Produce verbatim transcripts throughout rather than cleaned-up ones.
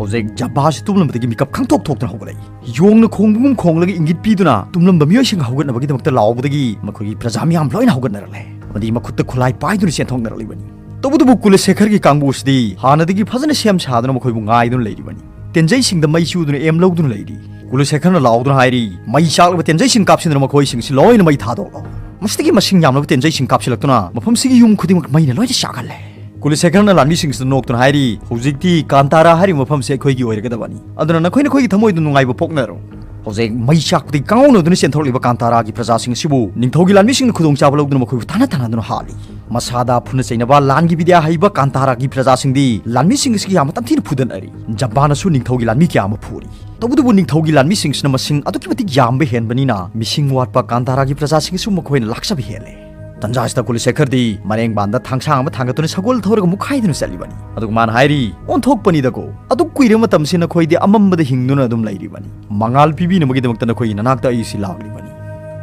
ꯍꯧꯖꯤꯛ ꯖꯝꯕꯥꯁꯤ ꯇꯨꯝꯂꯝꯕꯗꯒꯤ ꯃꯤꯀꯞ ꯈꯪꯊꯣꯛ ꯊꯣꯛꯇꯨꯅ ꯍꯧꯒꯠꯂꯛꯏ꯫ ꯌꯣꯡꯅ ꯈꯣꯡꯕꯒꯨꯝ ꯈꯣꯡꯂꯒ ꯏꯪꯒꯤꯠ ꯄꯤꯗꯨꯅ ꯇꯨꯝꯂꯝꯕ ꯃꯤꯑꯣꯏꯁꯤꯡ ꯍꯧꯒꯠꯅꯕꯒꯤꯗꯃꯛꯇ ꯂꯥꯎꯕꯗꯒꯤ ꯃꯈꯣꯏꯒꯤ ꯄ꯭ꯔꯖꯥ ꯃꯤꯌꯥꯝ ꯂꯣꯏꯅ ꯍꯧꯒꯠꯅꯔꯛꯂꯦ꯫ ꯑꯃꯗꯤ ꯃꯈꯨꯠꯇ ꯈꯨꯠꯂꯥꯏ ꯄꯥꯏꯗꯨꯅ ꯆꯦꯟꯊꯣꯛꯅꯔꯛꯂꯤꯕꯅꯤ꯫ ꯇꯧꯕꯇꯕꯨ ꯀꯨꯂꯁꯦꯈꯔꯒꯤ ꯀꯥꯡꯕꯨ ꯑꯁꯤꯗꯤ ꯍꯥꯟꯅꯗꯒꯤ ꯐꯖꯅ ꯁꯦꯝ ꯁꯥꯗꯨꯅ ꯃꯈꯣꯏꯕꯨ ꯉꯥꯏꯗꯨꯅ ꯂꯩꯔꯤꯕꯅꯤ꯫ ꯇꯦꯟꯖꯩꯁꯤꯡꯗ ꯃꯩ ꯆꯨꯗꯨꯅ ꯑꯦꯝ ꯂꯧꯗꯨꯅ ꯂꯩꯔꯤ꯫ ꯀꯨꯂꯁꯦꯈꯔꯅ ꯂꯥꯎꯗꯨꯅ ꯍꯥꯏꯔꯤ, "ꯃꯩ ꯆꯥꯛꯂꯕ ꯇꯦꯟꯖꯩꯁꯤꯡ ꯀꯥꯞꯁꯤꯟꯗꯨꯅ ꯃꯈꯣꯏꯁꯤꯡꯁꯤ ꯂꯣꯏꯅ ꯃꯩ ꯊꯥꯗꯣꯛꯂꯣ!" ꯃꯁꯤꯗꯒꯤ ꯃꯁꯤꯡ ꯌꯥꯝꯂꯕ ꯇꯦꯟꯖꯩꯁꯤꯡ ꯀꯥꯞꯁꯤꯜꯂꯛꯇꯨꯅ ꯃꯐꯝꯁꯤꯒꯤ ꯌꯨꯝ ꯈꯨꯗꯤꯡꯃꯛ ꯃꯩꯅ ꯂꯣꯏꯅ ꯆꯥꯛꯍꯜꯂꯦ꯫ ꯀꯨꯂꯁꯦꯈꯔꯅ ꯂꯥꯟꯃꯤꯁꯤꯡꯁꯤꯗ ꯅꯣꯛꯇꯨꯅ ꯍꯥꯏꯔꯤ, "ꯍꯧꯖꯤꯛꯇꯤ ꯀꯥꯟꯇꯥꯔꯥ ꯍꯥꯏꯔꯤꯕ ꯃꯐꯝꯁꯤ ꯑꯩꯈꯣꯏꯒꯤ ꯑꯣꯏꯔꯒꯗꯕꯅꯤ꯫ ꯑꯗꯨꯅ ꯅꯈꯣꯏ ꯅꯈꯣꯏꯒꯤ ꯊꯃꯣꯏꯗ ꯅꯨꯡꯉꯥꯏꯕ ꯄꯣꯛꯅꯔꯣ!" ꯍꯧꯖꯤꯛ ꯃꯩ ꯆꯥꯛꯄꯗꯒꯤ ꯀꯥꯡꯉꯧꯅꯗꯨꯅ ꯆꯦꯟꯊꯣꯔꯛꯂꯤꯕ ꯀꯥꯟꯇꯥꯔꯥꯒꯤ ꯄ꯭ꯔꯖꯥꯁꯤꯡ ꯑꯁꯤꯕꯨ ꯅꯤꯡꯊꯧꯒꯤ ꯂꯥꯟꯃꯤꯁꯤꯡꯅ ꯈꯨꯗꯣꯡꯆꯥꯕ ꯂꯧꯗꯨꯅ ꯃꯈꯣꯏꯕꯨ ꯇꯥꯟꯅ ꯇꯥꯟꯅꯗꯨꯅ ꯍꯥꯠꯂꯤ꯫ ꯃꯁꯥꯗ ꯐꯨꯅ ꯆꯩꯅꯕ ꯂꯥꯟꯒꯤ ꯕꯤꯗ꯭ꯌꯥ ꯍꯩꯕ ꯀꯥꯟꯇꯥꯔꯥꯒꯤ ꯄ꯭ꯔꯖꯥꯁꯤꯡꯗꯤ ꯂꯥꯟꯃꯤꯁꯤꯡ ꯑꯁꯤꯒꯤ ꯌꯥꯝꯅ ꯇꯝꯊꯤꯅ ꯐꯨꯗꯠꯅꯔꯤ꯫ ꯖꯝꯕꯥꯅꯁꯨ ꯅꯤꯡꯊꯧꯒꯤ ꯂꯥꯟꯃꯤ ꯀꯌꯥ ꯑꯃ ꯐꯨꯔꯤ꯫ ꯇꯧꯕꯇꯕꯨ ꯅꯤꯡꯊꯧꯒꯤ ꯂꯥꯟꯃꯤꯁꯤꯡꯁꯤꯅ ꯃꯁꯤꯡ ꯑꯗꯨꯛꯀꯤ ꯃꯇꯤꯛ ꯌꯥꯝꯕ ꯍꯦꯟꯕꯅꯤꯅ ꯃꯤꯁꯤꯡ ꯋꯥꯠꯄ ꯀꯥꯟꯇꯥꯔꯥꯒꯤ ꯄ꯭ꯔꯖꯥꯁꯤꯡꯁꯨ ꯃꯈꯣꯏꯅ ꯂꯥꯛꯆꯕ ꯍꯦꯜꯂꯦ꯫ ꯇꯟꯖꯥꯁꯤꯗ ꯀꯨꯂꯁꯦꯈꯔꯗꯤ ꯃꯔꯦꯡꯕꯥꯟꯗ ꯊꯥꯡꯁꯥꯡ ꯑꯃ ꯊꯥꯡꯒꯠꯇꯨꯅ ꯁꯒꯣꯜ ꯊꯧꯔꯒ ꯃꯨꯛꯈꯥꯏꯗꯨꯅ ꯆꯠꯂꯤꯕꯅꯤ꯫ ꯑꯗꯨꯒ ꯃꯥꯅ ꯍꯥꯏꯔꯤ, "ꯑꯣꯟꯊꯣꯛꯄꯅꯤꯗꯀꯣ, ꯑꯗꯨꯛ ꯀꯨꯏꯔꯕ ꯃꯇꯝꯁꯤ ꯅꯈꯣꯏꯗꯤ ꯑꯃꯝꯕꯗ ꯍꯤꯡꯗꯨꯅ ꯑꯗꯨꯝ ꯂꯩꯔꯤꯕꯅꯤ꯫ ꯃꯉꯥꯜ ꯄꯤꯕꯤꯅꯕꯒꯤꯗꯃꯛꯇ ꯅꯈꯣꯏꯒꯤ ꯅꯅꯥꯛꯇ ꯑꯩꯁꯤ ꯂꯥꯛꯂꯤꯕꯅꯤ꯫"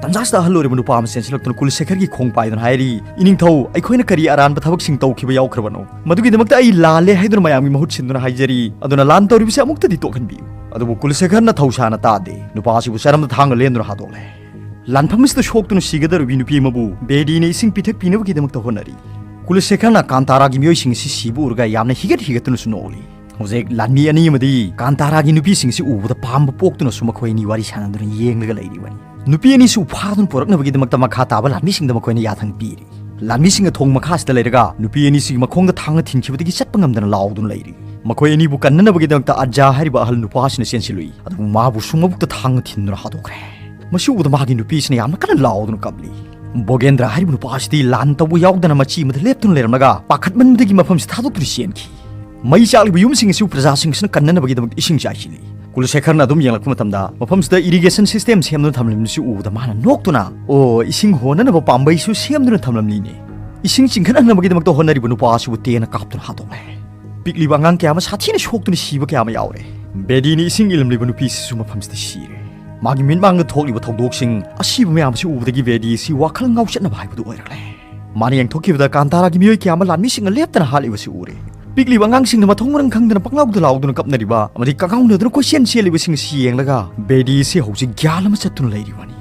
ꯇꯟꯖꯥꯁꯤꯗ ꯑꯍꯜ ꯑꯣꯏꯔꯕ ꯅꯨꯄꯥ ꯑꯃ ꯆꯦꯟꯁꯤꯜꯂꯛꯇꯨꯅ ꯀꯨꯂꯁꯦꯈꯔꯒꯤ ꯈꯣꯡ ꯄꯥꯏꯗꯨꯅ ꯍꯥꯏꯔꯤ, "ꯏꯅꯤꯡꯊꯧ, ꯑꯩꯈꯣꯏꯅ ꯀꯔꯤ ꯑꯔꯥꯟꯕ ꯊꯕꯛꯁꯤꯡ ꯇꯧꯈꯤꯕ ꯌꯥꯎꯈ꯭ꯔꯕꯅꯣ? ꯃꯗꯨꯒꯤꯗꯃꯛꯇ ꯑꯩ ꯂꯥꯜꯂꯦ ꯍꯥꯏꯗꯨꯅ ꯃꯌꯥꯝꯒꯤ ꯃꯍꯨꯠ ꯁꯤꯟꯗꯨꯅ ꯍꯥꯏꯖꯔꯤ꯫ ꯑꯗꯨꯅ ꯂꯥꯟ ꯇꯧꯔꯤꯕꯁꯤ ꯑꯃꯨꯛꯇꯗꯤ ꯇꯣꯛꯍꯟꯕꯤꯌꯨ꯫" ꯑꯗꯨꯕꯨ ꯀꯨꯂꯁꯦꯈꯔꯅ ꯊꯧꯁꯥꯅ ꯇꯥꯗꯦ꯫ ꯅꯨꯄꯥ ꯑꯁꯤꯕꯨ ꯆꯔꯝꯗ ꯊꯥꯡꯅ ꯂꯦꯟꯗꯨꯅ ꯍꯥꯠꯇꯣꯛꯂꯦ꯫ ꯂꯥꯟꯐꯝ ꯑꯁꯤꯗ ꯁꯣꯛꯇꯨꯅ ꯁꯤꯒꯗꯧꯔꯤꯕꯤ ꯅꯨꯄꯤ ꯑꯃꯕꯨ ꯕꯦꯗꯤꯅ ꯏꯁꯤꯡ ꯄꯤꯊꯛꯄꯤꯅꯕꯒꯤꯗꯃꯛꯇ ꯍꯣꯠꯅꯔꯤ꯫ ꯀꯨꯂꯁꯦꯈꯔꯅ ꯀꯥꯟꯇꯥꯔꯥꯒꯤ ꯃꯤꯑꯣꯏꯁꯤꯡ ꯑꯁꯤ ꯁꯤꯕ ꯎꯔꯒ ꯌꯥꯝꯅ ꯍꯤꯒꯠ ꯍꯤꯒꯠꯇꯨꯅꯁꯨ ꯅꯣꯛꯂꯤ꯫ ꯍꯧꯖꯤꯛ ꯂꯥꯟꯃꯤ ꯑꯅꯤ ꯑꯃꯗꯤ ꯀꯥꯟꯇꯥꯔꯥꯒꯤ ꯅꯨꯄꯤꯁꯤꯡꯁꯤ ꯎꯕꯗ ꯄꯥꯝꯕ ꯄꯣꯛꯇꯨꯅꯁꯨ ꯃꯈꯣꯏ ꯑꯅꯤ ꯋꯥꯔꯤ ꯁꯥꯟꯅꯗꯨꯅ ꯌꯦꯡꯂꯒ ꯂꯩꯔꯤꯕꯅꯤ꯫ ꯅꯨꯄꯤ ꯑꯅꯤꯁꯨ ꯐꯥꯗꯨꯅ ꯄꯨꯔꯛꯅꯕꯒꯤꯗꯃꯛꯇ ꯃꯈꯥ ꯇꯥꯕ ꯂꯥꯟꯃꯤꯁꯤꯡꯗ ꯃꯈꯣꯏꯅ ꯌꯥꯊꯪ ꯄꯤꯔꯤ꯫ ꯂꯥꯟꯃꯤꯁꯤꯡꯅ ꯊꯣꯡ ꯃꯈꯥꯁꯤꯗ ꯂꯩꯔꯒ ꯅꯨꯄꯤ ꯑꯅꯤꯁꯤꯒꯤ ꯃꯈꯣꯡꯗ ꯊꯥꯡꯅ ꯊꯤꯟꯈꯤꯕꯗꯒꯤ ꯆꯠꯄ ꯉꯝꯗꯅ ꯂꯥꯎꯗꯨꯅ ꯂꯩꯔꯤ꯫ ꯃꯈꯣꯏ ꯑꯅꯤꯕꯨ ꯀꯟꯅꯅꯕꯒꯤꯗꯃꯛꯇ ꯑꯖꯥ ꯍꯥꯏꯔꯤꯕ ꯑꯍꯜ ꯅꯨꯄꯥ ꯑꯁꯤꯅ ꯆꯦꯟꯁꯤꯜꯂꯨꯏ, ꯑꯗꯨꯕꯨ ꯃꯥꯕꯨꯁꯨ ꯃꯕꯨꯛꯇ ꯊꯥꯡꯅ ꯊꯤꯟꯗꯨꯅ ꯍꯥꯠꯇꯣꯛꯈ꯭ꯔꯦ꯫ ꯃꯁꯤ ꯎꯕꯗ ꯃꯥꯒꯤ ꯅꯨꯄꯤꯁꯤꯅ ꯌꯥꯝꯅ ꯀꯟꯅ ꯂꯥꯎꯗꯨꯅ ꯀꯞꯂꯤ꯫ ꯕꯣꯒꯦꯟꯗ꯭ꯔ ꯍꯥꯏꯔꯤꯕ ꯅꯨꯄꯥ ꯑꯁꯤꯗꯤ ꯂꯥꯟ ꯇꯧꯕ ꯌꯥꯎꯗꯅ ꯃꯆꯤ ꯑꯃꯗ ꯂꯦꯞꯇꯨꯅ ꯂꯩꯔꯝꯂꯒ ꯄꯥꯈꯠꯃꯟꯕꯗꯒꯤ ꯃꯐꯝꯁꯤ ꯊꯥꯗꯣꯛꯇꯨꯅ ꯆꯦꯟꯈꯤ꯫ ꯃꯩ ꯆꯥꯛꯂꯤꯕ ꯌꯨꯝꯁꯤꯡ ꯑꯁꯤꯕꯨ ꯄ꯭ꯔꯖꯥꯁꯤꯡ ꯑꯁꯤꯅ ꯀꯟꯅꯅꯕꯒꯤꯗꯃꯛ ꯏꯁꯤꯡ ꯆꯥꯏꯁꯤꯜꯂꯤ꯫ ꯀꯨꯂꯁꯦꯈꯔꯅ ꯑꯗꯨꯝ ꯌꯦꯡꯂꯛꯄ ꯃꯇꯝꯗ ꯃꯐꯝꯁꯤꯗ ꯏꯔꯤꯒꯦꯁꯟ ꯁꯤꯁꯇꯦꯝ ꯁꯦꯝꯗꯨꯅ ꯊꯝꯂꯤꯕꯁꯤ ꯎꯕꯗ ꯃꯥꯅ ꯅꯣꯛꯇꯨꯅ, "ꯑꯣ, ꯏꯁꯤꯡ ꯍꯣꯟꯅꯅꯕ ꯄꯥꯝꯕꯩꯁꯨ ꯁꯦꯝꯗꯨꯅ ꯊꯝꯂꯝꯂꯤꯅꯦ꯫ ꯏꯁꯤꯡ ꯆꯤꯡꯈꯠꯍꯟꯅꯕꯒꯤꯗꯃꯛꯇ ꯍꯣꯠꯅꯔꯤꯕ ꯅꯨꯄꯥ ꯑꯁꯤꯕꯨ ꯇꯦꯟꯅ ꯀꯥꯞꯇꯨꯅ ꯍꯥꯠꯇꯣꯛꯂꯦ꯫" ꯄꯤꯛꯂꯤꯕ ꯑꯉꯥꯡ ꯀꯌꯥ ꯑꯃ ꯁꯥꯊꯤꯅ ꯁꯣꯛꯇꯨꯅ ꯁꯤꯕ ꯀꯌꯥ ꯑꯃ ꯌꯥꯎꯔꯦ꯫ ꯕꯦꯗꯤꯅ ꯏꯁꯤꯡ ꯏꯜꯂꯝꯂꯤꯕ ꯅꯨꯄꯤꯁꯤꯁꯨ ꯃꯐꯝꯁꯤꯗ ꯁꯤꯔꯦ꯫ ꯃꯥꯒꯤ ꯃꯤꯠꯃꯥꯡꯗ ꯊꯣꯛꯂꯤꯕ ꯊꯧꯗꯣꯛꯁꯤꯡ, ꯑꯁꯤꯕ ꯃꯌꯥꯝ ꯑꯁꯤ ꯎꯕꯗꯒꯤ ꯕꯦꯗꯤ ꯑꯁꯤ ꯋꯥꯈꯜ ꯉꯥꯎꯆꯠꯅꯕ ꯍꯥꯏꯕꯗꯨ ꯑꯣꯏꯔꯛꯂꯦ꯫ ꯃꯥꯅ ꯌꯦꯡꯊꯣꯛꯈꯤꯕꯗ ꯀꯥꯟꯇꯥꯔꯥꯒꯤ ꯃꯤꯑꯣꯏ ꯀꯌꯥ ꯑꯃ ꯂꯥꯟꯃꯤꯁꯤꯡꯅ ꯂꯦꯞꯇꯅ ꯍꯥꯠꯂꯤꯕꯁꯤ ꯎꯔꯦ꯫ ꯄꯤꯛꯂꯤꯕ ꯑꯉꯥꯡꯁꯤꯡꯅ ꯃꯊꯣꯡ ꯃꯔꯝ ꯈꯪꯗꯅ ꯄꯪꯂꯥꯎꯗ ꯂꯥꯎꯗꯨꯅ ꯀꯞꯅꯔꯤꯕ ꯑꯃꯗꯤ ꯀꯉꯥꯎꯅꯗꯨꯅ ꯀꯣꯏꯆꯦꯟ ꯆꯦꯜꯂꯤꯕꯁꯤꯡ ꯑꯁꯤ ꯌꯦꯡꯂꯒ ꯕꯦꯗꯤ ꯑꯁꯤ ꯍꯧꯖꯤꯛ ꯒ꯭ꯌꯥꯟ ꯑꯃ ꯆꯠꯇꯨꯅ ꯂꯩꯔꯤꯕꯅꯤ꯫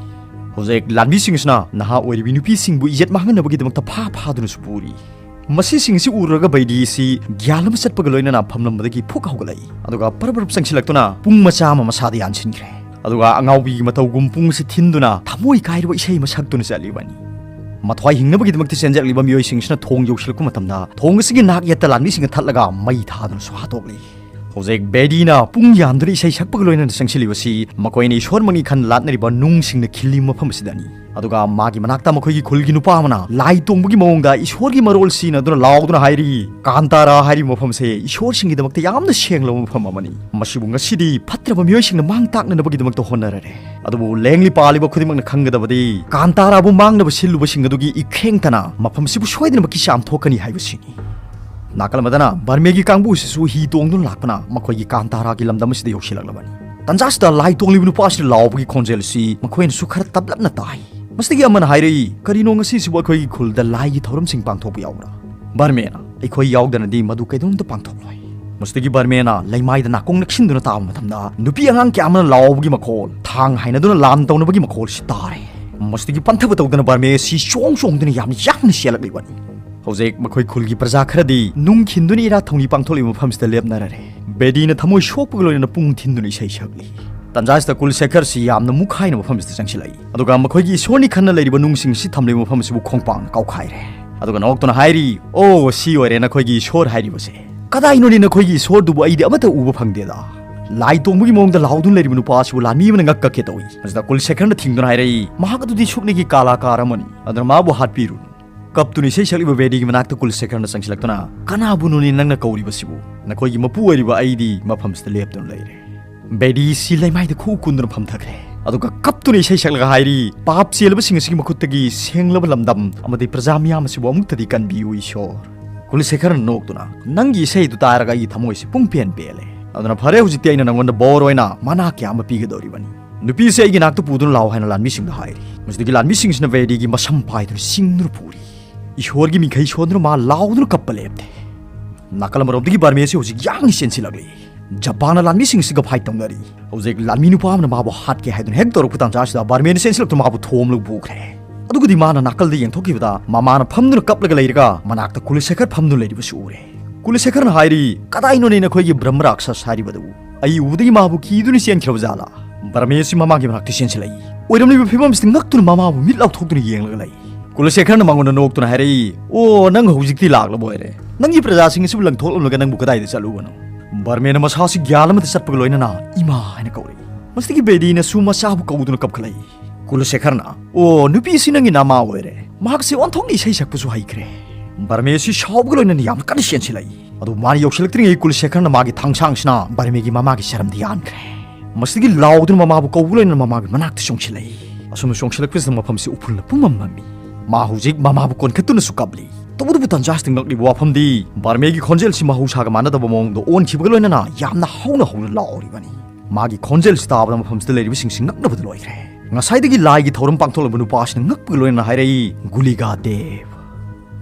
ꯍꯧꯖꯤꯛ ꯂꯥꯟꯃꯤꯁꯤꯡ ꯑꯁꯤꯅ ꯅꯍꯥ ꯑꯣꯏꯔꯤꯕꯤ ꯅꯨꯄꯤꯁꯤꯡꯕꯨ ꯏꯖꯠ ꯃꯥꯡꯍꯟꯅꯕꯒꯤꯗꯃꯛꯇ ꯐꯥ ꯐꯥꯗꯨꯅꯁꯨ ꯄꯨꯔꯤ꯫ ꯃꯁꯤꯁꯤꯡ ꯑꯁꯤ ꯎꯔꯨꯔꯒ ꯕꯩꯗꯤ ꯑꯁꯤ ꯒ꯭ꯌꯥꯟ ꯑꯃ ꯆꯠꯄꯒ ꯂꯣꯏꯅꯅ ꯐꯝꯂꯝꯕꯗꯒꯤ ꯐꯨꯛ ꯍꯧꯒꯠꯂꯛꯏ, ꯑꯗꯨꯒ ꯄꯔꯞ ꯄꯔꯞ ꯆꯪꯁꯤꯜꯂꯛꯇꯨꯅ ꯄꯨꯡ ꯃꯆꯥ ꯑꯃ ꯃꯁꯥꯗ ꯌꯥꯟꯁꯤꯟꯈ꯭ꯔꯦ꯫ ꯑꯗꯨꯒ ꯑꯉꯥꯎꯕꯤꯒꯤ ꯃꯇꯧꯒꯨꯝ ꯄꯨꯡ ꯑꯁꯤ ꯊꯤꯟꯗꯨꯅ ꯊꯃꯣꯏ ꯀꯥꯏꯔꯕ ꯏꯁꯩ ꯑꯃ ꯁꯛꯇꯨꯅ ꯆꯠꯂꯤꯕꯅꯤ꯫ ꯃꯊ꯭ꯋꯥꯏ ꯍꯤꯡꯅꯕꯒꯤꯗꯃꯛꯇ ꯆꯦꯟꯖꯔꯛꯂꯤꯕ ꯃꯤꯑꯣꯏꯁꯤꯡꯁꯤꯅ ꯊꯣꯡ ꯌꯧꯁꯤꯜꯂꯛꯄ ꯃꯇꯝꯗ ꯊꯣꯡ ꯑꯁꯤꯒꯤ ꯅꯥꯛ ꯌꯦꯠꯇ ꯂꯥꯟꯃꯤꯁꯤꯡꯅ ꯊꯠꯂꯒ ꯃꯩ ꯊꯥꯗꯨꯅꯁꯨ ꯍꯥꯠꯇꯣꯛꯂꯤ꯫ ꯍꯧꯖꯤꯛ ꯕꯦꯗꯤꯅ ꯄꯨꯡ ꯌꯥꯟꯗꯨꯅ ꯏꯁꯩ ꯁꯛꯄꯒ ꯂꯣꯏꯅꯅ ꯆꯪꯁꯤꯜꯂꯤꯕꯁꯤ ꯃꯈꯣꯏꯅ ꯏꯁꯣꯔꯃꯛꯅꯤ ꯈꯟ ꯂꯥꯠꯅꯔꯤꯕ ꯅꯨꯡꯁꯤꯡꯅ ꯈꯤꯜꯂꯤ ꯃꯐꯝ ꯑꯁꯤꯗꯅꯤ꯫ ꯑꯗꯨꯒ ꯃꯥꯒꯤ ꯃꯅꯥꯛꯇ ꯃꯈꯣꯏꯒꯤ ꯈꯨꯜꯒꯤ ꯅꯨꯄꯥ ꯑꯃꯅ ꯂꯥꯏ ꯇꯣꯡꯕꯒꯤ ꯃꯑꯣꯡꯗ ꯏꯁꯣꯔꯒꯤ ꯃꯔꯣꯜ ꯁꯤꯖꯤꯟꯅꯗꯨꯅ ꯂꯥꯎꯗꯨꯅ ꯍꯥꯏꯔꯤ, "ꯀꯥꯟꯇꯥꯔꯥ ꯍꯥꯏꯔꯤꯕ ꯃꯐꯝꯁꯦ ꯏꯁꯣꯔꯁꯤꯡꯒꯤꯗꯃꯛꯇ ꯌꯥꯝꯅ ꯁꯦꯡꯂꯕ ꯃꯐꯝ ꯑꯃꯅꯤ꯫ ꯃꯁꯤꯕꯨ ꯉꯁꯤꯗꯤ ꯐꯠꯇ꯭ꯔꯕ ꯃꯤꯑꯣꯏꯁꯤꯡꯅ ꯃꯥꯡ ꯇꯥꯛꯅꯅꯕꯒꯤꯗꯃꯛꯇ ꯍꯣꯠꯅꯔꯔꯦ꯫ ꯑꯗꯨꯕꯨ ꯂꯦꯡꯂꯤ ꯄꯥꯜꯂꯤꯕ ꯈꯨꯗꯤꯡꯃꯛꯅ ꯈꯪꯒꯗꯕꯗꯤ ꯀꯥꯟꯇꯥꯔꯥꯕꯨ ꯃꯥꯡꯅꯕ ꯁꯤꯜꯂꯨꯕꯁꯤꯡ ꯑꯗꯨꯒꯤ ꯏꯈꯦꯡꯇꯅ ꯃꯐꯝꯁꯤꯕꯨ ꯁꯣꯏꯗꯅꯃꯛꯀꯤ ꯆꯥꯝꯊꯣꯛꯀꯅꯤ ꯍꯥꯏꯕꯁꯤꯅꯤ"꯫ ꯅꯥꯀꯜ ꯑꯃꯗꯅ ꯕꯔꯃꯦꯒꯤ ꯀꯥꯡꯕꯨ ꯑꯁꯤꯁꯨ ꯍꯤ ꯇꯣꯡꯗꯨꯅ ꯂꯥꯛꯄꯅ ꯃꯈꯣꯏꯒꯤ ꯀꯥꯟꯇꯥꯔꯥꯒꯤ ꯂꯝꯗꯝ ꯑꯁꯤꯗ ꯌꯧꯁꯤꯜꯂꯛꯂꯕꯅꯤ꯫ ꯇꯟꯖꯥ ꯑꯁꯤꯗ ꯂꯥꯏ ꯇꯣꯡꯂꯤꯕ ꯅꯨꯄꯥ ꯑꯁꯤꯅ ꯂꯥꯎꯕꯒꯤ ꯈꯣꯟꯖꯦꯜ ꯑꯁꯤ ꯃꯈꯣꯏꯅꯁꯨ ꯈꯔ ꯇꯞꯂꯞꯅ ꯇꯥꯏ꯫ ꯃꯁꯤꯗꯒꯤ ꯑꯃꯅ ꯍꯥꯏꯔꯛꯏ, "ꯀꯔꯤꯅꯣ ꯉꯁꯤꯁꯤꯕꯨ ꯑꯩꯈꯣꯏꯒꯤ ꯈꯨꯜꯗ ꯂꯥꯏꯒꯤ ꯊꯧꯔꯝꯁꯤꯡ ꯄꯥꯡꯊꯣꯛꯄ ꯌꯥꯎꯕ꯭ꯔꯥ?" ꯕꯔꯃꯦꯅ, "ꯑꯩꯈꯣꯏ ꯌꯥꯎꯗꯅꯗꯤ ꯃꯗꯨ ꯀꯩꯗꯧꯅꯨꯡꯗ ꯄꯥꯡꯊꯣꯛꯂꯣꯏ"꯫ ꯃꯁꯤꯗꯒꯤ ꯕꯔꯃꯦꯅ ꯂꯩꯃꯥꯏꯗ ꯅꯥꯀꯣꯡ ꯅꯛꯁꯤꯟꯗꯨꯅ ꯇꯥꯕ ꯃꯇꯝꯗ ꯅꯨꯄꯤ ꯑꯉꯥꯡ ꯀꯌꯥ ꯑꯃꯅ ꯂꯥꯎꯕꯒꯤ ꯃꯈꯣꯜ, ꯊꯥꯡ ꯍꯥꯏꯅꯗꯨꯅ ꯂꯥꯟ ꯇꯧꯅꯕꯒꯤ ꯃꯈꯣꯜꯁꯤ ꯇꯥꯔꯦ꯫ ꯃꯁꯤꯗꯒꯤ ꯄꯟꯊꯕ ꯇꯧꯗꯅ ꯕꯔꯃꯦ ꯑꯁꯤ ꯆꯣꯡ ꯆꯣꯡꯗꯨꯅ ꯌꯥꯝꯅ ꯌꯥꯡꯅ ꯆꯦꯜꯂꯛꯂꯤꯕꯅꯤ꯫ ꯍꯧꯖꯤꯛ ꯃꯈꯣꯏ ꯈꯨꯜꯒꯤ ꯄ꯭ꯔꯖꯥ ꯈꯔꯗꯤ ꯅꯨꯡ ꯈꯤꯟꯗꯨꯅ ꯏꯔꯥꯠ ꯊꯧꯅꯤ ꯄꯥꯡꯊꯣꯛꯂꯤꯕ ꯃꯐꯝꯁꯤꯗ ꯂꯦꯞꯅꯔꯔꯦ꯫ ꯕꯦꯗꯤꯅ ꯊꯃꯣꯏ ꯁꯣꯛꯄꯒ ꯂꯣꯏꯅꯅ ꯄꯨꯡ ꯊꯤꯟꯗꯨꯅ ꯏꯁꯩ ꯁꯛꯂꯤ꯫ ꯇꯟꯖꯥꯁꯤꯗ ꯀꯨꯜ ꯁꯦꯈꯔꯁꯤ ꯌꯥꯝꯅ ꯃꯨꯛꯈꯥꯏꯅ ꯃꯐꯝꯁꯤꯗ ꯆꯪꯁꯤꯜꯂꯛꯏ꯫ ꯑꯗꯨꯒ ꯃꯈꯣꯏꯒꯤ ꯏꯁꯣꯔꯅꯤ ꯈꯟꯅ ꯂꯩꯔꯤꯕ ꯅꯨꯡꯁꯤꯡ ꯑꯁꯤ ꯊꯝꯂꯤꯕ ꯃꯐꯝ ꯑꯁꯤꯕꯨ ꯈꯣꯡꯄꯥꯛꯅ ꯀꯥꯎꯈꯥꯏꯔꯦ꯫ ꯑꯗꯨꯒ ꯅꯣꯛꯇꯨꯅ ꯍꯥꯏꯔꯤ, "ꯑꯣ, ꯁꯤ ꯑꯣꯏꯔꯦ ꯅꯈꯣꯏꯒꯤ ꯏꯁꯣꯔ ꯍꯥꯏꯔꯤꯕꯁꯦ꯫ ꯀꯗꯥꯏꯅꯣꯅꯦ ꯅꯈꯣꯏꯒꯤ ꯏꯁꯣꯔꯗꯨꯕꯨ? ꯑꯩꯗꯤ ꯑꯃꯠꯇ ꯎꯕ ꯐꯪꯗꯦꯗ"꯫ ꯂꯥꯏ ꯇꯣꯡꯕꯒꯤ ꯃꯑꯣꯡꯗ ꯂꯥꯎꯗꯨꯅ ꯂꯩꯔꯤꯕ ꯅꯨꯄꯥ ꯑꯁꯤꯕꯨ ꯂꯥꯟꯃꯤ ꯑꯃꯅ ꯉꯛ ꯀꯛꯀꯦ ꯇꯧꯏ꯫ ꯃꯁꯤꯗ ꯀꯨꯜ ꯁꯦꯈꯔꯅ ꯊꯤꯡꯗꯨꯅ ꯍꯥꯏꯔꯛꯏ, "ꯃꯍꯥꯛ ꯑꯗꯨꯗꯤ ꯁꯨꯞꯅꯒꯤ ꯀꯥꯂꯥꯀꯥꯔ ꯑꯃꯅꯤ, ꯑꯗꯨꯅ ꯃꯥꯕꯨ ꯍꯥꯠꯄꯤꯔꯨꯅꯨ"꯫ ꯀꯞꯇꯨꯅ ꯏꯁꯩ ꯁꯛꯂꯤꯕ ꯕꯦꯗꯤꯒꯤ ꯃꯅꯥꯛꯇ ꯀꯨꯜ ꯁꯦꯈꯔꯅ ꯆꯪꯁꯤꯜꯂꯛꯇꯨꯅ, "ꯀꯅꯥꯕꯨꯅꯣꯅꯦ ꯅꯪꯅ ꯀꯧꯔꯤꯕꯁꯤꯕꯨ? ꯅꯈꯣꯏꯒꯤ ꯃꯄꯨ ꯑꯣꯏꯔꯤꯕ ꯑꯩꯗꯤ ꯃꯐꯝꯁꯤꯗ ꯂꯦꯞꯇꯨꯅ ꯂꯩꯔꯦ"꯫ ꯕꯦꯗꯤ ꯁꯤ ꯂꯩꯃꯥꯏꯗ ꯈꯨꯎ ꯀꯨꯟꯗꯨꯅ ꯐꯝꯊꯈ꯭ꯔꯦ꯫ ꯑꯗꯨꯒ ꯀꯞꯇꯨꯅ ꯏꯁꯩ ꯁꯛꯂꯒ ꯍꯥꯏꯔꯤ, "ꯄꯥꯞ ꯆꯦꯜꯂꯕꯁꯤꯡ ꯑꯁꯤꯒꯤ ꯃꯈꯨꯠꯇꯒꯤ ꯁꯦꯡꯂꯕ ꯂꯝꯗꯝ ꯑꯃꯗꯤ ꯄ꯭ꯔꯖꯥ ꯃꯤꯌꯥꯝ ꯑꯁꯤꯕꯨ ꯑꯃꯨꯛꯇꯗꯤ ꯀꯟꯕꯤꯌꯨ, ꯏꯁꯣꯔ"꯫ ꯀꯨꯜ ꯁꯦꯈꯔꯅ ꯅꯣꯛꯇꯨꯅ, "ꯅꯪꯒꯤ ꯏꯁꯩꯗꯨ ꯇꯥꯔꯒ ꯑꯩꯒꯤ ꯊꯃꯣꯏꯁꯤ ꯄꯨꯡ ꯄꯦꯟ ꯄꯦꯜꯂꯦ꯫ ꯑꯗꯨꯅ ꯐꯔꯦ, ꯍꯧꯖꯤꯛꯇꯤ ꯑꯩꯅ ꯅꯪꯉꯣꯟꯗ ꯕꯣꯔ ꯑꯣꯏꯅ ꯃꯅꯥ ꯀꯌꯥ ꯑꯃ ꯄꯤꯒꯗꯧꯔꯤꯕꯅꯤ꯫ ꯅꯨꯄꯤꯁꯦ ꯑꯩꯒꯤ ꯅꯥꯛꯇ ꯄꯨꯗꯨꯅ ꯂꯥꯛꯑꯣ" ꯍꯥꯏꯅ ꯂꯥꯟꯃꯤꯁꯤꯡꯗ ꯍꯥꯏꯔꯤ꯫ ꯃꯁꯤꯗꯒꯤ ꯂꯥꯟꯃꯤꯁꯤꯡꯁꯤꯅ ꯕꯦꯗꯤꯒꯤ ꯃꯁꯝ ꯄꯥꯏꯗꯨꯅ ꯆꯤꯡꯗꯨꯅ ꯄꯨꯔꯤ꯫ ꯏꯁꯣꯔꯒꯤ ꯃꯤꯡꯈꯩ ꯁꯣꯟꯗꯨꯅ ꯃꯥ ꯂꯥꯎꯗꯨꯅ ꯀꯞꯄ ꯂꯦꯞꯇꯦ꯫ ꯅꯥꯀꯜ ꯑꯃꯔꯣꯝꯗꯒꯤ ꯕꯔꯃꯦꯁꯤ ꯍꯧꯖꯤꯛ ꯌꯥꯡꯅ ꯆꯦꯟꯁꯤꯜꯂꯛꯂꯤ꯫ ꯖꯄꯥꯟꯅ ꯂꯥꯟꯃꯤꯁꯤꯡꯁꯤꯒ ꯐꯥꯏꯠ ꯇꯧꯅꯔꯤ꯫ ꯍꯧꯖꯤꯛ ꯂꯥꯟꯃꯤ ꯅꯨꯄꯥ ꯑꯃꯅ ꯃꯥꯕꯨ ꯍꯥꯠꯀꯦ ꯍꯥꯏꯗꯨꯅ ꯍꯦꯛ ꯇꯧꯔꯛꯄ ꯇꯥꯟꯖꯥꯁꯤꯗ ꯕꯔꯃꯦꯅ ꯆꯦꯟꯁꯤꯜꯂꯛꯇꯨꯅ ꯃꯥꯕꯨ ꯊꯣꯝꯂꯒ ꯄꯨꯈ꯭ꯔꯦ꯫ ꯑꯗꯨꯒꯗꯤ ꯃꯥꯅ ꯅꯥꯀꯜꯗ ꯌꯦꯡꯊꯣꯛꯈꯤꯕꯗ ꯃꯃꯥꯅ ꯐꯝꯗꯨꯅ ꯀꯞꯂꯒ ꯂꯩꯔꯒ ꯃꯅꯥꯛꯇ ꯀꯨꯂꯁꯦꯈꯔ ꯐꯝꯗꯨꯅ ꯂꯩꯔꯤꯕꯁꯨ ꯎꯔꯦ꯫ ꯀꯨꯂꯁꯦꯈꯔꯅ ꯍꯥꯏꯔꯤ, "ꯀꯗꯥꯏꯅꯣꯅꯦ ꯅꯈꯣꯏꯒꯤ ꯕ꯭ꯔꯍ꯭ꯃ ꯔꯥꯛꯁꯁ ꯍꯥꯏꯔꯤꯕꯗꯨ? ꯑꯩ ꯎꯕꯗꯒꯤ ꯃꯥꯕꯨ ꯀꯤꯗꯨꯅ ꯆꯦꯟꯈ꯭ꯔꯕ ꯖꯥꯠꯂꯥ?" ꯕꯔꯃꯦꯁꯤ ꯃꯃꯥꯒꯤ ꯃꯅꯥꯛꯇ ꯆꯦꯟꯁꯤꯜꯂꯛꯏ꯫ ꯑꯣꯏꯔꯝꯂꯤꯕ ꯐꯤꯕꯝꯁꯤꯗ ꯉꯛꯇꯨꯅ ꯃꯃꯥꯕꯨ ꯃꯤꯠ ꯂꯥꯎꯊꯣꯛꯇꯨꯅ ꯌꯦꯡꯂꯒ ꯂꯩ꯫ ꯀꯨꯂꯁꯦꯈꯔꯅ ꯃꯉꯣꯟꯗ ꯅꯣꯛꯇꯨꯅ ꯍꯥꯏꯔꯛꯏ, "ꯑꯣ, ꯅꯪ ꯍꯧꯖꯤꯛꯇꯤ ꯂꯥꯛꯂꯕ ꯑꯣꯏꯔꯦ꯫ ꯅꯪꯒꯤ ꯄ꯭ꯔꯖꯥꯁꯤꯡ ꯑꯁꯤꯕꯨ ꯂꯪꯊꯣꯛꯂꯝꯂꯒ ꯅꯪꯕꯨ ꯀꯗꯥꯏꯗ ꯆꯠꯂꯨꯕꯅꯣ?" ꯕꯔꯃꯦꯅ ꯃꯁꯥꯁꯤ ꯒ꯭ꯌꯥꯟ ꯑꯃꯗ ꯆꯠꯄꯒ ꯂꯣꯏꯅꯅ "ꯏꯃꯥ" ꯍꯥꯏꯅ ꯀꯧꯔꯛꯏ꯫ ꯃꯁꯤꯗꯒꯤ ꯕꯦꯗꯤꯅꯁꯨ ꯃꯆꯥꯕꯨ ꯀꯧꯗꯨꯅ ꯀꯞꯈꯠꯂꯛꯏ꯫ ꯀꯨꯂꯁꯦꯈꯔꯅ, "ꯑꯣ, ꯅꯨꯄꯤꯁꯤ ꯅꯪꯒꯤ ꯅꯃꯥ ꯑꯣꯏꯔꯦ꯫ ꯃꯍꯥꯛꯁꯦ ꯑꯣꯟꯊꯣꯛꯅ ꯏꯁꯩ ꯁꯛꯄꯁꯨ ꯍꯩꯈ꯭ꯔꯦ꯫" ꯕꯔꯃꯦꯁꯤ ꯁꯥꯎꯕꯒ ꯂꯣꯏꯅꯅ ꯌꯥꯝꯅ ꯀꯟꯅ ꯆꯦꯟꯁꯤꯜꯂꯛꯏ꯫ ꯑꯗꯨ ꯃꯥꯅ ꯌꯧꯁꯤꯜꯂꯛꯇ꯭ꯔꯤꯉꯩ ꯀꯨꯂꯁꯦꯈꯔꯅ ꯃꯥꯒꯤ ꯊꯥꯡꯁꯥꯡꯁꯤꯅ ꯕꯔꯃꯦꯒꯤ ꯃꯃꯥꯒꯤ ꯆꯔꯝꯗ ꯌꯥꯟꯈ꯭ꯔꯦ꯫ ꯃꯁꯤꯗꯒꯤ ꯂꯥꯎꯗꯨꯅ ꯃꯃꯥꯕꯨ ꯀꯧꯕ ꯂꯣꯏꯅꯅ ꯃꯃꯥꯒꯤ ꯃꯅꯥꯛꯇ ꯆꯣꯡꯁꯤꯜꯂꯛꯏ꯫ ꯑꯁꯨꯝꯅ ꯆꯣꯡꯁꯤꯜꯂꯛꯄꯁꯤꯗ ꯃꯐꯝꯁꯤ ꯎꯐꯨꯜꯅ ꯄꯨꯝꯃꯝ ꯃꯝꯃꯤ꯫ ꯃꯥ ꯍꯧꯖꯤꯛ ꯃꯃꯥꯕꯨ ꯀꯣꯟꯈꯠꯇꯨꯅꯁꯨ ꯀꯞꯂꯤ꯫ ꯇꯧꯕꯇꯕꯨ ꯇꯟꯖꯥꯁꯤꯗ ꯉꯛꯂꯤꯕ ꯋꯥꯐꯝꯗꯤ ꯕꯔꯃꯦꯒꯤ ꯈꯣꯟꯖꯦꯜꯁꯤ ꯃꯍꯧꯁꯥꯒ ꯃꯥꯟꯅꯗꯕ ꯃꯑꯣꯡꯗ ꯑꯣꯟꯈꯤꯕꯒ ꯂꯣꯏꯅꯅ ꯌꯥꯝꯅ ꯍꯧꯅ ꯍꯧꯅ ꯂꯥꯎꯔꯤꯕꯅꯤ꯫ ꯃꯥꯒꯤ ꯈꯣꯟꯖꯦꯜꯁꯤ ꯇꯥꯕꯗ ꯃꯐꯝꯁꯤꯗ ꯂꯩꯔꯤꯕꯁꯤꯡꯁꯤ ꯉꯛꯅꯕꯗ ꯂꯣꯏꯈ꯭ꯔꯦ꯫ ꯉꯁꯥꯏꯗꯒꯤ ꯂꯥꯏꯒꯤ ꯊꯧꯔꯝ ꯄꯥꯡꯊꯣꯛꯂꯕ ꯅꯨꯄꯥꯁꯤꯅ ꯉꯛꯄꯒ ꯂꯣꯏꯅꯅ ꯍꯥꯏꯔꯛꯏ, "ꯒꯨꯂꯤꯒꯥ ꯗꯦꯕ꯫"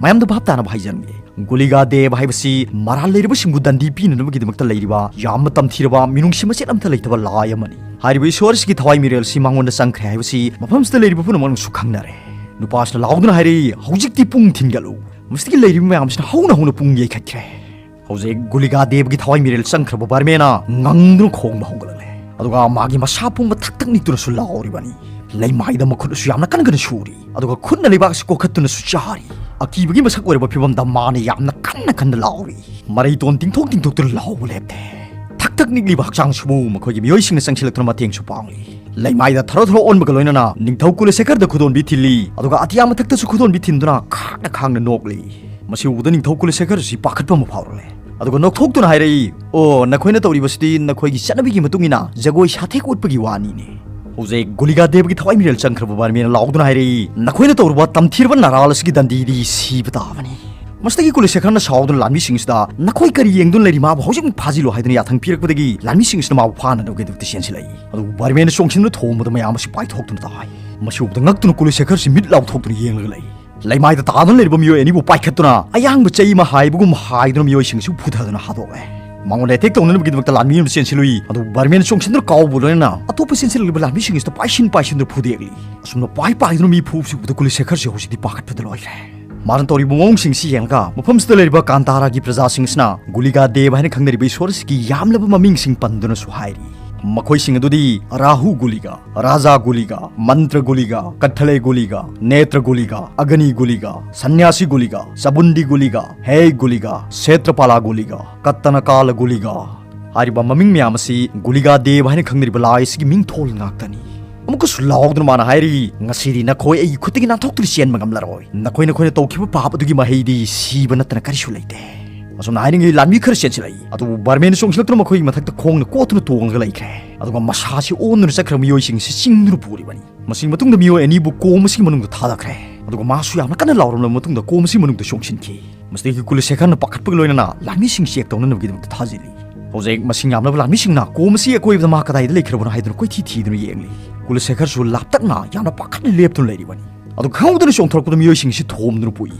ꯃꯌꯥꯝꯗ ꯚꯥꯞ ꯇꯥꯅꯕ ꯍꯥꯏꯖꯔꯝꯒꯦ꯫ ꯒꯨꯂꯤꯒꯥ ꯗꯦꯕ ꯍꯥꯏꯕꯁꯤ ꯃꯔꯥꯜ ꯂꯩꯔꯕꯁꯤꯡꯕꯨ ꯗꯟꯗꯤ ꯄꯤꯅꯅꯕꯒꯤꯗꯃꯛꯇ ꯂꯩꯔꯤꯕ ꯌꯥꯝꯅ ꯇꯝꯊꯤꯔꯕ ꯃꯤꯅꯨꯡꯁꯤ ꯃꯆꯦꯠ ꯑꯃꯠꯇ ꯂꯩꯇꯕ ꯂꯥꯏ ꯑꯃꯅꯤ꯫ ꯍꯥꯏꯔꯤꯕ ꯏꯁꯣꯔ ꯑꯁꯤꯒꯤ ꯊꯋꯥꯏ ꯃꯤꯔꯦꯜꯁꯤ ꯃꯉꯣꯟꯗ ꯆꯪꯈ꯭ꯔꯦ ꯍꯥꯏꯕꯁꯤ ꯃꯐꯝꯁꯤꯗ ꯂꯩꯔꯤꯕ ꯄꯨꯝꯅꯃꯛꯅꯁꯨ ꯈꯪꯅꯔꯦ꯫ ꯅꯨꯄꯥꯁꯤꯅ ꯂꯥꯎꯗꯨꯅ ꯍꯥꯏꯔꯛꯏ, "ꯍꯧꯖꯤꯛꯇꯤ ꯄꯨꯡ ꯊꯤꯟꯒꯠꯂꯨ꯫" ꯃꯁꯤꯗꯒꯤ ꯂꯩꯔꯤꯕ ꯃꯌꯥꯝꯁꯤꯅ ꯍꯧꯅ ꯍꯧꯅ ꯄꯨꯡ ꯌꯩꯈꯠꯈ꯭ꯔꯦ꯫ ꯍꯧꯖꯤꯛ ꯒꯨꯂꯤꯒꯥ ꯗꯦꯕꯒꯤ ꯊꯋꯥꯏ ꯃꯤꯔꯦꯜ ꯆꯪꯈ꯭ꯔꯕ ꯕꯔꯃꯦꯅ ꯉꯪꯗꯨꯅ ꯈꯣꯡꯕ ꯍꯧꯒꯠꯂꯛꯂꯦ꯫ ꯑꯗꯨꯒ ꯃꯥꯒꯤ ꯃꯁꯥ ꯄꯨꯝꯕ ꯊꯛ ꯊꯛ ꯅꯤꯛꯇꯨꯅꯁꯨ ꯂꯥꯎꯔꯤꯕꯅꯤ꯫ ꯂꯩꯃꯥꯏꯗ ꯃꯈꯨꯠ ꯑꯁꯨ ꯌꯥꯝꯅ ꯀꯟ ꯀꯟꯅ ꯁꯨꯔꯤ꯫ ꯑꯗꯨꯒ ꯈꯨꯠꯅ ꯂꯩꯕꯥꯛ ꯑꯁꯤ ꯀꯣꯛꯈꯠꯇꯨꯅꯁꯨ ꯆꯥꯔꯤ꯫ ꯑꯀꯤꯕꯒꯤ ꯃꯁꯛ ꯑꯣꯏꯔꯕ ꯐꯤꯕꯝꯗ ꯃꯥꯅ ꯌꯥꯝꯅ ꯀꯟꯅ ꯀꯟꯅ ꯂꯥꯎꯔꯤ꯫ ꯃꯔꯩꯇꯣꯟ ꯇꯤꯡꯊꯣꯛ ꯇꯤꯡꯊꯣꯛꯇꯨꯅ ꯂꯥꯎꯕ ꯂꯦꯞꯇꯦ꯫ ꯊꯛ ꯊꯛ ꯅꯤꯛꯂꯤꯕ ꯍꯛꯆꯥꯡꯁꯤꯕꯨ ꯃꯈꯣꯏꯒꯤ ꯃꯤꯑꯣꯏꯁꯤꯡꯅ ꯆꯪꯁꯤꯜꯂꯛꯇꯨꯅ ꯃꯇꯦꯡꯁꯨ ꯄꯥꯡꯂꯤ꯫ ꯂꯩꯃꯥꯏꯗ ꯊꯔꯣ ꯊꯔꯣ ꯑꯣꯟꯕꯒ ꯂꯣꯏꯅꯅ ꯅꯤꯡꯊꯧ ꯀꯨꯂꯁꯦꯈꯔꯗ ꯈꯨꯗꯣꯟꯕꯤ ꯊꯤꯜꯂꯤ꯫ ꯑꯗꯨꯒ ꯑꯇꯤꯌꯥ ꯃꯊꯛꯇꯁꯨ ꯈꯨꯗꯣꯟꯕꯤ ꯊꯤꯟꯗꯨꯅ ꯈꯥꯡꯅ ꯈꯥꯡꯅ ꯅꯣꯛꯂꯤ꯫ ꯃꯁꯤ ꯎꯕꯗ ꯅꯤꯡꯊꯧ ꯀꯨꯂꯁꯦꯈꯔꯁꯤ ꯄꯥꯈꯠꯄ ꯑꯃ ꯐꯥꯎꯔꯛꯂꯦ꯫ ꯑꯗꯨꯒ ꯅꯣꯛꯊꯣꯛꯇꯨꯅ ꯍꯥꯏꯔꯛꯏ, "ꯑꯣ, ꯅꯈꯣꯏꯅ ꯇꯧꯔꯤꯕꯁꯤꯗꯤ ꯅꯈꯣꯏꯒꯤ ꯆꯠꯅꯕꯤꯒꯤ ꯃꯇꯨꯡ ꯏꯟꯅ ꯖꯒꯣꯏ ꯁꯥꯊꯦꯛ ꯎꯠꯄꯒꯤ ꯋꯥꯅꯤꯅꯦ꯫" ꯍꯧꯖꯤꯛ ꯒꯨꯂꯤꯒꯥ ꯗꯦꯕꯒꯤ ꯊꯋꯥꯏ ꯃꯤꯔꯦꯜ ꯆꯪꯈ꯭ꯔꯕ ꯕꯥꯔꯃꯤꯅ ꯂꯥꯎꯗꯨꯅ ꯍꯥꯏꯔꯛꯏ, "ꯅꯈꯣꯏꯅ ꯇꯧꯔꯨꯕ ꯇꯝꯊꯤꯔꯕ ꯅꯔꯥꯜ ꯑꯁꯤꯒꯤ ꯗꯟꯗꯤꯗꯤ ꯁꯤꯕ ꯇꯥꯕꯅꯤ꯫" ꯃꯁꯤꯗꯒꯤ ꯀꯨꯂꯁꯦꯈꯔꯅ ꯁꯥꯎꯗꯨꯅ ꯂꯥꯟꯃꯤꯁꯤꯡꯁꯤꯗ, "ꯅꯈꯣꯏ ꯀꯔꯤ ꯌꯦꯡꯗꯨꯅ ꯂꯩꯔꯤ? ꯃꯥꯕꯨ ꯍꯧꯖꯤꯛꯃꯛ ꯐꯥꯖꯤꯜꯂꯨ" ꯍꯥꯏꯗꯨꯅ ꯌꯥꯊꯪ ꯄꯤꯔꯛꯄꯗꯒꯤ ꯂꯥꯟꯃꯤꯁꯤꯡꯁꯤꯅ ꯃꯥꯕꯨ ꯐꯥꯅꯅꯕꯒꯤꯗꯃꯛꯇ ꯆꯦꯟꯁꯤꯜꯂꯛꯏ꯫ ꯑꯗꯨꯕꯨ ꯕꯥꯔꯃꯦꯟꯅ ꯆꯣꯡꯁꯤꯟꯗꯨꯅ ꯊꯣꯝꯕꯗ ꯃꯌꯥꯝ ꯑꯁꯤ ꯄꯥꯏꯊꯣꯛꯇꯨꯅ ꯇꯥꯏ꯫ ꯃꯁꯤ ꯎꯕꯗ ꯉꯛꯇꯨꯅ ꯀꯨꯂꯁꯦꯈꯔꯁꯤ ꯃꯤꯠ ꯂꯥꯎꯊꯣꯛꯇꯨꯅ ꯌꯦꯡꯂꯒ ꯂꯩ꯫ ꯂꯩꯃꯥꯏꯗ ꯇꯥꯗꯨꯅ ꯂꯩꯔꯤꯕ ꯃꯤꯑꯣꯏ ꯑꯅꯤꯕꯨ ꯄꯥꯏꯈꯠꯇꯨꯅ ꯑꯌꯥꯡꯕ ꯆꯩ ꯑꯃ ꯍꯥꯏꯕꯒꯨꯝ ꯍꯥꯏꯗꯨꯅ ꯃꯤꯑꯣꯏꯁꯤꯡ ꯑꯁꯤꯕꯨ ꯐꯨꯊꯗꯨꯅ ꯍꯥꯠꯇꯣꯛꯂꯦ꯫ ꯃꯉꯣꯟꯗ ꯑꯦꯇꯦꯛ ꯇꯧꯅꯅꯕꯒꯤꯗꯃꯛꯇ ꯂꯥꯟꯃꯤ ꯑꯃ ꯆꯦꯟꯁꯤꯜꯂꯨꯏ꯫ ꯑꯗꯨꯕꯨ ꯕꯔꯃꯦꯟ ꯆꯣꯡꯁꯤꯟꯗꯨꯅ ꯀꯥꯎꯕ ꯂꯣꯏꯅꯅ ꯑꯇꯣꯞꯄ ꯆꯦꯟꯁꯤꯜꯂꯛꯂꯤꯕ ꯂꯥꯟꯃꯤꯁꯤꯡ ꯑꯁꯤꯗ ꯄꯥꯏꯁꯤꯟ ꯄꯥꯏꯁꯤꯟꯗꯨꯅ ꯐꯨꯗꯦꯛꯂꯤ꯫ ꯑꯁꯨꯝꯅ ꯄꯥꯏ ꯄꯥꯏꯗꯨꯅ ꯃꯤ ꯐꯨꯕꯁꯤ ꯎꯕꯗ ꯀꯨꯂꯁꯦꯈꯔꯁꯤ ꯍꯧꯖꯤꯛꯇꯤ ꯄꯥꯈꯠꯄꯗ ꯂꯣꯏꯈ꯭ꯔꯦ꯫ ꯃꯥꯅ ꯇꯧꯔꯤꯕ ꯃꯑꯣꯡꯁꯤꯡꯁꯤ ꯌꯦꯡꯂꯒ ꯃꯐꯝꯁꯤꯗ ꯂꯩꯔꯤꯕ ꯀꯥꯟꯇꯥꯔꯥꯒꯤ ꯄ꯭ꯔꯖꯥꯁꯤꯡ ꯑꯁꯤꯅ ꯒꯨꯂꯤꯒꯥ ꯗꯦꯕ ꯍꯥꯏꯅ ꯈꯪꯅꯔꯤꯕ ꯏꯁꯣꯔ ꯑꯁꯤꯒꯤ ꯌꯥꯝꯂꯕ ꯃꯃꯤꯡꯁꯤꯡ ꯄꯟꯗꯨꯅꯁꯨ ꯍꯥꯏꯔꯤ꯫ ꯃꯈꯣꯏꯁꯤꯡ ꯑꯗꯨꯗꯤ ꯔꯥꯍꯨ ꯒꯨꯂꯤꯒ, ꯔꯥꯖꯥ ꯒꯨꯂꯤꯒ, ꯃꯟꯇ꯭ꯔ ꯒꯨꯂꯤꯒ, ꯀꯠꯊꯂꯦ ꯒꯨꯂꯤꯒ, ꯅꯦꯇ꯭ꯔ ꯒꯨꯂꯤꯒ, ꯑꯒꯅꯤ ꯒꯨꯂꯤꯒ, ꯁꯟꯌꯥꯁꯤ ꯒꯨꯂꯤꯒ, ꯆꯕꯨꯟꯗꯤ ꯒꯨꯂꯤꯒ, ꯍꯦ ꯒꯨꯂꯤꯒ, ꯁꯦꯇ꯭ꯔꯄꯥꯂꯥ ꯒꯨꯂꯤꯒ, ꯀꯠꯇꯅ ꯀꯥꯂ ꯒꯨꯂꯤꯒ ꯍꯥꯏꯔꯤꯕ ꯃꯃꯤꯡ ꯃꯌꯥꯝ ꯑꯁꯤ ꯒꯨꯂꯤꯒꯥ ꯗꯦꯕ ꯍꯥꯏꯅ ꯈꯪꯅꯔꯤꯕ ꯂꯥꯏ ꯑꯁꯤꯒꯤ ꯃꯤꯡꯊꯣꯜ ꯉꯥꯛꯇꯅꯤ꯫ ꯑꯃꯨꯛꯀꯁꯨ ꯂꯥꯎꯗꯨꯅ ꯃꯥꯅ ꯍꯥꯏꯔꯤ, "ꯉꯁꯤꯗꯤ ꯅꯈꯣꯏ ꯑꯩꯒꯤ ꯈꯨꯠꯇꯒꯤ ꯅꯥꯟꯊꯣꯛꯇꯨꯅ ꯆꯦꯟꯕ ꯉꯝꯂꯔꯣꯏ꯫ ꯅꯈꯣꯏ ꯅꯈꯣꯏꯅ ꯇꯧꯈꯤꯕ ꯄꯥꯞ ꯑꯗꯨꯒꯤ ꯃꯍꯩꯗꯤ ꯁꯤꯕ ꯅꯠꯇꯅ ꯀꯔꯤꯁꯨ ꯂꯩꯇꯦ꯫" ꯑꯁꯨꯝꯅ ꯍꯥꯏꯔꯤꯉꯩ ꯂꯥꯟꯃꯤ ꯈꯔ ꯆꯦꯟꯁꯤꯜꯂꯛꯏ꯫ ꯑꯗꯨꯕꯨ ꯕꯔꯃꯦꯟ ꯆꯣꯡꯁꯤꯜꯂꯛꯇꯨꯅ ꯃꯈꯣꯏꯒꯤ ꯃꯊꯛꯇ ꯈꯣꯡꯅ ꯀꯣꯠꯇꯨꯅ ꯇꯣꯡꯂꯒ ꯂꯩꯈ꯭ꯔꯦ꯫ ꯑꯗꯨꯒ ꯃꯁꯥꯁꯤ ꯑꯣꯟꯗꯨꯅ ꯆꯠꯈ꯭ꯔꯕ ꯃꯤꯑꯣꯏꯁꯤꯡ ꯑꯁꯤ ꯆꯤꯡꯗꯨꯅ ꯄꯨꯔꯤꯕꯅꯤ꯫ ꯃꯁꯤꯒꯤ ꯃꯇꯨꯡꯗ ꯃꯤꯑꯣꯏ ꯑꯅꯤꯕꯨ ꯀꯣꯝ ꯑꯁꯤꯒꯤ ꯃꯅꯨꯡꯗ ꯊꯥꯗꯈ꯭ꯔꯦ꯫ ꯑꯗꯨꯒ ꯃꯥꯁꯨ ꯌꯥꯝꯅ ꯀꯟꯅ ꯂꯥꯎꯔꯝꯂꯕ ꯃꯇꯨꯡꯗ ꯀꯣꯝ ꯑꯁꯤꯒꯤ ꯃꯅꯨꯡꯗ ꯆꯣꯡꯁꯤꯟꯈꯤ꯫ ꯃꯁꯤꯗꯒꯤ ꯀꯨꯂꯁꯦꯈꯔꯅ ꯄꯥꯈꯠꯄꯒ ꯂꯣꯏꯅꯅ ꯂꯥꯟꯃꯤꯁꯤꯡ ꯆꯦꯛ ꯇꯧꯅꯅꯕꯒꯤꯗꯃꯛꯇ ꯊꯥꯖꯤꯜꯂꯤ꯫ ꯍꯧꯖꯤꯛ ꯃꯁꯤꯡ ꯌꯥꯝꯂꯕ ꯂꯥꯟꯃꯤꯁꯤꯡꯅ ꯀꯣꯝ ꯑꯁꯤ ꯑꯀꯣꯏꯕꯗ ꯃꯥ ꯀꯗꯥꯏꯗ ꯂꯩꯈ꯭ꯔꯕꯅꯣ ꯍꯥꯏꯗꯨꯅ ꯀꯣꯏꯊꯤ ꯊꯤꯗꯨꯅ ꯌꯦꯡꯂꯤ꯫ ꯀꯨꯂꯁꯦꯈꯔꯁꯨ ꯂꯥꯞꯇꯛꯅ ꯌꯥꯝꯅ ꯄꯥꯈꯠꯅ ꯂꯦꯞꯇꯨꯅ ꯂꯩꯔꯤꯕꯅꯤ꯫ ꯑꯗꯨ ꯈꯪꯍꯧꯗꯅ ꯆꯣꯡꯊꯣꯔꯛꯄꯗ ꯃꯤꯑꯣꯏꯁꯤꯡ ꯑꯁꯤ ꯊꯣꯝꯗꯨꯅ ꯄꯨꯏ꯫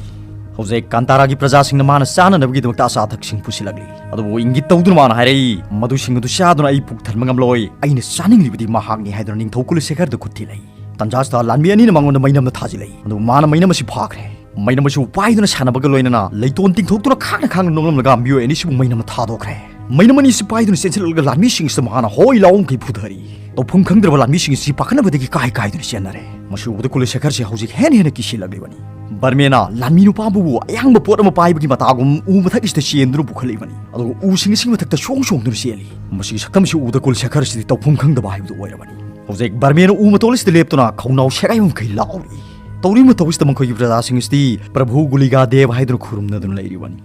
ꯍꯧꯖꯤꯛ ꯀꯥꯟꯇꯥꯔꯥꯒꯤ ꯄ꯭ꯔꯖꯥꯁꯤꯡꯅ ꯃꯥꯅ ꯆꯥꯅꯅꯕꯒꯤꯗꯃꯛꯇ ꯑꯆꯥ ꯑꯊꯛꯁꯤꯡ ꯄꯨꯁꯤꯜꯂꯛꯂꯤ꯫ ꯑꯗꯨꯕꯨ ꯏꯪꯒꯤꯠ ꯇꯧꯗꯨꯅ ꯃꯥꯅ ꯍꯥꯏꯔꯛꯏ, "ꯃꯗꯨꯁꯤꯡ ꯑꯗꯨ ꯆꯥꯗꯨꯅ ꯑꯩ ꯄꯨꯛ ꯊꯟꯕ ꯉꯝꯂꯣꯏ꯫ ꯑꯩꯅ ꯆꯥꯅꯤꯡꯂꯤꯕꯗꯤ ꯃꯍꯥꯛꯅꯤ" ꯍꯥꯏꯗꯨꯅ ꯅꯤꯡꯊꯧ ꯀꯨꯂꯁꯦꯈꯔꯗ ꯈꯨꯠ ꯊꯤꯜꯂꯛꯏ꯫ ꯇꯟꯖꯥꯁꯤꯗ ꯂꯥꯟꯃꯤ ꯑꯅꯤꯅ ꯃꯉꯣꯟꯗ ꯃꯩꯅꯝꯅ ꯊꯥꯖꯤꯜꯂꯛꯏ꯫ ꯑꯗꯨꯕꯨ ꯃꯥꯅ ꯃꯩꯅꯝ ꯑꯁꯤ ꯐꯥꯈ꯭ꯔꯦ꯫ ꯃꯩꯅꯝ ꯑꯁꯤꯕꯨ ꯄꯥꯏꯗꯨꯅ ꯁꯥꯟꯅꯕꯒ ꯂꯣꯏꯅꯅ ꯂꯩꯇꯣꯟ ꯇꯤꯡꯊꯣꯛꯇꯨꯅ ꯈꯥꯡꯅ ꯈꯥꯡꯅ ꯅꯣꯡꯂꯝꯂꯒ ꯃꯤꯑꯣꯏ ꯑꯅꯤꯁꯤꯕꯨ ꯃꯩꯅꯝꯅ ꯊꯥꯗꯣꯛꯈ꯭ꯔꯦ꯫ ꯃꯩꯅꯝ ꯑꯅꯤꯁꯤ ꯄꯥꯏꯗꯨꯅ ꯆꯦꯟꯁꯤꯜꯂꯛꯂꯒ ꯂꯥꯟꯃꯤꯁꯤꯡꯁꯤꯗ ꯃꯍꯥꯛꯅ ꯍꯣꯏ ꯂꯥꯎ ꯃꯈꯩ ꯐꯨꯊꯔꯤ꯫ ꯇꯧꯐꯝ ꯈꯪꯗ꯭ꯔꯕ ꯂꯥꯟꯃꯤꯁꯤꯡ ꯑꯁꯤ ꯄꯥꯈꯠꯅꯕꯗꯒꯤ ꯀꯥꯏ ꯀꯥꯏꯗꯨꯅ ꯆꯦꯟꯅꯔꯦ꯫ ꯃꯁꯤ ꯎꯕꯗ ꯀꯨꯂꯁꯦꯈꯔꯁꯤ ꯍꯧꯖꯤꯛ ꯍꯦꯟꯅ ꯍꯦꯟꯅ ꯀꯤꯁꯤꯜꯂꯛꯂꯤꯕꯅꯤ꯫ ꯕꯔꯃꯦꯅ ꯂꯥꯟꯃꯤ ꯅꯨꯄꯥ ꯑꯃꯕꯨ ꯑꯌꯥꯡꯕ ꯄꯣꯠ ꯑꯃ ꯄꯥꯏꯕꯒꯤ ꯃꯇꯥꯒꯨꯝ ꯎ ꯃꯊꯛ ꯑꯁꯤꯗ ꯆꯦꯟꯗꯨꯅ ꯄꯨꯈꯠꯂꯛꯏꯕꯅꯤ꯫ ꯑꯗꯨꯒ ꯎꯁꯤꯡ ꯑꯁꯤꯒꯤ ꯃꯊꯛꯇ ꯁꯣꯡ ꯁꯣꯡꯗꯨꯅ ꯆꯦꯜꯂꯤ꯫ ꯃꯁꯤꯒꯤ ꯁꯛꯇꯝꯁꯤ ꯎꯕꯗ ꯀꯨꯂꯁꯦꯈꯔꯁꯤꯗꯤ ꯇꯧꯐꯝ ꯈꯪꯗꯕ ꯍꯥꯏꯕꯗꯨ ꯑꯣꯏꯔꯕꯅꯤ꯫ ꯍꯧꯖꯤꯛ ꯕꯔꯃꯦꯅ ꯎ ꯃꯇꯣꯜ ꯑꯁꯤꯗ ꯂꯦꯞꯇꯨꯅ ꯈꯧꯅꯥꯎ ꯁꯦꯒꯥꯏꯕ ꯃꯈꯩ ꯂꯥꯎꯔꯤ꯫ ꯇꯧꯔꯤꯕ ꯃꯇꯧ ꯑꯁꯤꯗ ꯃꯈꯣꯏꯒꯤ ꯄ꯭ꯔꯖꯥꯁꯤꯡ ꯑꯁꯤꯗꯤ ꯄ꯭ꯔꯚꯨ ꯒꯨꯂꯤꯒꯥ ꯗꯦꯕ ꯍꯥꯏꯗꯨꯅ ꯈꯨꯔꯨꯝꯅꯗꯨꯅ ꯂꯩꯔꯤꯕꯅꯤ꯫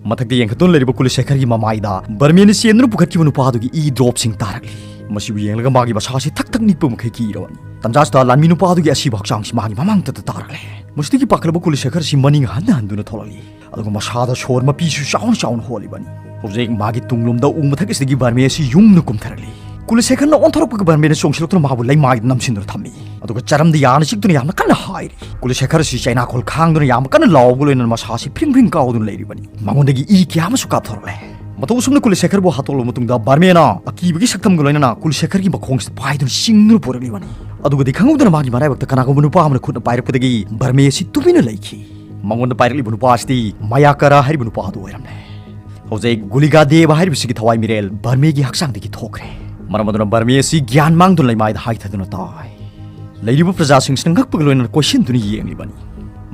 ꯃꯊꯛꯇ ꯌꯦꯡꯈꯠꯇꯨꯅ ꯂꯩꯔꯤꯕ ꯀꯨꯂꯁꯦꯈꯔꯒꯤ ꯃꯃꯥꯏꯗ ꯕꯔꯃꯦꯅ ꯆꯦꯟꯗꯨꯅ ꯄꯨꯈꯠꯈꯤꯕ ꯅꯨꯄꯥꯗꯨꯒꯤ ꯏ ꯗ꯭ꯔꯣꯞꯁꯤꯡ ꯇꯥꯔꯛꯂꯤ꯫ ꯃꯁꯤꯕꯨ ꯌꯦꯡꯂꯒ ꯃꯥꯒꯤ ꯃꯁꯥꯁꯤ ꯊꯛ ꯊꯛ ꯅꯤꯛꯄ ꯃꯈꯩ ꯀꯤꯔꯕꯅꯤ꯫ ꯇꯟꯖꯥꯁꯤꯗ ꯂꯥꯟꯃꯤ ꯅꯨꯄꯥꯗꯨꯒꯤ ꯑꯁꯤꯕ ꯍꯛꯆꯥꯡꯁꯤ ꯃꯥꯒꯤ ꯃꯃꯥꯡꯗ ꯇꯥꯔꯛꯂꯦ꯫ ꯃꯁꯤꯗꯒꯤ ꯄꯥꯈꯠꯂꯕ ꯀꯨꯂꯁꯦꯈꯔꯁꯤ ꯃꯅꯤꯡ ꯍꯟꯅ ꯍꯟꯗꯨꯅ ꯊꯣꯛꯂꯛꯂꯤ꯫ ꯑꯗꯨꯒ ꯃꯁꯥꯗ ꯁꯣꯔ ꯃꯄꯤꯁꯨ ꯆꯥꯎꯅ ꯆꯥꯎꯅ ꯍꯣꯜꯂꯤꯕꯅꯤ꯫ ꯍꯧꯖꯤꯛ ꯃꯥꯒꯤ ꯇꯨꯡꯂꯣꯝꯗ ꯎ ꯃꯊꯛ ꯑꯁꯤꯗꯒꯤ ꯕꯔꯃꯦ ꯑꯁꯤ ꯌꯨꯡꯅ ꯀꯨꯝꯊꯔꯛꯂꯤ꯫ ꯀꯨꯂꯁꯦꯈꯔꯅ ꯑꯣꯟꯊꯣꯔꯛꯄꯒ ꯕꯔꯃꯦꯅ ꯆꯣꯡꯁꯤꯜꯂꯛꯇꯨꯅ ꯃꯥꯕꯨ ꯂꯩꯃꯥꯏꯗ ꯅꯝꯁꯤꯟꯗꯨꯅ ꯊꯝꯃꯤ꯫ ꯑꯗꯨꯒ ꯆꯔꯝꯗ ꯌꯥꯅ ꯆꯤꯛꯇꯨꯅ ꯌꯥꯝꯅ ꯀꯟꯅ ꯍꯥꯏꯔꯤ꯫ ꯀꯨꯂꯁꯦꯈꯔ ꯑꯁꯤ ꯆꯩꯅꯥꯈꯣꯜ ꯈꯥꯡꯗꯨꯅ ꯌꯥꯝꯅ ꯀꯟꯅ ꯂꯥꯎꯕꯒ ꯂꯣꯏꯅꯅ ꯃꯁꯥꯁꯤ ꯐ꯭ꯔꯤꯡ ꯐ꯭ꯔꯤꯡ ꯀꯥꯎꯗꯨꯅ ꯂꯩꯔꯤꯕꯅꯤ꯫ ꯃꯉꯣꯟꯗꯒꯤ ꯏ ꯀꯌꯥ ꯑꯃꯁꯨ ꯀꯥꯞꯊꯣꯔꯛꯂꯦ꯫ ꯃꯇꯧ ꯑꯁꯨꯝꯅ ꯀꯨꯂꯁꯦꯈꯔꯕꯨ ꯍꯥꯠꯇꯣꯛꯂꯕ ꯃꯇꯨꯡꯗ ꯕꯔꯃꯦꯅ ꯑꯀꯤꯕꯒꯤ ꯁꯛꯇꯝꯒ ꯂꯣꯏꯅꯅ ꯀꯨꯂꯁꯦꯈꯔꯒꯤ ꯃꯈꯣꯡꯁꯤꯗ ꯄꯥꯏꯗꯨꯅ ꯆꯤꯡꯗꯨꯅ ꯄꯨꯔꯛꯂꯤꯕꯅꯤ꯫ ꯑꯗꯨꯒꯗꯤ ꯈꯪꯍꯧꯗꯅ ꯃꯥꯒꯤ ꯃꯔꯥꯏꯕꯛꯇ ꯀꯅꯥꯒꯨꯝꯕ ꯅꯨꯄꯥ ꯑꯃꯅ ꯈꯨꯠꯅ ꯄꯥꯏꯔꯛꯄꯗꯒꯤ ꯕꯔꯃꯦ ꯑꯁꯤ ꯇꯨꯃꯤꯟꯅ ꯂꯩꯈꯤ꯫ ꯃꯉꯣꯟꯗ ꯄꯥꯏꯔꯛꯂꯤꯕ ꯅꯨꯄꯥ ꯑꯁꯤꯗꯤ ꯃꯌꯥꯀꯔꯥ ꯍꯥꯏꯔꯤꯕ ꯅꯨꯄꯥ ꯑꯗꯨ ꯑꯣꯏꯔꯝꯂꯦ꯫ ꯍꯧꯖꯤꯛ ꯒꯨꯂꯤꯒꯥꯗꯦꯕ ꯍꯥꯏꯔꯤꯕꯁꯤꯒꯤ ꯊꯋꯥꯏ ꯃꯤꯔꯦꯜ ꯕꯔꯃꯦꯒꯤ ꯍꯛꯆꯥꯡꯗꯒꯤ ꯊꯣꯛꯈ꯭ꯔꯦ꯫ ꯃꯔꯝ ꯑꯗꯨꯅ ꯕꯔꯃꯦ ꯑꯁꯤ ꯒ꯭ꯌꯥꯟ ꯃꯥꯡꯗꯨꯅ ꯂꯩꯃꯥꯏꯗ ꯍꯥꯏꯊꯗꯨꯅ ꯇꯥꯏ꯫ ꯂꯩꯔꯤꯕ ꯄ꯭ꯔꯖꯥꯁꯤꯡꯁꯤꯅ ꯉꯛꯄꯒ ꯂꯣꯏꯅꯅ ꯀꯣꯏꯁꯤꯟꯗꯨꯅ ꯌꯦꯡꯂꯤꯕꯅꯤ꯫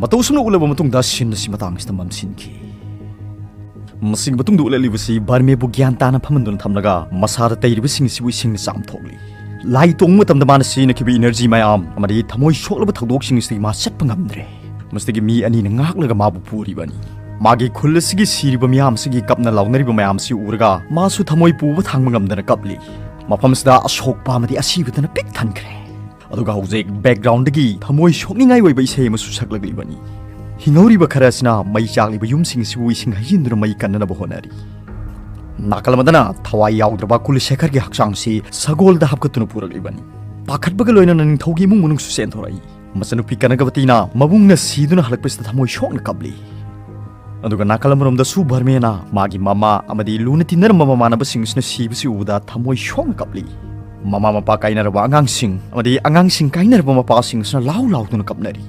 ꯃꯇꯧ ꯑꯁꯨꯝꯅ ꯎꯠꯂꯕ ꯃꯇꯨꯡꯗ ꯁꯤꯟ ꯑꯁꯤ ꯃꯇꯥꯡꯁꯤꯗ ꯃꯝꯁꯤꯟꯈꯤ꯫ ꯃꯁꯤꯒꯤ ꯃꯇꯨꯡꯗ ꯎꯠꯂꯛꯂꯤꯕꯁꯤ ꯕꯔꯃꯦꯕꯨ ꯒ꯭ꯌꯥꯟ ꯇꯥꯅ ꯐꯝꯍꯟꯗꯨꯅ ꯊꯝꯂꯒ ꯃꯁꯥꯗ ꯇꯩꯔꯤꯕꯁꯤꯡ ꯑꯁꯤꯕꯨ ꯏꯁꯤꯡꯅ ꯆꯥꯝꯊꯣꯛꯂꯤ꯫ ꯂꯥꯏ ꯇꯣꯡꯕ ꯃꯇꯝꯗ ꯃꯥꯅ ꯁꯤꯖꯤꯟꯅꯈꯤꯕ ꯏꯅꯔꯖꯤ ꯃꯌꯥꯝ ꯑꯃꯗꯤ ꯊꯃꯣꯏ ꯁꯣꯛꯂꯕ ꯊꯧꯗꯣꯛꯁꯤꯡ ꯑꯁꯤꯗꯒꯤ ꯃꯥ ꯆꯠꯄ ꯉꯝꯗ꯭ꯔꯦ꯫ ꯃꯁꯤꯗꯒꯤ ꯃꯤ ꯑꯅꯤꯅ ꯉꯥꯛꯂꯒ ꯃꯥꯕꯨ ꯄꯨꯔꯤꯕꯅꯤ꯫ ꯃꯥꯒꯤ ꯈꯨꯜ ꯑꯁꯤꯒꯤ ꯁꯤꯔꯤꯕ ꯃꯤꯌꯥꯝ ꯑꯁꯤꯒꯤ ꯀꯞꯅ ꯂꯥꯎꯅꯔꯤꯕ ꯃꯌꯥꯝ ꯑꯁꯤ ꯎꯔꯒ ꯃꯥꯁꯨ ꯊꯃꯣꯏ ꯄꯨꯕ ꯊꯥꯡꯕ ꯉꯝꯗꯅ ꯀꯞꯂꯤ꯫ ꯃꯐꯝꯁꯤꯗ ꯑꯁꯣꯛꯄ ꯑꯃꯗꯤ ꯑꯁꯤꯕꯗꯅ ꯄꯤꯛ ꯊꯟꯈ꯭ꯔꯦ꯫ ꯑꯗꯨꯒ ꯍꯧꯖꯤꯛ ꯕꯦꯛꯒ꯭ꯔꯥꯎꯟꯗꯒꯤ ꯊꯃꯣꯏ ꯁꯣꯛꯅꯤꯡꯉꯥꯏ ꯑꯣꯏꯕ ꯏꯁꯩ ꯑꯃꯁꯨ ꯁꯛꯂꯛꯂꯤꯕꯅꯤ꯫ ꯍꯤꯡꯍꯧꯔꯤꯕ ꯈꯔ ꯑꯁꯤꯅ ꯃꯩ ꯆꯥꯛꯂꯤꯕ ꯌꯨꯝꯁꯤꯡ ꯑꯁꯤꯕꯨ ꯏꯁꯤꯡ ꯍꯩꯖꯤꯟꯗꯨꯅ ꯃꯩ ꯀꯟꯅꯅꯕ ꯍꯣꯠꯅꯔꯤ꯫ ꯅꯥꯀꯜ ꯑꯃꯗꯅ ꯊꯋꯥꯏ ꯌꯥꯎꯗ꯭ꯔꯕ ꯀꯨꯂꯁꯦꯈꯔꯒꯤ ꯍꯛꯆꯥꯡꯁꯤ ꯁꯒꯣꯜꯗ ꯍꯥꯞꯀꯠꯇꯨꯅ ꯄꯨꯔꯛꯂꯤꯕꯅꯤ꯫ ꯄꯥꯈꯠꯄꯒ ꯂꯣꯏꯅꯅ ꯅꯤꯡꯊꯧꯒꯤ ꯏꯃꯨꯡ ꯃꯅꯨꯡꯁꯨ ꯆꯦꯟꯊꯣꯔꯛꯏ꯫ ꯃꯆꯟꯅꯨꯄꯤ ꯀꯅꯒꯕꯇꯤꯅ ꯃꯕꯨꯡꯅ ꯁꯤꯗꯨꯅ ꯍꯜꯂꯛꯄꯁꯤꯗ ꯊꯃꯣꯏ ꯁꯣꯛꯅ ꯀꯞꯂꯤ꯫ ꯑꯗꯨꯒ ꯅꯥꯀꯜ ꯑꯃꯔꯣꯝꯗꯁꯨ ꯕꯔꯃꯦꯅ ꯃꯥꯒꯤ ꯃꯃꯥ ꯑꯃꯗꯤ ꯂꯨꯅ ꯇꯤꯟꯅꯔꯝꯕ ꯃꯃꯥꯟꯅꯕꯁꯤꯡ ꯑꯁꯤꯅ ꯁꯤꯕꯁꯤ ꯎꯕꯗ ꯊꯃꯣꯏ ꯁꯣꯛꯅ ꯀꯞꯂꯤ꯫ ꯃꯃꯥ ꯃꯄꯥ ꯀꯥꯏꯅꯔꯕ ꯑꯉꯥꯡꯁꯤꯡ ꯑꯃꯗꯤ ꯑꯉꯥꯡꯁꯤꯡ ꯀꯥꯏꯅꯔꯕ ꯃꯄꯥꯁꯤꯡ ꯑꯁꯤꯅ ꯂꯥꯎ ꯂꯥꯎꯗꯨꯅ ꯀꯞꯅꯔꯤ꯫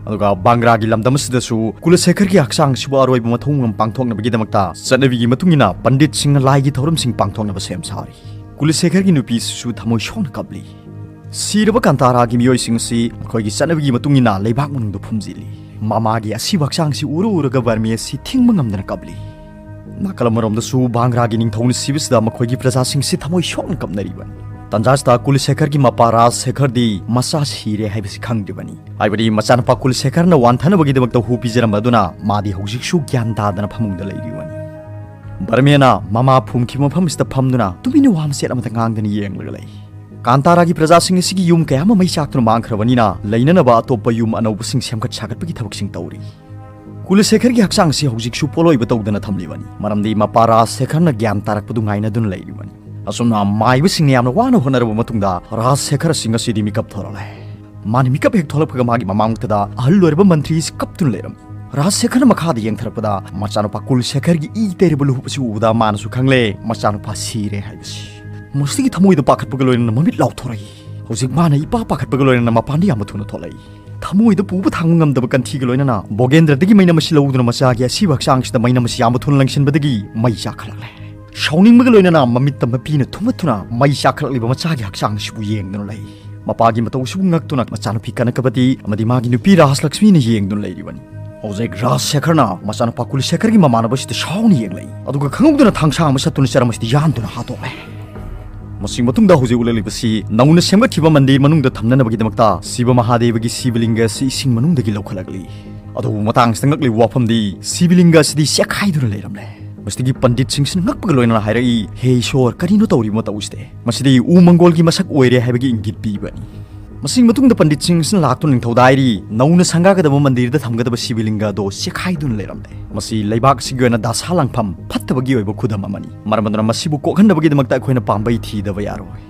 ꯑꯗꯨꯒ ꯕꯥꯡꯒ꯭ꯔꯥꯒꯤ ꯂꯝꯗꯝ ꯑꯁꯤꯗꯁꯨ ꯀꯨꯂꯁꯦꯈꯔꯒꯤ ꯍꯛꯆꯥꯡ ꯑꯁꯤꯕꯨ ꯑꯔꯣꯏꯕ ꯃꯊꯧ ꯃꯉꯝ ꯄꯥꯡꯊꯣꯛꯅꯕꯒꯤꯗꯃꯛꯇ ꯆꯠꯅꯕꯤꯒꯤ ꯃꯇꯨꯡ ꯏꯟꯅ ꯄꯟꯗꯤꯠꯁꯤꯡꯅ ꯂꯥꯏꯒꯤ ꯊꯧꯔꯝꯁꯤꯡ ꯄꯥꯡꯊꯣꯛꯅꯕ ꯁꯦꯝ ꯁꯥꯔꯤ꯫ ꯀꯨꯂꯁꯦꯈꯔꯒꯤ ꯅꯨꯄꯤꯁꯤꯁꯨ ꯊꯃꯣꯏ ꯁꯣꯛꯅ ꯀꯞꯂꯤ꯫ ꯁꯤꯔꯕ ꯀꯥꯟꯇꯥꯔꯥꯒꯤ ꯃꯤꯑꯣꯏꯁꯤꯡ ꯑꯁꯤ ꯃꯈꯣꯏꯒꯤ ꯆꯠꯅꯕꯤꯒꯤ ꯃꯇꯨꯡ ꯏꯟꯅ ꯂꯩꯕꯥꯛ ꯃꯅꯨꯡꯗ ꯐꯨꯝꯖꯤꯜꯂꯤ꯫ ꯃꯃꯥꯒꯤ ꯑꯁꯤꯕ ꯍꯛꯆꯥꯡꯁꯤ ꯎꯔꯨ ꯎꯔꯒ ꯕꯔꯃꯤ ꯑꯁꯤ ꯊꯤꯡꯕ ꯉꯝꯗꯅ ꯀꯞꯂꯤ꯫ ꯅꯥꯀꯜ ꯑꯃꯔꯣꯝꯗꯁꯨ ꯕꯥꯡꯒ꯭ꯔꯥꯒꯤ ꯅꯤꯡꯊꯧꯅ ꯁꯤꯕꯁꯤꯗ ꯃꯈꯣꯏꯒꯤ ꯄ꯭ꯔꯖꯥꯁꯤꯡꯁꯤ ꯊꯃꯣꯏ ꯁꯣꯛꯅ ꯀꯞꯅꯔꯤꯕꯅꯤ꯫ ꯇꯟꯖꯥꯁꯤꯗ ꯀꯨꯂꯁꯦꯈꯔꯒꯤ ꯃꯄꯥ ꯔꯥꯖ ꯁꯦꯈꯔꯗꯤ ꯃꯆꯥ ꯁꯤꯔꯦ ꯍꯥꯏꯕꯁꯤ ꯈꯪꯗ꯭ꯔꯤꯕꯅꯤ꯫ ꯍꯥꯏꯕꯗꯤ ꯃꯆꯥꯅꯨꯄꯥ ꯀꯨꯂꯁꯦꯈꯔꯅ ꯋꯥꯟꯊꯅꯕꯒꯤꯗꯃꯛꯇ ꯍꯨ ꯄꯤꯖꯔꯝꯕ ꯑꯗꯨꯅ ꯃꯥꯗꯤ ꯍꯧꯖꯤꯛꯁꯨ ꯒ꯭ꯌꯥꯟ ꯇꯥꯗꯅ ꯐꯃꯨꯡꯗ ꯂꯩꯔꯤꯕꯅꯤ꯫ ꯕꯔꯃꯦꯅ ꯃꯃꯥ ꯐꯨꯝꯈꯤꯕ ꯃꯐꯝꯁꯤꯗ ꯐꯝꯗꯨꯅ ꯇꯨꯃꯤꯟꯅ ꯋꯥ ꯃꯆꯦꯠ ꯑꯃꯇ ꯉꯥꯡꯗꯅ ꯌꯦꯡꯂꯒ ꯂꯩ꯫ ꯀꯥꯟꯇꯥꯔꯥꯒꯤ ꯄ꯭ꯔꯖꯥꯁꯤꯡ ꯑꯁꯤꯒꯤ ꯌꯨꯝ ꯀꯌꯥ ꯑꯃ ꯃꯩ ꯆꯥꯛꯇꯨꯅ ꯃꯥꯡꯈ꯭ꯔꯕꯅꯤꯅ ꯂꯩꯅꯅꯕ ꯑꯇꯣꯞꯄ ꯌꯨꯝ ꯑꯅꯧꯕꯁꯤꯡ ꯁꯦꯝꯒꯠ ꯁꯥꯒꯠꯄꯒꯤ ꯊꯕꯛꯁꯤꯡ ꯇꯧꯔꯤ꯫ ꯀꯨꯂꯁꯦꯈꯔꯒꯤ ꯍꯛꯆꯥꯡ ꯑꯁꯤ ꯍꯧꯖꯤꯛꯁꯨ ꯄꯣꯠꯂꯣꯏꯕ ꯇꯧꯗꯅ ꯊꯝꯂꯤꯕꯅꯤ, ꯃꯔꯝꯗꯤ ꯃꯄꯥ ꯔꯥꯖ ꯁꯦꯈꯔꯅ ꯒ꯭ꯌꯥꯟ ꯇꯥꯔꯛꯄꯗꯨ ꯉꯥꯏꯅꯗꯨꯅ ꯂꯩꯔꯤꯕꯅꯤ꯫ ꯑꯁꯨꯝꯅ ꯃꯥꯏꯕꯁꯤꯡꯅ ꯌꯥꯝꯅ ꯋꯥꯅ ꯍꯣꯠꯅꯔꯕ ꯃꯇꯨꯡꯗ ꯔꯥꯖ ꯁꯦꯈꯔ ꯑꯁꯤ ꯉꯁꯤꯗꯤ ꯃꯤꯀꯞ ꯊꯣꯔꯛꯂꯦ꯫ ꯃꯥꯅ ꯃꯤꯀꯞ ꯍꯦꯛ ꯊꯣꯛꯂꯛꯄꯒ ꯃꯥꯒꯤ ꯃꯃꯥꯡꯃꯛꯇꯗ ꯑꯍꯜ ꯑꯣꯏꯔꯕ ꯃꯟꯇ꯭ꯔꯤ ꯑꯁꯤ ꯀꯞꯇꯨꯅ ꯂꯩꯔꯝꯃꯤ꯫ ꯔꯥꯖ ꯁꯦꯈꯔꯅ ꯃꯈꯥꯗ ꯌꯦꯡꯊꯔꯛꯄꯗ ꯃꯆꯥꯅꯨꯄꯥ ꯀꯨꯜ ꯁꯦꯈꯔꯒꯤ ꯏ ꯇꯩꯔꯕ ꯂꯨꯍꯨꯞ ꯑꯁꯤ ꯎꯕꯗ ꯃꯥꯅꯁꯨ ꯈꯪꯂꯦ ꯃꯆꯥꯅꯨꯄꯥ ꯁꯤꯔꯦ ꯍꯥꯏꯕꯁꯤ꯫ ꯃꯁꯤꯗꯒꯤ ꯊꯃꯣꯏꯗ ꯄꯥꯈꯠꯄꯒ ꯂꯣꯏꯅꯅ ꯃꯃꯤꯠ ꯂꯥꯎꯊꯣꯔꯛꯏ꯫ ꯍꯧꯖꯤꯛ ꯃꯥꯅ ꯏꯄꯥ ꯄꯥꯈꯠꯄꯒ ꯂꯣꯏꯅꯅ ꯃꯄꯥꯟꯗ ꯌꯥꯝꯅ ꯊꯨꯅ ꯊꯣꯛꯂꯛꯏ꯫ ꯊꯃꯣꯏꯗ ꯄꯨꯕ ꯊꯥꯡꯕ ꯉꯝꯗꯕ ꯀꯟꯊꯤꯒ ꯂꯣꯏꯅꯅ ꯕꯣꯒꯦꯟꯗ꯭ꯔꯗꯒꯤ ꯃꯩꯅꯝ ꯑꯁꯤ ꯂꯧꯗꯨꯅ ꯃꯆꯥꯒꯤ ꯑꯁꯤꯕ ꯍꯛꯆꯥꯡꯁꯤꯗ ꯃꯩꯅꯝ ꯑꯁꯤ ꯌꯥꯝꯅ ꯊꯨꯅ ꯂꯪꯁꯤꯟꯕꯗꯒꯤ ꯃꯩ ꯆꯥꯛꯈꯠꯂꯛꯂꯦ꯫ ꯁꯥꯎꯅꯤꯡꯕꯒ ꯂꯣꯏꯅꯅ ꯃꯃꯤꯠꯇ ꯃꯄꯤꯅ ꯊꯨꯝꯃꯠꯇꯨꯅ ꯃꯩ ꯆꯥꯛꯈꯠꯂꯛꯂꯤꯕ ꯃꯆꯥꯒꯤ ꯍꯛꯆꯥꯡ ꯑꯁꯤꯕꯨ ꯌꯦꯡꯗꯨꯅ ꯂꯩ꯫ ꯃꯄꯥꯒꯤ ꯃꯇꯧ ꯑꯁꯤꯕꯨ ꯉꯛꯇꯨꯅ ꯃꯆꯥꯅꯨꯄꯤ ꯀꯅꯀꯕꯇꯤ ꯑꯃꯗꯤ ꯃꯥꯒꯤ ꯅꯨꯄꯤ ꯔꯥꯖꯂꯛꯁꯃꯤꯅ ꯌꯦꯡꯗꯨꯅ ꯂꯩꯔꯤꯕꯅꯤ꯫ ꯍꯧꯖꯤꯛ ꯔꯥꯖ ꯁꯦꯈꯔꯅ ꯃꯆꯥꯅꯨꯄꯥ ꯀꯨꯂꯤꯁꯦꯈꯔꯒꯤ ꯃꯃꯥꯟꯅꯕꯁꯤꯗ ꯁꯥꯎꯅ ꯌꯦꯡꯂꯛꯏ꯫ ꯑꯗꯨꯒ ꯈꯪꯍꯧꯗꯅ ꯊꯥꯡꯁꯥꯡ ꯑꯃ ꯁꯠꯇꯨꯅ ꯆꯔꯝ ꯑꯁꯤꯗ ꯌꯥꯟꯗꯨꯅ ꯍꯥꯠꯇꯣꯛꯂꯦ꯫ ꯃꯁꯤ ꯃꯇꯨꯡꯗ ꯍꯧꯖꯤꯛ ꯎꯠꯂꯛꯂꯤꯕꯁꯤ ꯅꯧꯅ ꯁꯦꯝꯒꯠꯈꯤꯕ ꯃꯟꯗꯤꯔ ꯃꯅꯨꯡꯗ ꯊꯝꯅꯅꯕꯒꯤꯗꯃꯛꯇ ꯁꯤꯕ ꯃꯍꯥꯗꯦꯕꯒꯤ ꯁꯤꯕꯂꯤꯡꯒ ꯑꯁꯤ ꯏꯁꯤꯡ ꯃꯅꯨꯡꯗꯒꯤ ꯂꯧꯈꯠꯂꯛꯂꯤ꯫ ꯑꯗꯨꯕꯨ ꯃꯇꯥꯡꯁꯤꯗ ꯉꯛꯂꯤꯕ ꯋꯥꯐꯝꯗꯤ ꯁꯤꯕꯂꯤꯡꯒ ꯑꯁꯤꯗꯤ ꯆꯦꯛꯈꯥꯏꯗꯨꯅ ꯂꯩꯔꯝꯂꯦ꯫ ꯃꯁꯤꯗꯒꯤ ꯄꯟꯗꯤꯠꯁꯤꯡꯁꯤꯅ ꯉꯛꯄꯒ ꯂꯣꯏꯅꯅ ꯍꯥꯏꯔꯛꯏ, "ꯍꯦ ꯏꯁꯣꯔ, ꯀꯔꯤꯅꯣ ꯇꯧꯔꯤꯕ ꯃꯇꯧꯁꯤꯗꯤ? ꯃꯁꯤꯗꯤ ꯎ ꯃꯪꯒꯣꯜꯒꯤ ꯃꯁꯛ ꯑꯣꯏꯔꯦ" ꯍꯥꯏꯕꯒꯤ ꯏꯪꯒꯤꯠ ꯄꯤꯕꯅꯤ꯫ ꯃꯁꯤꯒꯤ ꯃꯇꯨꯡꯗ ꯄꯟꯗꯤꯠꯁꯤꯡꯁꯤꯅ ꯂꯥꯛꯇꯨꯅ ꯅꯤꯡꯊꯧꯗ ꯍꯥꯏꯔꯤ, "ꯅꯧꯅ ꯁꯪꯒꯥꯒꯗꯕ ꯃꯟꯗꯤꯔꯗ ꯊꯝꯒꯗꯕ ꯁꯤꯕꯂꯤꯡꯒ ꯑꯗꯣ ꯆꯦꯛꯈꯥꯏꯗꯨꯅ ꯂꯩꯔꯝꯂꯦ꯫ ꯃꯁꯤ ꯂꯩꯕꯥꯛ ꯑꯁꯤꯒꯤ ꯑꯣꯏꯅ ꯗꯁꯥ ꯂꯥꯡꯐꯝ ꯐꯠꯇꯕꯒꯤ ꯑꯣꯏꯕ ꯈꯨꯗꯝ ꯑꯃꯅꯤ꯫ ꯃꯔꯝ ꯑꯗꯨꯅ ꯃꯁꯤꯕꯨ ꯀꯣꯛꯍꯟꯅꯕꯒꯤꯗꯃꯛꯇ ꯑꯩꯈꯣꯏꯅ ꯄꯥꯝꯕꯩ ꯊꯤꯗꯕ ꯌꯥꯔꯣꯏ"꯫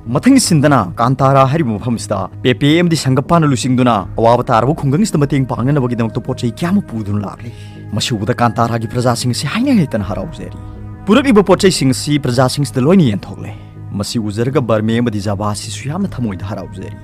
ꯃꯊꯪꯒꯤ ꯁꯤꯟꯗꯅ ꯀꯥꯟꯇꯥꯔꯥ ꯍꯥꯏꯔꯤꯕ ꯃꯐꯝꯁꯤꯗ ꯄꯦꯄꯦ ꯑꯃꯗꯤ ꯁꯪꯒꯞꯄꯥꯅ ꯂꯨꯆꯤꯡꯗꯨꯅ ꯑꯋꯥꯕ ꯇꯥꯔꯕ ꯈꯨꯡꯒꯪꯁꯤꯗ ꯃꯇꯦꯡ ꯄꯥꯡꯅꯅꯕꯒꯤꯗꯃꯛꯇ ꯄꯣꯠ ꯆꯩ ꯀꯌꯥ ꯑꯃ ꯄꯨꯗꯨꯅ ꯂꯥꯛꯂꯤ꯫ ꯃꯁꯤ ꯎꯕꯗ ꯀꯥꯟꯇꯥꯔꯥꯒꯤ ꯄ꯭ꯔꯖꯥꯁꯤꯡ ꯑꯁꯤ ꯍꯥꯏꯅ ꯍꯩꯇꯅ ꯍꯔꯥꯎꯖꯔꯤ꯫ ꯄꯨꯔꯛꯂꯤꯕ ꯄꯣꯠ ꯆꯩꯁꯤꯡ ꯑꯁꯤ ꯄ꯭ꯔꯖꯥꯁꯤꯡꯁꯤꯗ ꯂꯣꯏꯅ ꯌꯦꯟꯊꯣꯛꯂꯦ꯫ ꯃꯁꯤ ꯎꯖꯔꯒ ꯕꯔꯃꯦ ꯑꯃꯗꯤ ꯖꯕꯥ ꯑꯁꯤꯁꯨ ꯌꯥꯝꯅ ꯊꯃꯣꯏꯗ ꯍꯔꯥꯎꯖꯔꯤ꯫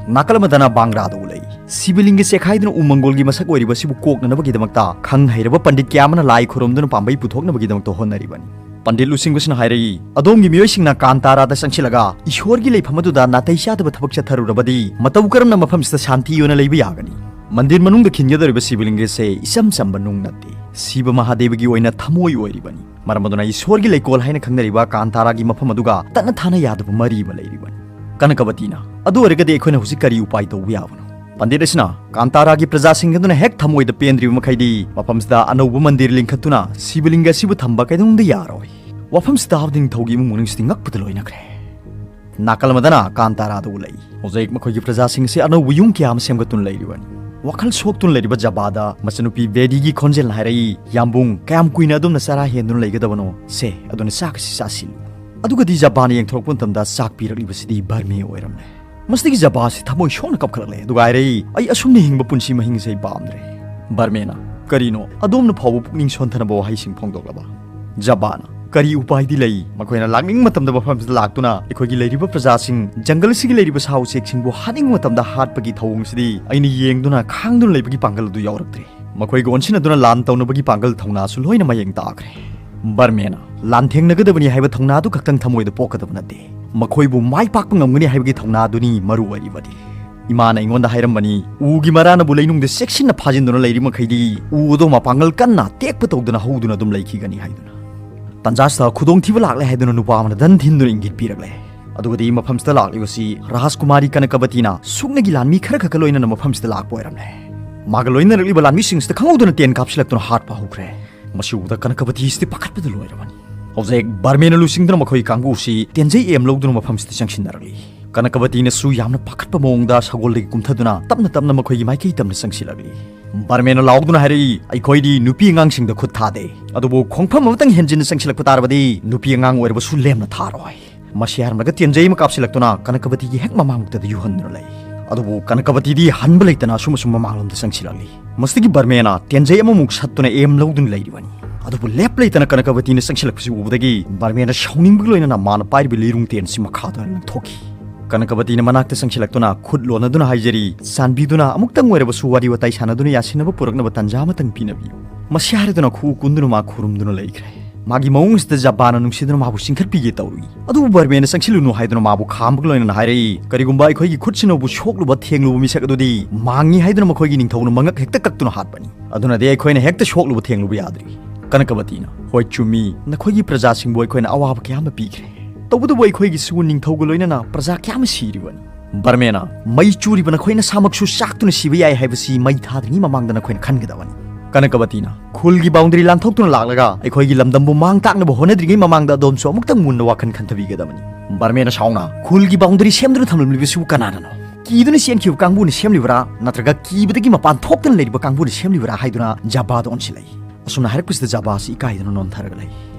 ꯅꯥꯀꯜ ꯑꯃꯗꯅ ꯕꯥꯡꯒ꯭ꯔꯥꯗ ꯎꯠꯂꯛꯏ꯫ ꯁꯤꯕꯂꯤꯡꯒ ꯆꯦꯛꯈꯥꯏꯗꯨꯅ ꯎ ꯃꯪꯒꯣꯜꯒꯤ ꯃꯁꯛ ꯑꯣꯏꯔꯤꯕ ꯑꯁꯤꯕꯨ ꯀꯣꯛꯅꯅꯕꯒꯤꯗꯃꯛꯇ ꯈꯪ ꯍꯩꯔꯕ ꯄꯟꯗꯤꯠ ꯀꯌꯥ ꯑꯃꯅ ꯂꯥꯏ ꯈꯨꯔꯨꯝꯗꯨꯅ ꯄꯥꯝꯕꯩ ꯄꯨꯊꯣꯛꯅꯕꯒꯤꯗꯃꯛꯇ ꯍꯣꯠꯅꯔꯤꯕꯅꯤ꯫ ꯄꯟꯗꯤꯠ ꯂꯨꯆꯤꯡꯕꯁꯤꯅ ꯍꯥꯏꯔꯛꯏ, "ꯑꯗꯣꯝꯒꯤ ꯃꯤꯑꯣꯏꯁꯤꯡꯅ ꯀꯥꯟꯇꯥꯔꯥꯗ ꯆꯪꯁꯤꯜꯂꯒ ꯏꯁꯣꯔꯒꯤ ꯂꯩꯐꯝ ꯑꯗꯨꯗ ꯅꯥꯇꯩ ꯆꯥꯗꯕ ꯊꯕꯛ ꯆꯠꯊꯔꯨꯔꯕꯗꯤ ꯃꯇꯧ ꯀꯔꯝꯅ ꯃꯐꯝꯁꯤꯗ ꯁꯥꯟꯇꯤ ꯑꯣꯏꯅ ꯂꯩꯕ ꯌꯥꯒꯅꯤ?" ꯃꯟꯗꯤꯔ ꯃꯅꯨꯡꯗ ꯈꯤꯟꯒꯗꯧꯔꯤꯕ ꯁꯤꯕꯂꯤꯡꯒꯁꯦ ꯏꯆꯝ ꯆꯝꯕ ꯅꯨꯡ ꯅꯠꯇꯦ, ꯁꯤꯕ ꯃꯍꯥꯗꯦꯕꯒꯤ ꯑꯣꯏꯅ ꯊꯃꯣꯏ ꯑꯣꯏꯔꯤꯕꯅꯤ꯫ ꯃꯔꯝ ꯑꯗꯨꯅ ꯏꯁꯣꯔꯒꯤ ꯂꯩꯀꯣꯜ ꯍꯥꯏꯅ ꯈꯪꯅꯔꯤꯕ ꯀꯥꯟꯇꯥꯔꯥꯒꯤ ꯃꯐꯝ ꯑꯗꯨꯒ ꯇꯠꯅ ꯊꯥꯅ ꯌꯥꯗꯕ ꯃꯔꯤ ꯑꯃ ꯂꯩꯔꯤꯕꯅꯤ꯫ ꯀꯅꯀꯕꯇꯤꯅ, "ꯑꯗꯨ ꯑꯣꯏꯔꯒꯗꯤ ꯑꯩꯈꯣꯏꯅ ꯍꯧꯖꯤꯛ ꯀꯔꯤ ꯎꯄꯥꯏ ꯇꯧꯕ ꯌꯥꯕꯅꯣ?" ꯄꯟꯗꯤꯠ ꯑꯁꯤꯅ, "ꯀꯥꯟꯇꯥꯔꯥꯒꯤ ꯄ꯭ꯔꯖꯥꯁꯤꯡ ꯑꯗꯨꯅ ꯍꯦꯛ ꯊꯃꯣꯏꯗ ꯄꯦꯟꯗ꯭ꯔꯤꯕ ꯃꯈꯩꯗꯤ ꯃꯐꯝꯁꯤꯗ ꯑꯅꯧꯕ ꯃꯟꯗꯤꯔ ꯂꯤꯡꯈꯠꯇꯨꯅ ꯁꯤꯕꯂꯤꯡꯒ ꯑꯁꯤꯕꯨ ꯊꯝꯕ ꯀꯩꯗꯧꯅꯨꯡꯗ ꯌꯥꯔꯣꯏ"꯫ ꯋꯥꯐꯝꯁꯤ ꯇꯥꯕꯗ ꯅꯤꯡꯊꯧꯒꯤ ꯏꯃꯨꯡ ꯃꯅꯨꯡꯁꯤꯗꯤ ꯉꯛꯄꯗ ꯂꯣꯏꯅꯈ꯭ꯔꯦ꯫ ꯅꯥꯀꯜ ꯑꯃꯗꯅ ꯀꯥꯟꯇꯥꯔꯥꯗ ꯎꯠꯂꯛꯏ꯫ ꯍꯧꯖꯤꯛ ꯃꯈꯣꯏꯒꯤ ꯄ꯭ꯔꯖꯥꯁꯤꯡ ꯑꯁꯤ ꯑꯅꯧꯕ ꯌꯨꯝ ꯀꯌꯥ ꯑꯃ ꯁꯦꯝꯒꯠꯇꯨꯅ ꯂꯩꯔꯤꯕꯅꯤ꯫ ꯋꯥꯈꯜ ꯁꯣꯛꯇꯨꯅ ꯂꯩꯔꯤꯕ ꯖꯕꯥꯗ ꯃꯆꯟꯅꯨꯄꯤ ꯕꯦꯗꯤꯒꯤ ꯈꯣꯟꯖꯦꯜꯅ ꯍꯥꯏꯔꯛꯏ, "ꯌꯥꯝꯕꯨꯡ, ꯀꯌꯥꯝ ꯀꯨꯏꯅ ꯑꯗꯣꯝꯅ ꯆꯔꯥ ꯍꯦꯟꯗꯨꯅ ꯂꯩꯒꯗꯕꯅꯣ? ꯁꯦ, ꯑꯗꯨꯅ ꯆꯥꯛ ꯑꯁꯤ ꯆꯥꯁꯤꯜꯂꯨ"꯫ ꯑꯗꯨꯒꯗꯤ ꯖꯕꯥꯅ ꯌꯦꯡꯊꯣꯔꯛꯄ ꯃꯇꯝꯗ ꯆꯥꯛ ꯄꯤꯔꯛꯂꯤꯕꯁꯤꯗꯤ ꯕꯔꯃꯦ ꯑꯣꯏꯔꯝꯂꯦ꯫ ꯃꯁꯤꯗꯒꯤ ꯖꯕꯥꯁꯤ ꯊꯃꯣꯏ ꯁꯣꯛꯅ ꯀꯞꯈꯠꯂꯛꯂꯦ, ꯑꯗꯨꯒ ꯍꯥꯏꯔꯛꯏ, "ꯑꯩ ꯑꯁꯨꯝꯅ ꯍꯤꯡꯕ ꯄꯨꯟꯁꯤ ꯃꯍꯤꯡꯁꯦ ꯑꯩ ꯄꯥꯝꯗ꯭ꯔꯦ"꯫ ꯕꯔꯃꯦꯅ, "ꯀꯔꯤꯅꯣ ꯑꯗꯣꯝꯅ ꯐꯥꯎꯕ ꯄꯨꯛꯅꯤꯡ ꯁꯣꯟꯊꯅꯕ ꯋꯥꯍꯩꯁꯤꯡ ꯐꯣꯡꯗꯣꯛꯂꯕ?" ꯖꯕꯥꯅ, "ꯀꯔꯤ ꯎꯄꯥꯏꯗꯤ ꯂꯩ? ꯃꯈꯣꯏꯅ ꯂꯥꯛꯅꯤꯡꯕ ꯃꯇꯝꯗ ꯃꯐꯝꯁꯤꯗ ꯂꯥꯛꯇꯨꯅ ꯑꯩꯈꯣꯏꯒꯤ ꯂꯩꯔꯤꯕ ꯄ꯭ꯔꯖꯥꯁꯤꯡ, ꯖꯪꯒꯜꯁꯤꯒꯤ ꯂꯩꯔꯤꯕ ꯁꯥ ꯎꯆꯦꯛꯁꯤꯡꯕꯨ ꯍꯥꯠꯅꯤꯡꯕ ꯃꯇꯝꯗ ꯍꯥꯠꯄꯒꯤ ꯊꯧꯑꯣꯡꯁꯤꯗꯤ ꯑꯩꯅ ꯌꯦꯡꯗꯨꯅ ꯈꯥꯡꯗꯨꯅ ꯂꯩꯕꯒꯤ ꯄꯥꯡꯒꯜ ꯑꯗꯨ ꯌꯥꯎꯔꯛꯇ꯭ꯔꯦ꯫ ꯃꯈꯣꯏꯒ ꯑꯣꯟꯁꯤꯟꯅꯗꯨꯅ ꯂꯥꯟ ꯇꯧꯅꯕꯒꯤ ꯄꯥꯡꯒꯜ ꯊꯧꯅꯥꯁꯨ ꯂꯣꯏꯅ ꯃꯌꯦꯡ ꯇꯥꯈ꯭ꯔꯦ"꯫ ꯕꯔꯃꯦꯅ, "ꯂꯥꯟꯊꯦꯡꯅꯒꯗꯕꯅꯤ ꯍꯥꯏꯕ ꯊꯧꯅꯥꯗꯨ ꯈꯛꯇꯪ ꯊꯃꯣꯏꯗ ꯄꯣꯛꯀꯗꯕ ꯅꯠꯇꯦ, ꯃꯈꯣꯏꯕꯨ ꯃꯥꯏ ꯄꯥꯛꯄ ꯉꯝꯒꯅꯤ ꯍꯥꯏꯕꯒꯤ ꯊꯧꯅꯥꯗꯨꯅꯤ ꯃꯔꯨ ꯑꯣꯏꯔꯤꯕꯗꯤ꯫ ꯏꯃꯥꯅ ꯑꯩꯉꯣꯟꯗ ꯍꯥꯏꯔꯝꯕꯅꯤ, ꯎꯒꯤ ꯃꯔꯥꯅꯕꯨ ꯂꯩꯅꯨꯡꯗ ꯆꯦꯛꯁꯤꯟꯅ ꯐꯥꯖꯤꯟꯗꯨꯅ ꯂꯩꯔꯤ ꯃꯈꯩꯗꯤ ꯎ ꯑꯗꯨ ꯃꯄꯥꯡꯒꯜ ꯀꯟꯅ ꯇꯦꯛꯄ ꯇꯧꯗꯅ ꯍꯧꯗꯨꯅ ꯑꯗꯨꯝ ꯂꯩꯈꯤꯒꯅꯤ ꯍꯥꯏꯗꯨꯅ꯫ ꯇꯟꯖꯥꯁꯤꯗ ꯈꯨꯗꯣꯡꯊꯤꯕ ꯂꯥꯛꯂꯦ ꯍꯥꯏꯗꯨꯅ ꯅꯨꯄꯥ ꯑꯃꯅ ꯗꯟ ꯊꯤꯟꯗꯨꯅ ꯏꯪꯒꯤꯠ ꯄꯤꯔꯛꯂꯦ꯫ ꯑꯗꯨꯒꯗꯤ ꯃꯐꯝꯁꯤꯗ ꯂꯥꯛꯂꯤꯕꯁꯤ ꯔꯥꯖꯀꯨꯃꯥꯔꯤ ꯀꯅꯀꯕꯇꯤꯅ ꯁꯨꯞꯅꯒꯤ ꯂꯥꯟꯃꯤ ꯈꯔ ꯈꯛꯀ ꯂꯣꯏꯅꯅ ꯃꯐꯝꯁꯤꯗ ꯂꯥꯛꯄ ꯑꯣꯏꯔꯝꯂꯦ꯫ ꯃꯥꯒ ꯂꯣꯏꯅꯔꯛꯂꯤꯕ ꯂꯥꯟꯃꯤꯁꯤꯡꯁꯤꯗ ꯈꯪꯍꯧꯗꯅ ꯇꯦꯟ ꯀꯥꯞꯁꯤꯜꯂꯛꯇꯨꯅ ꯍꯥꯠꯄ ꯍꯧꯈ꯭ꯔꯦ꯫ ꯃꯁꯤ ꯎꯕꯗ ꯀꯅꯀꯕꯇꯤꯁꯤꯗꯤ ꯄꯥꯈꯠꯄꯗ ꯂꯣꯏꯔꯕꯅꯤ꯫ ꯍꯧꯖꯤꯛ ꯕꯔꯃꯦꯅ ꯂꯨꯆꯤꯡꯗꯨꯅ ꯃꯈꯣꯏ ꯀꯥꯡꯕꯨꯁꯤ ꯇꯦꯟꯖꯩ ꯑꯦꯝ ꯂꯧꯗꯨꯅ ꯃꯐꯝꯁꯤꯗ ꯆꯪꯁꯤꯟꯅꯔꯛꯂꯤ꯫ ꯀꯅꯀꯕꯇꯤꯅꯁꯨ ꯌꯥꯝꯅ ꯄꯥꯈꯠꯄ ꯃꯑꯣꯡꯗ ꯁꯒꯣꯜꯗꯒꯤ ꯀꯨꯝꯊꯗꯨꯅ ꯇꯞꯅ ꯇꯞꯅ ꯃꯈꯣꯏꯒꯤ ꯃꯥꯏꯀꯩ ꯇꯝꯅ ꯆꯪꯁꯤꯜꯂꯛꯂꯤ꯫ ꯕꯔꯃꯦꯅ ꯂꯥꯎꯗꯨꯅ ꯍꯥꯏꯔꯛꯏ, "ꯑꯩꯈꯣꯏꯗꯤ ꯅꯨꯄꯤ ꯑꯉꯥꯡꯁꯤꯡꯗ ꯈꯨꯠ ꯊꯥꯗꯦ, ꯑꯗꯨꯕꯨ ꯈꯣꯡꯐꯝ ꯑꯃꯇꯪ ꯍꯦꯟꯖꯤꯟꯅ ꯆꯪꯁꯤꯜꯂꯛꯄ ꯇꯥꯔꯕꯗꯤ ꯅꯨꯄꯤ ꯑꯉꯥꯡ ꯑꯣꯏꯔꯕꯁꯨ ꯂꯦꯝꯅ ꯊꯥꯔꯣꯏ"꯫ ꯃꯁꯤ ꯍꯥꯏꯔꯝꯂꯒ ꯇꯦꯟꯖꯩ ꯑꯃ ꯀꯥꯞꯁꯤꯜꯂꯛꯇꯨꯅ ꯀꯅꯀꯕꯇꯤꯒꯤ ꯍꯦꯛ ꯃꯃꯥꯡꯃꯛꯇꯗ ꯌꯨꯍꯟꯗꯨꯅ ꯂꯩ꯫ ꯑꯗꯨꯕꯨ ꯀꯅꯀꯕꯇꯤꯗꯤ ꯍꯟꯕ ꯂꯩꯇꯅ ꯑꯁꯨꯝ ꯑꯁꯨꯝ ꯃꯃꯥꯡꯂꯣꯝꯗ ꯆꯪꯁꯤꯜꯂꯛꯂꯤ꯫ ꯃꯁꯤꯗꯒꯤ ꯕꯔꯃꯦꯅ ꯇꯦꯟꯖꯩ ꯑꯃꯃꯨꯛ ꯁꯠꯇꯨꯅ ꯑꯦꯝ ꯂꯧꯗꯨꯅ ꯂꯩꯔꯤꯕꯅꯤ꯫ ꯑꯗꯨꯕꯨ ꯂꯦꯞ ꯂꯩꯇꯅ ꯀꯅꯀꯕꯇꯤꯅ ꯆꯪꯁꯤꯜꯂꯛꯄꯁꯤ ꯎꯕꯗꯒꯤ ꯕꯔꯃꯦꯅ ꯁꯥꯎꯅꯤꯡꯕꯒ ꯂꯣꯏꯅꯅ ꯃꯥꯅ ꯄꯥꯏꯔꯤꯕ ꯂꯤꯔꯨꯡ ꯇꯦꯟ ꯑꯁꯤ ꯃꯈꯥꯗ ꯂꯪꯊꯣꯛꯈꯤ꯫ ꯀꯅꯀꯕꯇꯤꯅ ꯃꯅꯥꯛꯇ ꯆꯪꯁꯤꯜꯂꯛꯇꯨꯅ ꯈꯨꯠ ꯂꯣꯟꯅꯗꯨꯅ ꯍꯥꯏꯖꯔꯤ, "ꯆꯥꯟꯕꯤꯗꯨꯅ ꯑꯃꯨꯛꯇꯪ ꯑꯣꯏꯔꯕꯁꯨ ꯋꯥꯔꯤ ꯋꯥꯇꯥꯏ ꯁꯥꯟꯅꯗꯨꯅ ꯌꯥꯁꯤꯟꯅꯕ ꯄꯨꯔꯛꯅꯕ ꯇꯥꯟꯖꯥ ꯑꯃꯇꯪ ꯄꯤꯅꯕꯤꯌꯨ"꯫ ꯃꯁꯤ ꯍꯥꯏꯔꯗꯨꯅ ꯈꯨꯎ ꯀꯨꯟꯗꯨꯅ ꯃꯥ ꯈꯨꯔꯨꯝꯗꯨꯅ ꯂꯩꯈ꯭ꯔꯦ꯫ ꯃꯥꯒꯤ ꯃꯑꯣꯡꯁꯤꯗ ꯖꯕꯥꯅ ꯅꯨꯡꯁꯤꯗꯨꯅ ꯃꯥꯕꯨ ꯆꯤꯡꯈꯠꯄꯤꯒꯦ ꯇꯧꯔꯤ꯫ ꯑꯗꯨꯕꯨ ꯕꯔꯃꯦꯅ ꯆꯪꯁꯤꯜꯂꯨꯅꯨ ꯍꯥꯏꯗꯨꯅ ꯃꯥꯕꯨ ꯈꯥꯝꯕꯒ ꯂꯣꯏꯅꯅ ꯍꯥꯏꯔꯛꯏ, "ꯀꯔꯤꯒꯨꯝꯕ ꯑꯩꯈꯣꯏꯒꯤ ꯈꯨꯠꯁꯤꯅꯕꯨ ꯁꯣꯛꯂꯨꯕ ꯊꯦꯡꯂꯨꯕ ꯃꯤꯁꯛ ꯑꯗꯨꯗꯤ ꯃꯥꯡꯉꯤ ꯍꯥꯏꯗꯨꯅ ꯃꯈꯣꯏꯒꯤ ꯅꯤꯡꯊꯧꯅ ꯃꯉꯛ ꯍꯦꯛꯇ ꯀꯛꯇꯨꯅ ꯍꯥꯠꯄꯅꯤ꯫ ꯑꯗꯨꯅꯗꯤ ꯑꯩꯈꯣꯏꯅ ꯍꯦꯛꯇ ꯁꯣꯛꯂꯨꯕ ꯊꯦꯡꯂꯨꯕ ꯌꯥꯗ꯭ꯔꯤ"꯫ ꯀꯅꯀꯕꯇꯤꯅ, "ꯍꯣꯏ ꯆꯨꯝꯃꯤ, ꯅꯈꯣꯏꯒꯤ ꯄ꯭ꯔꯖꯥꯁꯤꯡꯕꯨ ꯑꯩꯈꯣꯏꯅ ꯑꯋꯥꯕ ꯀꯌꯥ ꯑꯃ ꯄꯤꯈ꯭ꯔꯦ꯫ ꯇꯧꯕꯇꯕꯨ ꯑꯩꯈꯣꯏꯒꯤꯁꯨ ꯅꯤꯡꯊꯧꯒ ꯂꯣꯏꯅꯅ ꯄ꯭ꯔꯖꯥ ꯀꯌꯥ ꯑꯃ ꯁꯤꯔꯤꯕꯅꯤ"꯫ ꯕꯔꯃꯦꯅ, "ꯃꯩ ꯆꯨꯔꯤꯕ ꯅꯈꯣꯏ ꯅꯁꯥꯃꯛꯁꯨ ꯆꯥꯛꯇꯨꯅ ꯁꯤꯕ ꯌꯥꯏ ꯍꯥꯏꯕꯁꯤ ꯃꯩ ꯊꯥꯗ꯭ꯔꯤꯉꯩ ꯃꯃꯥꯡꯗ ꯅꯈꯣꯏꯅ ꯈꯟꯒꯗꯕꯅꯤ"꯫ ꯀꯅꯀꯕꯇꯤꯅ, "ꯈꯨꯜꯒꯤ ꯕꯥꯎꯟꯗꯔꯤ ꯂꯥꯟꯊꯣꯛꯇꯨꯅ ꯂꯥꯛꯂꯒ ꯑꯩꯈꯣꯏꯒꯤ ꯂꯝꯗꯝꯕꯨ ꯃꯥꯡ ꯇꯥꯛꯅꯕ ꯍꯣꯠꯅꯗ꯭ꯔꯤꯉꯩ ꯃꯃꯥꯡꯗ ꯑꯗꯣꯝꯁꯨ ꯑꯃꯨꯛꯇꯪ ꯃꯨꯟꯅ ꯋꯥꯈꯜ ꯈꯟꯊꯕꯤꯒꯗꯕꯅꯤ"꯫ ꯕꯔꯃꯦꯅ ꯁꯥꯎꯅ, "ꯈꯨꯜꯒꯤ ꯕꯥꯎꯟꯗꯔꯤ ꯁꯦꯝꯗꯨꯅ ꯊꯝꯂꯝꯂꯤꯕꯁꯤꯕꯨ ꯀꯅꯥꯅꯅꯣ? ꯀꯤꯗꯨꯅ ꯆꯦꯟꯈꯤꯕ ꯀꯥꯡꯕꯨꯅ ꯁꯦꯝꯂꯤꯕꯔꯥ, ꯅꯠꯇ꯭ꯔꯒ ꯀꯤꯕꯗꯒꯤ ꯃꯄꯥꯟ ꯊꯣꯛꯇꯅ ꯂꯩꯔꯤꯕ ꯀꯥꯡꯕꯨꯅ ꯁꯦꯝꯂꯤꯕꯔꯥ?" ꯍꯥꯏꯗꯨꯅ ꯖꯕꯥꯗ ꯑꯣꯟꯁꯤꯜꯂꯛꯏ꯫ ꯑꯁꯨꯝꯅ ꯍꯥꯏꯔꯛꯄꯁꯤꯗ ꯖꯕꯥꯁꯤ ꯏꯀꯥꯏꯗꯨꯅ ꯅꯣꯟꯊꯔꯒ ꯂꯩ꯫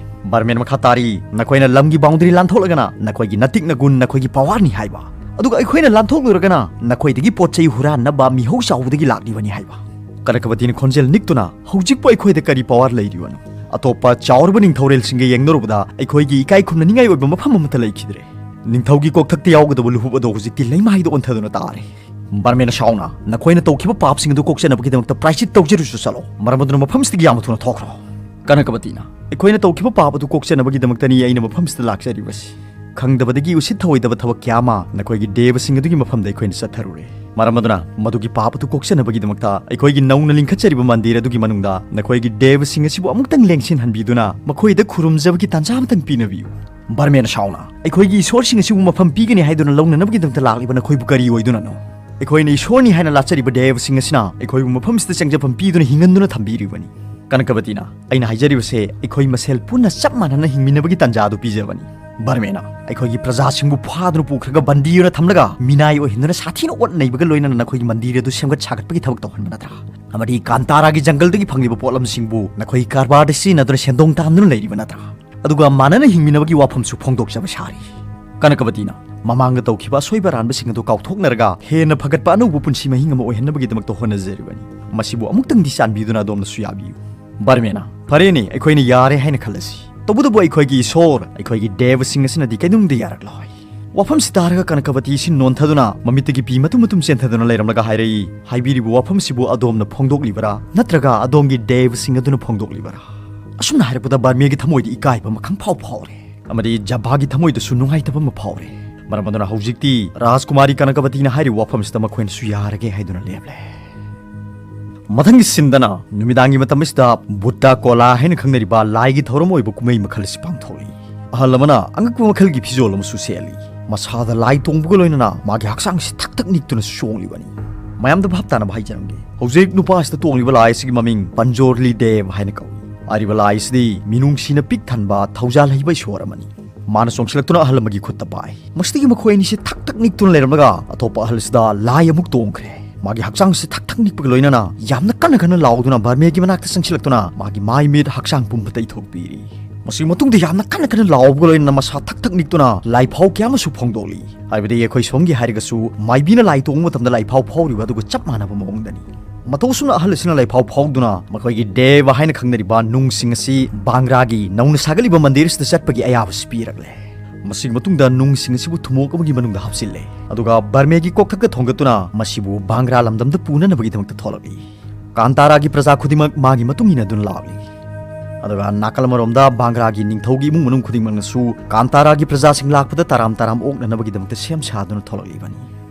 ꯕꯔꯃꯦꯟ ꯃꯈꯥ ꯇꯥꯔꯤ, ꯅꯈꯣꯏꯅ ꯂꯝꯒꯤ ꯕꯥꯎꯟꯗꯔꯤ ꯂꯥꯟꯊꯣꯛꯂꯒꯅ ꯅꯈꯣꯏꯒꯤ ꯅꯇꯤꯛ ꯅꯒꯨꯟ ꯅꯈꯣꯏꯒꯤ ꯄꯋꯥꯔꯅꯤ ꯍꯥꯏꯕ, ꯑꯗꯨꯒ ꯑꯩꯈꯣꯏꯅ ꯂꯥꯟꯊꯣꯛꯂꯨꯔꯒꯅ ꯅꯈꯣꯏꯗꯒꯤ ꯄꯣꯠ ꯆꯩ ꯍꯨꯔꯥꯟꯅꯕ ꯃꯤꯍꯧ ꯆꯥꯎꯕꯗꯒꯤ ꯂꯥꯛꯂꯤꯕꯅꯤ ꯍꯥꯏꯕ꯫ ꯀꯅꯀꯕꯇꯤꯅ ꯈꯣꯟꯖꯦꯜ ꯅꯤꯛꯇꯨꯅ, "ꯍꯧꯖꯤꯛꯄꯨ ꯑꯩꯈꯣꯏꯗ ꯀꯔꯤ ꯄꯋꯥꯔ ꯂꯩꯔꯤꯕꯅꯣ? ꯑꯇꯣꯞꯄ ꯆꯥꯎꯔꯕ ꯅꯤꯡꯊꯧꯔꯦꯜꯁꯤꯡꯒ ꯌꯦꯡꯅꯔꯨꯕꯗ ꯑꯩꯈꯣꯏꯒꯤ ꯏꯀꯥꯏ ꯈꯨꯝꯅꯅꯤꯡꯉꯥꯏ ꯑꯣꯏꯕ ꯃꯐꯝ ꯑꯃꯠꯇ ꯂꯩꯈꯤꯗ꯭ꯔꯦ꯫ ꯅꯤꯡꯊꯧꯒꯤ ꯀꯣꯛꯊꯛꯇ ꯌꯥꯎꯒꯗꯕ ꯂꯨꯍꯨꯞ ꯑꯗꯣ ꯍꯧꯖꯤꯛꯇꯤ ꯂꯩꯃꯥꯏꯗ ꯑꯣꯟꯊꯗꯨꯅ ꯇꯥꯔꯦ꯫ ꯕꯔꯃꯦꯟ ꯑꯁꯥꯎꯅ, ꯅꯈꯣꯏꯅ ꯇꯧꯈꯤꯕ ꯄꯥꯞꯁꯤꯡ ꯑꯗꯨ ꯀꯣꯛꯆꯅꯕꯒꯤꯗꯃꯛꯇ ꯄ꯭ꯔꯥꯏꯆꯤꯠ ꯇꯧꯖꯔꯨꯁꯨ ꯆꯠꯂꯣ, ꯃꯔꯝ ꯑꯗꯨꯅ ꯃꯐꯝꯁꯤꯗꯒꯤ ꯌꯥꯝꯅ ꯊꯨꯅ ꯊꯣꯛꯈ꯭ꯔꯣ꯫" ꯀꯅꯀꯕꯇꯤꯅ, "ꯑꯩꯈꯣꯏꯅ ꯇꯧꯈꯤꯕ ꯄꯥꯞ ꯑꯗꯨ ꯀꯣꯛꯆꯅꯕꯒꯤꯗꯃꯛꯇꯅꯤ ꯑꯩꯅ ꯃꯐꯝꯁꯤꯗ ꯂꯥꯛꯆꯔꯤꯕꯁꯤ꯫ ꯈꯪꯗꯕꯗꯒꯤ ꯎꯁꯤꯠ ꯊꯑꯣꯏꯗꯕ ꯊꯕꯛ ꯀꯌꯥ ꯑꯃ ꯅꯈꯣꯏꯒꯤ ꯗꯦꯕꯁꯤꯡ ꯑꯗꯨꯒꯤ ꯃꯐꯝꯗ ꯑꯩꯈꯣꯏꯅ ꯆꯠꯊꯔꯨꯔꯦ꯫ ꯃꯔꯝ ꯑꯗꯨꯅ ꯃꯗꯨꯒꯤ ꯄꯥꯞ ꯑꯗꯨ ꯀꯣꯛꯆꯅꯕꯒꯤꯗꯃꯛꯇ ꯑꯩꯈꯣꯏꯒꯤ ꯅꯧꯅ ꯂꯤꯡꯈꯠꯆꯔꯤꯕ ꯃꯟꯗꯤꯔ ꯑꯗꯨꯒꯤ ꯃꯅꯨꯡꯗ ꯅꯈꯣꯏꯒꯤ ꯗꯦꯕꯁꯤꯡ ꯑꯁꯤꯕꯨ ꯑꯃꯨꯛꯇꯪ ꯂꯦꯡꯁꯤꯟꯍꯟꯕꯤꯗꯨꯅ ꯃꯈꯣꯏꯗ ꯈꯨꯔꯨꯝꯖꯕꯒꯤ ꯇꯥꯟꯖꯥ ꯑꯃꯇꯪ ꯄꯤꯅꯕꯤꯌꯨ꯫" ꯕꯔꯃꯦꯟ ꯁꯥꯎꯅ, "ꯑꯩꯈꯣꯏꯒꯤ ꯏꯁꯣꯔꯁꯤꯡ ꯑꯁꯤꯕꯨ ꯃꯐꯝ ꯄꯤꯒꯅꯤ ꯍꯥꯏꯗꯨꯅ ꯂꯧꯅꯅꯕꯒꯤꯗꯃꯛꯇ ꯂꯥꯛꯂꯤꯕ ꯅꯈꯣꯏꯕꯨ ꯀꯔꯤ ꯑꯣꯏꯗꯨꯅꯅꯣ? ꯑꯩꯈꯣꯏꯅ ꯏꯁꯣꯔꯅꯤ ꯍꯥꯏꯅ ꯂꯥꯠꯆꯔꯤꯕ ꯗꯦꯕꯁꯤꯡ ꯑꯁꯤꯅ ꯑꯩꯈꯣꯏꯕꯨ ꯃꯐꯝꯁꯤꯗ ꯆꯪꯖꯐꯝ ꯄꯤꯗꯨꯅ ꯍꯤꯡꯍꯟꯗꯨꯅ ꯊꯝꯕꯤꯔꯤꯕꯅꯤ꯫" ꯀꯅꯀꯕꯇꯤꯅ, "ꯑꯩꯅ ꯍꯥꯏꯖꯔꯤꯕꯁꯦ ꯑꯩꯈꯣꯏ ꯃꯁꯦꯜ ꯄꯨꯟꯅ ꯆꯞ ꯃꯥꯟꯅꯅ ꯍꯤꯡꯃꯤꯟꯅꯕꯒꯤ ꯇꯥꯟꯖꯥ ꯑꯗꯨ ꯄꯤꯖꯕꯅꯤ꯫" ꯕꯔꯃꯦꯟꯅ, "ꯑꯩꯈꯣꯏꯒꯤ ꯄ꯭ꯔꯖꯥꯁꯤꯡꯕꯨ ꯐꯥꯗꯨꯅ ꯄꯨꯈ꯭ꯔꯒ ꯕꯟꯗꯤ ꯑꯣꯏꯅ ꯊꯝꯂꯒ ꯃꯤꯅꯥꯏ ꯑꯣꯏꯍꯟꯗꯨꯅ ꯁꯥꯊꯤꯅ ꯑꯣꯠ ꯅꯩꯕꯒ ꯂꯣꯏꯅꯅ ꯅꯈꯣꯏꯒꯤ ꯃꯟꯗꯤꯔ ꯑꯗꯨ ꯁꯦꯝꯒꯠ ꯁꯥꯒꯠꯄꯒꯤ ꯊꯕꯛ ꯇꯧꯍꯟꯕ ꯅꯠꯇ꯭ꯔꯥ? ꯑꯃꯗꯤ ꯀꯥꯟꯇꯥꯔꯥꯒꯤ ꯖꯪꯒꯜꯗꯒꯤ ꯐꯪꯂꯤꯕ ꯄꯣꯠꯂꯝꯁꯤꯡꯕꯨ ꯅꯈꯣꯏꯒꯤ ꯀꯔꯕꯥꯔꯗ ꯁꯤꯖꯤꯟꯅꯗꯨꯅ ꯁꯦꯟꯗꯣꯡ ꯇꯥꯟꯗꯨꯅ ꯂꯩꯔꯤꯕ ꯅꯠꯇ꯭ꯔꯥ? ꯑꯗꯨꯒ ꯃꯥꯟꯅꯅ ꯍꯤꯡꯃꯤꯟꯅꯕꯒꯤ ꯋꯥꯐꯝꯁꯨ ꯐꯣꯡꯗꯣꯛꯆꯕ ꯁꯥꯔꯤ꯫" ꯀꯅꯀꯕꯇꯤꯅ, "ꯃꯃꯥꯡꯗ ꯇꯧꯈꯤꯕ ꯑꯁꯣꯏꯕ ꯑꯔꯥꯟꯕꯁꯤꯡ ꯑꯗꯨ ꯀꯥꯎꯊꯣꯛꯅꯔꯒ ꯍꯦꯟꯅ ꯐꯒꯠꯄ ꯑꯅꯧꯕ ꯄꯨꯟꯁꯤ ꯃꯍꯤꯡ ꯑꯃ ꯑꯣꯏꯍꯟꯅꯕꯒꯤꯗꯃꯛꯇ ꯍꯣꯠꯅꯖꯔꯤꯕꯅꯤ꯫ ꯃꯁꯤꯕꯨ ꯑꯃꯨꯛꯇꯪꯗꯤ ꯆꯥꯟꯕꯤꯗꯨꯅ ꯑꯗꯣꯝꯅꯁꯨ ꯌꯥꯕꯤꯌꯨ꯫" ꯕꯔꯃꯦꯟꯅ, "ꯐꯔꯦꯅꯦ, ꯑꯩꯈꯣꯏꯅ ꯌꯥꯔꯦ ꯍꯥꯏꯅ ꯈꯜꯂꯁꯤ꯫ ꯇꯧꯕꯇꯕꯨ ꯑꯩꯈꯣꯏꯒꯤ ꯏꯁꯣꯔ, ꯑꯩꯈꯣꯏꯒꯤ ꯗꯦꯕꯁꯤꯡ ꯑꯁꯤꯅꯗꯤ ꯀꯩꯗꯧꯅꯨꯡꯗ ꯌꯥꯔꯛꯂꯣꯏ꯫" ꯋꯥꯐꯝꯁꯤ ꯇꯥꯔꯒ ꯀꯅꯀꯕꯇꯤ ꯑꯁꯤ ꯅꯣꯟꯊꯗꯨꯅ ꯃꯃꯤꯠꯇꯒꯤ ꯄꯤ ꯃꯇꯨꯝ ꯃꯇꯨꯝ ꯆꯦꯟꯊꯗꯨꯅ ꯂꯩꯔꯝꯂꯒ ꯍꯥꯏꯔꯛꯏ, "ꯍꯥꯏꯕꯤꯔꯤꯕ ꯋꯥꯐꯝꯁꯤꯕꯨ ꯑꯗꯣꯝꯅ ꯐꯣꯡꯗꯣꯛꯂꯤꯕꯔꯥ, ꯅꯠꯇ꯭ꯔꯒ ꯑꯗꯣꯝꯒꯤ ꯗꯦꯕꯁꯤꯡ ꯑꯗꯨꯅ ꯐꯣꯡꯗꯣꯛꯂꯤꯕꯔꯥ?" ꯑꯁꯨꯝꯅ ꯍꯥꯏꯔꯛꯄꯗ ꯕꯔꯃꯦꯒꯤ ꯊꯃꯣꯏꯗ ꯏꯀꯥꯏꯕ ꯑꯃ ꯈꯪꯐꯥꯎ ꯐꯥꯎꯔꯦ꯫ ꯑꯃꯗꯤ ꯖꯚꯥꯒꯤ ꯊꯃꯣꯏꯗꯁꯨ ꯅꯨꯡꯉꯥꯏꯇꯕ ꯑꯃ ꯐꯥꯎꯔꯦ꯫ ꯃꯔꯝ ꯑꯗꯨꯅ ꯍꯧꯖꯤꯛꯇꯤ ꯔꯥꯖꯀꯨꯃꯥꯔꯤ ꯀꯅꯀꯕꯇꯤꯅ ꯍꯥꯏꯔꯤꯕ ꯋꯥꯐꯝꯁꯤꯗ ꯃꯈꯣꯏꯅꯁꯨ ꯌꯥꯔꯒꯦ ꯍꯥꯏꯗꯨꯅ ꯂꯦꯞꯂꯦ꯫ ꯃꯊꯪꯒꯤ ꯁꯤꯟꯗꯅ ꯅꯨꯃꯤꯗꯥꯡꯒꯤ ꯃꯇꯝ ꯑꯁꯤꯗ ꯕꯨꯠꯇ ꯀꯣꯂꯥ ꯍꯥꯏꯅ ꯈꯪꯅꯔꯤꯕ ꯂꯥꯏꯒꯤ ꯊꯧꯔꯝ ꯑꯣꯏꯕ ꯀꯨꯝꯍꯩ ꯃꯈꯜ ꯑꯁꯤ ꯄꯥꯡꯊꯣꯛꯂꯤ꯫ ꯑꯍꯜ ꯑꯃꯅ ꯑꯉꯛꯄ ꯃꯈꯜꯒꯤ ꯐꯤꯖꯣꯜ ꯑꯃꯁꯨ ꯁꯦꯠꯂꯤ꯫ ꯃꯁꯥꯗ ꯂꯥꯏ ꯇꯣꯡꯕꯒ ꯂꯣꯏꯅꯅ ꯃꯥꯒꯤ ꯍꯛꯆꯥꯡꯁꯤ ꯊꯛ ꯊꯛ ꯅꯤꯛꯇꯨꯅ ꯆꯣꯡꯂꯤꯕꯅꯤ꯫ ꯃꯌꯥꯝꯗ ꯚꯥꯞ ꯇꯥꯅꯕ ꯍꯥꯏꯖꯔꯝꯒꯦ꯫ ꯍꯧꯖꯤꯛ ꯅꯨꯄꯥ ꯑꯁꯤꯗ ꯇꯣꯡꯂꯤꯕ ꯂꯥꯏ ꯑꯁꯤꯒꯤ ꯃꯃꯤꯡ ꯄꯟꯖꯣꯔꯂꯤ ꯗꯦꯕ ꯍꯥꯏꯅ ꯀꯧꯏ꯫ ꯍꯥꯏꯔꯤꯕ ꯂꯥꯏ ꯑꯁꯤꯗꯤ ꯃꯤꯅꯨꯡꯁꯤꯅ ꯄꯤꯛ ꯊꯟꯕ ꯊꯧꯖꯥꯜ ꯍꯩꯕ ꯏꯁꯣꯔ ꯑꯃꯅꯤ꯫ ꯃꯥꯅ ꯆꯣꯡꯁꯤꯜꯂꯛꯇꯨꯅ ꯑꯍꯜ ꯑꯃꯒꯤ ꯈꯨꯠꯇ ꯄꯥꯏ꯫ ꯃꯁꯤꯗꯒꯤ ꯃꯈꯣꯏ ꯑꯅꯤꯁꯤ ꯊꯛ ꯊꯛ ꯅꯤꯛꯇꯨꯅ ꯂꯩꯔꯝꯂꯒ ꯑꯇꯣꯞꯄ ꯑꯍꯜ ꯑꯁꯤꯗ ꯂꯥꯏ ꯑꯃꯨꯛ ꯇꯣꯡꯈ꯭ꯔꯦ꯫ ꯃꯥꯒꯤ ꯍꯛꯆꯥꯡꯁꯤ ꯊꯛ ꯊꯛ ꯅꯤꯛꯄꯒ ꯂꯣꯏꯅꯅ ꯌꯥꯝꯅ ꯀꯟꯅ ꯀꯟꯅ ꯂꯥꯎꯗꯨꯅ ꯕꯔꯃꯦꯒꯤ ꯃꯅꯥꯛꯇ ꯆꯪꯁꯤꯜꯂꯛꯇꯨꯅ ꯃꯥꯒꯤ ꯃꯥꯏ ꯃꯤꯠ ꯍꯛꯆꯥꯡ ꯄꯨꯝꯕ ꯇꯩꯊꯣꯛꯄꯤꯔꯤ꯫ ꯃꯁꯤꯒꯤ ꯃꯇꯨꯡꯗ ꯌꯥꯝꯅ ꯀꯟꯅ ꯀꯟꯅ ꯂꯥꯎꯕꯒ ꯂꯣꯏꯅꯅ ꯃꯁꯥ ꯊꯛ ꯊꯛ ꯅꯤꯛꯇꯨꯅ ꯂꯥꯏꯐꯥꯎ ꯀꯌꯥ ꯑꯃꯁꯨ ꯐꯣꯡꯗꯣꯛꯂꯤ꯫ ꯍꯥꯏꯕꯗꯤ ꯑꯩꯈꯣꯏ ꯁꯣꯝꯒꯤ ꯍꯥꯏꯔꯒꯁꯨ ꯃꯥꯏꯕꯤꯅ ꯂꯥꯏ ꯇꯣꯡꯕ ꯃꯇꯝꯗ ꯂꯥꯏꯐꯥꯎ ꯐꯥꯎꯔꯤꯕ ꯑꯗꯨꯒ ꯆꯞ ꯃꯥꯟꯅꯕ ꯃꯑꯣꯡꯗꯅꯤ꯫ ꯃꯇꯧ ꯑꯁꯨꯝꯅ ꯑꯍꯜ ꯑꯁꯤꯅ ꯂꯥꯏꯐꯥꯎ ꯐꯥꯎꯗꯨꯅ ꯃꯈꯣꯏꯒꯤ ꯗꯦꯕ ꯍꯥꯏꯅ ꯈꯪꯅꯔꯤꯕ ꯅꯨꯡꯁꯤꯡ ꯑꯁꯤ ꯕꯥꯡꯒ꯭ꯔꯥꯒꯤ ꯅꯧꯅ ꯁꯥꯒꯠꯂꯤꯕ ꯃꯟꯗꯤꯔ ꯑꯁꯤꯗ ꯆꯠꯄꯒꯤ ꯑꯌꯥꯕꯁꯤ ꯄꯤꯔꯛꯂꯦ꯫ ꯃꯁꯤꯒꯤ ꯃꯇꯨꯡꯗ ꯅꯨꯡꯁꯤꯡ ꯑꯁꯤꯕꯨ ꯊꯨꯝꯃꯣꯛ ꯑꯃꯒꯤ ꯃꯅꯨꯡꯗ ꯍꯥꯞꯆꯤꯜꯂꯦ꯫ ꯑꯗꯨꯒ ꯕꯔꯃꯦꯒꯤ ꯀꯣꯛꯊꯛꯇ ꯊꯣꯡꯒꯠꯇꯨꯅ ꯃꯁꯤꯕꯨ ꯕꯥꯡꯒ꯭ꯔꯥ ꯂꯝꯗꯝꯗ ꯄꯨꯅꯅꯕꯒꯤꯗꯃꯛꯇ ꯊꯣꯛꯂꯛꯂꯤ꯫ ꯀꯥꯟꯇꯥꯔꯥꯒꯤ ꯄ꯭ꯔꯖꯥ ꯈꯨꯗꯤꯡꯃꯛ ꯃꯥꯒꯤ ꯃꯇꯨꯡ ꯏꯟꯅꯗꯨꯅ ꯂꯥꯛꯂꯤ꯫ ꯑꯗꯨꯒ ꯅꯥꯀꯜ ꯑꯃꯔꯣꯝꯗ ꯕꯥꯡꯒ꯭ꯔꯥꯒꯤ ꯅꯤꯡꯊꯧꯒꯤ ꯏꯃꯨꯡ ꯃꯅꯨꯡ ꯈꯨꯗꯤꯡꯃꯛꯅꯁꯨ ꯀꯥꯟꯇꯥꯔꯥꯒꯤ ꯄ꯭ꯔꯖꯥꯁꯤꯡ ꯂꯥꯛꯄꯗ ꯇꯔꯥꯝ ꯇꯔꯥꯝ ꯑꯣꯛꯅꯅꯕꯒꯤꯗꯃꯛꯇ ꯁꯦꯝ ꯁꯥꯗꯨꯅ ꯊꯣꯛꯂꯛꯂꯤꯕꯅꯤ꯫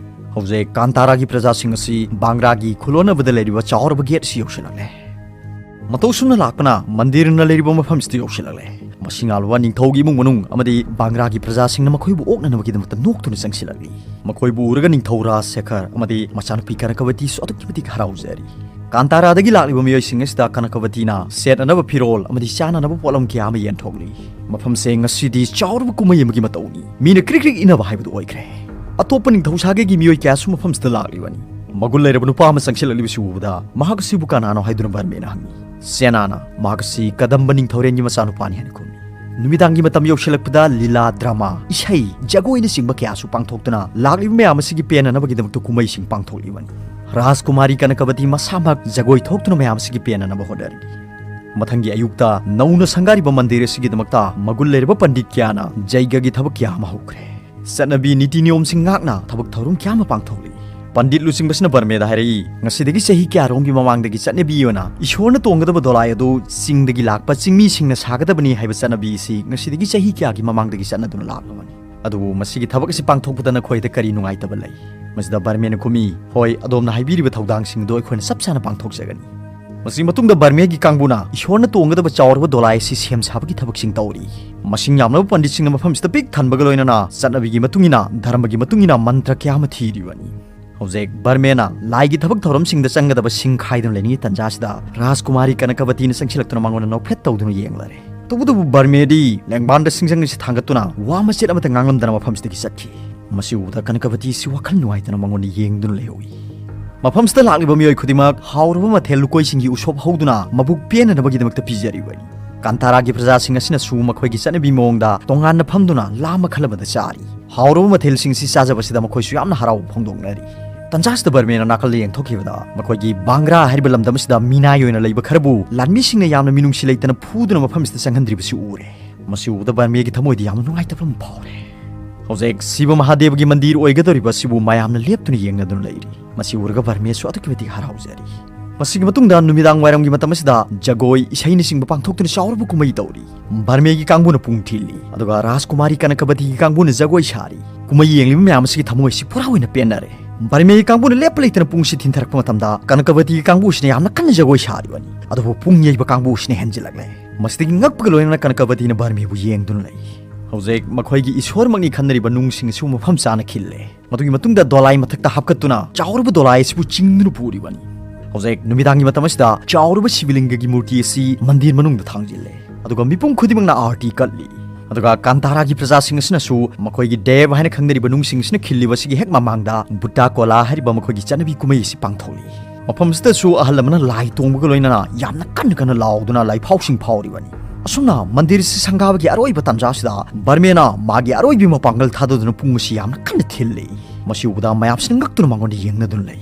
ꯍꯧꯖꯤꯛ ꯀꯥꯟꯇꯥꯔꯥꯒꯤ ꯄ꯭ꯔꯖꯥꯁꯤꯡ ꯑꯁꯤ ꯕꯥꯡꯒ꯭ꯔꯥꯒꯤ ꯈꯨꯂꯣꯟꯅꯕꯗ ꯂꯩꯔꯤꯕ ꯆꯥꯎꯔꯕ ꯒꯦꯠ ꯑꯁꯤ ꯌꯧꯁꯤꯜꯂꯛꯂꯦ꯫ ꯃꯇꯧ ꯁꯨꯝꯅ ꯂꯥꯛꯄꯅ ꯃꯟꯗꯤꯔꯅ ꯂꯩꯔꯤꯕ ꯃꯐꯝꯁꯤꯗ ꯌꯧꯁꯤꯜꯂꯛꯂꯦ꯫ ꯃꯁꯤꯡ ꯌꯥꯝꯂꯕ ꯅꯤꯡꯊꯧꯒꯤ ꯏꯃꯨꯡ ꯃꯅꯨꯡ ꯑꯃꯗꯤ ꯕꯥꯡꯒ꯭ꯔꯥꯒꯤ ꯄ꯭ꯔꯖꯥꯁꯤꯡꯅ ꯃꯈꯣꯏꯕꯨ ꯑꯣꯛꯅꯅꯕꯒꯤꯗꯃꯛꯇ ꯅꯣꯛꯇꯨꯅ ꯆꯪꯁꯤꯜꯂꯛꯂꯤ꯫ ꯃꯈꯣꯏꯕꯨ ꯎꯔꯒ ꯅꯤꯡꯊꯧ ꯔꯥꯖ ꯁꯦꯈꯔ ꯑꯃꯗꯤ ꯃꯆꯥꯅꯨꯄꯤ ꯀꯅꯀꯕꯇꯤꯁꯨ ꯑꯗꯨꯛꯀꯤ ꯃꯇꯤꯛ ꯍꯔꯥꯎꯖꯔꯤ꯫ ꯀꯥꯟꯇꯥꯔꯥꯗꯒꯤ ꯂꯥꯛꯂꯤꯕ ꯃꯤꯑꯣꯏꯁꯤꯡ ꯑꯁꯤꯗ ꯀꯅꯀꯕꯇꯤꯅ ꯁꯦꯠꯅꯅꯕ ꯐꯤꯔꯣꯜ ꯑꯃꯗꯤ ꯆꯥꯅꯅꯕ ꯄꯣꯠꯂꯝ ꯀꯌꯥ ꯑꯃ ꯌꯦꯟꯊꯣꯛꯂꯤ꯫ ꯃꯐꯝꯁꯦ ꯉꯁꯤꯗꯤ ꯆꯥꯎꯔꯕ ꯀꯨꯝꯍꯩ ꯑꯃꯒꯤ ꯃꯇꯧꯅꯤ꯫ ꯃꯤꯅ ꯀ꯭ꯔꯤꯛ ꯀ꯭ꯔꯤꯛ ꯏꯟꯅꯕ ꯍꯥꯏꯕꯗꯨ ꯑꯣꯏꯈ꯭ꯔꯦ꯫ ꯑꯇꯣꯞꯄ ꯅꯤꯡꯊꯧ ꯁꯥꯒꯩꯒꯤ ꯃꯤꯑꯣꯏ ꯀꯌꯥꯁꯨ ꯃꯐꯝꯁꯤꯗ ꯂꯥꯛꯂꯤꯕꯅꯤ꯫ ꯃꯒꯨꯟ ꯂꯩꯔꯕ ꯅꯨꯄꯥ ꯑꯃ ꯆꯪꯁꯤꯜꯂꯛꯂꯤꯕꯁꯤ ꯎꯕꯗ ꯃꯍꯥꯛ ꯑꯁꯤꯕꯨ ꯀꯅꯥꯅꯣ ꯍꯥꯏꯗꯨꯅ ꯕꯔꯃꯦꯅ ꯍꯪꯉꯤ꯫ ꯁꯦꯅꯥꯅ ꯃꯍꯥꯛ ꯑꯁꯤ ꯀꯗꯝꯕ ꯅꯤꯡꯊꯧꯔꯦꯟꯒꯤ ꯃꯆꯥꯅꯨꯄꯥꯅꯤ ꯍꯥꯏꯅ ꯈꯨꯝꯃꯤ꯫ ꯅꯨꯃꯤꯗꯥꯡꯒꯤ ꯃꯇꯝ ꯌꯧꯁꯤꯜꯂꯛꯄꯗ ꯂꯤꯂꯥ, ꯗ꯭ꯔꯃꯥ, ꯏꯁꯩ, ꯖꯒꯣꯏꯅꯆꯤꯡꯕ ꯀꯌꯥꯁꯨ ꯄꯥꯡꯊꯣꯛꯇꯨꯅ ꯂꯥꯛꯂꯤꯕ ꯃꯌꯥꯝ ꯑꯁꯤꯒꯤ ꯄꯦꯟꯅꯅꯕꯒꯤꯗꯃꯛꯇ ꯀꯨꯝꯍꯩꯁꯤꯡ ꯄꯥꯡꯊꯣꯛꯂꯤꯕꯅꯤ꯫ ꯔꯥꯖꯀꯨꯃꯥꯔꯤ ꯀꯅꯀꯕꯇꯤ ꯃꯁꯥꯃꯛ ꯖꯒꯣꯏ ꯊꯣꯛꯇꯨꯅ ꯃꯌꯥꯝ ꯑꯁꯤꯒꯤ ꯄꯦꯟꯅꯅꯕ ꯍꯣꯠꯅꯔꯤ꯫ ꯃꯊꯪꯒꯤ ꯑꯌꯨꯛꯇ ꯅꯧꯅ ꯁꯪꯒꯥꯔꯤꯕ ꯃꯟꯗꯤꯔ ꯑꯁꯤꯒꯤꯗꯃꯛꯇ ꯃꯒꯨꯟ ꯂꯩꯔꯕ ꯄꯟꯗꯤꯠ ꯀꯌꯥꯅ ꯖꯩꯒꯒꯤ ꯊꯕꯛ ꯀꯌꯥ ꯑꯃ ꯍꯧꯈ꯭ꯔꯦ꯫ ꯆꯠꯅꯕꯤ ꯅꯤꯇꯤ ꯅꯤꯌꯣꯝꯁꯤꯡ ꯉꯥꯛꯅ ꯊꯕꯛ ꯊꯧꯔꯝ ꯀꯌꯥ ꯑꯃ ꯄꯥꯡꯊꯣꯛꯂꯤ꯫ ꯄꯟꯗꯤꯠ ꯂꯨꯆꯤꯡꯕꯁꯤꯅ ꯕꯔꯃꯦꯗ ꯍꯥꯏꯔꯛꯏ, "ꯉꯁꯤꯗꯒꯤ ꯆꯍꯤ ꯀꯌꯥꯔꯣꯝꯒꯤ ꯃꯃꯥꯡꯗꯒꯤ ꯆꯠꯅꯕꯤ ꯑꯣꯏꯅ ꯏꯁꯣꯔꯅ ꯇꯣꯡꯒꯗꯕ ꯗꯣꯂꯥꯏ ꯑꯗꯨ ꯆꯤꯡꯗꯒꯤ ꯂꯥꯛꯄ ꯆꯤꯡꯃꯤꯁꯤꯡꯅ ꯁꯥꯒꯗꯕꯅꯤ ꯍꯥꯏꯕ ꯆꯠꯅꯕꯤ ꯑꯁꯤ ꯉꯁꯤꯗꯒꯤ ꯆꯍꯤ ꯀꯌꯥꯒꯤ ꯃꯃꯥꯡꯗꯒꯤ ꯆꯠꯅꯗꯨꯅ ꯂꯥꯛꯂꯕꯅꯤ꯫ ꯑꯗꯨꯕꯨ ꯃꯁꯤꯒꯤ ꯊꯕꯛ ꯑꯁꯤ ꯄꯥꯡꯊꯣꯛꯄꯗ ꯅꯈꯣꯏꯗ ꯀꯔꯤ ꯅꯨꯡꯉꯥꯏꯇꯕ ꯂꯩ?" ꯃꯁꯤꯗ ꯕꯔꯃꯦꯅ ꯈꯨꯝꯃꯤ, "ꯍꯣꯏ, ꯑꯗꯣꯝꯅ ꯍꯥꯏꯕꯤꯔꯤꯕ ꯊꯧꯗꯥꯡꯁꯤꯡ ꯑꯗꯨ ꯑꯩꯈꯣꯏꯅ ꯆꯞ ꯆꯥꯅ ꯄꯥꯡꯊꯣꯛꯆꯒꯅꯤ꯫" ꯃꯁꯤꯒꯤ ꯃꯇꯨꯡꯗ ꯕꯔꯃꯦꯒꯤ ꯀꯥꯡꯕꯨꯅ ꯏꯁꯣꯔꯅ ꯇꯣꯡꯒꯗꯕ ꯆꯥꯎꯔꯕ ꯗꯣꯂꯥꯏ ꯑꯁꯤ ꯁꯦꯝ ꯁꯥꯕꯒꯤ ꯊꯕꯛꯁꯤꯡ ꯇꯧꯔꯤ꯫ ꯃꯁꯤꯡ ꯌꯥꯝꯂꯕ ꯄꯟꯗꯤꯠꯁꯤꯡꯅ ꯃꯐꯝꯁꯤꯗ ꯄꯤꯛ ꯊꯟꯕꯒ ꯂꯣꯏꯅꯅ ꯆꯠꯅꯕꯤꯒꯤ ꯃꯇꯨꯡ ꯏꯟꯅ, ꯙꯔꯃꯒꯤ ꯃꯇꯨꯡ ꯏꯟꯅ ꯃꯟꯇ꯭ꯔ ꯀꯌꯥ ꯑꯃ ꯊꯤꯔꯤꯕꯅꯤ꯫ ꯍꯧꯖꯤꯛ ꯕꯔꯃꯦꯅ ꯂꯥꯏꯒꯤ ꯊꯕꯛ ꯊꯧꯔꯝꯁꯤꯡꯗ ꯆꯪꯒꯗꯕ ꯁꯤꯡ ꯈꯥꯏꯗꯨꯅ ꯂꯩꯔꯤꯉꯩ ꯇꯟꯖꯥꯁꯤꯗ ꯔꯥꯖꯀꯨꯃꯥꯔꯤ ꯀꯅꯀꯕꯇꯤꯅ ꯆꯪꯁꯤꯜꯂꯛꯇꯨꯅ ꯃꯉꯣꯟꯗ ꯅꯣꯛꯐꯦꯠ ꯇꯧꯗꯨꯅ ꯌꯦꯡꯂꯔꯦ꯫ ꯇꯧꯕꯇꯕꯨ ꯕꯔꯃꯦꯗꯤ ꯂꯦꯡꯕꯥꯟꯗ ꯁꯤꯡꯖꯪ ꯑꯁꯤ ꯊꯥꯡꯒꯠꯇꯨꯅ ꯋꯥ ꯃꯆꯦꯠ ꯑꯃꯠꯇ ꯉꯥꯡꯂꯝꯗꯅ ꯃꯐꯝꯁꯤꯗꯒꯤ ꯆꯠꯈꯤ꯫ ꯃꯁꯤ ꯎꯕꯗ ꯀꯅꯀꯕꯇꯤ ꯑꯁꯤ ꯋꯥꯈꯜ ꯅꯨꯡꯉꯥꯏꯇꯅ ꯃꯉꯣꯟꯗ ꯌꯦꯡꯗꯨꯅ ꯂꯩꯍꯧꯏ꯫ ꯃꯐꯝꯁꯤꯗ ꯂꯥꯛꯂꯤꯕ ꯃꯤꯑꯣꯏ ꯈꯨꯗꯤꯡꯃꯛ ꯍꯥꯎꯔꯕ ꯃꯊꯦꯜ ꯂꯨꯀꯣꯏꯁꯤꯡꯒꯤ ꯎꯁꯣꯞ ꯍꯧꯗꯨꯅ ꯃꯕꯨꯛ ꯄꯦꯟꯅꯅꯕꯒꯤꯗꯃꯛꯇ ꯄꯤꯖꯔꯤꯕꯅꯤ꯫ ꯀꯥꯟꯇꯥꯔꯥꯒꯤ ꯄ꯭ꯔꯖꯥꯁꯤꯡ ꯑꯁꯤꯅꯁꯨ ꯃꯈꯣꯏꯒꯤ ꯆꯠꯅꯕꯤ ꯃꯑꯣꯡꯗ ꯇꯣꯉꯥꯟꯅ ꯐꯝꯗꯨꯅ ꯂꯥ ꯃꯈꯜ ꯑꯃꯗ ꯆꯥꯔꯤ꯫ ꯍꯥꯎꯔꯕ ꯃꯊꯦꯜꯁꯤꯡꯁꯤ ꯆꯥꯖꯕꯁꯤꯗ ꯃꯈꯣꯏꯁꯨ ꯌꯥꯝꯅ ꯍꯔꯥꯎꯕ ꯐꯣꯡꯗꯣꯛꯅꯔꯤ꯫ ꯇꯟꯖꯥꯁꯤꯗ ꯕꯔꯃꯦꯅ ꯅꯥꯀꯜꯗ ꯌꯦꯡꯊꯣꯛꯈꯤꯕꯗ ꯃꯈꯣꯏꯒꯤ ꯕꯥꯡꯒ꯭ꯔꯥ ꯍꯥꯏꯔꯤꯕ ꯂꯝꯗꯝ ꯑꯁꯤꯗ ꯃꯤꯅꯥꯏ ꯑꯣꯏꯅ ꯂꯩꯕ ꯈꯔꯕꯨ ꯂꯥꯟꯃꯤꯁꯤꯡꯅ ꯌꯥꯝꯅ ꯃꯤꯅꯨꯡꯁꯤ ꯂꯩꯇꯅ ꯐꯨꯗꯨꯅ ꯃꯐꯝꯁꯤꯗ ꯆꯪꯍꯟꯗ꯭ꯔꯤꯕꯁꯤ ꯎꯔꯦ꯫ ꯃꯁꯤ ꯎꯕꯗ ꯕꯔꯃꯦꯒꯤ ꯊꯃꯣꯏꯗ ꯌꯥꯝꯅ ꯅꯨꯡꯉꯥꯏꯇꯕ ꯑꯃ ꯐꯥꯎꯔꯦ꯫ ꯍꯧꯖꯤꯛ ꯁꯤꯕ ꯃꯍꯥꯗꯦꯕꯒꯤ ꯃꯟꯗꯤꯔ ꯑꯣꯏꯒꯗꯧꯔꯤꯕ ꯑꯁꯤꯕꯨ ꯃꯌꯥꯝꯅ ꯂꯦꯞꯇꯨꯅ ꯌꯦꯡꯅꯗꯨꯅ ꯂꯩꯔꯤ꯫ ꯃꯁꯤ ꯎꯔꯒ ꯕꯔꯃꯦꯁꯨ ꯑꯗꯨꯛꯀꯤ ꯃꯇꯤꯛ ꯍꯔꯥꯎꯖꯔꯤ꯫ ꯃꯁꯤꯒꯤ ꯃꯇꯨꯡꯗ ꯅꯨꯃꯤꯗꯥꯡ ꯋꯥꯏꯔꯝꯒꯤ ꯃꯇꯝ ꯑꯁꯤꯗ ꯖꯒꯣꯏ ꯏꯁꯩꯅꯆꯤꯡꯕ ꯄꯥꯡꯊꯣꯛꯇꯨꯅ ꯆꯥꯎꯔꯕ ꯀꯨꯝꯍꯩ ꯇꯧꯔꯤ꯫ ꯕꯔꯃꯦꯒꯤ ꯀꯥꯡꯕꯨꯅ ꯄꯨꯡ ꯊꯤꯜꯂꯤ, ꯑꯗꯨꯒ ꯔꯥꯖꯀꯨꯃꯥꯔꯤ ꯀꯅꯀꯕꯇꯤꯒꯤ ꯀꯥꯡꯕꯨꯅ ꯖꯒꯣꯏ ꯁꯥꯔꯤ꯫ ꯀꯨꯝꯍꯩ ꯌꯦꯡꯂꯤꯕ ꯃꯌꯥꯝ ꯑꯁꯤꯒꯤ ꯊꯃꯣꯏ ꯑꯁꯤ ꯄꯨꯔꯥ ꯑꯣꯏꯅ ꯄꯦꯟꯅꯔꯦ꯫ ꯕꯔꯃꯦꯒꯤ ꯀꯥꯡꯕꯨꯅ ꯂꯦꯞꯄ ꯂꯩꯇꯅ ꯄꯨꯡꯁꯤ ꯊꯤꯟꯊꯔꯛꯄ ꯃꯇꯝꯗ ꯀꯅꯀꯕꯇꯤꯒꯤ ꯀꯥꯡꯕꯨ ꯑꯁꯤꯅ ꯌꯥꯝꯅ ꯀꯟꯅ ꯖꯒꯣꯏ ꯁꯥꯔꯤꯕꯅꯤ꯫ ꯑꯗꯨꯕꯨ ꯄꯨꯡ ꯌꯩꯕ ꯀꯥꯡꯕꯨ ꯑꯁꯤꯅ ꯍꯦꯟꯖꯤꯜꯂꯛꯂꯦ꯫ ꯃꯁꯤꯗꯒꯤ ꯉꯛꯄꯒ ꯂꯣꯏꯅꯅ ꯀꯅꯀꯕꯇꯤꯅ ꯕꯔꯃꯦꯕꯨ ꯌꯦꯡꯗꯨꯅ ꯂꯩ꯫ ꯍꯧꯖꯤꯛ ꯃꯈꯣꯏꯒꯤ ꯏꯁꯣꯔꯃꯛꯅꯤ ꯈꯟꯅꯔꯤꯕ ꯅꯨꯡꯁꯤꯡ ꯑꯁꯤꯕꯨ ꯃꯐꯝ ꯆꯥꯅ ꯈꯤꯜꯂꯦ꯫ ꯃꯗꯨꯒꯤ ꯃꯇꯨꯡꯗ ꯗꯣꯂꯥꯏ ꯃꯊꯛꯇ ꯍꯥꯞꯀꯠꯇꯨꯅ ꯆꯥꯎꯔꯕ ꯗꯣꯂꯥꯏ ꯑꯁꯤꯕꯨ ꯆꯤꯡꯗꯨꯅ ꯄꯨꯔꯤꯕꯅꯤ꯫ ꯍꯧꯖꯤꯛ ꯅꯨꯃꯤꯗꯥꯡꯒꯤ ꯃꯇꯝ ꯑꯁꯤꯗ ꯆꯥꯎꯔꯕ ꯁꯤꯕꯂꯤꯡꯒꯒꯤ ꯃꯨꯔꯇꯤ ꯑꯁꯤ ꯃꯟꯗꯤꯔ ꯃꯅꯨꯡꯗ ꯊꯥꯡꯖꯤꯜꯂꯦ, ꯑꯗꯨꯒ ꯃꯤꯄꯨꯝ ꯈꯨꯗꯤꯡꯃꯛꯅ ꯑꯥꯔꯇꯤ ꯀꯠꯂꯤ꯫ ꯑꯗꯨꯒ ꯀꯥꯟꯇꯥꯔꯥꯒꯤ ꯄ꯭ꯔꯖꯥꯁꯤꯡ ꯑꯁꯤꯅꯁꯨ ꯃꯈꯣꯏꯒꯤ ꯗꯦꯕ ꯍꯥꯏꯅ ꯈꯪꯅꯔꯤꯕ ꯅꯨꯡꯁꯤꯡ ꯑꯁꯤꯅ ꯈꯤꯜꯂꯤꯕ ꯑꯁꯤꯒꯤ ꯍꯦꯛ ꯃꯃꯥꯡꯗ ꯕꯨꯠꯇꯥ ꯀꯣꯂꯥ ꯍꯥꯏꯔꯤꯕ ꯃꯈꯣꯏꯒꯤ ꯆꯠꯅꯕꯤ ꯀꯨꯝꯍꯩ ꯑꯁꯤ ꯄꯥꯡꯊꯣꯛꯂꯤ꯫ ꯃꯐꯝ ꯑꯁꯤꯗꯁꯨ ꯑꯍꯜ ꯑꯃꯅ ꯂꯥꯏ ꯇꯣꯡꯕꯒ ꯂꯣꯏꯅꯅ ꯌꯥꯝꯅ ꯀꯟꯅ ꯀꯟꯅ ꯂꯥꯎꯗꯨꯅ ꯂꯥꯏꯐꯥꯎꯁꯤꯡ ꯐꯥꯎꯔꯤꯕꯅꯤ꯫ ꯑꯁꯨꯝꯅ ꯃꯟꯗꯤꯔ ꯑꯁꯤ ꯁꯪꯒꯥꯕꯒꯤ ꯑꯔꯣꯏꯕ ꯇꯥꯟꯖꯥ ꯑꯁꯤꯗ ꯕꯔꯃꯦꯅ ꯃꯥꯒꯤ ꯑꯔꯣꯏꯕ ꯃꯄꯥꯡꯒꯜ ꯊꯥꯗꯗꯨꯅ ꯄꯨꯡ ꯑꯁꯤ ꯌꯥꯝꯅ ꯀꯟꯅ ꯊꯤꯜꯂꯤ꯫ ꯃꯁꯤ ꯎꯕꯗ ꯃꯌꯥꯝꯁꯤꯅ ꯉꯛꯇꯨꯅ ꯃꯉꯣꯟꯗ ꯌꯦꯡꯅꯗꯨꯅ ꯂꯩ꯫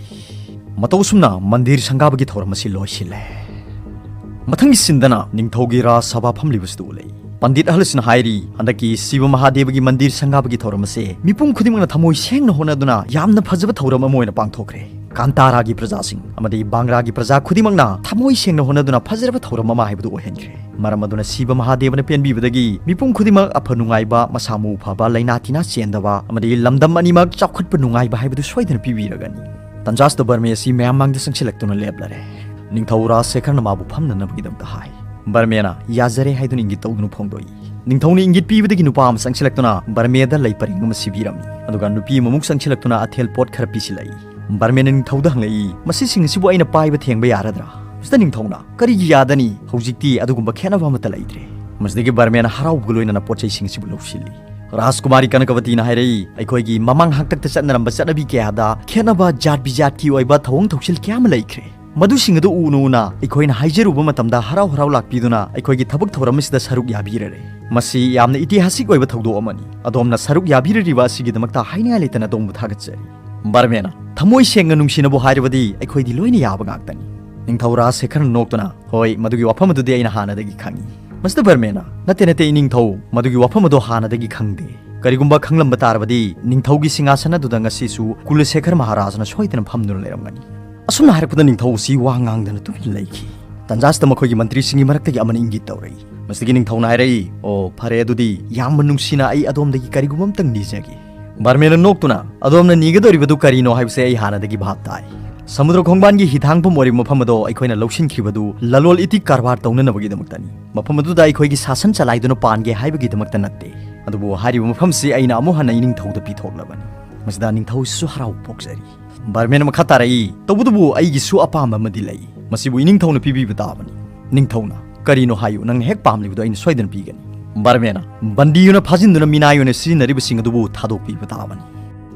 ꯃꯇꯧ ꯑꯁꯨꯝꯅ ꯃꯟꯗꯤꯔ ꯁꯪꯒꯥꯕꯒꯤ ꯊꯧꯔꯝ ꯑꯁꯤ ꯂꯣꯏꯁꯤꯜꯂꯦ꯫ ꯃꯊꯪꯒꯤ ꯁꯤꯟꯗꯅ ꯅꯤꯡꯊꯧꯒꯤ ꯔꯥꯖ ꯁꯚꯥ ꯐꯝꯂꯤꯕꯁꯤꯗ ꯎꯠꯂꯛꯏ꯫ ꯄꯟꯗꯤꯠ ꯑꯍꯜ ꯑꯁꯤꯅ ꯍꯥꯏꯔꯤ, ꯍꯟꯗꯛꯀꯤ ꯁꯤꯕ ꯃꯍꯥꯗꯦꯕꯒꯤ ꯃꯟꯗꯤꯔ ꯁꯪꯒꯥꯕꯒꯤ ꯊꯧꯔꯝ ꯑꯁꯦ ꯃꯤꯄꯨꯝ ꯈꯨꯗꯤꯡꯃꯛꯅ ꯊꯃꯣꯏ ꯁꯦꯡꯅ ꯍꯣꯠꯅꯗꯨꯅ ꯌꯥꯝꯅ ꯐꯖꯕ ꯊꯧꯔꯝ ꯑꯃ ꯑꯣꯏꯅ ꯄꯥꯡꯊꯣꯛꯈ꯭ꯔꯦ꯫ ꯀꯥꯟꯇꯥꯔꯥꯒꯤ ꯄ꯭ꯔꯖꯥꯁꯤꯡ ꯑꯃꯗꯤ ꯕꯥꯡꯒ꯭ꯔꯥꯒꯤ ꯄ꯭ꯔꯖꯥ ꯈꯨꯗꯤꯡꯃꯛꯅ ꯊꯃꯣꯏ ꯁꯦꯡꯅ ꯍꯣꯠꯅꯗꯨꯅ ꯐꯖꯔꯕ ꯊꯧꯔꯝ ꯑꯃ ꯍꯥꯏꯕꯗꯨ ꯑꯣꯏꯍꯟꯈ꯭ꯔꯦ꯫ ꯃꯔꯝ ꯑꯗꯨꯅ ꯁꯤꯕ ꯃꯍꯥꯗꯦꯕꯅ ꯄꯦꯟꯕꯤꯕꯗꯒꯤ ꯃꯤꯄꯨꯝ ꯈꯨꯗꯤꯡꯃꯛ ꯑꯐ ꯅꯨꯡꯉꯥꯏꯕ, ꯃꯁꯥ ꯃꯎ ꯐꯕ, ꯂꯥꯏꯅꯥ ꯇꯤꯟꯅꯥ ꯆꯦꯟꯗꯕ ꯑꯃꯗꯤ ꯂꯝꯗꯝ ꯑꯅꯤꯃꯛ ꯆꯥꯎꯈꯠꯄ ꯅꯨꯡꯉꯥꯏꯕ ꯍꯥꯏꯕꯗꯨ ꯁꯣꯏꯗꯅ ꯄꯤꯕꯤꯔꯒꯅꯤ꯫ ꯇꯟꯖꯥꯁꯤꯗ ꯕꯔꯃꯦ ꯑꯁꯤ ꯃꯌꯥꯝ ꯃꯥꯡꯗ ꯆꯪꯁꯤꯜꯂꯛꯇꯨꯅ ꯂꯦꯞꯂꯔꯦ꯫ ꯅꯤꯡꯊꯧ ꯔꯥꯖ ꯁꯦꯈꯔꯅ ꯃꯥꯕꯨ ꯐꯝꯅꯅꯕꯒꯤꯗꯃꯛꯇ ꯍꯥꯏ꯫ ꯕꯔꯃꯦꯅ ꯌꯥꯖꯔꯦ ꯍꯥꯏꯗꯨꯅ ꯏꯪꯒꯤꯠ ꯇꯧꯗꯨꯅ ꯐꯣꯡꯗꯣꯛꯏ꯫ ꯅꯤꯡꯊꯧꯅ ꯏꯪꯒꯤꯠ ꯄꯤꯕꯗꯒꯤ ꯅꯨꯄꯥ ꯑꯃ ꯆꯪꯁꯤꯜꯂꯛꯇꯨꯅ ꯕꯔꯃꯦꯗ ꯂꯩ ꯄꯔꯦꯡ ꯑꯃ ꯁꯤꯕꯤꯔꯝꯃꯤ, ꯑꯗꯨꯒ ꯅꯨꯄꯤ ꯑꯃꯃꯨꯛ ꯆꯪꯁꯤꯜꯂꯛꯇꯨꯅ ꯑꯊꯦꯜ ꯄꯣꯠ ꯈꯔ ꯄꯤꯁꯤꯜꯂꯛꯏ꯫ ꯕꯔꯃꯦꯅ ꯅꯤꯡꯊꯧꯗ ꯍꯪꯂꯛꯏ, "ꯃꯁꯤꯁꯤꯡ ꯑꯁꯤꯕꯨ ꯑꯩꯅ ꯄꯥꯏꯕ ꯊꯦꯡꯕ ꯌꯥꯔꯗ꯭ꯔꯥ?" ꯃꯁꯤꯗ ꯅꯤꯡꯊꯧꯅ, "ꯀꯔꯤꯒꯤ ꯌꯥꯗꯅꯤ? ꯍꯧꯖꯤꯛꯇꯤ ꯑꯗꯨꯒꯨꯝꯕ ꯈꯦꯠꯅꯕ ꯑꯃꯠꯇ ꯂꯩꯇ꯭ꯔꯦ꯫" ꯃꯁꯤꯗꯒꯤ ꯕꯔꯃꯦꯅ ꯍꯔꯥꯎꯕꯒ ꯂꯣꯏꯅꯅ ꯄꯣꯠ ꯆꯩꯁꯤꯡ ꯑꯁꯤꯕꯨ ꯂꯧꯁꯤꯜꯂꯤ꯫ ꯔꯥꯖꯀꯨꯃꯥꯔꯤ ꯀꯅꯀꯕꯇꯤꯅ ꯍꯥꯏꯔꯛꯏ, "ꯑꯩꯈꯣꯏꯒꯤ ꯃꯃꯥꯡ ꯍꯥꯛꯇꯛꯇ ꯆꯠꯅꯔꯝꯕ ꯆꯠꯅꯕꯤ ꯀꯌꯥꯗ ꯈꯦꯠꯅꯕ, ꯖꯥꯠ ꯕꯤꯖꯥꯠꯀꯤ ꯑꯣꯏꯕ ꯊꯧꯑꯣꯡ ꯊꯧꯁꯤꯜ ꯀꯌꯥ ꯑꯃ ꯂꯩꯈ꯭ꯔꯦ꯫ ꯃꯗꯨꯁꯤꯡ ꯑꯗꯨ ꯎꯅ ꯎꯅ ꯑꯩꯈꯣꯏꯅ ꯍꯥꯏꯖꯔꯨꯕ ꯃꯇꯝꯗ ꯍꯔꯥꯎ ꯍꯔꯥꯎ ꯂꯥꯛꯄꯤꯗꯨꯅ ꯑꯩꯈꯣꯏꯒꯤ ꯊꯕꯛ ꯊꯧꯔꯝ ꯑꯁꯤꯗ ꯁꯔꯨꯛ ꯌꯥꯕꯤꯔꯔꯦ꯫ ꯃꯁꯤ ꯌꯥꯝꯅ ꯏꯇꯤꯍꯥꯁꯤꯛ ꯑꯣꯏꯕ ꯊꯧꯗꯣꯛ ꯑꯃꯅꯤ꯫ ꯑꯗꯣꯝꯅ ꯁꯔꯨꯛ ꯌꯥꯕꯤꯔꯔꯤꯕ ꯑꯁꯤꯒꯤꯗꯃꯛꯇ ꯍꯥꯏꯅꯤꯡꯉꯥꯏ ꯂꯩꯇꯅ ꯑꯗꯣꯝꯕꯨ ꯊꯥꯒꯠꯆꯔꯤ꯫ ꯕꯔꯃꯦꯅ ꯊꯃꯣꯏ ꯁꯦꯡꯅ ꯅꯨꯡꯁꯤꯅꯕꯨ ꯍꯥꯏꯔꯕꯗꯤ ꯑꯩꯈꯣꯏꯗꯤ ꯂꯣꯏꯅ ꯌꯥꯕ ꯉꯥꯛꯇꯅꯤ꯫ ꯅꯤꯡꯊꯧ ꯔꯥꯖ ꯁꯦꯈꯔꯅ ꯅꯣꯛꯇꯨꯅ, "ꯍꯣꯏ, ꯃꯗꯨꯒꯤ ꯋꯥꯐꯝ ꯑꯗꯨꯗꯤ ꯑꯩꯅ ꯍꯥꯟꯅꯗꯒꯤ ꯈꯪꯏ꯫" ꯃꯁꯤꯗ ꯕꯔꯃꯦꯅ, "ꯅꯠꯇꯦ, ꯅꯠꯇꯦ, ꯏꯅꯤꯡꯊꯧ, ꯃꯗꯨꯒꯤ ꯋꯥꯐꯝ ꯑꯗꯨ ꯍꯥꯟꯅꯗꯒꯤ ꯈꯪꯗꯦ꯫ ꯀꯔꯤꯒꯨꯝꯕ ꯈꯪꯂꯝꯕ ꯇꯥꯔꯕꯗꯤ ꯅꯤꯡꯊꯧꯒꯤ ꯁꯤꯡꯍꯥꯁꯟ ꯑꯗꯨꯗ ꯉꯁꯤꯁꯨ ꯀꯨꯂꯁꯦꯈꯔ ꯃꯍꯥꯔꯥꯖꯅ ꯁꯣꯏꯗꯅ ꯐꯝꯗꯨꯅ ꯂꯩꯔꯝꯒꯅꯤ꯫" ꯑꯁꯨꯝꯅ ꯍꯥꯏꯔꯛꯄꯗ ꯅꯤꯡꯊꯧ ꯑꯁꯤ ꯋꯥ ꯉꯥꯡꯗꯅ ꯇꯨꯃꯤꯟꯅ ꯂꯩꯈꯤ꯫ ꯇꯟꯖꯥꯁꯤꯗ ꯃꯈꯣꯏꯒꯤ ꯃꯟꯇ꯭ꯔꯤꯁꯤꯡꯒꯤ ꯃꯔꯛꯇꯒꯤ ꯑꯃꯅ ꯏꯪꯒꯤꯠ ꯇꯧꯔꯛꯏ꯫ ꯃꯁꯤꯗꯒꯤ ꯅꯤꯡꯊꯧꯅ ꯍꯥꯏꯔꯛꯏ, "ꯑꯣ, ꯐꯔꯦ, ꯑꯗꯨꯗꯤ ꯌꯥꯝꯅ ꯅꯨꯡꯁꯤꯅ ꯑꯩ ꯑꯗꯣꯝꯗꯒꯤ ꯀꯔꯤꯒꯨꯝꯕ ꯑꯝꯇꯪ ꯅꯤꯖꯒꯦ꯫" ꯕꯔꯃꯦꯅ ꯅꯣꯛꯇꯨꯅ, "ꯑꯗꯣꯝꯅ ꯅꯤꯒꯗꯧꯔꯤꯕꯗꯨ ꯀꯔꯤꯅꯣ ꯍꯥꯏꯕꯁꯦ ꯑꯩ ꯍꯥꯟꯅꯗꯒꯤ ꯚꯥꯞ ꯇꯥꯏ꯫ ꯁꯃꯨꯗ꯭ꯔ ꯈꯣꯡꯕꯥꯟꯒꯤ ꯍꯤꯊꯥꯡꯐꯝ ꯑꯣꯏꯔꯤꯕ ꯃꯐꯝ ꯑꯗꯣ ꯑꯩꯈꯣꯏꯅ ꯂꯧꯁꯤꯟꯈꯤꯕꯗꯨ ꯂꯂꯣꯜ ꯏꯇꯤꯛ ꯀꯔꯕꯥꯔ ꯇꯧꯅꯅꯕꯒꯤꯗꯃꯛꯇꯅꯤ꯫ ꯃꯐꯝ ꯑꯗꯨꯗ ꯑꯩꯈꯣꯏꯒꯤ ꯁꯥꯁꯟ ꯆꯂꯥꯏꯗꯨꯅ ꯄꯥꯟꯒꯦ ꯍꯥꯏꯕꯒꯤꯗꯃꯛꯇ ꯅꯠꯇꯦ꯫ ꯑꯗꯨꯕꯨ ꯍꯥꯏꯔꯤꯕ ꯃꯐꯝꯁꯤ ꯑꯩꯅ ꯑꯃꯨꯛ ꯍꯟꯅ ꯏꯅꯤꯡꯊꯧꯗ ꯄꯤꯊꯣꯛꯂꯕꯅꯤ꯫" ꯃꯁꯤꯗ ꯅꯤꯡꯊꯧꯁꯤꯁꯨ ꯍꯔꯥꯎꯕ ꯄꯣꯛꯆꯔꯤ꯫ ꯕꯔꯃꯦꯟ ꯃꯈꯥ ꯇꯥꯔꯛꯏ, "ꯇꯧꯕꯇꯕꯨ ꯑꯩꯒꯤꯁꯨ ꯑꯄꯥꯝꯕ ꯑꯃꯗꯤ ꯂꯩ꯫ ꯃꯁꯤꯕꯨ ꯏꯅꯤꯡꯊꯧꯅ ꯄꯤꯕꯤꯕ ꯇꯥꯕꯅꯤ꯫" ꯅꯤꯡꯊꯧꯅ, "ꯀꯔꯤꯅꯣ ꯍꯥꯏꯌꯨ, ꯅꯪꯅ ꯍꯦꯛ ꯄꯥꯝꯂꯤꯕꯗꯨ ꯑꯩꯅ ꯁꯣꯏꯗꯅ ꯄꯤꯒꯅꯤ꯫" ꯕꯔꯃꯦꯅ, "ꯕꯟꯗꯤ ꯑꯣꯏꯅ ꯐꯥꯖꯤꯟꯗꯨꯅ ꯃꯤꯅꯥꯏ ꯑꯣꯏꯅ ꯁꯤꯖꯤꯟꯅꯔꯤꯕꯁꯤꯡ ꯑꯗꯨꯕꯨ ꯊꯥꯗꯣꯛꯄꯤꯕ ꯇꯥꯕꯅꯤ꯫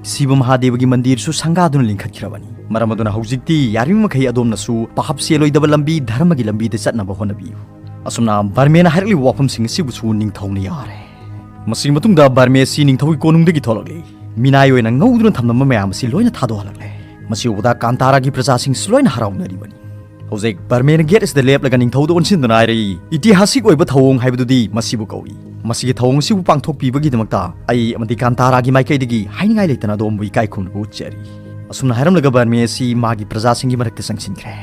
ꯁꯤꯕ ꯃꯍꯥꯗꯦꯕꯒꯤ ꯃꯟꯗꯤꯔꯁꯨ ꯁꯪꯒꯥꯗꯨꯅ ꯂꯤꯡꯈꯠꯈ꯭ꯔꯕꯅꯤ꯫ ꯃꯔꯝ ꯑꯗꯨꯅ ꯍꯧꯖꯤꯛꯇꯤ ꯌꯥꯔꯤꯕꯃꯈꯩ ꯑꯗꯣꯝꯅꯁꯨ ꯄꯥꯞ ꯆꯦꯜꯂꯣꯏꯗꯕ ꯂꯝꯕꯤ, ꯙꯔꯃꯒꯤ ꯂꯝꯕꯤꯗ ꯆꯠꯅꯕ ꯍꯣꯠꯅꯕꯤꯌꯨ꯫" ꯑꯁꯨꯝꯅ ꯕꯔꯃꯦꯅ ꯍꯥꯏꯔꯛꯂꯤꯕ ꯋꯥꯐꯝꯁꯤꯡ ꯑꯁꯤꯕꯨꯁꯨ ꯅꯤꯡꯊꯧꯅ ꯌꯥꯔꯦ꯫ ꯃꯁꯤꯒꯤ ꯃꯇꯨꯡꯗ ꯕꯔꯃꯦ ꯑꯁꯤ ꯅꯤꯡꯊꯧꯒꯤ ꯀꯣꯅꯨꯡꯗꯒꯤ ꯊꯣꯛꯂꯛꯂꯤ꯫ ꯃꯤꯅꯥꯏ ꯑꯣꯏꯅ ꯉꯧꯗꯨꯅ ꯊꯝꯂꯝꯕ ꯃꯌꯥꯝ ꯑꯁꯤ ꯂꯣꯏꯅ ꯊꯥꯗꯣꯛꯍꯜꯂꯛꯂꯦ꯫ ꯃꯁꯤ ꯎꯕꯗ ꯀꯥꯟꯇꯥꯔꯥꯒꯤ ꯄ꯭ꯔꯖꯥꯁꯤꯡꯁꯨ ꯂꯣꯏꯅ ꯍꯔꯥꯎꯅꯔꯤꯕꯅꯤ꯫ ꯍꯧꯖꯤꯛ ꯕꯔꯃꯦꯅ ꯒꯦꯠ ꯑꯁꯤꯗ ꯂꯦꯞꯂꯒ ꯅꯤꯡꯊꯧꯗ ꯑꯣꯟꯁꯤꯟꯗꯨꯅ ꯍꯥꯏꯔꯛꯏ, "ꯏꯇꯤꯍꯥꯁꯤꯛ ꯑꯣꯏꯕ ꯊꯧꯑꯣꯡ ꯍꯥꯏꯕꯗꯨꯗꯤ ꯃꯁꯤꯕꯨ ꯀꯧꯏ꯫ ꯃꯁꯤꯒꯤ ꯊꯧꯑꯣꯡ ꯑꯁꯤꯕꯨ ꯄꯥꯡꯊꯣꯛꯄꯤꯕꯒꯤꯗꯃꯛꯇ ꯑꯩ ꯑꯃꯗꯤ ꯀꯥꯟꯇꯥꯔꯥꯒꯤ ꯃꯥꯏꯀꯩꯗꯒꯤ ꯍꯥꯏꯅꯤꯡꯉꯥꯏ ꯂꯩꯇꯅ ꯑꯗꯣꯝꯕꯨ ꯏꯀꯥꯏ ꯈꯨꯝꯅꯕ ꯎꯠꯆꯔꯤ꯫" ꯑꯁꯨꯝꯅ ꯍꯥꯏꯔꯝꯂꯒ ꯕꯔꯃꯦ ꯑꯁꯤ ꯃꯥꯒꯤ ꯄ꯭ꯔꯖꯥꯁꯤꯡꯒꯤ ꯃꯔꯛꯇ ꯆꯪꯁꯤꯟꯈ꯭ꯔꯦ꯫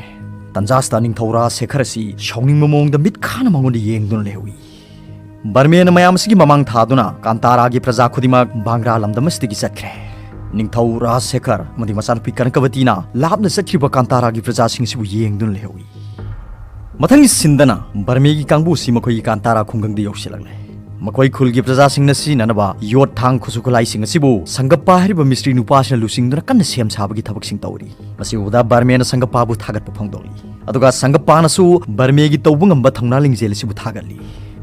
ꯇꯟꯖꯥꯁꯤꯗ ꯅꯤꯡꯊꯧ ꯔꯥꯖ ꯁꯦꯈꯔ ꯑꯁꯤ ꯁꯥꯎꯅꯤꯡꯕ ꯃꯑꯣꯡꯗ ꯃꯤꯠ ꯈꯥꯅ ꯃꯉꯣꯟꯗ ꯌꯦꯡꯗꯨꯅ ꯂꯩꯍꯧꯏ꯫ ꯕꯔꯃꯦꯅ ꯃꯌꯥꯝ ꯑꯁꯤꯒꯤ ꯃꯃꯥꯡ ꯊꯥꯗꯨꯅ ꯀꯥꯟꯇꯥꯔꯥꯒꯤ ꯄ꯭ꯔꯖꯥ ꯈꯨꯗꯤꯡꯃꯛ ꯕꯥꯡꯒ꯭ꯔꯥ ꯂꯝꯗꯝ ꯑꯁꯤꯗꯒꯤ ꯆꯠꯈ꯭ꯔꯦ꯫ ꯅꯤꯡꯊꯧ ꯔꯥꯖ ꯁꯦꯈꯔ ꯑꯃꯗꯤ ꯃꯆꯥꯅꯨꯄꯤ ꯀꯅꯀꯕꯇꯤꯅ ꯂꯥꯞꯅ ꯆꯠꯈ꯭ꯔꯤꯕ ꯀꯥꯟꯇꯥꯔꯥꯒꯤ ꯄ꯭ꯔꯖꯥꯁꯤꯡ ꯑꯁꯤꯕꯨ ꯌꯦꯡꯗꯨꯅ ꯂꯩꯍꯧꯏ꯫ ꯃꯊꯪꯒꯤ ꯁꯤꯟꯗꯅ ꯕꯔꯃꯦꯒꯤ ꯀꯥꯡꯕꯨ ꯑꯁꯤ ꯃꯈꯣꯏꯒꯤ ꯀꯥꯟꯇꯥꯔꯥ ꯈꯨꯡꯒꯪꯗ ꯌꯧꯁꯤꯜꯂꯛꯂꯦ꯫ ꯃꯈꯣꯏ ꯈꯨꯜꯒꯤ ꯄ꯭ꯔꯖꯥꯁꯤꯡꯅ ꯁꯤꯖꯤꯟꯅꯅꯕ ꯌꯣꯠ, ꯊꯥꯡ, ꯈꯨꯠꯁꯨ ꯈꯨꯠꯂꯥꯏꯁꯤꯡ ꯑꯁꯤꯕꯨ ꯁꯪꯒꯞꯄꯥ ꯍꯥꯏꯔꯤꯕ ꯃꯤꯁꯇ꯭ꯔꯤ ꯅꯨꯄꯥꯁꯤꯅ ꯂꯨꯆꯤꯡꯗꯨꯅ ꯀꯟꯅ ꯁꯦꯝ ꯁꯥꯕꯒꯤ ꯊꯕꯛꯁꯤꯡ ꯇꯧꯔꯤ꯫ ꯃꯁꯤ ꯎꯕꯗ ꯕꯔꯃꯦꯅ ꯁꯪꯒꯞꯄꯥꯕꯨ ꯊꯥꯒꯠꯄ ꯐꯣꯡꯗꯣꯛꯂꯤ꯫ ꯑꯗꯨꯒ ꯁꯪꯒꯞꯄꯥꯅꯁꯨ ꯕꯔꯃꯦꯒꯤ ꯇꯧꯕ ꯉꯝꯕ ꯊꯧꯅꯥ ꯂꯤꯡꯖꯦꯜ ꯑꯁꯤꯕꯨ ꯊꯥꯒꯠꯂꯤ꯫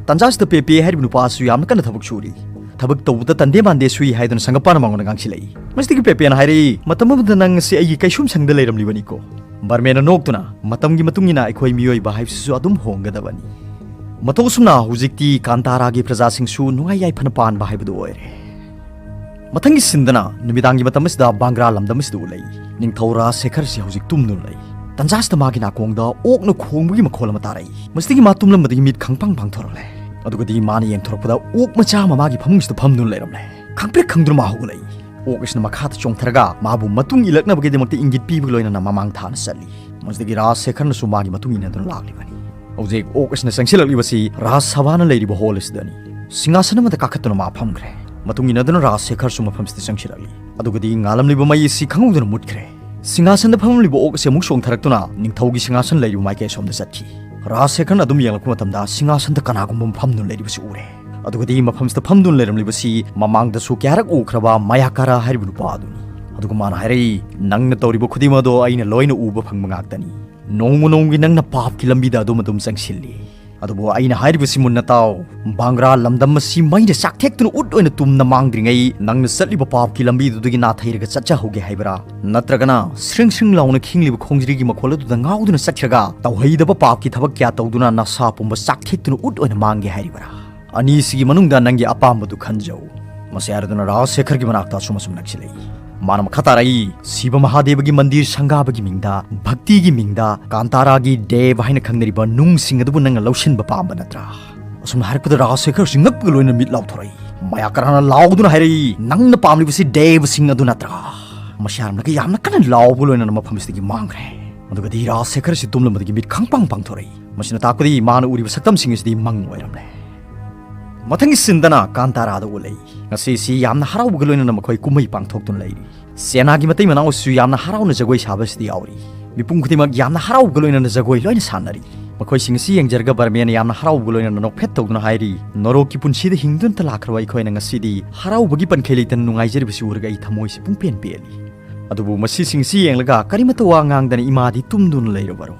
ꯇꯟꯖꯥꯁꯤꯗ ꯄꯦꯄꯦ ꯍꯥꯏꯔꯤꯕ ꯅꯨꯄꯥ ꯑꯁꯤꯁꯨ ꯌꯥꯝꯅ ꯀꯟꯅ ꯊꯕꯛ ꯁꯨꯔꯤ꯫ ꯊꯕꯛ ꯇꯧꯕꯗ ꯇꯟꯗꯦ ꯃꯥꯟꯗꯦ ꯁꯨꯏ ꯍꯥꯏꯗꯨꯅ ꯁꯪꯒꯞꯄꯥꯅ ꯃꯉꯣꯟꯗ ꯉꯥꯡꯁꯤꯜꯂꯛꯏ꯫ ꯃꯁꯤꯗꯒꯤ ꯄꯦꯄꯦꯅ ꯍꯥꯏꯔꯛꯏ, "ꯃꯇꯝ ꯑꯃꯗ ꯅꯪ ꯑꯁꯤ ꯑꯩꯒꯤ ꯀꯩꯁꯨꯝ ꯁꯪꯗ ꯂꯩꯔꯝꯂꯤꯕꯅꯤꯀꯣ?" ꯕꯔꯃꯦꯟꯅ ꯅꯣꯛꯇꯨꯅ, "ꯃꯇꯝꯒꯤ ꯃꯇꯨꯡ ꯏꯟꯅ ꯑꯩꯈꯣꯏ ꯃꯤꯑꯣꯏꯕ ꯍꯥꯏꯕꯁꯤꯁꯨ ꯑꯗꯨꯝ ꯍꯣꯡꯒꯗꯕꯅꯤ꯫ ꯃꯇꯧ ꯑꯁꯨꯝꯅ ꯍꯧꯖꯤꯛꯇꯤ ꯀꯥꯟꯇꯥꯔꯥꯒꯤ ꯄ꯭ꯔꯖꯥꯁꯤꯡꯁꯨ ꯅꯨꯡꯉꯥꯏ ꯌꯥꯏꯐꯅ ꯄꯥꯟꯕ ꯍꯥꯏꯕꯗꯨ ꯑꯣꯏꯔꯦ"꯫ ꯃꯊꯪꯒꯤ ꯁꯤꯟꯗꯅ ꯅꯨꯃꯤꯗꯥꯡꯒꯤ ꯃꯇꯝ ꯑꯁꯤꯗ ꯕꯥꯡꯒ꯭ꯔꯥ ꯂꯝꯗꯝ ꯑꯁꯤꯗ ꯎꯠꯂꯛꯏ꯫ ꯅꯤꯡꯊꯧ ꯔꯥꯖ ꯁꯦꯈꯔꯁꯤ ꯍꯧꯖꯤꯛ ꯇꯨꯝꯗꯨꯅ ꯂꯩ꯫ ꯇꯟꯖꯥꯁꯤꯗ ꯃꯥꯒꯤ ꯅꯥꯀꯣꯡꯗ ꯑꯣꯛꯅ ꯈꯣꯡꯕꯒꯤ ꯃꯈꯣꯜ ꯑꯃ ꯇꯥꯔꯛꯏ꯫ ꯃꯁꯤꯗꯒꯤ ꯃꯥ ꯇꯨꯝꯂꯝꯕꯗꯒꯤ ꯃꯤꯠ ꯈꯪꯄꯥꯡ ꯄꯥꯡꯊꯣꯔꯛꯂꯦ꯫ ꯑꯗꯨꯒꯗꯤ ꯃꯥꯅ ꯌꯦꯡꯊꯣꯔꯛꯄꯗ ꯑꯣꯛ ꯃꯆꯥ ꯑꯃ ꯃꯥꯒꯤ ꯐꯃꯨꯡꯁꯤꯗ ꯐꯝꯗꯨꯅ ꯂꯩꯔꯝꯂꯦ꯫ ꯈꯪꯄ꯭ꯔꯦꯛ ꯈꯪꯗꯨꯅ ꯃꯥ ꯍꯧꯒꯠꯂꯛꯏ꯫ ꯑꯣꯛ ꯑꯁꯤꯅ ꯃꯈꯥꯗ ꯆꯣꯡꯊꯔꯒ ꯃꯥꯕꯨ ꯃꯇꯨꯡ ꯏꯜꯂꯛꯅꯕꯒꯤꯗꯃꯛꯇ ꯏꯪꯒꯤꯠ ꯄꯤꯕꯒ ꯂꯣꯏꯅꯅ ꯃꯃꯥꯡ ꯊꯥꯅ ꯆꯠꯂꯤ꯫ ꯃꯁꯤꯗꯒꯤ ꯔꯥꯖ ꯁꯦꯈꯔꯅꯁꯨ ꯃꯥꯒꯤ ꯃꯇꯨꯡ ꯏꯟꯅꯗꯨꯅ ꯂꯥꯛꯂꯤꯕꯅꯤ꯫ ꯍꯧꯖꯤꯛ ꯑꯣꯛ ꯑꯁꯤꯅ ꯆꯪꯁꯤꯜꯂꯛꯂꯤꯕꯁꯤ ꯔꯥꯖ ꯁꯚꯥꯅ ꯂꯩꯔꯤꯕ ꯍꯣꯜ ꯑꯁꯤꯗꯅꯤ꯫ ꯁꯤꯡꯍꯥꯁꯟ ꯑꯃꯗ ꯀꯥꯈꯠꯇꯨꯅ ꯃꯥ ꯐꯝꯈ꯭ꯔꯦ꯫ ꯃꯇꯨꯡ ꯏꯟꯅꯗꯨꯅ ꯔꯥꯖ ꯁꯦꯈꯔꯁꯨ ꯃꯐꯝꯁꯤꯗ ꯆꯪꯁꯤꯜꯂꯛꯂꯤ꯫ ꯑꯗꯨꯒꯗꯤ ꯉꯥꯜꯂꯝꯂꯤꯕ ꯃꯩ ꯑꯁꯤ ꯈꯪꯍꯧꯗꯅ ꯃꯨꯠꯈ꯭ꯔꯦ꯫ ꯁꯤꯡꯍꯥꯁꯟꯗ ꯐꯝꯂꯤꯕ ꯑꯣꯛ ꯑꯁꯤ ꯑꯃꯨꯛ ꯆꯣꯡꯊꯔꯛꯇꯨꯅ ꯅꯤꯡꯊꯧꯒꯤ ꯁꯤꯡꯍꯥꯁꯟ ꯂꯩꯔꯤꯕ ꯃꯥꯏꯀꯩ ꯑꯁꯣꯝꯗ ꯆꯠꯈꯤ꯫ ꯔꯥꯖ ꯁꯦꯈꯔꯅ ꯑꯗꯨꯝ ꯌꯦꯡꯂꯛꯄ ꯃꯇꯝꯗ ꯁꯤꯡꯍꯥꯁꯟꯗ ꯀꯅꯥꯒꯨꯝꯕ ꯑꯃ ꯐꯝꯗꯨꯅ ꯂꯩꯔꯤꯕꯁꯤ ꯎꯔꯦ꯫ ꯑꯗꯨꯒꯗꯤ ꯃꯐꯝꯁꯤꯗ ꯐꯝꯗꯨꯅ ꯂꯩꯔꯝꯂꯤꯕꯁꯤ ꯃꯃꯥꯡꯗꯁꯨ ꯀꯌꯥꯔꯛ ꯎꯈ꯭ꯔꯕ ꯃꯌꯥꯀꯥꯔꯥ ꯍꯥꯏꯔꯤꯕ ꯅꯨꯄꯥ ꯑꯗꯨꯅꯤ꯫ ꯑꯗꯨꯒ ꯃꯥꯅ ꯍꯥꯏꯔꯛꯏ, "ꯅꯪꯅ ꯇꯧꯔꯤꯕ ꯈꯨꯗꯤꯡꯃꯛ ꯑꯗꯣ ꯑꯩꯅ ꯂꯣꯏꯅ ꯎꯕ ꯐꯪꯕ ꯉꯥꯛꯇꯅꯤ꯫ ꯅꯣꯡꯃ ꯅꯣꯡꯃꯒꯤ ꯅꯪꯅ ꯄꯥꯞꯀꯤ ꯂꯝꯕꯤꯗ ꯑꯗꯨꯝ ꯑꯗꯨꯝ ꯆꯪꯁꯤꯜꯂꯤ꯫ ꯑꯗꯨꯕꯨ ꯑꯩꯅ ꯍꯥꯏꯔꯤꯕꯁꯤ ꯃꯨꯟꯅ ꯇꯥꯎ꯫ ꯕꯥꯡꯒ꯭ꯔꯥ ꯂꯝꯗꯝ ꯑꯁꯤ ꯃꯩꯅ ꯆꯥꯛꯊꯦꯛꯇꯨꯅ ꯎꯠ ꯑꯣꯏꯅ ꯇꯨꯝꯅ ꯃꯥꯡꯗ꯭ꯔꯤꯉꯩ ꯅꯪꯅ ꯆꯠꯂꯤꯕ ꯄꯥꯞꯀꯤ ꯂꯝꯕꯤꯗꯨꯗꯒꯤ ꯅꯥꯊꯩꯔꯒ ꯆꯠꯆꯍꯧꯒꯦ ꯍꯥꯏꯕ꯭ꯔꯥ? ꯅꯠꯇ꯭ꯔꯒꯅ ꯁ꯭ꯔꯤꯡ ꯁ꯭ꯔꯤꯡ ꯂꯥꯎꯅ ꯈꯤꯡꯂꯤꯕ ꯈꯣꯡꯖ꯭ꯔꯤꯒꯤ ꯃꯈꯣꯜ ꯑꯗꯨꯗ ꯉꯥꯎꯗꯨꯅ ꯆꯠꯈ꯭ꯔꯒ ꯇꯧꯍꯩꯗꯕ ꯄꯥꯞꯀꯤ ꯊꯕꯛ ꯀꯌꯥ ꯇꯧꯗꯨꯅ ꯅꯁꯥ ꯄꯨꯝꯕ ꯆꯥꯛꯊꯦꯛꯇꯨꯅ ꯎꯠ ꯑꯣꯏꯅ ꯃꯥꯡꯒꯦ ꯍꯥꯏꯔꯤꯕ꯭ꯔꯥ? ꯑꯅꯤꯁꯤꯒꯤ ꯃꯅꯨꯡꯗ ꯅꯪꯒꯤ ꯑꯄꯥꯝꯕꯗꯨ ꯈꯟꯖꯧ"꯫ ꯃꯁꯤ ꯍꯥꯏꯔꯗꯨꯅ ꯔꯥꯖ ꯁꯦꯈꯔꯒꯤ ꯃꯅꯥꯛꯇ ꯑꯁꯨꯝ ꯑꯁꯨꯝ ꯅꯛꯁꯤꯜꯂꯛꯏ꯫ ꯃꯥꯅ ꯃꯈꯥ ꯇꯥꯔꯛꯏ, "ꯁꯤꯕ ꯃꯍꯥꯗꯦꯕꯒꯤ ꯃꯟꯗꯤꯔ ꯁꯪꯒꯥꯕꯒꯤ ꯃꯤꯡꯗ, ꯚꯛꯇꯤꯒꯤ ꯃꯤꯡꯗ ꯀꯥꯟꯇꯥꯔꯥꯒꯤ ꯗꯦꯕ ꯍꯥꯏꯅ ꯈꯪꯅꯔꯤꯕ ꯅꯨꯡꯁꯤꯡ ꯑꯗꯨꯕꯨ ꯅꯪꯅ ꯂꯧꯁꯤꯟꯕ ꯄꯥꯝꯕ ꯅꯠꯇ꯭ꯔꯥ?" ꯑꯁꯨꯝꯅ ꯍꯥꯏꯔꯛꯄꯗ ꯔꯥꯖ ꯁꯦꯈꯔꯁꯤ ꯉꯛꯄꯒ ꯂꯣꯏꯅꯅ ꯃꯤꯠ ꯂꯥꯎꯊꯣꯔꯛꯏ꯫ ꯃꯌꯥꯀꯔꯥꯅ ꯂꯥꯎꯗꯨꯅ ꯍꯥꯏꯔꯛꯏ, "ꯅꯪꯅ ꯄꯥꯝꯂꯤꯕꯁꯤ ꯗꯦꯕꯁꯤꯡ ꯑꯗꯨ ꯅꯠꯇ꯭ꯔꯥ?" ꯃꯁꯤ ꯍꯥꯏꯔꯝꯂꯒ ꯌꯥꯝꯅ ꯀꯟꯅ ꯂꯥꯎꯕ ꯂꯣꯏꯅꯅ ꯃꯐꯝꯁꯤꯗꯒꯤ ꯃꯥꯡꯈ꯭ꯔꯦ꯫ ꯑꯗꯨꯒꯗꯤ ꯔꯥꯖ ꯁꯦꯈꯔꯁꯤ ꯇꯨꯝꯂꯝꯕꯗꯒꯤ ꯃꯤꯠ ꯈꯪꯄꯥꯡ ꯄꯥꯡꯊꯣꯔꯛꯏ꯫ ꯃꯁꯤꯅ ꯇꯥꯛꯄꯗꯤ ꯃꯥꯅ ꯎꯔꯤꯕ ꯁꯛꯇꯝꯁꯤꯡ ꯑꯁꯤꯗꯤ ꯃꯪ ꯑꯣꯏꯔꯝꯂꯦ꯫ ꯃꯊꯪꯒꯤ ꯁꯤꯟꯗꯅ ꯀꯥꯟꯇꯥꯔꯥꯗ ꯎꯠꯂꯛꯏ꯫ ꯉꯁꯤꯁꯤ ꯌꯥꯝꯅ ꯍꯔꯥꯎꯕꯒ ꯂꯣꯏꯅꯅ ꯃꯈꯣꯏ ꯀꯨꯝꯍꯩ ꯄꯥꯡꯊꯣꯛꯇꯨꯅ ꯂꯩꯔꯤ꯫ ꯁꯦꯅꯥꯒꯤ ꯃꯇꯩ ꯃꯅꯥꯎꯁꯨ ꯌꯥꯝꯅ ꯍꯔꯥꯎꯅ ꯖꯒꯣꯏ ꯁꯥꯕꯁꯤꯗ ꯌꯥꯎꯔꯤ꯫ ꯃꯤꯄꯨꯝ ꯈꯨꯗꯤꯡꯃꯛ ꯌꯥꯝꯅ ꯍꯔꯥꯎꯕꯒ ꯂꯣꯏꯅꯅ ꯖꯒꯣꯏ ꯂꯣꯏꯅ ꯁꯥꯟꯅꯔꯤ꯫ ꯃꯈꯣꯏꯁꯤꯡ ꯑꯁꯤ ꯌꯦꯡꯖꯔꯒ ꯕꯔꯃꯦꯟꯅ ꯌꯥꯝꯅ ꯍꯔꯥꯎꯕꯒ ꯂꯣꯏꯅꯅ ꯅꯣꯛꯐꯦꯠ ꯇꯧꯗꯨꯅ ꯍꯥꯏꯔꯤ, "ꯅꯣꯔꯣꯛꯀꯤ ꯄꯨꯟꯁꯤꯗ ꯍꯤꯡꯗꯨꯅꯇ ꯂꯥꯛꯈ꯭ꯔꯕ ꯑꯩꯈꯣꯏꯅ ꯉꯁꯤꯗꯤ ꯍꯔꯥꯎꯕꯒꯤ ꯄꯟꯈꯩ ꯂꯩꯇꯅ ꯅꯨꯡꯉꯥꯏꯖꯔꯤꯕꯁꯤ ꯎꯔꯒ ꯑꯩ ꯊꯃꯣꯏꯁꯤ ꯄꯨꯡꯄꯦꯟ ꯄꯦꯜꯂꯤ꯫ ꯑꯗꯨꯕꯨ ꯃꯁꯤꯁꯤꯡꯁꯤ ꯌꯦꯡꯂꯒ ꯀꯔꯤꯃꯠꯇ ꯋꯥ ꯉꯥꯡꯗꯅ ꯏꯃꯥꯗꯤ ꯇꯨꯝꯗꯨꯅ ꯂꯩꯔꯕꯔꯣ?"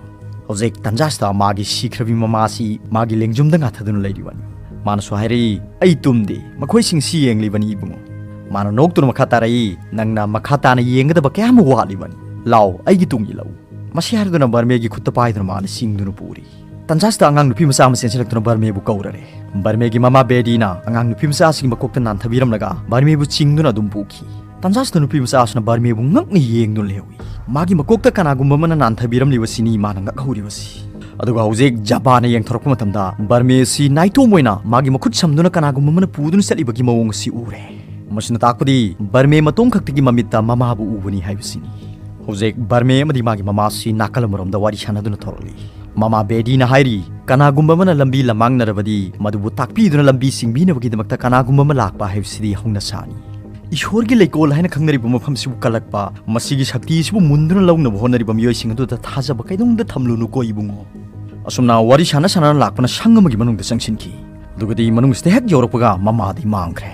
ꯍꯧꯖꯤꯛ ꯇꯟꯖꯥꯁꯤꯗ ꯃꯥꯒꯤ ꯁꯤꯈ꯭ꯔꯕꯤ ꯃꯃꯥꯁꯤ ꯃꯥꯒꯤ ꯂꯦꯡꯖꯨꯝꯗ ꯉꯥꯊꯗꯨꯅ ꯂꯩꯔꯤꯕꯅꯤ꯫ ꯃꯥꯅꯁꯨ ꯍꯥꯏꯔꯛꯏ, "ꯑꯩ ꯇꯨꯝꯗꯦ, ꯃꯈꯣꯏꯁꯤꯡꯁꯤ ꯌꯦꯡꯂꯤꯕꯅꯤ ꯏꯕꯨꯡꯉꯣ꯫" ꯃꯥꯅ ꯅꯣꯛꯇꯨꯅ ꯃꯈꯥ ꯇꯥꯔꯛꯏ, "ꯅꯪꯅ ꯃꯈꯥ ꯇꯥꯅ ꯌꯦꯡꯒꯗꯕ ꯀꯌꯥ ꯑꯃ ꯋꯥꯠꯂꯤꯕꯅꯤ꯫ ꯂꯥꯎ, ꯑꯩꯒꯤ ꯇꯨꯡ ꯏꯜꯂꯛꯎ꯫" ꯃꯁꯤ ꯍꯥꯏꯔꯗꯨꯅ ꯕꯔꯃꯦꯒꯤ ꯈꯨꯠꯇ ꯄꯥꯏꯗꯨꯅ ꯃꯥꯅ ꯆꯤꯡꯗꯨꯅ ꯄꯨꯔꯤ꯫ ꯇꯟꯖꯥꯁꯤꯗ ꯑꯉꯥꯡ ꯅꯨꯄꯤ ꯃꯆꯥ ꯑꯃ ꯆꯦꯟꯁꯤꯜꯂꯛꯇꯨꯅ ꯕꯔꯃꯦꯕꯨ ꯀꯧꯔꯔꯦ꯫ ꯕꯔꯃꯦꯒꯤ ꯃꯃꯥ ꯕꯦꯗꯤꯅ ꯑꯉꯥꯡ ꯅꯨꯄꯤ ꯃꯆꯥꯁꯤꯒꯤ ꯃꯀꯣꯛꯇ ꯅꯥꯟꯊꯕꯤꯔꯝꯂꯒ ꯕꯔꯃꯦꯕꯨ ꯆꯤꯡꯗꯨꯅ ꯑꯗꯨꯝ ꯄꯨꯈꯤ꯫ ꯇꯟꯖꯥꯁꯤꯗ ꯅꯨꯄꯤ ꯃꯆꯥꯁꯤꯅ ꯕꯔꯃꯦꯕꯨ ꯉꯛꯅ ꯌꯦꯡꯗꯨꯅ ꯂꯩꯍꯧꯏ꯫ ꯃꯥꯒꯤ ꯃꯀꯣꯛꯇ ꯀꯅꯥꯒꯨꯝꯕ ꯑꯃꯅ ꯅꯥꯟꯊꯕꯤꯔꯝꯂꯤꯕꯁꯤꯅꯤ ꯃꯥꯅ ꯉꯛꯍꯧꯔꯤꯕꯁꯤ꯫ ꯑꯗꯨꯒ ꯍꯧꯖꯤꯛ ꯖꯕꯥꯅ ꯌꯦꯡꯊꯣꯔꯛꯄ ꯃꯇꯝꯗ ꯕꯔꯃꯦ ꯑꯁꯤ ꯅꯥꯏꯇꯣꯝ ꯑꯣꯏꯅ ꯃꯥꯒꯤ ꯃꯈꯨꯠ ꯁꯝꯗꯨꯅ ꯀꯅꯥꯒꯨꯝꯕ ꯑꯃꯅ ꯄꯨꯗꯨꯅ ꯆꯠꯂꯤꯕꯒꯤ ꯃꯑꯣꯡ ꯑꯁꯤ ꯎꯔꯦ꯫ ꯃꯁꯤꯅ ꯇꯥꯛꯄꯗꯤ ꯕꯔꯃꯦ ꯃꯇꯣꯝ ꯈꯛꯇꯒꯤ ꯃꯃꯤꯠꯇ ꯃꯃꯥꯕꯨ ꯎꯕꯅꯤ ꯍꯥꯏꯕꯁꯤꯅꯤ꯫ ꯍꯧꯖꯤꯛ ꯕꯔꯃꯦ ꯑꯃꯗꯤ ꯃꯥꯒꯤ ꯃꯃꯥꯁꯤ ꯅꯥꯀꯜ ꯑꯃꯔꯣꯝꯗ ꯋꯥꯔꯤ ꯁꯥꯟꯅꯗꯨꯅ ꯊꯣꯔꯛꯂꯤ꯫ ꯃꯃꯥ ꯕꯦꯗꯤꯅ ꯍꯥꯏꯔꯤ, "ꯀꯅꯥꯒꯨꯝꯕ ꯑꯃꯅ ꯂꯝꯕꯤ ꯂꯃꯥꯡꯅꯔꯕꯗꯤ ꯃꯗꯨꯕꯨ ꯇꯥꯛꯄꯤꯗꯨꯅ ꯂꯝꯕꯤ ꯁꯤꯡꯕꯤꯅꯕꯒꯤꯗꯃꯛꯇ ꯀꯅꯥꯒꯨꯝꯕ ꯑꯃ ꯂꯥꯛꯄ ꯍꯥꯏꯕꯁꯤꯗꯤ ꯍꯧꯅꯁꯥꯅꯤ꯫ ꯏꯁꯣꯔꯒꯤ ꯂꯩꯀꯣꯜ ꯍꯥꯏꯅ ꯈꯪꯅꯔꯤꯕ ꯃꯐꯝꯁꯤꯕꯨ ꯀꯜꯂꯛꯄ, ꯃꯁꯤꯒꯤ ꯁꯛꯇꯤ ꯑꯁꯤꯕꯨ ꯃꯨꯟꯗꯨꯅ ꯂꯧꯅꯕ ꯍꯣꯠꯅꯔꯤꯕ ꯃꯤꯑꯣꯏꯁꯤꯡ ꯑꯗꯨꯗ ꯊꯥꯖꯕ ꯀꯩꯗꯧꯅꯨꯡꯗ ꯊꯝꯂꯨꯅꯨꯀꯣ ꯏꯕꯨꯡꯉꯣ꯫" ꯑꯁꯨꯝꯅ ꯋꯥꯔꯤ ꯁꯥꯟꯅ ꯁꯥꯟꯅꯅ ꯂꯥꯛꯄꯅ ꯁꯪ ꯑꯃꯒꯤ ꯃꯅꯨꯡꯗ ꯆꯪꯁꯤꯟꯈꯤ꯫ ꯑꯗꯨꯒꯗꯤ ꯃꯅꯨꯡꯁꯤꯗ ꯍꯦꯛ ꯌꯧꯔꯛꯄꯒ ꯃꯃꯥꯗꯤ ꯃꯥꯡꯈ꯭ꯔꯦ꯫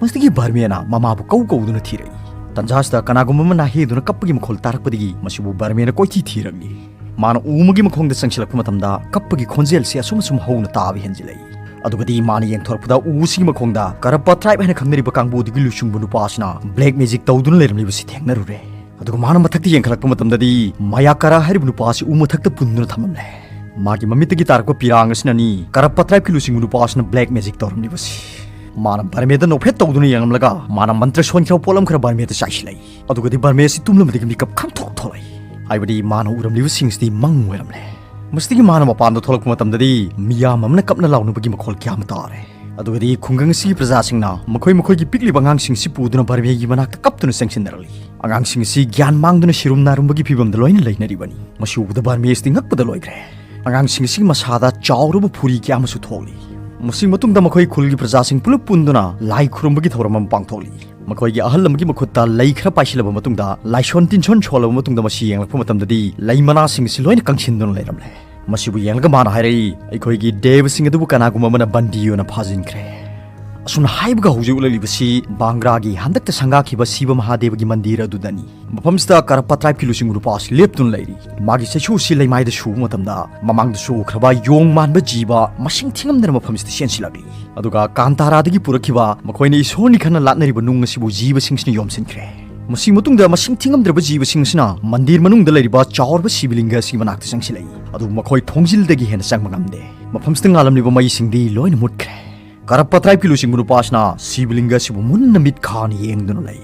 ꯃꯁꯤꯗꯒꯤ ꯕꯔꯃꯦꯅ ꯃꯃꯥꯕꯨ ꯀꯧ ꯀꯧꯗꯨꯅ ꯊꯤꯔꯛꯏ꯫ ꯇꯟꯖꯥꯁꯤꯗ ꯀꯅꯥꯒꯨꯝꯕ ꯑꯃ ꯅꯥꯍꯦꯗꯨꯅ ꯀꯞꯄꯒꯤ ꯃꯈꯣꯜ ꯇꯥꯔꯛꯄꯗꯒꯤ ꯃꯁꯤꯕꯨ ꯕꯔꯃꯦꯅ ꯀꯣꯏꯊꯤ ꯊꯤꯔꯛꯂꯤ꯫ ꯃꯥꯅ ꯎ ꯑꯃꯒꯤ ꯃꯈꯣꯡꯗ ꯆꯪꯁꯤꯜꯂꯛꯄ ꯃꯇꯝꯗ ꯀꯞꯄꯒꯤ ꯈꯣꯟꯖꯦꯜꯁꯤ ꯑꯁꯨꯝ ꯑꯁꯨꯝ ꯍꯧꯅ ꯇꯥꯕ ꯍꯦꯟꯖꯤꯜꯂꯛꯏ꯫ ꯑꯗꯨꯒꯗꯤ ꯃꯥꯅ ꯌꯦꯡꯊꯣꯔꯛꯄꯗ ꯎ ꯑꯁꯤꯒꯤ ꯃꯈꯣꯡꯗ ꯀꯔꯞꯄ ꯇ꯭ꯔꯥꯏꯕ ꯍꯥꯏꯅ ꯈꯪꯅꯔꯤꯕ ꯀꯥꯡꯕꯨ ꯑꯗꯨꯒꯤ ꯂꯨꯆꯤꯡꯕ ꯅꯨꯄꯥ ꯑꯁꯤꯅ ꯕ꯭ꯂꯦꯛ ꯃꯦꯖꯤꯛ ꯇꯧꯗꯨꯅ ꯂꯩꯔꯝꯂꯤꯕꯁꯤ ꯊꯦꯡꯅꯔꯨꯔꯦ꯫ ꯑꯗꯨꯒ ꯃꯥꯅ ꯃꯊꯛꯇ ꯌꯦꯡꯈꯠꯂꯛꯄ ꯃꯇꯝꯗꯗꯤ ꯃꯌꯥꯀꯥꯔꯥ ꯍꯥꯏꯔꯤꯕ ꯅꯨꯄꯥ ꯑꯁꯤ ꯎ ꯃꯊꯛꯇ ꯄꯨꯟꯗꯨꯅ ꯊꯝꯂꯝꯂꯦ꯫ ꯃꯥꯒꯤ ꯃꯃꯤꯠꯇꯒꯤ ꯇꯥꯔꯛꯄ ꯄꯤꯔꯥꯡ ꯑꯁꯤꯅꯅꯤ ꯀꯔꯞꯄ ꯇ꯭ꯔꯥꯏꯕꯀꯤ ꯂꯨꯆꯤꯡꯕ ꯅꯨꯄꯥ ꯑꯁꯤꯅ ꯕ꯭ꯂꯦꯛ ꯃꯦꯖꯤꯛ ꯇꯧꯔꯝꯂꯤꯕꯁꯤ꯫ ꯃꯥꯅ ꯕꯔꯃꯦꯗ ꯅꯣꯛꯐꯦꯠ ꯇꯧꯗꯨꯅ ꯌꯦꯡꯂꯝꯂꯒ ꯃꯥꯅ ꯃꯟꯇ꯭ꯔ ꯁꯣꯟꯈ꯭ꯔꯕ ꯄꯣꯠ ꯑꯃ ꯈꯔ ꯕꯔꯃꯦꯗ ꯆꯥꯏꯁꯤꯜꯂꯛꯏ꯫ ꯑꯗꯨꯒꯗꯤ ꯕꯔꯃꯦꯁꯤ ꯇꯨꯝꯂꯝꯕꯗꯒꯤ ꯃꯤꯀꯞ ꯈꯪꯊꯣꯛ ꯊꯣꯛꯂꯛꯏ꯫ ꯍꯥꯏꯕꯗꯤ ꯃꯥꯅ ꯎꯔꯝꯂꯤꯕꯁꯤꯡꯁꯤꯗꯤ ꯃꯪ ꯑꯣꯏꯔꯝꯂꯦ꯫ ꯃꯁꯤꯗꯒꯤ ꯃꯥꯅ ꯃꯄꯥꯟꯗ ꯊꯣꯛꯂꯛꯄ ꯃꯇꯝꯗꯗꯤ ꯃꯤꯌꯥꯝ ꯑꯃꯅ ꯀꯞꯅ ꯂꯥꯎꯅꯕꯒꯤ ꯃꯈꯣꯜ ꯀꯌꯥ ꯑꯃ ꯇꯥꯔꯦ꯫ ꯑꯗꯨꯒꯗꯤ ꯈꯨꯡꯒꯪ ꯑꯁꯤꯒꯤ ꯄ꯭ꯔꯖꯥꯁꯤꯡꯅ ꯃꯈꯣꯏ ꯃꯈꯣꯏꯒꯤ ꯄꯤꯛꯂꯤꯕ ꯑꯉꯥꯡꯁꯤꯡꯁꯤ ꯄꯨꯗꯨꯅ ꯕꯔꯃꯦꯒꯤ ꯃꯅꯥꯛꯇ ꯀꯞꯇꯨꯅ ꯆꯪꯁꯤꯟꯅꯔꯛꯂꯤ꯫ ꯑꯉꯥꯡꯁꯤꯡ ꯑꯁꯤ ꯒ꯭ꯌꯥꯟ ꯃꯥꯡꯗꯨꯅ ꯁꯤꯔꯨꯝ ꯅꯥꯔꯨꯝꯕꯒꯤ ꯐꯤꯕꯝꯗ ꯂꯣꯏꯅ ꯂꯩꯅꯔꯤꯕꯅꯤ꯫ ꯃꯁꯤ ꯎꯕꯗ ꯕꯔꯃꯦꯁꯤꯗꯤ ꯉꯛꯄꯗ ꯂꯣꯏꯈ꯭ꯔꯦ꯫ ꯑꯉꯥꯡꯁꯤꯡ ꯑꯁꯤꯒꯤ ꯃꯁꯥꯗ ꯆꯥꯎꯔꯕ ꯐꯨꯔꯤ ꯀꯌꯥ ꯑꯃꯁꯨ ꯊꯣꯛꯂꯤ꯫ ꯃꯁꯤ ꯃꯇꯨꯡꯗ ꯃꯈꯣꯏ ꯈꯨꯜꯒꯤ ꯄ꯭ꯔꯖꯥꯁꯤꯡ ꯄꯨꯂꯞ ꯄꯨꯟꯗꯨꯅ ꯂꯥꯏ ꯈꯨꯔꯨꯝꯕꯒꯤ ꯊꯧꯔꯝ ꯑꯃ ꯄꯥꯡꯊꯣꯛꯂꯤ꯫ ꯃꯈꯣꯏꯒꯤ ꯑꯍꯜ ꯑꯃꯒꯤ ꯃꯈꯨꯠꯇ ꯂꯩ ꯈꯔ ꯄꯥꯏꯁꯤꯜꯂꯕ ꯃꯇꯨꯡꯗ, ꯂꯥꯏꯁꯣꯟ ꯇꯤꯟꯁꯣꯟ ꯁꯣꯜꯂꯕ ꯃꯇꯨꯡꯗ ꯃꯁꯤ ꯌꯦꯡꯂꯛꯄ ꯃꯇꯝꯗꯗꯤ ꯂꯩ ꯃꯅꯥꯁꯤꯡ ꯑꯁꯤ ꯂꯣꯏꯅ ꯀꯪꯁꯤꯟꯗꯨꯅ ꯂꯩꯔꯝꯂꯦ꯫ ꯃꯁꯤꯕꯨ ꯌꯦꯡꯂꯒ ꯃꯥꯅ ꯍꯥꯏꯔꯛꯏ, "ꯑꯩꯈꯣꯏꯒꯤ ꯗꯦꯕꯁꯤꯡ ꯑꯗꯨꯕꯨ ꯀꯅꯥꯒꯨꯝꯕ ꯑꯃꯅ ꯕꯟꯗꯤ ꯑꯣꯏꯅ ꯐꯥꯖꯤꯟꯈ꯭ꯔꯦ꯫" ꯑꯁꯨꯝꯅ ꯍꯥꯏꯕꯒ ꯍꯧꯖꯤꯛ ꯎꯠꯂꯛꯂꯤꯕꯁꯤ ꯕꯥꯡꯒ꯭ꯔꯥꯒꯤ ꯍꯟꯗꯛꯇ ꯁꯪꯒꯥꯈꯤꯕ ꯁꯤꯕ ꯃꯍꯥꯗꯦꯕꯒꯤ ꯃꯟꯗꯤꯔ ꯑꯗꯨꯗꯅꯤ꯫ ꯃꯐꯝꯁꯤꯗ ꯀꯔꯞꯄ ꯇ꯭ꯔꯥꯏꯕꯀꯤ ꯂꯨꯆꯤꯡꯕ ꯅꯨꯄꯥ ꯑꯁꯤ ꯂꯦꯞꯇꯨꯅ ꯂꯩꯔꯤ꯫ ꯃꯥꯒꯤ ꯆꯩꯁꯨ ꯑꯁꯤ ꯂꯩꯃꯥꯏꯗ ꯁꯨꯕ ꯃꯇꯝꯗ ꯃꯃꯥꯡꯗꯁꯨ ꯎꯈ꯭ꯔꯕ ꯌꯣꯡ ꯃꯥꯟꯕ ꯖꯤꯕ ꯃꯁꯤꯡ ꯊꯤꯉꯝꯗꯅ ꯃꯐꯝꯁꯤꯗ ꯆꯦꯟꯁꯤꯜꯂꯛꯂꯤ꯫ ꯑꯗꯨꯒ ꯀꯥꯟꯇꯥꯔꯥꯗꯒꯤ ꯄꯨꯔꯛꯈꯤꯕ ꯃꯈꯣꯏꯅ ꯏꯁꯣꯔꯅꯤ ꯈꯟꯅ ꯂꯥꯠꯅꯔꯤꯕ ꯅꯨꯡ ꯑꯁꯤꯕꯨ ꯖꯤꯕꯁꯤꯡꯁꯤꯅ ꯌꯣꯝꯁꯤꯟꯈ꯭ꯔꯦ꯫ ꯃꯁꯤ ꯃꯇꯨꯡꯗ ꯃꯁꯤꯡ ꯊꯤꯉꯝꯗ꯭ꯔꯕ ꯖꯤꯕꯁꯤꯡ ꯑꯁꯤꯅ ꯃꯟꯗꯤꯔ ꯃꯅꯨꯡꯗ ꯂꯩꯔꯤꯕ ꯆꯥꯎꯔꯕ ꯁꯤꯕꯂꯤꯡꯒ ꯑꯁꯤꯒꯤ ꯃꯅꯥꯛꯇ ꯆꯪꯁꯤꯜꯂꯛꯏ꯫ ꯑꯗꯨꯕꯨ ꯃꯈꯣꯏ ꯊꯣꯡꯖꯤꯜꯗꯒꯤ ꯍꯦꯟꯅ ꯆꯪꯕ ꯉꯝꯗꯦ꯫ ꯃꯐꯝꯁꯤꯗ ꯉꯥꯜꯂꯝꯂꯤꯕ ꯃꯩꯁꯤꯡꯗꯤ ꯂꯣꯏꯅ ꯃꯨꯠꯈ꯭ꯔꯦ꯫ ꯀꯔꯞꯄ ꯇ꯭ꯔꯥꯏꯕꯀꯤ ꯂꯨꯆꯤꯡꯕ ꯅꯨꯄꯥꯁꯤꯅ ꯁꯤꯕꯂꯤꯡꯒ ꯑꯁꯤꯕꯨ ꯃꯨꯟꯅ ꯃꯤꯠ ꯈꯥꯅ ꯌꯦꯡꯗꯨꯅ ꯂꯩ꯫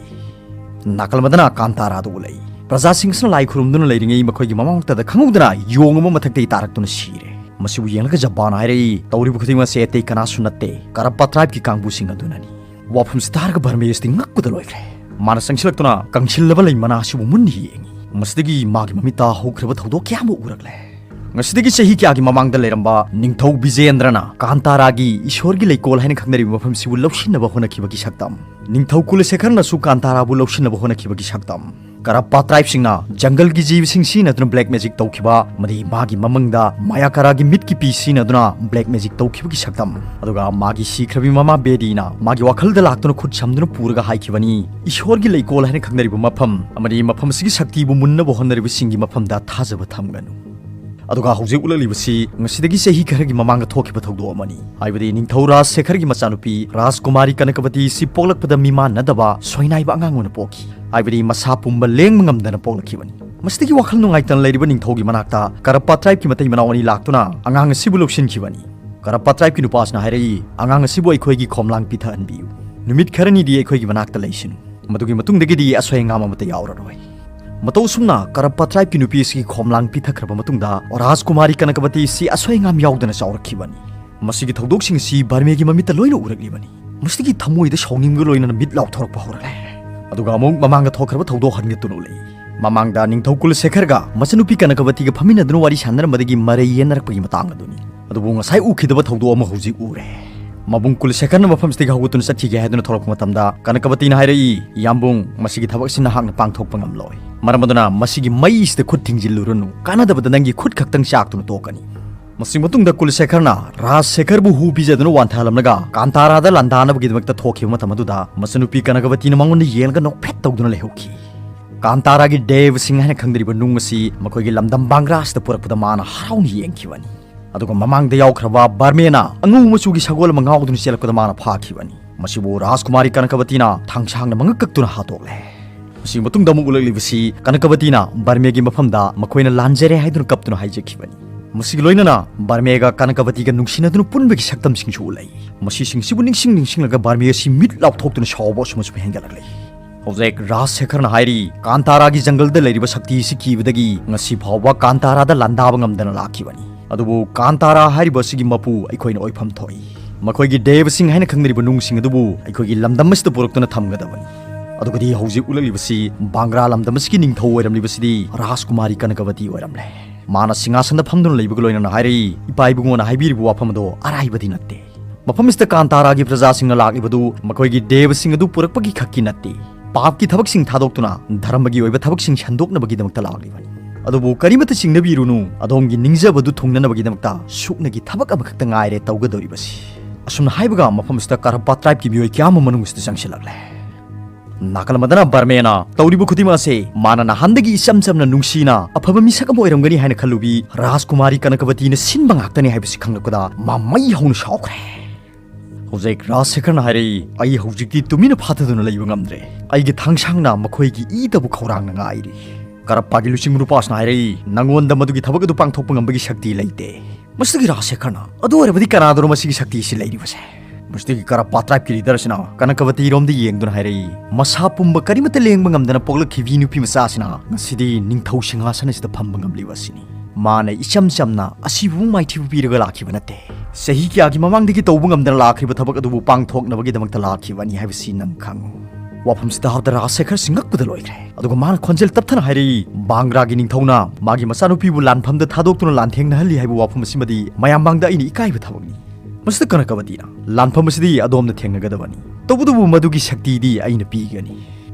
ꯅꯥꯀꯜ ꯑꯃꯗꯅ ꯀꯥꯟꯇꯥꯔꯥꯗꯨ ꯎꯠꯂꯛꯏ꯫ ꯄ꯭ꯔꯖꯥꯁꯤꯡꯁꯤꯅ ꯂꯥꯏ ꯈꯨꯔꯨꯝꯗꯨꯅ ꯂꯩꯔꯤꯉꯩ ꯃꯈꯣꯏꯒꯤ ꯃꯃꯥꯡꯃꯛꯇꯗ ꯈꯪꯍꯧꯗꯅ ꯌꯣꯡ ꯑꯃ ꯃꯊꯛꯇꯒꯤ ꯇꯥꯔꯛꯇꯨꯅ ꯁꯤꯔꯦ꯫ ꯃꯁꯤꯕꯨ ꯌꯦꯡꯂꯒ ꯖꯄꯥꯟ ꯍꯥꯏꯔꯛꯏ, "ꯇꯧꯔꯤꯕ ꯈꯨꯗꯤꯡꯃꯛ ꯑꯁꯤ ꯑꯇꯩ ꯀꯅꯥꯁꯨ ꯅꯠꯇꯦ, ꯀꯔꯞꯄ ꯇ꯭ꯔꯥꯏꯕꯀꯤ ꯀꯥꯡꯕꯨꯁꯤꯡ ꯑꯗꯨꯅꯅꯤ"꯫ ꯋꯥꯐꯝꯁꯤ ꯇꯥꯔꯒ ꯕꯔꯃꯦꯁꯇꯤ ꯉꯛꯄꯗ ꯂꯣꯏꯈ꯭ꯔꯦ꯫ ꯃꯥꯅ ꯆꯪꯁꯤꯜꯂꯛꯇꯨꯅ ꯀꯪꯁꯤꯜꯂꯕ ꯂꯩ ꯃꯅꯥ ꯑꯁꯤꯕꯨ ꯃꯨꯟꯅ ꯌꯦꯡꯉꯤ꯫ ꯃꯁꯤꯗꯒꯤ ꯃꯥꯒꯤ ꯃꯃꯤꯠꯇ ꯍꯧꯈ꯭ꯔꯕ ꯊꯧꯗꯣꯛ ꯀꯌꯥ ꯑꯃ ꯎꯔꯛꯂꯦ꯫ ꯉꯁꯤꯗꯒꯤ ꯆꯍꯤ ꯀꯌꯥꯒꯤ ꯃꯃꯥꯡꯗ ꯂꯩꯔꯝꯕ ꯅꯤꯡꯊꯧ ꯕꯤꯖꯦꯟꯗ꯭ꯔꯅ ꯀꯥꯟꯇꯥꯔꯥꯒꯤ ꯏꯁꯣꯔꯒꯤ ꯂꯩꯀꯣꯜ ꯍꯥꯏꯅ ꯈꯪꯅꯔꯤꯕ ꯃꯐꯝꯁꯤꯕꯨ ꯂꯧꯁꯤꯟꯅꯕ ꯍꯣꯠꯅꯈꯤꯕꯒꯤ ꯁꯛꯇꯝ, ꯅꯤꯡꯊꯧ ꯀꯨꯂꯁꯦꯈꯔꯅꯁꯨ ꯀꯥꯟꯇꯥꯔꯥꯕꯨ ꯂꯧꯁꯤꯟꯅꯕ ꯍꯣꯠꯅꯈꯤꯕꯒꯤ ꯁꯛꯇꯝ, ꯀꯔꯞꯄ ꯇ꯭ꯔꯥꯏꯕꯁꯤꯡꯅ ꯖꯪꯒꯜꯒꯤ ꯖꯤꯕꯁꯤꯡ ꯁꯤꯖꯤꯟꯅꯗꯨꯅ ꯕ꯭ꯂꯦꯛ ꯃꯦꯖꯤꯛ ꯇꯧꯈꯤꯕ ꯑꯃꯗꯤ ꯃꯥꯒꯤ ꯃꯃꯪꯗ ꯃꯌꯥꯀꯥꯔꯥꯒꯤ ꯃꯤꯠꯀꯤ ꯄꯤ ꯁꯤꯖꯤꯟꯅꯗꯨꯅ ꯕ꯭ꯂꯦꯛ ꯃꯦꯖꯤꯛ ꯇꯧꯈꯤꯕꯒꯤ ꯁꯛꯇꯝ, ꯑꯗꯨꯒ ꯃꯥꯒꯤ ꯁꯤꯈ꯭ꯔꯕꯤ ꯃꯃꯥ ꯕꯦꯗꯤꯅ ꯃꯥꯒꯤ ꯋꯥꯈꯜꯗ ꯂꯥꯛꯇꯨꯅ ꯈꯨꯠ ꯁꯝꯗꯨꯅ ꯄꯨꯔꯒ ꯍꯥꯏꯈꯤꯕꯅꯤ, "ꯏꯁꯣꯔꯒꯤ ꯂꯩꯀꯣꯜ ꯍꯥꯏꯅ ꯈꯪꯅꯔꯤꯕ ꯃꯐꯝ ꯑꯃꯗꯤ ꯃꯐꯝ ꯑꯁꯤꯒꯤ ꯁꯛꯇꯤꯕꯨ ꯃꯨꯟꯅꯕ ꯍꯣꯠꯅꯔꯤꯕꯁꯤꯡꯒꯤ ꯃꯐꯝꯗ ꯊꯥꯖꯕ ꯊꯝꯒꯅꯨ"꯫ ꯑꯗꯨꯒ ꯍꯧꯖꯤꯛ ꯎꯠꯂꯛꯂꯤꯕꯁꯤ ꯉꯁꯤꯗꯒꯤ ꯆꯍꯤ ꯈꯔꯒꯤ ꯃꯃꯥꯡꯗ ꯊꯣꯛꯈꯤꯕ ꯊꯧꯗꯣꯛ ꯑꯃꯅꯤ꯫ ꯍꯥꯏꯕꯗꯤ ꯅꯤꯡꯊꯧ ꯔꯥꯖ ꯁꯦꯈꯔꯒꯤ ꯃꯆꯥꯅꯨꯄꯤ ꯔꯥꯖꯀꯨꯃꯥꯔꯤ ꯀꯅꯀꯕꯇꯤ ꯑꯁꯤ ꯄꯣꯛꯂꯛꯄꯗ ꯃꯤꯃꯥꯟꯅꯗꯕ ꯁꯣꯏꯅꯥꯏꯕ ꯑꯉꯥꯡ ꯑꯣꯏꯅ ꯄꯣꯛꯈꯤ꯫ ꯍꯥꯏꯕꯗꯤ ꯃꯁꯥ ꯄꯨꯝꯕ ꯂꯦꯡꯕ ꯉꯝꯗꯅ ꯄꯣꯛꯂꯛꯈꯤꯕꯅꯤ꯫ ꯃꯁꯤꯗꯒꯤ ꯋꯥꯈꯜ ꯅꯨꯡꯉꯥꯏꯇꯅ ꯂꯩꯔꯤꯕ ꯅꯤꯡꯊꯧꯒꯤ ꯃꯅꯥꯛꯇ ꯀꯔꯞꯄ ꯇ꯭ꯔꯥꯏꯕꯀꯤ ꯃꯇꯩ ꯃꯅꯥꯎ ꯑꯅꯤ ꯂꯥꯛꯇꯨꯅ ꯑꯉꯥꯡ ꯑꯁꯤꯕꯨ ꯂꯧꯁꯤꯟꯈꯤꯕꯅꯤ꯫ ꯀꯔꯞꯄ ꯇ꯭ꯔꯥꯏꯕꯀꯤ ꯅꯨꯄꯥꯁꯤꯅ ꯍꯥꯏꯔꯛꯏ, "ꯑꯉꯥꯡ ꯑꯁꯤꯕꯨ ꯑꯩꯈꯣꯏꯒꯤ ꯈꯣꯝꯂꯥꯡ ꯄꯤꯊꯛꯍꯟꯕꯤꯌꯨ꯫ ꯅꯨꯃꯤꯠ ꯈꯔꯅꯤꯗꯤ ꯑꯩꯈꯣꯏꯒꯤ ꯃꯅꯥꯛꯇ ꯂꯩꯁꯅꯨ꯫ ꯃꯗꯨꯒꯤ ꯃꯇꯨꯡꯗꯒꯤꯗꯤ ꯑꯁꯣꯏ ꯑꯉꯥꯝ ꯑꯃꯠꯇ ꯌꯥꯎꯔꯔꯣꯏ"꯫ ꯃꯇꯧ ꯑꯁꯨꯝꯅ ꯀꯔꯞꯄ ꯇ꯭ꯔꯥꯏꯕꯀꯤ ꯅꯨꯄꯤ ꯑꯁꯤꯒꯤ ꯈꯣꯝꯂꯥꯡ ꯄꯤꯊꯛꯈ꯭ꯔꯕ ꯃꯇꯨꯡꯗ ꯔꯥꯖꯀꯨꯃꯥꯔꯤ ꯀꯅꯀꯕꯇꯤ ꯑꯁꯤ ꯑꯁꯣꯏ ꯑꯉꯥꯝ ꯌꯥꯎꯗꯅ ꯆꯥꯎꯔꯛꯈꯤꯕꯅꯤ꯫ ꯃꯁꯤꯒꯤ ꯊꯧꯗꯣꯛꯁꯤꯡ ꯑꯁꯤ ꯕꯔꯃꯦꯒꯤ ꯃꯃꯤꯠꯇ ꯂꯣꯏꯅ ꯎꯔꯛꯂꯤꯕꯅꯤ꯫ ꯃꯁꯤꯗꯒꯤ ꯊꯃꯣꯏꯗ ꯁꯥꯎꯅꯤꯡꯕꯒ ꯂꯣꯏꯅꯅ ꯃꯤꯠ ꯂꯥꯎꯊꯣꯔꯛꯄ ꯍꯧꯔꯛꯂꯦ꯫ ꯑꯗꯨꯒ ꯑꯃꯨꯛ ꯃꯃꯥꯡꯗ ꯊꯣꯛꯈ꯭ꯔꯕ ꯊꯧꯗꯣꯛ ꯍꯟꯒꯠꯇꯨꯅ ꯎꯠꯂꯛꯏ꯫ ꯃꯃꯥꯡꯗ ꯅꯤꯡꯊꯧ ꯀꯨꯂꯁꯦꯈꯔꯒ ꯃꯆꯟꯅꯨꯄꯤ ꯀꯅꯀꯕꯇꯤꯒ ꯐꯝꯃꯤꯟꯅꯗꯨꯅ ꯋꯥꯔꯤ ꯁꯥꯟꯅꯔꯝꯕꯗꯒꯤ ꯃꯔꯩ ꯌꯦꯟꯅꯔꯛꯄꯒꯤ ꯃꯇꯥꯡ ꯑꯗꯨꯅꯤ꯫ ꯑꯗꯨꯕꯨ ꯉꯁꯥꯏ ꯎꯈꯤꯗꯕ ꯊꯧꯗꯣꯛ ꯑꯃ ꯍꯧꯖꯤꯛ ꯎꯔꯦ꯫ ꯃꯕꯨꯡ ꯀꯨꯂꯁꯦꯈꯔꯅ ꯃꯐꯝꯁꯤꯗꯒꯤ ꯍꯧꯒꯠꯇꯨꯅ ꯆꯠꯈꯤꯒꯦ ꯍꯥꯏꯗꯨꯅ ꯊꯣꯛꯂꯛꯄ ꯃꯇꯝꯗ ꯀꯅꯀꯕꯇꯤꯅ ꯍꯥꯏꯔꯛꯏ, "ꯏꯌꯥꯝꯕꯨꯡ, ꯃꯁꯤꯒꯤ ꯊꯕꯛ ꯑꯁꯤ ꯅꯍꯥꯛꯅ ꯄꯥꯡꯊꯣꯛꯄ ꯉꯝꯂꯣꯏ꯫ ꯃꯔꯝ ꯑꯗꯨꯅ ꯃꯁꯤꯒꯤ ꯃꯩꯁꯤꯗ ꯈꯨꯠ ꯊꯤꯡꯖꯤꯜꯂꯨꯔꯅꯨ꯫ ꯀꯥꯟꯅꯗꯕꯗ ꯅꯪꯒꯤ ꯈꯨꯠ ꯈꯛꯇꯪ ꯆꯥꯛꯇꯨꯅ ꯇꯣꯛꯀꯅꯤ"꯫ ꯃꯁꯤ ꯃꯇꯨꯡꯗ ꯀꯨꯂꯁꯦꯈꯔꯅ ꯔꯥꯖꯁꯦꯈꯔꯕꯨ ꯍꯨ ꯄꯤꯖꯗꯨꯅ ꯋꯥꯟꯊꯍꯜꯂꯝꯂꯒ ꯀꯥꯟꯇꯥꯔꯥꯗ ꯂꯥꯟꯗꯥꯅꯕꯒꯤꯗꯃꯛꯇ ꯊꯣꯛꯈꯤꯕ ꯃꯇꯝ ꯑꯗꯨꯗ ꯃꯆꯟꯅꯨꯄꯤ ꯀꯅꯀꯕꯇꯤꯅ ꯃꯉꯣꯟꯗ ꯌꯦꯡꯂꯒ ꯅꯣꯛꯐꯦꯠ ꯇꯧꯗꯨꯅ ꯂꯩꯍꯧꯈꯤ꯫ ꯀꯥꯟꯇꯥꯔꯥꯒꯤ ꯗꯦꯕꯁꯤꯡ ꯍꯥꯏꯅ ꯈꯪꯅꯔꯤꯕ ꯅꯨꯡ ꯑꯁꯤ ꯃꯈꯣꯏꯒꯤ ꯂꯝꯗꯝ ꯕꯥꯡꯒ꯭ꯔꯥꯁꯤꯗ ꯄꯨꯔꯛꯄꯗ ꯃꯥꯅ ꯍꯔꯥꯎꯅ ꯌꯦꯡꯈꯤꯕꯅꯤ꯫ ꯑꯗꯨꯒ ꯃꯃꯥꯡꯗ ꯌꯥꯎꯈ꯭ꯔꯕ ꯕꯔꯃꯦꯅ ꯑꯉꯧꯕ ꯃꯆꯨꯒꯤ ꯁꯒꯣꯜ ꯑꯃ ꯉꯥꯎꯗꯨꯅ ꯆꯦꯜꯂꯛꯄꯗ ꯃꯥꯅ ꯐꯥꯈꯤꯕꯅꯤ꯫ ꯃꯁꯤꯕꯨ ꯔꯥꯖꯀꯨꯃꯥꯔꯤ ꯀꯅꯀꯕꯇꯤꯅ ꯊꯥꯡꯁꯥꯡꯅ ꯃꯉꯛ ꯀꯛꯇꯨꯅ ꯍꯥꯠꯇꯣꯛꯂꯦ꯫ ꯃꯁꯤꯒꯤ ꯃꯇꯨꯡꯗ ꯑꯃꯨꯛ ꯎꯠꯂꯛꯂꯤꯕꯁꯤ ꯀꯅꯀꯕꯇꯤꯅ ꯕꯔꯃꯦꯒꯤ ꯃꯐꯝꯗ ꯃꯈꯣꯏꯅ ꯂꯥꯟꯖꯔꯦ ꯍꯥꯏꯗꯨꯅ ꯀꯞꯇꯨꯅ ꯍꯥꯏꯖꯈꯤꯕꯅꯤ꯫ ꯃꯁꯤꯒꯤ ꯂꯣꯏꯅꯅ ꯕꯔꯃꯦꯒ ꯀꯅꯀꯕꯇꯤꯒ ꯅꯨꯡꯁꯤꯅꯗꯨꯅ ꯄꯨꯟꯕꯒꯤ ꯁꯛꯇꯝꯁꯤꯡꯁꯨ ꯎꯠꯂꯛꯏ꯫ ꯃꯁꯤꯁꯤꯡꯁꯤꯕꯨ ꯅꯤꯡꯁꯤꯡ ꯅꯤꯡꯁꯤꯡꯂꯒ ꯕꯔꯃꯦ ꯑꯁꯤ ꯃꯤꯠ ꯂꯥꯎꯊꯣꯛꯇꯨꯅ ꯁꯥꯎꯕ ꯑꯁꯨꯝ ꯑꯁꯨꯝ ꯍꯦꯟꯒꯠꯂꯛꯂꯤ꯫ ꯍꯧꯖꯤꯛ ꯔꯥꯖ ꯁꯦꯈꯔꯅ ꯍꯥꯏꯔꯤ, ꯀꯥꯟꯇꯥꯔꯥꯒꯤ ꯖꯪꯒꯜꯗ ꯂꯩꯔꯤꯕ ꯁꯛꯇꯤ ꯑꯁꯤ ꯀꯤꯕꯗꯒꯤ ꯉꯁꯤ ꯐꯥꯎꯕ ꯀꯥꯟꯇꯥꯔꯥꯗ ꯂꯥꯟꯗꯥꯕ ꯉꯝꯗꯅ ꯂꯥꯛꯈꯤꯕꯅꯤ꯫ ꯑꯗꯨꯕꯨ ꯀꯥꯟꯇꯥꯔꯥ ꯍꯥꯏꯔꯤꯕ ꯑꯁꯤꯒꯤ ꯃꯄꯨ ꯑꯩꯈꯣꯏꯅ ꯑꯣꯏꯐꯝ ꯊꯣꯛꯏ꯫ ꯃꯈꯣꯏꯒꯤ ꯗꯦꯕꯁꯤꯡ ꯍꯥꯏꯅ ꯈꯪꯅꯔꯤꯕ ꯅꯨꯡꯁꯤꯡ ꯑꯗꯨꯕꯨ ꯑꯩꯈꯣꯏꯒꯤ ꯂꯝꯗꯝ ꯑꯁꯤꯗ ꯄꯨꯔꯛꯇꯨꯅ ꯊꯝꯒꯗꯕꯅꯤ꯫ ꯑꯗꯨꯒꯗꯤ ꯍꯧꯖꯤꯛ ꯎꯠꯂꯛꯂꯤꯕꯁꯤ ꯕꯥꯡꯒ꯭ꯔꯥ ꯂꯝꯗꯝ ꯑꯁꯤꯒꯤ ꯅꯤꯡꯊꯧ ꯑꯣꯏꯔꯝꯂꯤꯕꯁꯤꯗꯤ ꯔꯥꯖꯀꯨꯃꯥꯔꯤ ꯀꯅꯀꯕꯇꯤ ꯑꯣꯏꯔꯝꯂꯦ꯫ ꯃꯥꯅ ꯁꯤꯡꯍꯥꯁꯟꯗ ꯐꯝꯗꯨꯅ ꯂꯩꯕꯒ ꯂꯣꯏꯅꯅ ꯍꯥꯏꯔꯛꯏ, "ꯏꯄꯥ ꯏꯕꯨꯡꯉꯣꯅ ꯍꯥꯏꯕꯤꯔꯤꯕ ꯋꯥꯐꯝ ꯑꯗꯣ ꯑꯔꯥꯏꯕꯗꯤ ꯅꯠꯇꯦ꯫ ꯃꯐꯝ ꯑꯁꯤꯗ ꯀꯥꯟꯇꯥꯔꯥꯒꯤ ꯄ꯭ꯔꯖꯥꯁꯤꯡꯅ ꯂꯥꯛꯂꯤꯕꯗꯨ ꯃꯈꯣꯏꯒꯤ ꯗꯦꯕꯁꯤꯡ ꯑꯗꯨ ꯄꯨꯔꯛꯄꯒꯤ ꯈꯛꯀꯤ ꯅꯠꯇꯦ꯫ ꯄꯥꯞꯀꯤ ꯊꯕꯛꯁꯤꯡ ꯊꯥꯗꯣꯛꯇꯨꯅ ꯙꯔꯃꯒꯤ ꯑꯣꯏꯕ ꯊꯕꯛꯁꯤꯡ ꯁꯟꯗꯣꯛꯅꯕꯒꯤꯗꯃꯛꯇ ꯂꯥꯛꯂꯤꯕꯅꯤ꯫ ꯑꯗꯨꯕꯨ ꯀꯔꯤꯃꯠꯇ ꯆꯤꯡꯅꯕꯤꯔꯨꯅꯨ, ꯑꯗꯣꯝꯒꯤ ꯅꯤꯡꯖꯕꯗꯨ ꯊꯨꯡꯅꯅꯕꯒꯤꯗꯃꯛꯇ ꯁꯨꯞꯅꯒꯤ ꯊꯕꯛ ꯑꯃꯈꯛꯇ ꯉꯥꯏꯔꯦ ꯇꯧꯒꯗꯧꯔꯤꯕꯁꯤ꯫" ꯑꯁꯨꯝꯅ ꯍꯥꯏꯕꯒ ꯃꯐꯝ ꯑꯁꯤꯗ ꯀꯔꯞꯄꯥ ꯇ꯭ꯔꯥꯏꯕꯀꯤ ꯃꯤꯑꯣꯏ ꯀꯌꯥ ꯑꯃ ꯃꯅꯨꯡ ꯑꯁꯤꯗ ꯆꯪꯁꯤꯜꯂꯛꯂꯦ꯫ ꯅꯥꯀꯜ ꯑꯃꯗꯅ ꯕꯔꯃꯦꯅ ꯇꯧꯔꯤꯕ ꯈꯨꯗꯤꯡꯃꯛ ꯑꯁꯦ ꯃꯥꯅ ꯅꯍꯥꯟꯗꯒꯤ ꯏꯆꯝ ꯆꯝꯅ ꯅꯨꯡꯁꯤꯅ ꯑꯐꯕ ꯃꯤꯁꯛ ꯑꯃ ꯑꯣꯏꯔꯝꯒꯅꯤ ꯍꯥꯏꯅ ꯈꯜꯂꯨꯕꯤ ꯔꯥꯖꯀꯨꯃꯥꯔꯤ ꯀꯅꯀꯕꯇꯤꯅ ꯁꯤꯟꯕ ꯉꯥꯛꯇꯅꯤ ꯍꯥꯏꯕꯁꯤ ꯈꯪꯂꯛꯄꯗ ꯃꯥ ꯃꯩ ꯍꯧꯅ ꯁꯥꯎꯈ꯭ꯔꯦ꯫ ꯍꯧꯖꯤꯛ ꯔꯥꯖ ꯁꯦꯈꯔꯅ ꯍꯥꯏꯔꯛꯏ, "ꯑꯩ ꯍꯧꯖꯤꯛꯇꯤ ꯇꯨꯃꯤꯟꯅ ꯐꯥꯊꯗꯨꯅ ꯂꯩꯕ ꯉꯝꯗ꯭ꯔꯦ꯫ ꯑꯩꯒꯤ ꯊꯥꯡꯁꯥꯡꯅ ꯃꯈꯣꯏꯒꯤ ꯏꯗꯕꯨ ꯈꯧꯔꯥꯡꯅ ꯉꯥꯏꯔꯤ꯫" ꯀꯔꯞꯄꯥꯒꯤ ꯂꯨꯆꯤꯡꯕ ꯅꯨꯄꯥꯁꯤꯅ ꯍꯥꯏꯔꯛꯏ, "ꯅꯉꯣꯟꯗ ꯃꯗꯨꯒꯤ ꯊꯕꯛ ꯑꯗꯨ ꯄꯥꯡꯊꯣꯛꯄ ꯉꯝꯕꯒꯤ ꯁꯛꯇꯤ ꯂꯩꯇꯦ꯫" ꯃꯁꯤꯗꯒꯤ ꯔꯥꯖ ꯁꯦꯈꯔꯅ, "ꯑꯗꯨ ꯑꯣꯏꯔꯕꯗꯤ ꯀꯅꯥꯗꯅꯣ ꯃꯁꯤꯒꯤ ꯁꯛꯇꯤ ꯑꯁꯤ ꯂꯩꯔꯤꯕꯁꯦ?" ꯃꯁꯤꯗꯒꯤ ꯀꯔꯞꯄꯥ ꯇ꯭ꯔꯥꯏꯕꯀꯤ ꯂꯤꯗꯔ ꯑꯁꯤꯅ ꯀꯅꯀꯕꯇꯤꯔꯣꯝꯗ ꯌꯦꯡꯗꯨꯅ ꯍꯥꯏꯔꯛꯏ, "ꯃꯁꯥ ꯄꯨꯝꯕ ꯀꯔꯤꯃꯠꯇ ꯂꯦꯡꯕ ꯉꯝꯗꯅ ꯄꯣꯛꯂꯛꯈꯤꯕꯤ ꯅꯨꯄꯤ ꯃꯆꯥ ꯑꯁꯤꯅ ꯉꯁꯤꯗꯤ ꯅꯤꯡꯊꯧ ꯁꯤꯡꯍꯥꯁꯟ ꯑꯁꯤꯗ ꯐꯝꯕ ꯉꯝꯂꯤꯕ ꯑꯁꯤꯅꯤ꯫ ꯃꯥꯅ ꯏꯆꯝ ꯆꯝꯅ ꯑꯁꯤꯕꯨ ꯃꯥꯏꯊꯤꯕ ꯄꯤꯔꯒ ꯂꯥꯛꯈꯤꯕ ꯅꯠꯇꯦ꯫ ꯆꯍꯤ ꯀꯌꯥꯒꯤ ꯃꯃꯥꯡꯗꯒꯤ ꯇꯧꯕ ꯉꯝꯗꯅ ꯂꯥꯛꯈꯤꯕ ꯊꯕꯛ ꯑꯗꯨꯕꯨ ꯄꯥꯡꯊꯣꯛꯅꯕꯒꯤꯗꯃꯛꯇ ꯂꯥꯛꯈꯤꯕꯅꯤ ꯍꯥꯏꯕꯁꯤ ꯅꯪ ꯈꯪꯉꯨ꯫" ꯋꯥꯐꯝꯁꯤ ꯇꯥꯕꯗ ꯔꯥꯖ ꯁꯦꯈꯔꯁꯤ ꯉꯛꯄꯗ ꯂꯣꯏꯈ꯭ꯔꯦ꯫ ꯑꯗꯨꯒ ꯃꯥꯅ ꯈꯣꯟꯖꯦꯜ ꯇꯞꯊꯅ ꯍꯥꯏꯔꯛꯏ, "ꯕꯥꯡꯒ꯭ꯔꯥꯒꯤ ꯅꯤꯡꯊꯧꯅ ꯃꯥꯒꯤ ꯃꯆꯥꯅꯨꯄꯤꯕꯨ ꯂꯥꯟꯐꯝꯗ ꯊꯥꯗꯣꯛꯇꯨꯅ ꯂꯥꯟꯊꯦꯡꯅꯍꯜꯂꯤ ꯍꯥꯏꯕ ꯋꯥꯐꯝ ꯑꯁꯤꯃꯗꯤ ꯃꯌꯥꯝ ꯃꯥꯡꯗ ꯑꯩꯅ ꯏꯀꯥꯏꯕ ꯊꯕꯛꯅꯤ꯫ ꯃꯁꯤꯗ ꯀꯅꯀꯕꯇꯤꯅ, ꯂꯥꯟꯐꯝ ꯑꯁꯤꯗꯤ ꯑꯗꯣꯝꯅ ꯊꯦꯡꯅꯒꯗꯕꯅꯤ꯫ ꯇꯧꯕꯇꯕꯨ ꯃꯗꯨꯒꯤ ꯁꯛꯇꯤꯗꯤ ꯑꯩꯅ ꯄꯤꯒꯅꯤ꯫"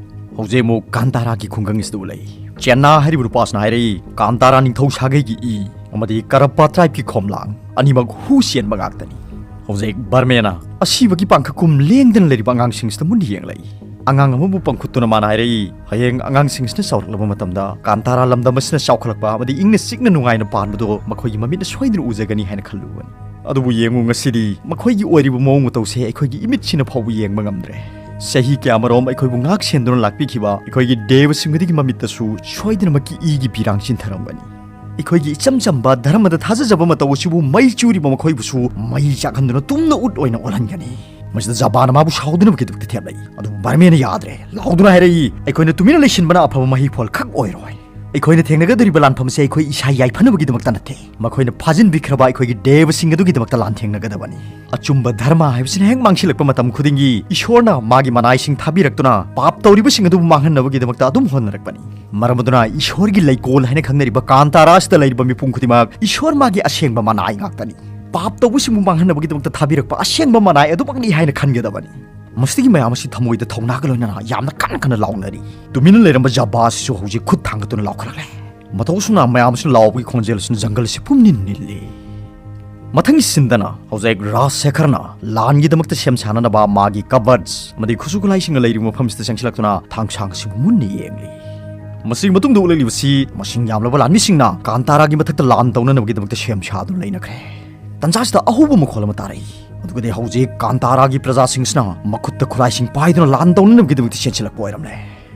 ꯍꯧꯖꯤꯛ ꯑꯃꯨꯛ ꯀꯥꯟꯇꯥꯔꯥꯒꯤ ꯈꯨꯡꯒꯪ ꯑꯁꯤꯗ ꯎꯠꯂꯛꯏ꯫ ꯆꯦꯟꯅꯥ ꯍꯥꯏꯔꯤꯕ ꯅꯨꯄꯥꯁꯤꯅ ꯍꯥꯏꯔꯛꯏ, "ꯀꯥꯟꯇꯥꯔꯥ ꯅꯤꯡꯊꯧ ꯁꯥꯒꯩꯒꯤ ꯏ, ꯑꯃꯗꯤ ꯀꯔꯞꯄꯥ ꯇ꯭ꯔꯥꯏꯕꯀꯤ ꯈꯣꯝꯂꯥꯡ, ꯑꯅꯤꯃꯛ ꯍꯨ ꯆꯦꯟꯕ ꯉꯥꯛꯇꯅꯤ꯫ ꯍꯧꯖꯤꯛ ꯕꯔꯃꯦꯅ ꯑꯁꯤꯕꯒꯤ ꯄꯥꯡꯈꯛ ꯀꯨꯝ ꯂꯦꯡꯗꯅ ꯂꯩꯔꯤꯕ ꯑꯉꯥꯡꯁꯤꯡꯁꯤꯗ ꯃꯨꯟꯅ ꯌꯦꯡꯂꯛꯏ꯫ ꯑꯉꯥꯡ ꯑꯃꯕꯨ ꯄꯪꯈꯨꯠꯇꯨꯅ ꯃꯥꯅ ꯍꯥꯏꯔꯛꯏ, "ꯍꯌꯦꯡ ꯑꯉꯥꯡꯁꯤꯡꯁꯤꯅ ꯆꯥꯎꯔꯛꯂꯕ ꯃꯇꯝꯗ ꯀꯥꯟꯇꯥꯔꯥ ꯂꯝꯗꯝ ꯑꯁꯤꯅ ꯆꯥꯎꯈꯠꯂꯛꯄ ꯑꯃꯗꯤ ꯏꯪꯅ ꯆꯤꯛꯅ ꯅꯨꯡꯉꯥꯏꯅ ꯄꯥꯟꯕꯗꯨ ꯃꯈꯣꯏꯒꯤ ꯃꯃꯤꯠꯅ ꯁꯣꯏꯗꯅ ꯎꯖꯒꯅꯤ ꯍꯥꯏꯅ ꯈꯜꯂꯨꯕꯅꯤ꯫ ꯑꯗꯨꯕꯨ ꯌꯦꯡꯉꯨ, ꯉꯁꯤꯗꯤ ꯃꯈꯣꯏꯒꯤ ꯑꯣꯏꯔꯤꯕ ꯃꯑꯣꯡ ꯃꯇꯧꯁꯦ ꯑꯩꯈꯣꯏꯒꯤ ꯏꯃꯤꯠꯁꯤꯅ ꯐꯥꯎꯕ ꯌꯦꯡꯕ ꯉꯝꯗ꯭ꯔꯦ꯫ ꯆꯍꯤ ꯀꯌꯥꯃꯔꯣꯝ ꯑꯩꯈꯣꯏꯕꯨ ꯉꯥꯛ ꯁꯦꯟꯗꯨꯅ ꯂꯥꯛꯄꯤꯈꯤꯕ ꯑꯩꯈꯣꯏꯒꯤ ꯗꯦꯕꯁꯤꯡ ꯑꯗꯨꯒꯤ ꯃꯃꯤꯠꯇꯁꯨ ꯁꯣꯏꯗꯅꯃꯛꯀꯤ ꯏꯒꯤ ꯄꯤꯔꯥꯡ ꯆꯤꯟꯊꯔꯝꯒꯅꯤ꯫ ꯑꯩꯈꯣꯏꯒꯤ ꯏꯆꯝ ꯆꯝꯕ ꯙꯔꯃꯗ ꯊꯥꯖꯖꯕ ꯃꯇꯧ ꯑꯁꯤꯕꯨ ꯃꯩ ꯆꯨꯔꯤꯕ ꯃꯈꯣꯏꯕꯨꯁꯨ ꯃꯩ ꯆꯥꯛꯍꯟꯗꯨꯅ ꯇꯨꯝꯅ ꯎꯠ ꯑꯣꯏꯅ ꯑꯣꯜꯍꯟꯒꯅꯤ꯫" ꯃꯁꯤꯗ ꯖꯕꯥꯅ ꯃꯥꯕꯨ ꯁꯥꯎꯗꯅꯕꯒꯤꯗꯃꯛꯇ ꯊꯦꯝꯂꯛꯏ꯫ ꯑꯗꯨꯕꯨ ꯕꯔꯃꯦꯅ ꯌꯥꯗ꯭ꯔꯦ꯫ ꯂꯥꯎꯗꯨꯅ ꯍꯥꯏꯔꯛꯏ, "ꯑꯩꯈꯣꯏꯅ ꯇꯨꯃꯤꯟꯅ ꯂꯩꯁꯤꯟꯕꯅ ꯑꯐꯕ ꯃꯍꯩ ꯐꯣꯜ ꯈꯛ ꯑꯣꯏꯔꯣꯏ꯫ ꯑꯩꯈꯣꯏꯅ ꯊꯦꯡꯅꯒꯗꯧꯔꯤꯕ ꯂꯥꯟꯐꯝꯁꯦ ꯑꯩꯈꯣꯏ ꯏꯁꯥ ꯌꯥꯏꯐꯅꯕꯒꯤꯗꯃꯛꯇ ꯅꯠꯇꯦ꯫ ꯃꯈꯣꯏꯅ ꯐꯥꯖꯤꯟꯕꯤꯈ꯭ꯔꯕ ꯑꯩꯈꯣꯏꯒꯤ ꯗꯦꯕꯁꯤꯡ ꯑꯗꯨꯒꯤꯗꯃꯛꯇ ꯂꯥꯟꯊꯦꯡꯅꯒꯗꯕꯅꯤ꯫ ꯑꯆꯨꯝꯕ ꯙꯔꯃ ꯍꯥꯏꯕꯁꯤꯅ ꯍꯦꯛ ꯃꯥꯡꯁꯤꯜꯂꯛꯄ ꯃꯇꯝ ꯈꯨꯗꯤꯡꯒꯤ ꯏꯁꯣꯔꯅ ꯃꯥꯒꯤ ꯃꯅꯥꯏꯁꯤꯡ ꯊꯥꯕꯤꯔꯛꯇꯨꯅ ꯄꯥꯞ ꯇꯧꯔꯤꯕꯁꯤꯡ ꯑꯗꯨꯕꯨ ꯃꯥꯡꯍꯟꯅꯕꯒꯤꯗꯃꯛꯇ ꯑꯗꯨꯝ ꯍꯣꯠꯅꯔꯛꯄꯅꯤ꯫ ꯃꯔꯝ ꯑꯗꯨꯅ ꯏꯁꯣꯔꯒꯤ ꯂꯩꯀꯣꯜ ꯍꯥꯏꯅ ꯈꯪꯅꯔꯤꯕ ꯀꯥꯟꯇꯥꯔꯥ ꯑꯁꯤꯗ ꯂꯩꯔꯤꯕ ꯃꯤꯄꯨꯝ ꯈꯨꯗꯤꯡꯃꯛ ꯏꯁꯣꯔ ꯃꯥꯒꯤ ꯑꯁꯦꯡꯕ ꯃꯅꯥꯏ ꯉꯥꯛꯇꯅꯤ꯫ ꯄꯥꯞ ꯇꯧꯕꯁꯤꯡꯕꯨ ꯃꯥꯡꯍꯟꯅꯕꯒꯤꯗꯃꯛꯇ ꯊꯥꯕꯤꯔꯛꯄ ꯑꯁꯦꯡꯕ ꯃꯅꯥꯏ ꯑꯗꯨꯃꯛꯅꯤ ꯍꯥꯏꯅ ꯈꯟꯒꯗꯕꯅꯤ꯫" ꯃꯁꯤꯗꯒꯤ ꯃꯌꯥꯝ ꯑꯁꯤ ꯊꯃꯣꯏꯗ ꯊꯧꯅꯥꯒ ꯂꯣꯏꯅꯅ ꯌꯥꯝꯅ ꯀꯟꯅ ꯀꯟꯅ ꯂꯥꯎꯅꯔꯤ꯫ ꯇꯨꯃꯤꯟꯅ ꯂꯩꯔꯝꯕ ꯖꯕꯥ ꯑꯁꯤꯁꯨ ꯍꯧꯖꯤꯛ ꯈꯨꯠ ꯊꯥꯡꯒꯠꯇꯨꯅ ꯂꯥꯎꯈꯠꯂꯛꯂꯦ꯫ ꯃꯇꯧ ꯑꯁꯨꯝꯅ ꯃꯌꯥꯝ ꯑꯁꯤꯅ ꯂꯥꯎꯕꯒꯤ ꯈꯣꯟꯖꯦꯜ ꯑꯁꯤꯅ ꯖꯪꯒꯜ ꯑꯁꯤ ꯄꯨꯝꯅꯤꯟ ꯅꯤꯜꯂꯤ꯫ ꯃꯊꯪꯒꯤ ꯁꯤꯟꯗꯅ ꯍꯧꯖꯤꯛ ꯔꯥꯖ ꯁꯦꯈꯔꯅ ꯂꯥꯟꯒꯤꯗꯃꯛꯇ ꯁꯦꯝ ꯁꯥꯅꯅꯕ ꯃꯥꯒꯤ ꯀꯕꯔꯠꯁ ꯑꯃꯗꯤ ꯈꯨꯠꯁꯨ ꯈꯨꯠꯂꯥꯏꯁꯤꯡꯒ ꯂꯩꯔꯤꯕ ꯃꯐꯝꯁꯤꯗ ꯆꯪꯁꯤꯜꯂꯛꯇꯨꯅ ꯊꯥꯡꯁꯥꯡ ꯑꯁꯤꯕꯨ ꯃꯨꯟꯅ ꯌꯦꯡꯂꯤ꯫ ꯃꯁꯤꯒꯤ ꯃꯇꯨꯡꯗ ꯎꯠꯂꯛꯂꯤꯕꯁꯤ ꯃꯁꯤꯡ ꯌꯥꯝꯂꯕ ꯂꯥꯟꯃꯤꯁꯤꯡꯅ ꯀꯥꯟꯇꯥꯔꯥꯒꯤ ꯃꯊꯛꯇ ꯂꯥꯟ ꯇꯧꯅꯅꯕꯒꯤꯗꯃꯛꯇ ꯁꯦꯝ ꯁꯥꯗꯨꯅ ꯂꯩꯅꯈ꯭ꯔꯦ꯫ ꯇꯟꯖꯥꯁꯤꯗ ꯑꯍꯧꯕ ꯃꯈꯣꯜ ꯑꯃ ꯇꯥꯔꯛꯏ꯫ ꯑꯗꯨꯒꯗꯤ ꯍꯧꯖꯤꯛ ꯀꯥꯟꯇꯥꯔꯥꯒꯤ ꯄ꯭ꯔꯖꯥꯁꯤꯡꯁꯤꯅ ꯃꯈꯨꯠꯇ ꯈꯨꯠꯂꯥꯏꯁꯤꯡ ꯄꯥꯏꯗꯨꯅ ꯂꯥꯟ ꯇꯧꯅꯅꯕꯒꯤꯗꯃꯛꯇ ꯆꯦꯟꯁꯤꯜꯂꯛꯄ ꯑꯣꯏꯔꯝꯂꯦ꯫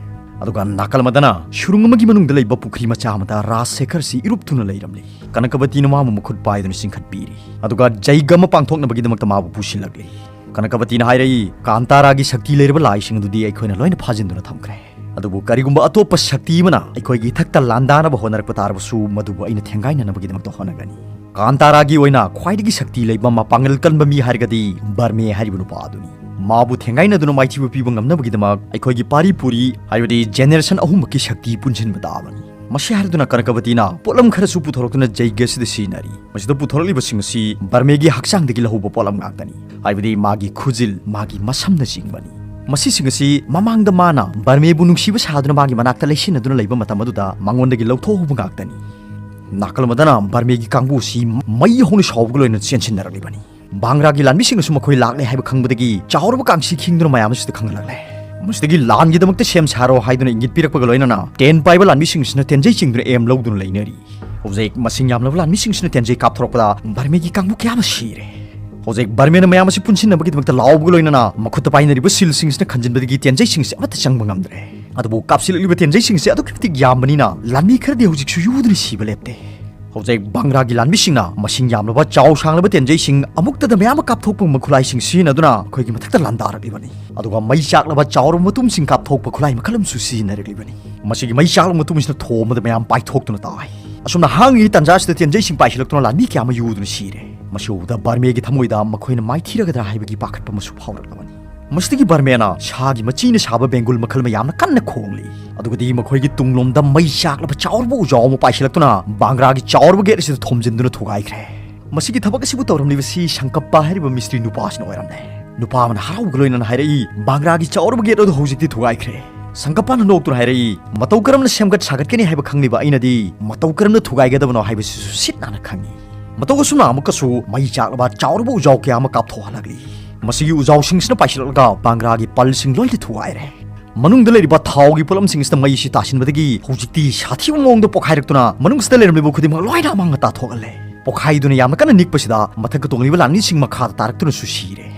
ꯑꯗꯨꯒ ꯅꯥꯀꯜ ꯑꯃꯗꯅ ꯁꯨꯔꯨꯡ ꯑꯃꯒꯤ ꯃꯅꯨꯡꯗ ꯂꯩꯕ ꯄꯨꯈ꯭ꯔꯤ ꯃꯆꯥ ꯑꯃꯗ ꯔꯥꯖ ꯁꯦꯈꯔꯁꯤ ꯏꯔꯨꯞ ꯊꯨꯅ ꯂꯩꯔꯝꯂꯤ꯫ ꯀꯅꯀꯕꯇꯤꯅ ꯃꯥꯕꯨ ꯃꯈꯨꯠ ꯄꯥꯏꯗꯨꯅ ꯆꯤꯡꯈꯠꯄꯤꯔꯤ꯫ ꯑꯗꯨꯒ ꯖꯩꯒ ꯑꯃ ꯄꯥꯡꯊꯣꯛꯅꯕꯒꯤꯗꯃꯛꯇ ꯃꯥꯕꯨ ꯄꯨꯁꯤꯜꯂꯛꯂꯤ꯫ ꯀꯅꯀꯕꯇꯤꯅ ꯍꯥꯏꯔꯛꯏ, "ꯀꯥꯟꯇꯥꯔꯥꯒꯤ ꯁꯛꯇꯤ ꯂꯩꯔꯕ ꯂꯥꯏꯁꯤꯡ ꯑꯗꯨꯗꯤ ꯑꯩꯈꯣꯏꯅ ꯂꯣꯏꯅ ꯐꯥꯖꯤꯟꯗꯨꯅ ꯊꯝꯈ꯭ꯔꯦ꯫ ꯑꯗꯨꯕꯨ ꯀꯔꯤꯒꯨꯝꯕ ꯑꯇꯣꯞꯄ ꯁꯛꯇꯤ ꯑꯃꯅ ꯑꯩꯈꯣꯏꯒꯤ ꯏꯊꯛꯇ ꯂꯥꯟꯗꯥꯅꯕ ꯍꯣꯠꯅꯔꯛꯄ ꯇꯥꯔꯕꯁꯨ ꯃꯗꯨꯕꯨ ꯑꯩꯅ ꯊꯦꯡꯒꯥꯏꯅꯅꯕꯒꯤꯗꯃꯛꯇ ꯍꯣꯠꯅꯒꯅꯤ꯫" ꯀꯥꯟꯇꯥꯔꯥꯒꯤ ꯑꯣꯏꯅ ꯈ꯭ꯋꯥꯏꯗꯒꯤ ꯁꯛꯇꯤ ꯂꯩꯕ ꯃꯄꯥꯡꯒꯜ ꯀꯟꯕ ꯃꯤ ꯍꯥꯏꯔꯒꯗꯤ ꯕꯔꯃꯦ ꯍꯥꯏꯔꯤꯕ ꯅꯨꯄꯥ ꯑꯗꯨꯅꯤ꯫ ꯃꯥꯕꯨ ꯊꯦꯡꯒꯥꯏꯅꯗꯨꯅ ꯃꯥꯏꯊꯤꯕ ꯄꯤꯕ ꯉꯝꯅꯕꯒꯤꯗꯃꯛ ꯑꯩꯈꯣꯏꯒꯤ ꯄꯥꯔꯤ ꯄꯨꯔꯤ ꯍꯥꯏꯕꯗꯤ ꯖꯦꯅꯦꯔꯦꯁꯟ ꯑꯍꯨꯝꯃꯛꯀꯤ ꯁꯛꯇꯤ ꯄꯨꯟꯁꯤꯟꯕ ꯇꯥꯕꯅꯤ꯫ ꯃꯁꯤ ꯍꯥꯏꯔꯗꯨꯅ ꯀꯅꯀꯕꯇꯤꯅ ꯄꯣꯠꯂꯝ ꯈꯔꯁꯨ ꯄꯨꯊꯣꯔꯛꯇꯨꯅ ꯖꯩꯒ ꯑꯁꯤꯗ ꯁꯤꯖꯤꯟꯅꯔꯤ꯫ ꯃꯁꯤꯗ ꯄꯨꯊꯣꯔꯛꯂꯤꯕꯁꯤꯡ ꯑꯁꯤ ꯕꯔꯃꯦꯒꯤ ꯍꯛꯆꯥꯡꯗꯒꯤ ꯂꯧꯍꯧꯕ ꯄꯣꯠꯂꯝ ꯉꯥꯛꯇꯅꯤ, ꯍꯥꯏꯕꯗꯤ ꯃꯥꯒꯤ ꯈꯨꯖꯤꯜ, ꯃꯥꯒꯤ ꯃꯁꯝꯅꯆꯤꯡꯕꯅꯤ꯫ ꯃꯁꯤꯁꯤꯡ ꯑꯁꯤ ꯃꯃꯥꯡꯗ ꯃꯥꯅ ꯕꯔꯃꯦꯕꯨ ꯅꯨꯡꯁꯤꯕ ꯁꯥꯗꯨꯅ ꯃꯥꯒꯤ ꯃꯅꯥꯛꯇ ꯂꯩꯁꯤꯟꯅꯗꯨꯅ ꯂꯩꯕ ꯃꯇꯝ ꯑꯗꯨꯗ ꯃꯉꯣꯟꯗꯒꯤ ꯂꯧꯊꯣꯛꯍꯧꯕ ꯉꯥꯛꯇꯅꯤ꯫ ꯅꯥꯀꯜ ꯑꯃꯗꯅ ꯕꯔꯃꯦꯒꯤ ꯀꯥꯡꯕꯨ ꯑꯁꯤ ꯃꯩ ꯍꯧꯅ ꯁꯥꯎꯕꯒ ꯂꯣꯏꯅꯅ ꯆꯦꯟꯁꯤꯟꯅꯔꯛꯂꯤꯕꯅꯤ꯫ ꯕꯥꯡꯒ꯭ꯔꯥꯒꯤ ꯂꯥꯟꯃꯤꯁꯤꯡꯅꯁꯨ ꯃꯈꯣꯏ ꯂꯥꯛꯂꯦ ꯍꯥꯏꯕ ꯈꯪꯕꯗꯒꯤ ꯆꯥꯎꯔꯕ ꯀꯥꯡꯁꯤ ꯈꯤꯡꯗꯨꯅ ꯃꯌꯥꯝ ꯑꯁꯤꯗ ꯈꯪꯍꯜꯂꯛꯂꯦ꯫ ꯃꯁꯤꯗꯒꯤ ꯂꯥꯟꯒꯤꯗꯃꯛꯇ ꯁꯦꯝ ꯁꯥꯔꯣ ꯍꯥꯏꯗꯨꯅ ꯏꯪꯒꯤꯠ ꯄꯤꯔꯛꯄꯒ ꯂꯣꯏꯅꯅ ꯇꯦꯟ ꯄꯥꯏꯕ ꯂꯥꯟꯃꯤꯁꯤꯡꯁꯤꯅ ꯇꯦꯟꯖꯩ ꯆꯤꯡꯗꯨꯅ ꯑꯦꯝ ꯂꯧꯗꯨꯅ ꯂꯩꯅꯔꯤ꯫ ꯍꯧꯖꯤꯛ ꯃꯁꯤꯡ ꯌꯥꯝꯂꯕ ꯂꯥꯟꯃꯤꯁꯤꯡꯁꯤꯅ ꯇꯦꯟꯖꯩ ꯀꯥꯞꯊꯣꯔꯛꯄꯗ ꯕꯔꯃꯦꯒꯤ ꯀꯥꯡꯕꯨ ꯀꯌꯥ ꯑꯃ ꯁꯤꯔꯦ꯫ ꯍꯧꯖꯤꯛ ꯕꯔꯃꯦꯅ ꯃꯌꯥꯝ ꯑꯁꯤ ꯄꯨꯟꯁꯤꯟꯅꯕꯒꯤꯗꯃꯛꯇ ꯂꯥꯎꯕꯒ ꯂꯣꯏꯅꯅ ꯃꯈꯨꯠꯇ ꯄꯥꯏꯅꯔꯤꯕ ꯁꯤꯜꯁꯤꯡꯁꯤꯅ ꯈꯟꯖꯤꯟꯕꯗꯒꯤ ꯇꯦꯟꯖꯩꯁꯤꯡꯁꯤ ꯑꯃꯠꯇ ꯆꯪꯕ ꯉꯝꯗ꯭ꯔꯦ꯫ ꯑꯗꯨꯕꯨ ꯀꯥꯞꯁꯤꯜꯂꯛꯂꯤꯕ ꯇꯦꯟꯖꯩꯁꯤꯡꯁꯤ ꯑꯗꯨꯛꯀꯤ ꯃꯇꯤꯛ ꯌꯥꯝꯕꯅꯤꯅ ꯂꯥꯟꯃꯤ ꯈꯔꯗꯤ ꯍꯧꯖꯤꯛꯁꯨ ꯌꯨꯗꯨꯅ ꯁꯤꯕ ꯂꯦꯞꯇꯦ꯫ ꯍꯧꯖꯤꯛ ꯕꯪꯒ꯭ꯔꯥꯒꯤ ꯂꯥꯟꯃꯤꯁꯤꯡꯅ ꯃꯁꯤꯡ ꯌꯥꯝꯂꯕ ꯆꯥꯎ ꯁꯥꯡꯂꯕ ꯇꯦꯟꯖꯩꯁꯤꯡ ꯑꯃꯨꯛꯇꯗ ꯃꯌꯥꯝ ꯑꯃ ꯀꯥꯞꯊꯣꯛꯄ ꯈꯨꯠꯂꯥꯏꯁꯤꯡ ꯁꯤꯖꯤꯟꯅꯗꯨꯅ ꯑꯩꯈꯣꯏꯒꯤ ꯃꯊꯛꯇ ꯂꯥꯟꯗꯥꯔꯛꯂꯤꯕꯅꯤ꯫ ꯑꯗꯨꯒ ꯃꯩ ꯆꯥꯛꯂꯕ ꯆꯥꯎꯔꯕ ꯃꯇꯨꯝꯁꯤꯡ ꯀꯥꯞꯊꯣꯛꯄ ꯈꯨꯠꯂꯥꯏ ꯃꯈꯜ ꯑꯃꯁꯨ ꯁꯤꯖꯤꯟꯅꯔꯛꯂꯤꯕꯅꯤ꯫ ꯃꯁꯤꯒꯤ ꯃꯩ ꯆꯥꯛꯂꯕ ꯃꯇꯨꯝꯁꯤꯅ ꯊꯣꯝꯕꯗ ꯃꯌꯥꯝ ꯄꯥꯏꯊꯣꯛꯇꯨꯅ ꯇꯥꯏ꯫ ꯑꯁꯨꯝꯅ ꯍꯥꯡꯉꯤꯉꯩ ꯇꯥꯟꯖꯥꯁꯤꯗ ꯇꯦꯟꯖꯩꯁꯤꯡ ꯄꯥꯏꯁꯤꯜꯂꯛꯇꯨꯅ ꯂꯥꯟꯃꯤ ꯀꯌꯥ ꯑꯃ ꯌꯨꯗꯨꯅ ꯁꯤꯔꯦ꯫ ꯃꯁꯤ ꯎꯕꯗ ꯕꯔꯃꯦꯒꯤ ꯊꯃꯣꯏꯗ ꯃꯈꯣꯏꯅ ꯃꯥꯏꯊꯤꯔꯒꯗ꯭ꯔꯥ ꯍꯥꯏꯕꯒꯤ ꯄꯥꯈꯠꯄ ꯑꯃꯁꯨ ꯐꯥꯎꯔꯛꯂꯕꯅꯤ꯫ ꯃꯁꯤꯗꯒꯤ ꯕꯔꯃꯦꯅ ꯁꯥꯒꯤ ꯃꯆꯤꯅ ꯁꯥꯕ ꯕꯦꯡꯒꯨꯜ ꯃꯈꯜ ꯑꯃ ꯌꯥꯝꯅ ꯀꯟꯅ ꯈꯣꯡꯂꯤ꯫ ꯑꯗꯨꯒꯗꯤ ꯃꯈꯣꯏꯒꯤ ꯇꯨꯡꯂꯣꯝꯗ ꯃꯩ ꯆꯥꯛꯂꯕ ꯆꯥꯎꯔꯕ ꯎꯖꯥꯎ ꯑꯃ ꯄꯥꯏꯁꯤꯜꯂꯛꯇꯨꯅ ꯕꯥꯡꯒ꯭ꯔꯥꯒꯤ ꯆꯥꯎꯔꯕ ꯒꯦꯠ ꯑꯁꯤꯗ ꯊꯣꯝꯖꯤꯟꯗꯨꯅ ꯊꯨꯒꯥꯏꯈ꯭ꯔꯦ꯫ ꯃꯁꯤꯒꯤ ꯊꯕꯛ ꯑꯁꯤꯕꯨ ꯇꯧꯔꯝꯂꯤꯕꯁꯤ ꯁꯪꯀꯞꯄ ꯍꯥꯏꯔꯤꯕ ꯃꯤꯁꯇ꯭ꯔꯤ ꯅꯨꯄꯥ ꯑꯁꯤꯅ ꯑꯣꯏꯔꯝꯂꯦ꯫ ꯅꯨꯄꯥ ꯑꯃꯅ ꯍꯔꯥꯎꯕꯒ ꯂꯣꯏꯅꯅ ꯍꯥꯏꯔꯛꯏ, "ꯕꯥꯡꯒ꯭ꯔꯥꯒꯤ ꯆꯥꯎꯔꯕ ꯒꯦꯠ ꯑꯗꯨ ꯍꯧꯖꯤꯛꯇꯤ ꯊꯨꯒꯥꯏꯈ꯭ꯔꯦ꯫" ꯁꯪꯀꯞꯄꯅ ꯅꯣꯛꯇꯨꯅ ꯍꯥꯏꯔꯛꯏ, "ꯃꯇꯧ ꯀꯔꯝꯅ ꯁꯦꯝꯒꯠ ꯁꯥꯒꯠꯀꯅꯤ ꯍꯥꯏꯕ ꯈꯪꯂꯤꯕ ꯑꯩꯅꯗꯤ ꯃꯇꯧ ꯀꯔꯝꯅ ꯊꯨꯒꯥꯏꯒꯗꯕꯅꯣ ꯍꯥꯏꯕꯁꯤꯁꯨ ꯁꯤꯠ ꯅꯥꯟꯅ ꯈꯪꯏ꯫ ꯃꯇꯧ ꯑꯁꯨꯝꯅ ꯑꯃꯨꯛꯀꯁꯨ ꯃꯩ ꯆꯥꯛꯂꯕ ꯆꯥꯎꯔꯕ ꯎꯖꯥꯎ ꯀꯌꯥ ꯑꯃ ꯀꯥꯞꯊꯣꯛꯍꯜꯂꯛꯂꯤ꯫ ꯃꯁꯤꯒꯤ ꯎꯖꯥꯎꯁꯤꯡꯁꯤꯅ ꯄꯥꯏꯁꯤꯜꯂꯛꯂꯒ ꯕꯥꯡꯒ꯭ꯔꯥꯒꯤ ꯄꯜꯁꯤꯡ ꯂꯣꯏꯅ ꯊꯨꯒꯥꯏꯔꯦ꯫ ꯃꯅꯨꯡꯗ ꯂꯩꯔꯤꯕ ꯊꯥꯎꯒꯤ ꯄꯣꯠꯂꯝꯁꯤꯡꯁꯤꯗ ꯃꯩ ꯑꯁꯤ ꯇꯥꯁꯤꯟꯕꯗꯒꯤ ꯍꯧꯖꯤꯛꯇꯤ ꯁꯥꯊꯤꯕ ꯃꯑꯣꯡꯗ ꯄꯣꯈꯥꯏꯔꯛꯇꯨꯅ ꯃꯅꯨꯡꯁꯤꯗ ꯂꯩꯔꯝꯂꯤꯕ ꯈꯨꯗꯤꯡꯃꯛ ꯂꯣꯏꯅ ꯑꯃꯥꯡ ꯑꯇꯥ ꯊꯣꯛꯍꯜꯂꯦ꯫ ꯄꯣꯈꯥꯏꯗꯨꯅ ꯌꯥꯝꯅ ꯀꯟꯅ ꯅꯤꯛꯄꯁꯤꯗ ꯃꯊꯛꯇ ꯇꯣꯡꯂꯤꯕ ꯂꯥꯟꯃꯤꯁꯤꯡ ꯃꯈꯥꯗ ꯇꯥꯔꯛꯇꯨꯅꯁꯨ ꯁꯤꯔꯦ꯫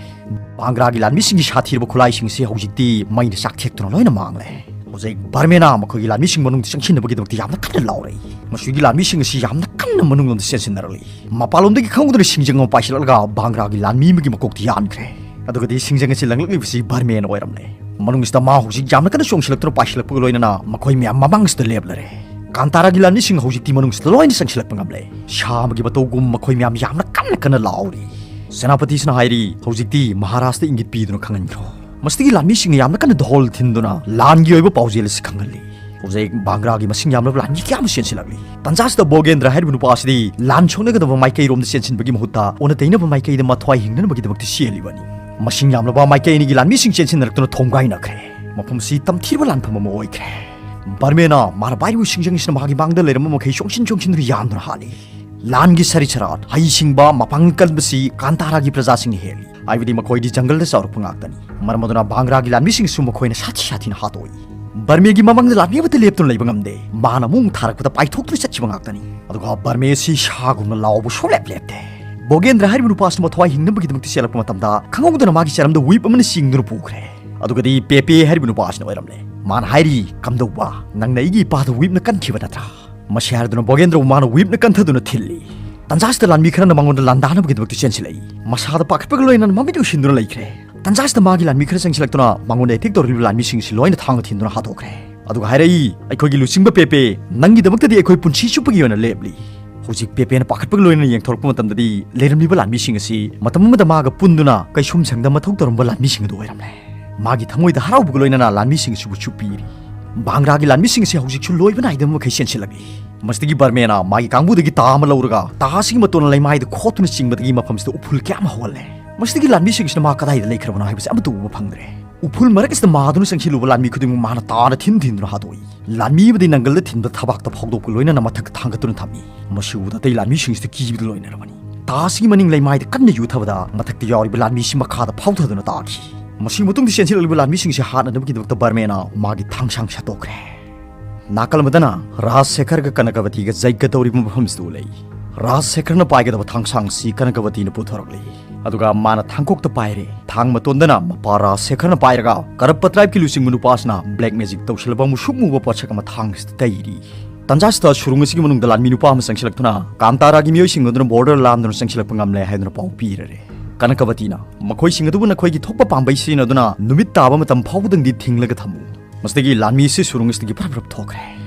ꯕꯥꯡꯒ꯭ꯔꯥꯒꯤ ꯂꯥꯟꯃꯤꯁꯤꯡꯒꯤ ꯁꯥꯊꯤꯔꯕ ꯈꯨꯠꯂꯥꯏꯁꯤꯡꯁꯤ ꯍꯧꯖꯤꯛꯇꯤ ꯃꯩꯅ ꯆꯥꯛꯊꯦꯛꯇꯨꯅ ꯂꯣꯏꯅ ꯃꯥꯡꯂꯦ꯫ ꯍꯧꯖꯤꯛ ꯕꯔꯃꯦꯅ ꯃꯈꯣꯏꯒꯤ ꯂꯥꯟꯃꯤꯁꯤꯡ ꯃꯅꯨꯡꯗ ꯆꯪꯁꯤꯟꯅꯕꯒꯤꯗꯃꯛꯇ ꯌꯥꯝꯅ ꯀꯟꯅ ꯂꯥꯎꯔꯛꯏ꯫ ꯃꯁꯤꯒꯤ ꯂꯥꯟꯃꯤꯁꯤꯡ ꯑꯁꯤ ꯌꯥꯝꯅ ꯀꯟꯅ ꯃꯅꯨꯡꯂꯣꯝꯗ ꯆꯦꯟꯁꯤꯟꯅꯔꯛꯂꯤ꯫ ꯃꯄꯥꯟꯂꯣꯝꯗꯒꯤ ꯈꯪꯍꯧꯗꯅ ꯁꯤꯡꯖꯪ ꯑꯃ ꯄꯥꯏꯁꯤꯜꯂꯛꯂꯒ ꯕꯥꯡꯒ꯭ꯔꯥꯒꯤ ꯂꯥꯟꯃꯤ ꯑꯃꯒꯤ ꯃꯀꯣꯛꯇ ꯌꯥꯟꯈ꯭ꯔꯦ꯫ ꯑꯗꯨꯒꯗꯤ ꯁꯤꯡꯖꯪ ꯑꯁꯤ ꯂꯪꯂꯛꯂꯤꯕꯁꯤ ꯕꯔꯃꯦꯅ ꯑꯣꯏꯔꯝꯂꯦ꯫ ꯃꯅꯨꯡꯁꯤꯗ ꯃꯥ ꯍꯧꯖꯤꯛ ꯌꯥꯝꯅ ꯀꯟꯅ ꯆꯣꯡꯁꯤꯜꯂꯛꯇꯨꯅ ꯄꯥꯏꯁꯤꯜꯂꯛꯄꯒ ꯂꯣꯏꯅꯅ ꯃꯈꯣꯏ ꯃꯌꯥꯝ ꯃꯃꯥꯡꯁꯤꯗ ꯂꯦꯞꯂꯔꯦ꯫ ꯀꯥꯟꯇꯥꯔꯥꯒꯤ ꯂꯥꯟꯃꯤꯁꯤꯡ ꯍꯧꯖꯤꯛꯇꯤ ꯃꯅꯨꯡꯁꯤꯗ ꯂꯣꯏꯅ ꯆꯪꯁꯤꯜꯂꯛꯄ ꯉꯝꯂꯦ꯫ ꯁꯥ ꯑꯃꯒꯤ ꯃꯇꯧꯒꯨꯝ ꯃꯈꯣꯏ ꯃꯌꯥꯝ ꯌꯥꯝꯅ ꯀꯟꯅ ꯀꯟꯅ ꯂꯥꯎꯔꯤ꯫ ꯁꯦꯅꯥꯄꯇꯤꯁꯤꯅ ꯍꯥꯏꯔꯤ, "ꯍꯧꯖꯤꯛꯇꯤ ꯃꯍꯥꯔꯥꯖꯇ ꯏꯪꯒꯤꯠ ꯄꯤꯗꯨꯅ ꯈꯪꯍꯟꯈ꯭ꯔꯣ꯫" ꯃꯁꯤꯗꯒꯤ ꯂꯥꯟꯃꯤꯁꯤꯡꯅ ꯌꯥꯝꯅ ꯀꯟꯅ ꯙꯣꯜ ꯊꯤꯟꯗꯨꯅ ꯂꯥꯟꯒꯤ ꯑꯣꯏꯕ ꯄꯥꯎꯖꯦꯜ ꯑꯁꯤ ꯈꯪꯍꯜꯂꯤ꯫ ꯍꯧꯖꯤꯛ ꯕꯥꯡꯒ꯭ꯔꯥꯒꯤ ꯃꯁꯤꯡ ꯌꯥꯝꯂꯕ ꯂꯥꯟꯃꯤ ꯀꯌꯥ ꯑꯃ ꯆꯦꯟꯁꯤꯜꯂꯛꯂꯤ꯫ ꯇꯟꯖꯥꯁꯤꯗ ꯕꯣꯒꯦꯟꯗ꯭ꯔ ꯍꯥꯏꯔꯤꯕ ꯅꯨꯄꯥ ꯑꯁꯤꯗꯤ ꯂꯥꯟ ꯁꯣꯛꯅꯒꯗꯕ ꯃꯥꯏꯀꯩꯔꯣꯝꯗ ꯆꯦꯟꯁꯤꯟꯕꯒꯤ ꯃꯍꯨꯠꯇ ꯑꯣꯟꯅ ꯇꯩꯅꯕ ꯃꯥꯏꯀꯩꯗ ꯃꯊ꯭ꯋꯥꯏ ꯍꯤꯡꯅꯅꯕꯒꯤꯗꯃꯛꯇ ꯆꯦꯜꯂꯤꯕꯅꯤ꯫ ꯃꯁꯤꯡ ꯌꯥꯝꯂꯕ ꯃꯥꯏꯀꯩ ꯑꯅꯤꯒꯤ ꯂꯥꯟꯃꯤꯁꯤꯡ ꯆꯦꯟꯁꯤꯟꯅꯔꯛꯇꯨꯅ ꯊꯣꯝꯒꯥꯏꯅꯈ꯭ꯔꯦ꯫ ꯃꯐꯝ ꯑꯁꯤ ꯇꯝꯊꯤꯔꯕ ꯂꯥꯟꯐꯝ ꯑꯃ ꯑꯣꯏꯈ꯭ꯔꯦ꯫ ꯕꯔꯃꯦꯅ ꯃꯥꯅ ꯄꯥꯏꯔꯤꯕ ꯁꯤꯡꯖꯪ ꯑꯁꯤꯅ ꯃꯥꯒꯤ ꯃꯥꯡꯗ ꯂꯩꯔꯝꯕ ꯃꯈꯩ ꯆꯣꯡꯁꯤꯟ ꯆꯣꯡꯁꯤꯟꯗꯨꯅ ꯌꯥꯝꯗꯨꯅ ꯍꯥꯠꯂꯤ꯫ ꯂꯥꯟꯒꯤ ꯁꯔꯤ ꯁꯔꯥꯠ, ꯍꯩ ꯁꯤꯡꯕ, ꯃꯄꯥꯡꯒꯜ ꯀꯟꯕꯁꯤ ꯀꯥꯟꯇꯥꯔꯥꯒꯤ ꯄ꯭ꯔꯖꯥꯁꯤꯡꯅ ꯍꯦꯜꯂꯤ꯫ ꯍꯥꯏꯕꯗꯤ ꯃꯈꯣꯏꯗꯤ ꯖꯪꯒꯜꯗ ꯆꯥꯎꯔꯛꯄ ꯉꯥꯛꯇꯅꯤ꯫ ꯃꯔꯝ ꯑꯗꯨꯅ ꯚꯥꯡꯒ꯭ꯔꯥꯒꯤ ꯂꯥꯟꯃꯤꯁꯤꯡꯁꯨ ꯃꯈꯣꯏꯅ ꯁꯥꯊꯤ ꯁꯥꯊꯤꯅ ꯍꯥꯠꯇꯣꯛꯏ꯫ ꯕꯔꯃꯦꯒꯤ ꯃꯃꯥꯡꯗ ꯂꯥꯟꯃꯤ ꯑꯃꯠꯇ ꯂꯦꯞꯇꯨꯅ ꯂꯩꯕ ꯉꯝꯗꯦ꯫ ꯃꯥꯅ ꯑꯃꯨꯛ ꯊꯥꯔꯛꯄꯗ ꯄꯥꯏꯊꯣꯛꯇꯨꯅ ꯆꯠꯈꯤꯕ ꯉꯥꯛꯇꯅꯤ꯫ ꯑꯗꯨꯒ ꯕꯔꯃꯦ ꯑꯁꯤ ꯁꯥꯒꯨꯝꯅ ꯂꯥꯎꯕ ꯁꯨꯡꯂꯦꯞ ꯂꯦꯞꯇꯦ꯫ ꯕꯣꯒꯦꯟꯗ꯭ꯔ ꯍꯥꯏꯔꯤꯕ ꯅꯨꯄꯥꯁꯤꯅ ꯃꯊꯋꯥꯏ ꯍꯤꯡꯅꯕꯒꯤꯗꯃꯛꯇ ꯆꯦꯜꯂꯛꯄ ꯃꯇꯝꯗ ꯈꯪꯍꯧꯗꯅ ꯃꯥꯒꯤ ꯆꯔꯝꯗ ꯋꯤꯞ ꯑꯃꯅ ꯆꯤꯡꯗꯨꯅ ꯄꯨꯈ꯭ꯔꯦ꯫ ꯑꯗꯨꯒꯗꯤ ꯄꯦꯄꯦ ꯍꯥꯏꯔꯤꯕ ꯅꯨꯄꯥꯁꯤꯅ ꯑꯣꯏꯔꯝꯂꯦ꯫ ꯃꯥꯅ ꯍꯥꯏꯔꯤ, "ꯀꯝꯗꯧꯕ? ꯅꯪꯅ ꯑꯩꯒꯤ ꯏꯄꯥꯗ ꯋꯤꯞꯅ ꯀꯟꯈꯤꯕ ꯅꯠꯇ꯭ꯔꯥ?" ꯃꯁꯤ ꯍꯥꯏꯔꯗꯨꯅ ꯕꯣꯒꯦꯟꯗ꯭ꯔꯕꯨ ꯃꯥꯅ ꯋꯤꯞꯅ ꯀꯟꯊꯗꯨꯅ ꯊꯤꯜꯂꯤ꯫ ꯇꯟꯖꯥꯁꯤꯗ ꯂꯥꯟꯃꯤ ꯈꯔꯅ ꯃꯉꯣꯟꯗ ꯂꯥꯟꯗꯥꯅꯕꯒꯤꯗꯃꯛꯇ ꯆꯦꯟꯁꯤꯜꯂꯛꯏ꯫ ꯃꯁꯥꯗ ꯄꯥꯈꯠꯄꯒ ꯂꯣꯏꯅꯅ ꯃꯃꯤꯠ ꯎꯏꯁꯤꯟꯗꯨꯅ ꯂꯩꯈ꯭ꯔꯦ꯫ ꯇꯟꯖꯥꯁꯤꯗ ꯃꯥꯒꯤ ꯂꯥꯟꯃꯤ ꯈꯔ ꯆꯪꯁꯤꯜꯂꯛꯇꯨꯅ ꯃꯉꯣꯟꯗ ꯑꯦꯇꯦꯛ ꯇꯧꯔꯤꯕ ꯂꯥꯟꯃꯤꯁꯤꯡꯁꯤ ꯂꯣꯏꯅ ꯊꯥꯡꯅ ꯊꯤꯟꯗꯨꯅ ꯍꯥꯠꯇꯣꯛꯈ꯭ꯔꯦ꯫ ꯑꯗꯨꯒ ꯍꯥꯏꯔꯛꯏ, "ꯑꯩꯈꯣꯏꯒꯤ ꯂꯨꯆꯤꯡꯕ ꯄꯦꯄꯦ, ꯅꯪꯒꯤꯗꯃꯛꯇꯗꯤ ꯑꯩꯈꯣꯏ ꯄꯨꯟꯁꯤ ꯆꯨꯞꯄꯒꯤ ꯑꯣꯏꯅ ꯂꯦꯞꯂꯤ"꯫ ꯍꯧꯖꯤꯛ ꯄꯦꯄꯦꯅ ꯄꯥꯈꯠꯄꯒ ꯂꯣꯏꯅꯅ ꯌꯦꯡꯊꯣꯔꯛꯄ ꯃꯇꯝꯗꯗꯤ ꯂꯩꯔꯝꯂꯤꯕ ꯂꯥꯟꯃꯤꯁꯤꯡ ꯑꯁꯤ ꯃꯇꯝ ꯑꯃꯗ ꯃꯥꯒ ꯄꯨꯟꯗꯨꯅ ꯀꯩꯁꯨꯝꯁꯪꯗ ꯃꯊꯧ ꯇꯧꯔꯝꯕ ꯂꯥꯟꯃꯤꯁꯤꯡ ꯑꯗꯨ ꯑꯣꯏꯔꯝꯂꯦ꯫ ꯃꯥꯒꯤ ꯊꯃꯣꯏꯗ ꯍꯔꯥꯎꯕꯒ ꯂꯣꯏꯅꯅ ꯂꯥꯟꯃꯤꯁꯤꯡ ꯑꯁꯤꯕꯨ ꯆꯨꯞꯄꯤꯔꯤ꯫ ꯚꯥꯡꯒ꯭ꯔꯥꯒꯤ ꯂꯥꯟꯃꯤꯁꯤꯡ ꯑꯁꯤ ꯍꯧꯖꯤꯛꯁꯨ ꯂꯣꯏꯕ ꯅꯥꯏꯗꯕ ꯃꯈꯩ ꯆꯦꯟꯁꯤꯜꯂꯛꯏ꯫ ꯃꯁꯤꯗꯒꯤ ꯕꯔꯃꯦꯅ ꯃꯥꯒꯤ ꯀꯥꯡꯕꯨꯗꯒꯤ ꯇꯥ ꯑꯃ ꯂꯧꯔꯒ ꯇꯥ ꯑꯁꯤꯒꯤ ꯃꯇꯣꯟꯅ ꯂꯩꯃꯥꯏꯗ ꯈꯣꯠꯇꯨꯅ ꯆꯤꯡꯕꯗꯒꯤ ꯃꯐꯝꯁꯤꯗ ꯎꯐꯨꯜ ꯀꯌꯥ ꯑꯃ ꯍꯧꯍꯜꯂꯦ꯫ ꯃꯁꯤꯗꯒꯤ ꯂꯥꯟꯃꯤꯁꯤꯡꯁꯤꯅ ꯃꯥ ꯀꯗꯥꯏꯗ ꯂꯩꯈ꯭ꯔꯕꯅꯣ ꯍꯥꯏꯕꯁꯤ ꯑꯃꯠꯇ ꯎꯕ ꯐꯪꯗ꯭ꯔꯦ꯫ ꯎꯐꯨꯜ ꯃꯔꯛ ꯑꯁꯤꯗ ꯃꯥꯗꯨꯅ ꯆꯪꯁꯤꯜꯂꯨꯕ ꯂꯥꯟꯃꯤ ꯈꯨꯗꯤꯡꯃꯛ ꯃꯥꯅ ꯇꯥꯅ ꯊꯤꯟ ꯊꯤꯟꯗꯨꯅ ꯍꯥꯠꯇꯣꯛꯏ꯫ ꯂꯥꯟꯃꯤ ꯑꯃꯗꯤ ꯅꯪꯒꯜꯗ ꯊꯤꯟꯕ ꯊꯕꯥꯛꯇ ꯐꯥꯎꯗꯣꯛꯄ ꯂꯣꯏꯅꯅ ꯃꯊꯛꯇ ꯊꯥꯡꯒꯠꯇꯨꯅ ꯊꯝꯃꯤ꯫ ꯃꯁꯤ ꯎꯕꯗ ꯑꯇꯩ ꯂꯥꯟꯃꯤꯁꯤꯡꯁꯤꯗ ꯀꯤꯕꯗ ꯂꯣꯏꯅꯔꯕꯅꯤ꯫ ꯇꯥ ꯑꯁꯤꯒꯤ ꯃꯅꯤꯡ ꯂꯩꯃꯥꯏꯗ ꯀꯟꯅ ꯌꯨꯊꯕꯗ ꯃꯊꯛꯇ ꯌꯥꯎꯔꯤꯕ ꯂꯥꯟꯃꯤꯁꯤ ꯃꯈꯥꯗ ꯐꯥꯎꯊꯗꯨꯅ ꯇꯥꯈꯤ꯫ ꯃꯁꯤꯒꯤ ꯃꯇꯨꯡꯗ ꯆꯦꯟꯁꯤꯜꯂꯛꯂꯤꯕ ꯂꯥꯟꯃꯤꯁꯤꯡꯁꯤ ꯍꯥꯠꯅꯅꯕꯒꯤꯗꯃꯛꯇ ꯕꯔꯃꯦꯅ ꯃꯥꯒꯤ ꯊꯥꯡꯁꯥꯡ ꯁꯠꯇꯣꯛꯈ꯭ꯔꯦ꯫ ꯅꯥꯀꯜ ꯑꯃꯗꯅ ꯔꯥꯖ ꯁꯦꯈꯔꯒ ꯀꯅꯀꯕꯇꯤꯒ ꯖꯩꯒ ꯇꯧꯔꯤꯕ ꯃꯐꯝꯁꯤꯗ ꯎꯠꯂꯛꯏ꯫ ꯔꯥꯖ ꯁꯦꯈꯔꯅ ꯄꯥꯏꯒꯗꯕ ꯊꯥꯡꯁꯥꯡꯁꯤ ꯀꯅꯀꯕꯇꯤꯅ ꯄꯨꯊꯣꯔꯛꯂꯤ꯫ ꯑꯗꯨꯒ ꯃꯥꯅ ꯊꯥꯡꯀꯣꯛꯇ ꯄꯥꯏꯔꯦ꯫ ꯊꯥꯡ ꯃꯇꯣꯟꯗꯅ ꯃꯄꯥ ꯔꯥꯖ ꯁꯦꯈꯔꯅ ꯄꯥꯏꯔꯒ ꯀꯔꯞꯄ ꯇ꯭ꯔꯥꯏꯕꯀꯤ ꯂꯨꯆꯤꯡꯕ ꯅꯨꯄꯥꯁꯤꯅ ꯕ꯭ꯂꯦꯛ ꯃꯦꯖꯤꯛ ꯇꯧꯁꯤꯜꯂꯕ ꯃꯨꯁꯨꯛ ꯃꯨꯕ ꯄꯣꯠꯁꯛ ꯑꯃ ꯊꯥꯡꯁꯤꯗ ꯇꯩꯔꯤ꯫ ꯇꯟꯖꯥꯁꯤꯗ ꯁꯨꯔꯨꯡ ꯑꯁꯤꯒꯤ ꯃꯅꯨꯡꯗ ꯂꯥꯟꯃꯤ ꯅꯨꯄꯥ ꯑꯃ ꯆꯪꯁꯤꯜꯂꯛꯇꯨꯅ ꯀꯥꯟꯇꯥꯔꯥꯒꯤ ꯃꯤꯑꯣꯏꯁꯤꯡ ꯑꯗꯨꯅ ꯕꯣꯔꯗꯔ ꯂꯥꯟꯗꯨꯅ ꯆꯪꯁꯤꯜꯂꯛꯄ ꯉꯝꯂꯦ ꯍꯥꯏꯗꯨꯅ ꯄꯥꯎ ꯄꯤꯔꯔꯦ꯫ ꯀꯅꯀꯕꯇꯤꯅ ꯃꯈꯣꯏꯁꯤꯡ ꯑꯗꯨꯕꯨ ꯅꯈꯣꯏꯒꯤ ꯊꯣꯛꯄ ꯄꯥꯝꯕꯩ ꯁꯤꯖꯤꯟꯅꯗꯨꯅ ꯅꯨꯃꯤꯠ ꯇꯥꯕ ꯃꯇꯝ ꯐꯥꯎꯕꯗꯪꯗꯤ ꯊꯤꯡꯂꯒ ꯊꯝꯃꯨ꯫ ꯃꯁꯤꯗꯒꯤ ꯂꯥꯟꯃꯤ ꯑꯁꯤ ꯁꯨꯔꯨꯡ ꯑꯁꯤꯗꯒꯤ ꯐꯔꯞ ꯐꯔꯞ ꯊꯣꯛꯈ꯭ꯔꯦ꯫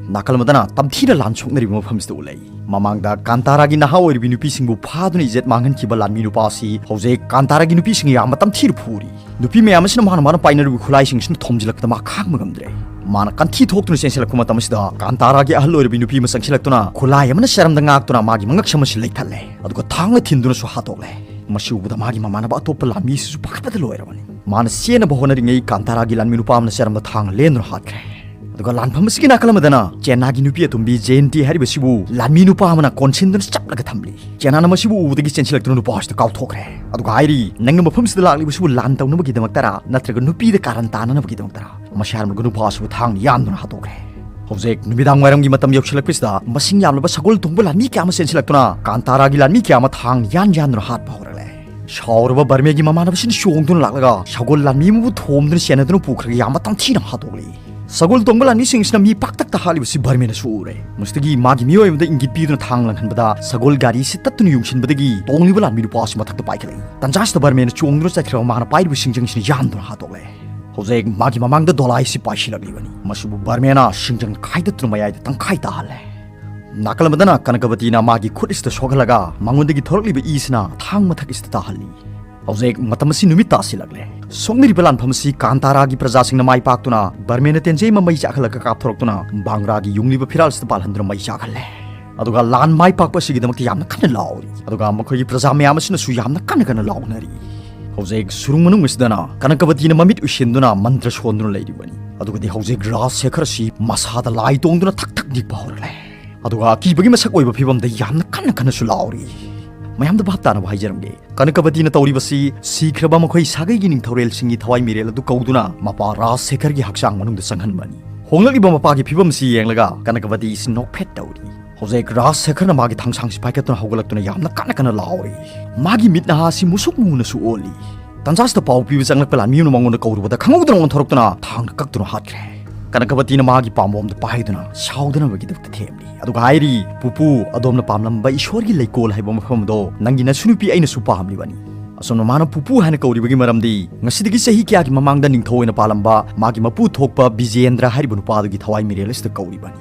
ꯅꯥꯀꯜ ꯑꯃꯗꯅ ꯇꯝꯊꯤꯅ ꯂꯥꯟ ꯁꯣꯛꯅꯔꯤꯕ ꯃꯐꯝꯁꯤꯗ ꯎꯠꯂꯛꯏ꯫ ꯃꯃꯥꯡꯗ ꯀꯥꯟꯇꯥꯔꯥꯒꯤ ꯅꯍꯥ ꯑꯣꯏꯔꯤꯕꯤ ꯅꯨꯄꯤꯁꯤꯡꯕꯨ ꯐꯥꯗꯨꯅ ꯏꯖꯠ ꯃꯥꯡꯍꯟꯈꯤꯕ ꯂꯥꯟꯃꯤ ꯅꯨꯄꯥ ꯑꯁꯤ ꯍꯧꯖꯤꯛ ꯀꯥꯟꯇꯥꯔꯥꯒꯤ ꯅꯨꯄꯤꯁꯤꯡ ꯌꯥꯝꯅ ꯇꯝꯊꯤꯅ ꯐꯨꯔꯤ꯫ ꯅꯨꯄꯤ ꯃꯌꯥꯝ ꯑꯁꯤꯅ ꯃꯥꯅ ꯃꯥꯅ ꯄꯥꯏꯅꯔꯤꯕ ꯈꯨꯠꯂꯥꯏꯁꯤꯡꯁꯤꯅ ꯊꯣꯝꯖꯤꯜꯂꯛꯄꯗ ꯃꯥ ꯈꯥꯡꯕ ꯉꯝꯗ꯭ꯔꯦ꯫ ꯃꯥꯅ ꯀꯟꯊꯤ ꯊꯣꯛꯇꯨꯅ ꯆꯦꯟꯁꯤꯜꯂꯛꯄ ꯃꯇꯝ ꯑꯁꯤꯗ ꯀꯥꯟꯇꯥꯔꯥꯒꯤ ꯑꯍꯜ ꯑꯣꯏꯔꯕꯤ ꯅꯨꯄꯤ ꯑꯃ ꯆꯪꯁꯤꯜꯂꯛꯇꯨꯅ ꯈꯨꯠꯂꯥꯏ ꯑꯃꯅ ꯆꯔꯝꯗ ꯉꯥꯛꯇꯨꯅ ꯃꯥꯒꯤ ꯃꯉꯛꯁꯝ ꯑꯁꯤ ꯂꯩꯊꯠꯂꯦ꯫ ꯑꯗꯨꯒ ꯊꯥꯡꯅ ꯊꯤꯟꯗꯨꯅꯁꯨ ꯍꯥꯠꯇꯣꯛꯂꯦ꯫ ꯃꯁꯤ ꯎꯕꯗ ꯃꯥꯒꯤ ꯃꯃꯥꯟꯅꯕ ꯑꯇꯣꯞꯄ ꯂꯥꯟꯃꯤꯁꯤꯁꯨ ꯄꯥꯈꯠꯄꯗ ꯂꯣꯏꯔꯕꯅꯤ꯫ ꯃꯥꯅ ꯆꯦꯟꯅꯕ ꯍꯣꯠꯅꯔꯤꯉꯩ ꯀꯥꯟꯇꯥꯔꯥꯒꯤ ꯂꯥꯟꯃꯤ ꯅꯨꯄꯥ ꯑꯃꯅ ꯆꯔꯝꯗ ꯊꯥꯡꯅ ꯂꯦꯟꯗꯨꯅ ꯍꯥꯠꯈ꯭ꯔꯦ꯫ ꯑꯗꯨꯒ ꯂꯥꯟꯐꯝ ꯑꯁꯤꯒꯤ ꯅꯥꯀꯜ ꯑꯃꯗꯅ ꯆꯦꯅꯥꯒꯤ ꯅꯨꯄꯤ ꯑꯇꯣꯝꯕꯤ ꯖꯦꯟꯇꯤ ꯍꯥꯏꯔꯤꯕꯁꯤꯕꯨ ꯂꯥꯟꯃꯤ ꯅꯨꯄꯥ ꯑꯃꯅ ꯀꯣꯟꯁꯤꯟꯗꯨꯅ ꯆꯞꯂꯒ ꯊꯝꯂꯤ꯫ ꯆꯦꯅꯥꯅ ꯃꯁꯤꯕꯨ ꯎꯕꯗꯒꯤ ꯆꯦꯟꯁꯤꯜꯂꯛꯇꯨꯅ ꯅꯨꯄꯥꯁꯤꯗ ꯀꯥꯎꯊꯣꯛꯈ꯭ꯔꯦ꯫ ꯑꯗꯨꯒ ꯍꯥꯏꯔꯤ, "ꯅꯪꯅ ꯃꯐꯝꯁꯤꯗ ꯂꯥꯛꯂꯤꯕꯁꯤꯕꯨ ꯂꯥꯟ ꯇꯧꯅꯕꯒꯤꯗꯃꯛꯇꯔꯥ, ꯅꯠꯇ꯭ꯔꯒ ꯅꯨꯄꯤꯗ ꯀꯥꯔꯟ ꯇꯥꯅꯅꯕꯒꯤꯗꯃꯛꯇꯔꯥ?" ꯃꯁꯤ ꯍꯥꯏꯔꯝꯂꯒ ꯅꯨꯄꯥ ꯑꯁꯤꯕꯨ ꯊꯥꯡꯅ ꯌꯥꯟꯗꯨꯅ ꯍꯥꯠꯇꯣꯛꯈ꯭ꯔꯦ꯫ ꯍꯧꯖꯤꯛ ꯅꯨꯃꯤꯗꯥꯡ ꯋꯥꯏꯔꯝꯒꯤ ꯃꯇꯝ ꯌꯧꯁꯤꯜꯂꯛꯄꯁꯤꯗ ꯃꯁꯤꯡ ꯌꯥꯝꯂꯕ ꯁꯒꯣꯜ ꯇꯣꯡꯕ ꯂꯥꯟꯃꯤ ꯀꯌꯥ ꯑꯃ ꯆꯦꯟꯁꯤꯜꯂꯛꯇꯨꯅ ꯀꯥꯟꯇꯥꯔꯥꯒꯤ ꯂꯥꯟꯃꯤ ꯀꯌꯥ ꯑꯃ ꯊꯥꯡꯅ ꯌꯥꯟ ꯌꯥꯟꯗꯨꯅ ꯍꯥꯠꯄ ꯍꯧꯔꯛꯂꯦ꯫ ꯁꯥꯎꯔꯕ ꯕꯔꯃꯦꯒꯤ ꯃꯃꯥꯟꯅꯕꯁꯤꯅ ꯆꯣꯡꯗꯨꯅ ꯂꯥꯛꯂꯒ ꯁꯒꯣꯜ ꯂꯥꯟꯃꯤ ꯑꯃꯕꯨ ꯊꯣꯝꯗꯨꯅ ꯆꯦꯟꯅꯗꯨꯅ ꯄꯨꯈ꯭ꯔꯒ ꯌꯥꯝꯅ ꯇꯝꯊꯤꯅ ꯍꯥꯠꯇꯣꯛꯂꯤ꯫ ꯁꯒꯣꯜ ꯇꯣꯡꯕ ꯂꯥꯟꯃꯤꯁꯤꯡꯁꯤꯅ ꯃꯤ ꯄꯥꯛꯇꯛꯇ ꯍꯥꯠꯂꯤꯕꯁꯤ ꯕꯔꯃꯦꯅꯁꯨ ꯎꯔꯦ꯫ ꯃꯁꯤꯗꯒꯤ ꯃꯥꯒꯤ ꯃꯤꯑꯣꯏ ꯑꯃꯗ ꯏꯪꯒꯤꯠ ꯄꯤꯗꯨꯅ ꯊꯥꯡ ꯂꯪꯍꯟꯕꯗ ꯁꯒꯣꯜ ꯒꯥꯔꯤꯁꯤ ꯇꯠꯇꯨꯅ ꯌꯨꯡꯁꯤꯟꯕꯗꯒꯤ ꯇꯣꯡꯂꯤꯕ ꯂꯥꯟꯃꯤ ꯅꯨꯄꯥ ꯑꯁꯤ ꯃꯊꯛꯇ ꯄꯥꯏꯈꯠꯂꯛꯏ꯫ ꯇꯟꯖꯥꯁꯤꯗ ꯕꯔꯃꯦꯅ ꯆꯣꯡꯗꯨꯅ ꯆꯠꯈ꯭ꯔꯕ ꯃꯥꯅ ꯄꯥꯏꯔꯤꯕ ꯁꯤꯡꯖꯪꯁꯤꯅ ꯌꯥꯟꯗꯨꯅ ꯍꯥꯠꯇꯣꯛꯂꯦ꯫ ꯍꯧꯖꯤꯛ ꯃꯥꯒꯤ ꯃꯃꯥꯡꯗ ꯗꯣꯂꯥꯏꯁꯤ ꯄꯥꯏꯁꯤꯜꯂꯛꯂꯤꯕꯅꯤ꯫ ꯃꯁꯤꯕꯨ ꯕꯔꯃꯦꯅ ꯁꯤꯡꯖꯪ ꯈꯥꯏꯗꯠꯇꯨꯅ ꯃꯌꯥꯏꯗ ꯇꯪꯈꯥꯏ ꯇꯥꯍꯜꯂꯦ꯫ ꯅꯥꯀꯜ ꯑꯃꯗꯅ ꯀꯅꯀꯕꯇꯤꯅ ꯃꯥꯒꯤ ꯈꯨꯠ ꯑꯁꯤꯗ ꯁꯣꯛꯍꯜꯂꯒ ꯃꯉꯣꯟꯗꯒꯤ ꯊꯣꯔꯛꯂꯤꯕ ꯏꯁꯤꯅ ꯊꯥꯡ ꯃꯊꯛ ꯑꯁꯤꯗ ꯇꯥꯍꯜꯂꯤ꯫ ꯍꯧꯖꯤꯛ ꯃꯇꯝ ꯑꯁꯤ ꯅꯨꯃꯤꯠ ꯇꯥꯁꯤꯜꯂꯛꯂꯦ꯫ ꯁꯣꯛꯅꯔꯤꯕ ꯂꯥꯟꯐꯝ ꯑꯁꯤ ꯀꯥꯟꯇꯥꯔꯥꯒꯤ ꯄ꯭ꯔꯖꯥꯁꯤꯡꯅ ꯃꯥꯏ ꯄꯥꯛꯇꯨꯅ ꯕꯔꯃꯦꯅ ꯇꯦꯟꯖꯩ ꯑꯃ ꯃꯩ ꯆꯥꯛꯍꯜꯂꯒ ꯀꯥꯞꯊꯣꯔꯛꯇꯨꯅ ꯕꯥꯡꯒ꯭ꯔꯥꯒꯤ ꯌꯨꯡꯂꯤꯕ ꯐꯤꯔꯥꯜꯁꯤꯗ ꯄꯥꯜꯍꯟꯗꯨꯅ ꯃꯩ ꯆꯥꯛꯍꯜꯂꯦ꯫ ꯑꯗꯨꯒ ꯂꯥꯟ ꯃꯥꯏ ꯄꯥꯛꯄ ꯑꯁꯤꯒꯤꯗꯃꯛꯇ ꯌꯥꯝꯅ ꯀꯟꯅ ꯂꯥꯎꯔꯤ꯫ ꯑꯗꯨꯒ ꯃꯈꯣꯏꯒꯤ ꯄ꯭ꯔꯖꯥ ꯃꯌꯥꯝ ꯑꯁꯤꯅꯁꯨ ꯌꯥꯝꯅ ꯀꯟꯅ ꯀꯟꯅ ꯂꯥꯎꯅꯔꯤ꯫ ꯍꯧꯖꯤꯛ ꯁꯨꯔꯨꯡ ꯃꯅꯨꯡ ꯑꯁꯤꯗꯅ ꯀꯅꯀꯕꯇꯤꯅ ꯃꯃꯤꯠ ꯎꯏꯁꯤꯟꯗꯨꯅ ꯃꯟꯇ꯭ꯔ ꯁꯣꯟꯗꯨꯅ ꯂꯩꯔꯤꯕꯅꯤ꯫ ꯑꯗꯨꯒꯗꯤ ꯍꯧꯖꯤꯛ ꯔꯥꯖ ꯁꯦꯈꯔ ꯑꯁꯤ ꯃꯁꯥꯗ ꯂꯥꯏ ꯇꯣꯡꯗꯨꯅ ꯊꯛ ꯊꯛ ꯅꯤꯛꯄ ꯍꯧꯔꯛꯂꯦ꯫ ꯑꯗꯨꯒ ꯑꯀꯤꯕꯒꯤ ꯃꯁꯛ ꯑꯣꯏꯕ ꯐꯤꯕꯝꯗ ꯌꯥꯝꯅ ꯀꯟꯅ ꯀꯟꯅꯁꯨ ꯂꯥꯎꯔꯤ꯫ ꯃꯌꯥꯝꯗ ꯚꯥꯞ ꯇꯥꯅꯕ ꯍꯥꯏꯖꯔꯝꯒꯦ, ꯀꯅꯀꯕꯇꯤꯅ ꯇꯧꯔꯤꯕꯁꯤ ꯁꯤꯈ꯭ꯔꯕ ꯃꯈꯣꯏ ꯁꯥꯒꯩꯒꯤ ꯅꯤꯡꯊꯧꯔꯦꯜꯁꯤꯡꯒꯤ ꯊꯋꯥꯏ ꯃꯤꯔꯦꯜ ꯑꯗꯨ ꯀꯧꯗꯨꯅ ꯃꯄꯥ ꯔꯥꯖ ꯁꯦꯈꯔꯒꯤ ꯍꯛꯆꯥꯡ ꯃꯅꯨꯡꯗ ꯆꯪꯍꯟꯕꯅꯤ꯫ ꯍꯣꯡꯂꯛꯂꯤꯕ ꯃꯄꯥꯒꯤ ꯐꯤꯕꯝ ꯑꯁꯤ ꯌꯦꯡꯂꯒ ꯀꯅꯀꯕꯇꯤ ꯑꯁꯤ ꯅꯣꯛꯐꯦꯠ ꯇꯧꯔꯤ꯫ ꯍꯧꯖꯤꯛ ꯔꯥꯖ ꯁꯦꯈꯔꯅ ꯃꯥꯒꯤ ꯊꯥꯡꯁꯥꯡꯁꯤ ꯄꯥꯏꯈꯠꯇꯨꯅ ꯍꯧꯒꯠꯂꯛꯇꯨꯅ ꯌꯥꯝꯅ ꯀꯟꯅ ꯀꯟꯅ ꯂꯥꯎꯔꯤ꯫ ꯃꯥꯒꯤ ꯃꯤꯠ ꯅꯍꯥ ꯑꯁꯤ ꯃꯨꯁꯨꯛ ꯃꯨꯅꯁꯨ ꯑꯣꯜꯂꯤ꯫ ꯇꯟꯖꯥꯁꯤꯗ ꯄꯥꯎ ꯄꯤꯕ ꯆꯪꯂꯛꯄ ꯂꯥꯟꯃꯤ ꯑꯃꯅ ꯃꯉꯣꯟꯗ ꯀꯧꯔꯨꯕꯗ ꯈꯪꯍꯧꯗꯅ ꯑꯣꯟꯊꯣꯔꯛꯇꯨꯅ ꯊꯥꯡꯅ ꯀꯛꯇꯨꯅ ꯍꯥꯠꯈ꯭ꯔꯦ꯫ ꯀꯅꯀꯕꯇꯤꯅ ꯃꯥꯒꯤ ꯄꯥꯝꯕꯣꯝꯗ ꯄꯥꯏꯗꯨꯅ ꯁꯥꯎꯗꯅꯕꯒꯤꯗꯃꯛꯇ ꯊꯦꯝꯂꯤ꯫ ꯑꯗꯨꯒ ꯍꯥꯏꯔꯤ, "ꯄꯨꯄꯨ, ꯑꯗꯣꯝꯅ ꯄꯥꯝꯂꯝꯕ ꯏꯁꯣꯔꯒꯤ ꯂꯩꯀꯣꯜ ꯍꯥꯏꯕ ꯃꯐꯝ ꯑꯗꯣ ꯅꯪꯒꯤ ꯅꯁꯨ ꯅꯨꯄꯤ ꯑꯩꯅꯁꯨ ꯄꯥꯝꯂꯤꯕꯅꯤ꯫" ꯑꯁꯣꯝꯅ ꯃꯥꯅ ꯄꯨꯄꯨ ꯍꯥꯏꯅ ꯀꯧꯔꯤꯕꯒꯤ ꯃꯔꯝꯗꯤ ꯉꯁꯤꯗꯒꯤ ꯆꯍꯤ ꯀꯌꯥꯒꯤ ꯃꯃꯥꯡꯗ ꯅꯤꯡꯊꯧ ꯑꯣꯏꯅ ꯄꯥꯜꯂꯝꯕ ꯃꯥꯒꯤ ꯃꯄꯨ ꯊꯣꯛꯄ ꯕꯤꯖꯦꯟꯗ꯭ꯔ ꯍꯥꯏꯔꯤꯕ ꯅꯨꯄꯥꯗꯨꯒꯤ ꯊꯋꯥꯏ ꯃꯤꯔꯦꯜ ꯑꯁꯤꯗ ꯀꯧꯔꯤꯕꯅꯤ꯫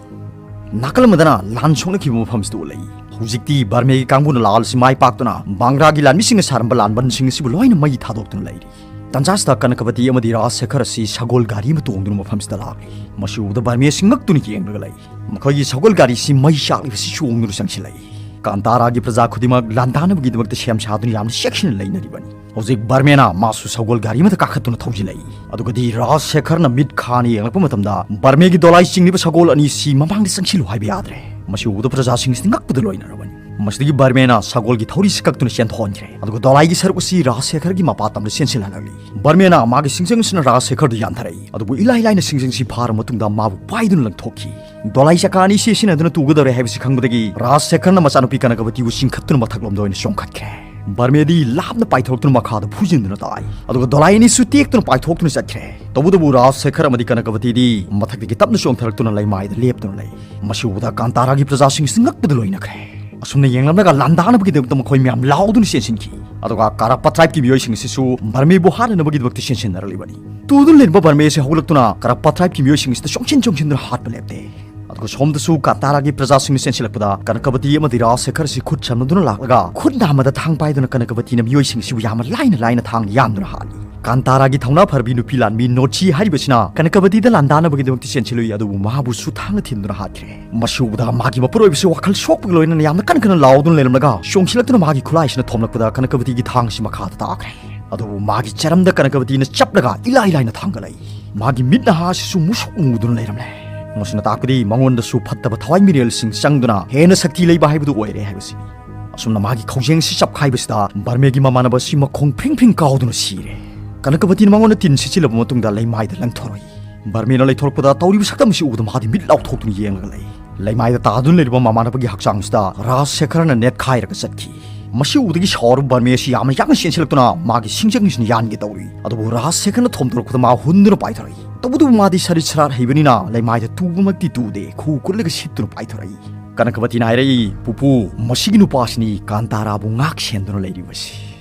ꯅꯥꯀꯜ ꯑꯃꯗꯅ ꯂꯥꯟ ꯁꯣꯛꯅꯈꯤꯕ ꯃꯐꯝꯁꯤꯗ ꯎꯠꯂꯛꯏ꯫ ꯍꯧꯖꯤꯛꯇꯤ ꯕꯔꯃꯦꯒꯤ ꯀꯥꯡꯕꯨꯅ ꯂꯥꯜ ꯑꯁꯤ ꯃꯥꯏ ꯄꯥꯛꯇꯨꯅ ꯕꯥꯡꯒ꯭ꯔꯥꯒꯤ ꯂꯥꯟꯃꯤꯁꯤꯡꯅ ꯁꯥꯔꯝꯕ ꯂꯥꯟꯕꯟꯁꯤꯡ ꯑꯁꯤꯕꯨ ꯂꯣꯏꯅ ꯃꯩ ꯊꯥꯗꯣꯛꯇꯨꯅ ꯂꯩꯔꯤ꯫ ꯇꯟꯖꯥꯁꯤꯗ ꯀꯅꯀꯕꯇꯤ ꯑꯃꯗꯤ ꯔꯥꯖ ꯁꯦꯈꯔ ꯑꯁꯤ ꯁꯒꯣꯜ ꯒꯥꯔꯤ ꯑꯃ ꯇꯣꯡꯗꯨꯅ ꯃꯐꯝꯁꯤꯗ ꯂꯥꯛꯂꯤ꯫ ꯃꯁꯤ ꯎꯕꯗ ꯕꯔꯃꯦꯁꯤꯡ ꯉꯛꯇꯨꯅ ꯌꯦꯡꯂꯒ ꯂꯩ꯫ ꯃꯈꯣꯏꯒꯤ ꯁꯒꯣꯜ ꯒꯥꯔꯤꯁꯤ ꯃꯩ ꯆꯥꯛꯂꯤꯕꯁꯤ ꯆꯣꯡꯗꯨꯅ ꯆꯪꯁꯤꯜꯂꯛꯏ꯫ ꯀꯥꯟꯇꯥꯔꯥꯒꯤ ꯄ꯭ꯔꯖꯥ ꯈꯨꯗꯤꯡꯃꯛ ꯂꯥꯟꯗꯥꯅꯕꯒꯤꯗꯃꯛꯇ ꯁꯦꯝ ꯁꯥꯗꯨꯅ ꯌꯥꯝꯅ ꯆꯦꯛꯁꯤꯟꯅ ꯂꯩꯅꯔꯤꯕꯅꯤ꯫ ꯍꯧꯖꯤꯛ ꯕꯔꯃꯦꯅ ꯃꯥꯁꯨ ꯁꯒꯣꯜ ꯒꯥꯔꯤ ꯑꯃꯗ ꯀꯥꯈꯠꯇꯨꯅ ꯊꯧꯖꯤꯜꯂꯛꯏ꯫ ꯑꯗꯨꯒꯗꯤ ꯔꯥꯖ ꯁꯦꯈꯔꯅ ꯃꯤꯠ ꯈꯥꯅ ꯌꯦꯡꯂꯛꯄ ꯃꯇꯝꯗ ꯕꯔꯃꯦꯒꯤ ꯗꯣꯂꯥꯏ ꯆꯤꯡꯂꯤꯕ ꯁꯒꯣꯜ ꯑꯅꯤꯁꯤ ꯃꯃꯥꯡꯗ ꯆꯪꯁꯤꯜꯂꯨ ꯍꯥꯏꯕ ꯌꯥꯗ꯭ꯔꯦ꯫ ꯃꯁꯤ ꯎꯕꯗ ꯄ꯭ꯔꯖꯥꯁꯤꯡꯁꯤꯗꯤ ꯉꯛꯄꯗ ꯂꯣꯏꯅꯔꯕꯅꯤ꯫ ꯃꯁꯤꯗꯒꯤ ꯕꯔꯃꯦꯅ ꯁꯒꯣꯜꯒꯤ ꯊꯧꯔꯤꯁꯤ ꯀꯛꯇꯨꯅ ꯆꯦꯟꯊꯣꯛꯍꯟꯈ꯭ꯔꯦ꯫ ꯑꯗꯨꯒ ꯗꯣꯂꯥꯏꯒꯤ ꯁꯔꯨꯛ ꯑꯁꯤ ꯔꯥꯖ ꯁꯦꯈꯔꯒꯤ ꯃꯄꯥ ꯇꯝꯗ ꯆꯦꯟꯁꯤꯜꯍꯜꯂꯛꯂꯤ꯫ ꯕꯔꯃꯦꯅ ꯃꯥꯒꯤ ꯁꯤꯡꯖꯪ ꯑꯁꯤꯅ ꯔꯥꯖ ꯁꯦꯈꯔꯗꯨ ꯌꯥꯟꯊꯔꯛꯏ꯫ ꯑꯗꯨꯕꯨ ꯏꯂꯥꯏ ꯂꯥꯏꯅ ꯁꯤꯡꯖꯪꯁꯤ ꯐꯥꯔꯕ ꯃꯇꯨꯡꯗ ꯃꯥꯕꯨ ꯄꯥꯏꯗꯨꯅ ꯂꯪꯊꯣꯛꯈꯤ꯫ ꯗꯣꯂꯥꯏ ꯆꯀꯥ ꯑꯅꯤꯁꯤ ꯑꯁꯤꯟꯅꯗꯨꯅ ꯇꯨꯒꯗꯧꯔꯦ ꯍꯥꯏꯕꯁꯤ ꯈꯪꯕꯗꯒꯤ ꯔꯥꯖ ꯁꯦꯈꯔꯅ ꯃꯆꯥꯅꯨꯄꯤ ꯀꯅꯀꯕꯇꯤꯕꯨ ꯆꯤꯡꯈꯠꯇꯨꯅ ꯃꯊꯛꯂꯣꯝꯗ ꯑꯣꯏꯅ ꯆꯣꯡꯈꯠꯈ꯭ꯔꯦ꯫ ꯕꯔꯃꯦꯗꯤ ꯂꯥꯞꯅ ꯄꯥꯏꯊꯣꯔꯛꯇꯨꯅ ꯃꯈꯥꯗ ꯐꯨꯖꯤꯟꯗꯨꯅ ꯇꯥꯏ꯫ ꯑꯗꯨꯒ ꯗꯣꯂꯥꯏ ꯑꯅꯤꯁꯨ ꯇꯦꯛꯇꯨꯅ ꯄꯥꯏꯊꯣꯛꯇꯨꯅ ꯆꯠꯈ꯭ꯔꯦ꯫ ꯇꯧꯕꯇꯕꯨ ꯔꯥꯖ ꯁꯦꯈꯔ ꯑꯃꯗꯤ ꯀꯅꯀꯕꯇꯤꯗꯤ ꯃꯊꯛꯇꯒꯤ ꯇꯞꯅ ꯆꯣꯡꯊꯔꯛꯇꯨꯅ ꯂꯩꯃꯥꯏꯗ ꯂꯦꯞꯇꯨꯅ ꯂꯩ꯫ ꯃꯁꯤ ꯎꯕꯗ ꯀꯥꯟꯇꯥꯔꯥꯒꯤ ꯄ꯭ꯔꯖꯥꯁꯤꯡꯁꯤ ꯉꯛꯄꯗ ꯂꯣꯏꯅꯈ꯭ꯔꯦ꯫ ꯑꯁꯨꯝꯅ ꯌꯦꯡꯂꯝꯂꯒ ꯂꯥꯟꯗꯥꯅꯕꯒꯤꯗꯃꯛꯇ ꯃꯈꯣꯏ ꯃꯌꯥꯝ ꯂꯥꯎꯗꯨꯅ ꯆꯦꯟꯁꯤꯟꯈꯤ꯫ ꯑꯗꯨꯒ ꯀꯥꯔꯞꯄ ꯇ꯭ꯔꯥꯏꯕꯀꯤ ꯃꯤꯑꯣꯏꯁꯤꯡ ꯑꯁꯤꯁꯨ ꯕꯔꯃꯦꯕꯨ ꯍꯥꯠꯅꯅꯕꯒꯤꯗꯃꯛꯇ ꯆꯦꯟꯁꯤꯟꯅꯔꯛꯂꯤꯕꯅꯤ꯫ ꯇꯨꯗꯨꯅ ꯂꯩꯔꯝꯕ ꯕꯔꯃꯦ ꯑꯁꯤ ꯍꯧꯒꯠꯂꯛꯇꯨꯅ ꯀꯥꯔꯞꯄ ꯇ꯭ꯔꯥꯏꯕꯀꯤ ꯃꯤꯑꯣꯏꯁꯤꯡ ꯑꯁꯤꯗ ꯆꯣꯡꯁꯤꯟ ꯆꯣꯡꯁꯤꯟꯗꯨꯅ ꯍꯥꯠꯄ ꯂꯦꯞꯇꯦ꯫ ꯑꯗꯨꯒ ꯁꯣꯝꯗꯁꯨ ꯀꯥꯟꯇꯥꯔꯥꯒꯤ ꯄ꯭ꯔꯖꯥꯁꯤꯡꯅ ꯆꯦꯟꯁꯤꯜꯂꯛꯄꯗ ꯀꯅꯀꯕꯇꯤ ꯑꯃꯗꯤ ꯔꯥꯖ ꯁꯦꯈꯔ ꯑꯁꯤ ꯈꯨꯠ ꯁꯝꯅꯗꯨꯅ ꯂꯥꯛꯂꯒ ꯈꯨꯠ ꯅꯥꯝꯃꯗ ꯊꯥꯡ ꯄꯥꯏꯗꯨꯅ ꯀꯅꯀꯕꯇꯤꯅ ꯃꯤꯑꯣꯏꯁꯤꯡ ꯑꯁꯤꯕꯨ ꯌꯥꯝꯅ ꯂꯥꯏꯅ ꯂꯥꯏꯅ ꯊꯥꯡꯅ ꯌꯥꯟꯗꯨꯅ ꯍꯥꯠꯂꯤ꯫ ꯀꯥꯟꯇꯥꯔꯥꯒꯤ ꯊꯧꯅꯥ ꯐꯔꯕꯤ ꯅꯨꯄꯤ ꯂꯥꯟꯃꯤ ꯅꯣꯆꯤ ꯍꯥꯏꯔꯤꯕꯁꯤꯅ ꯀꯅꯀꯕꯇꯤꯗ ꯂꯥꯟꯗꯥꯅꯕꯒꯤꯗꯃꯛꯇ ꯆꯦꯟꯁꯤꯜꯂꯨꯏ, ꯑꯗꯨꯕꯨ ꯃꯍꯥꯛꯄꯨꯁꯨ ꯊꯥꯡꯅ ꯊꯤꯟꯗꯨꯅ ꯍꯥꯠꯈ꯭ꯔꯦ꯫ ꯃꯁꯤ ꯎꯕꯗ ꯃꯥꯒꯤ ꯃꯄꯨꯔꯣꯏꯕꯁꯤ ꯋꯥꯈꯜ ꯁꯣꯛꯄꯒ ꯂꯣꯏꯅꯅ ꯌꯥꯝꯅ ꯀꯟꯅ ꯀꯟꯅ ꯂꯥꯎꯗꯨꯅ ꯂꯩꯔꯝꯂꯒ ꯆꯣꯡꯁꯤꯜꯂꯛꯇꯨꯅ ꯃꯥꯒꯤ ꯈꯨꯠꯂꯥꯏꯁꯤꯅ ꯊꯣꯝꯂꯛꯄꯗ ꯀꯅꯀꯕꯇꯤꯒꯤ ꯊꯥꯡ ꯑꯁꯤ ꯃꯈꯥꯗ ꯇꯥꯈ꯭ꯔꯦ꯫ ꯑꯗꯨꯕꯨ ꯃꯥꯒꯤ ꯆꯔꯝꯗ ꯀꯅꯀꯕꯇꯤꯅ ꯆꯞꯂꯒ ꯏꯂꯥꯏ ꯂꯥꯏꯅ ꯊꯥꯡꯒꯠꯂꯛꯏ꯫ ꯃꯥꯒꯤ ꯃꯤꯠ ꯅꯍꯥ ꯑꯁꯤꯁꯨ ꯃꯨꯁꯨꯛ ꯃꯨꯗꯨꯅ ꯂꯩꯔꯝꯂꯦ꯫ ꯃꯁꯤꯅ ꯇꯥꯛꯄꯗꯤ ꯃꯉꯣꯟꯗꯁꯨ ꯐꯠꯇꯕ ꯊꯋꯥꯏ ꯃꯤꯔꯦꯜꯁꯤꯡ ꯆꯪꯗꯨꯅ ꯍꯦꯟꯅ ꯁꯛꯇꯤ ꯂꯩꯕ ꯍꯥꯏꯕꯗꯨ ꯑꯣꯏꯔꯦ ꯍꯥꯏꯕꯁꯤꯅꯤ꯫ ꯑꯁꯨꯝꯅ ꯃꯥꯒꯤ ꯈꯧꯖꯦꯡꯁꯤ ꯆꯞꯈꯥꯏꯕꯁꯤꯗ ꯕꯔꯃꯦꯒꯤ ꯃꯃꯥꯟꯅꯕ ꯑꯁꯤ ꯃꯈꯣꯡ ꯐ꯭ꯔꯤꯡ ꯐ꯭ꯔꯤꯡ ꯀꯥꯎꯗꯨꯅ ꯁꯤꯔꯦ꯫ ꯀꯅꯀꯕꯇꯤꯅ ꯃꯉꯣꯟꯗ ꯇꯤꯟ ꯁꯤꯠꯆꯤꯜꯂꯕ ꯃꯇꯨꯡꯗ ꯂꯩꯃꯥꯏꯗ ꯂꯪꯊꯣꯔꯛꯏ꯫ ꯕꯔꯃꯦꯅ ꯂꯩꯊꯣꯔꯛꯄꯗ ꯇꯧꯔꯤꯕ ꯁꯛꯇꯝ ꯑꯁꯤ ꯎꯕꯗ ꯃꯥꯗꯤ ꯃꯤꯠ ꯂꯥꯎꯊꯣꯛꯇꯨꯅ ꯌꯦꯡꯂꯒ ꯂꯩ꯫ ꯂꯩꯃꯥꯏꯗ ꯇꯥꯗꯨꯅ ꯂꯩꯔꯤꯕ ꯃꯃꯥꯟꯅꯕꯒꯤ ꯍꯛꯆꯥꯡꯁꯤꯗ ꯔꯥꯖ ꯁꯦꯈꯔꯅ ꯅꯦꯠꯈꯥꯏꯔꯒ ꯆꯠꯈꯤ꯫ ꯃꯁꯤ ꯎꯕꯗꯒꯤ ꯁꯥꯎꯔꯕ ꯕꯔꯃꯦ ꯑꯁꯤ ꯌꯥꯝꯅ ꯌꯥꯡꯅ ꯆꯦꯟꯁꯤꯜꯂꯛꯇꯨꯅ ꯃꯥꯒꯤ ꯁꯤꯡꯖꯪ ꯑꯁꯤꯅ ꯌꯥꯟꯒꯦ ꯇꯧꯔꯤ꯫ ꯑꯗꯨꯕꯨ ꯔꯥꯖ ꯁꯦꯈꯔꯅ ꯊꯣꯝꯗꯣꯔꯛꯄꯗ ꯃꯥ ꯍꯨꯟꯗꯨꯅ ꯄꯥꯏꯊꯣꯔꯛꯏ꯫ ꯇꯧꯕꯇꯕꯨ ꯃꯥꯗꯤ ꯁꯔꯤꯠ ꯁꯔꯥꯠ ꯍꯩꯕꯅꯤꯅ ꯂꯩꯃꯥꯏꯗ ꯇꯨꯕꯃꯛꯇꯤ ꯇꯨꯗꯦ, ꯈꯨ ꯀꯨꯠꯂꯒ ꯁꯤꯠꯇꯨꯅ ꯄꯥꯏꯊꯣꯔꯛꯏ꯫ ꯀꯅꯀꯕꯇꯤꯅ ꯍꯥꯏꯔꯛꯏ, "ꯄꯨꯄꯨ, ꯃꯁꯤꯒꯤ ꯅꯨꯄꯥꯁꯤꯅꯤ ꯀꯥꯟꯇꯥꯔꯥꯕꯨ ꯉꯥꯛ ꯁꯦꯟꯗꯨꯅ ꯂꯩꯔꯤꯕꯁꯤ"꯫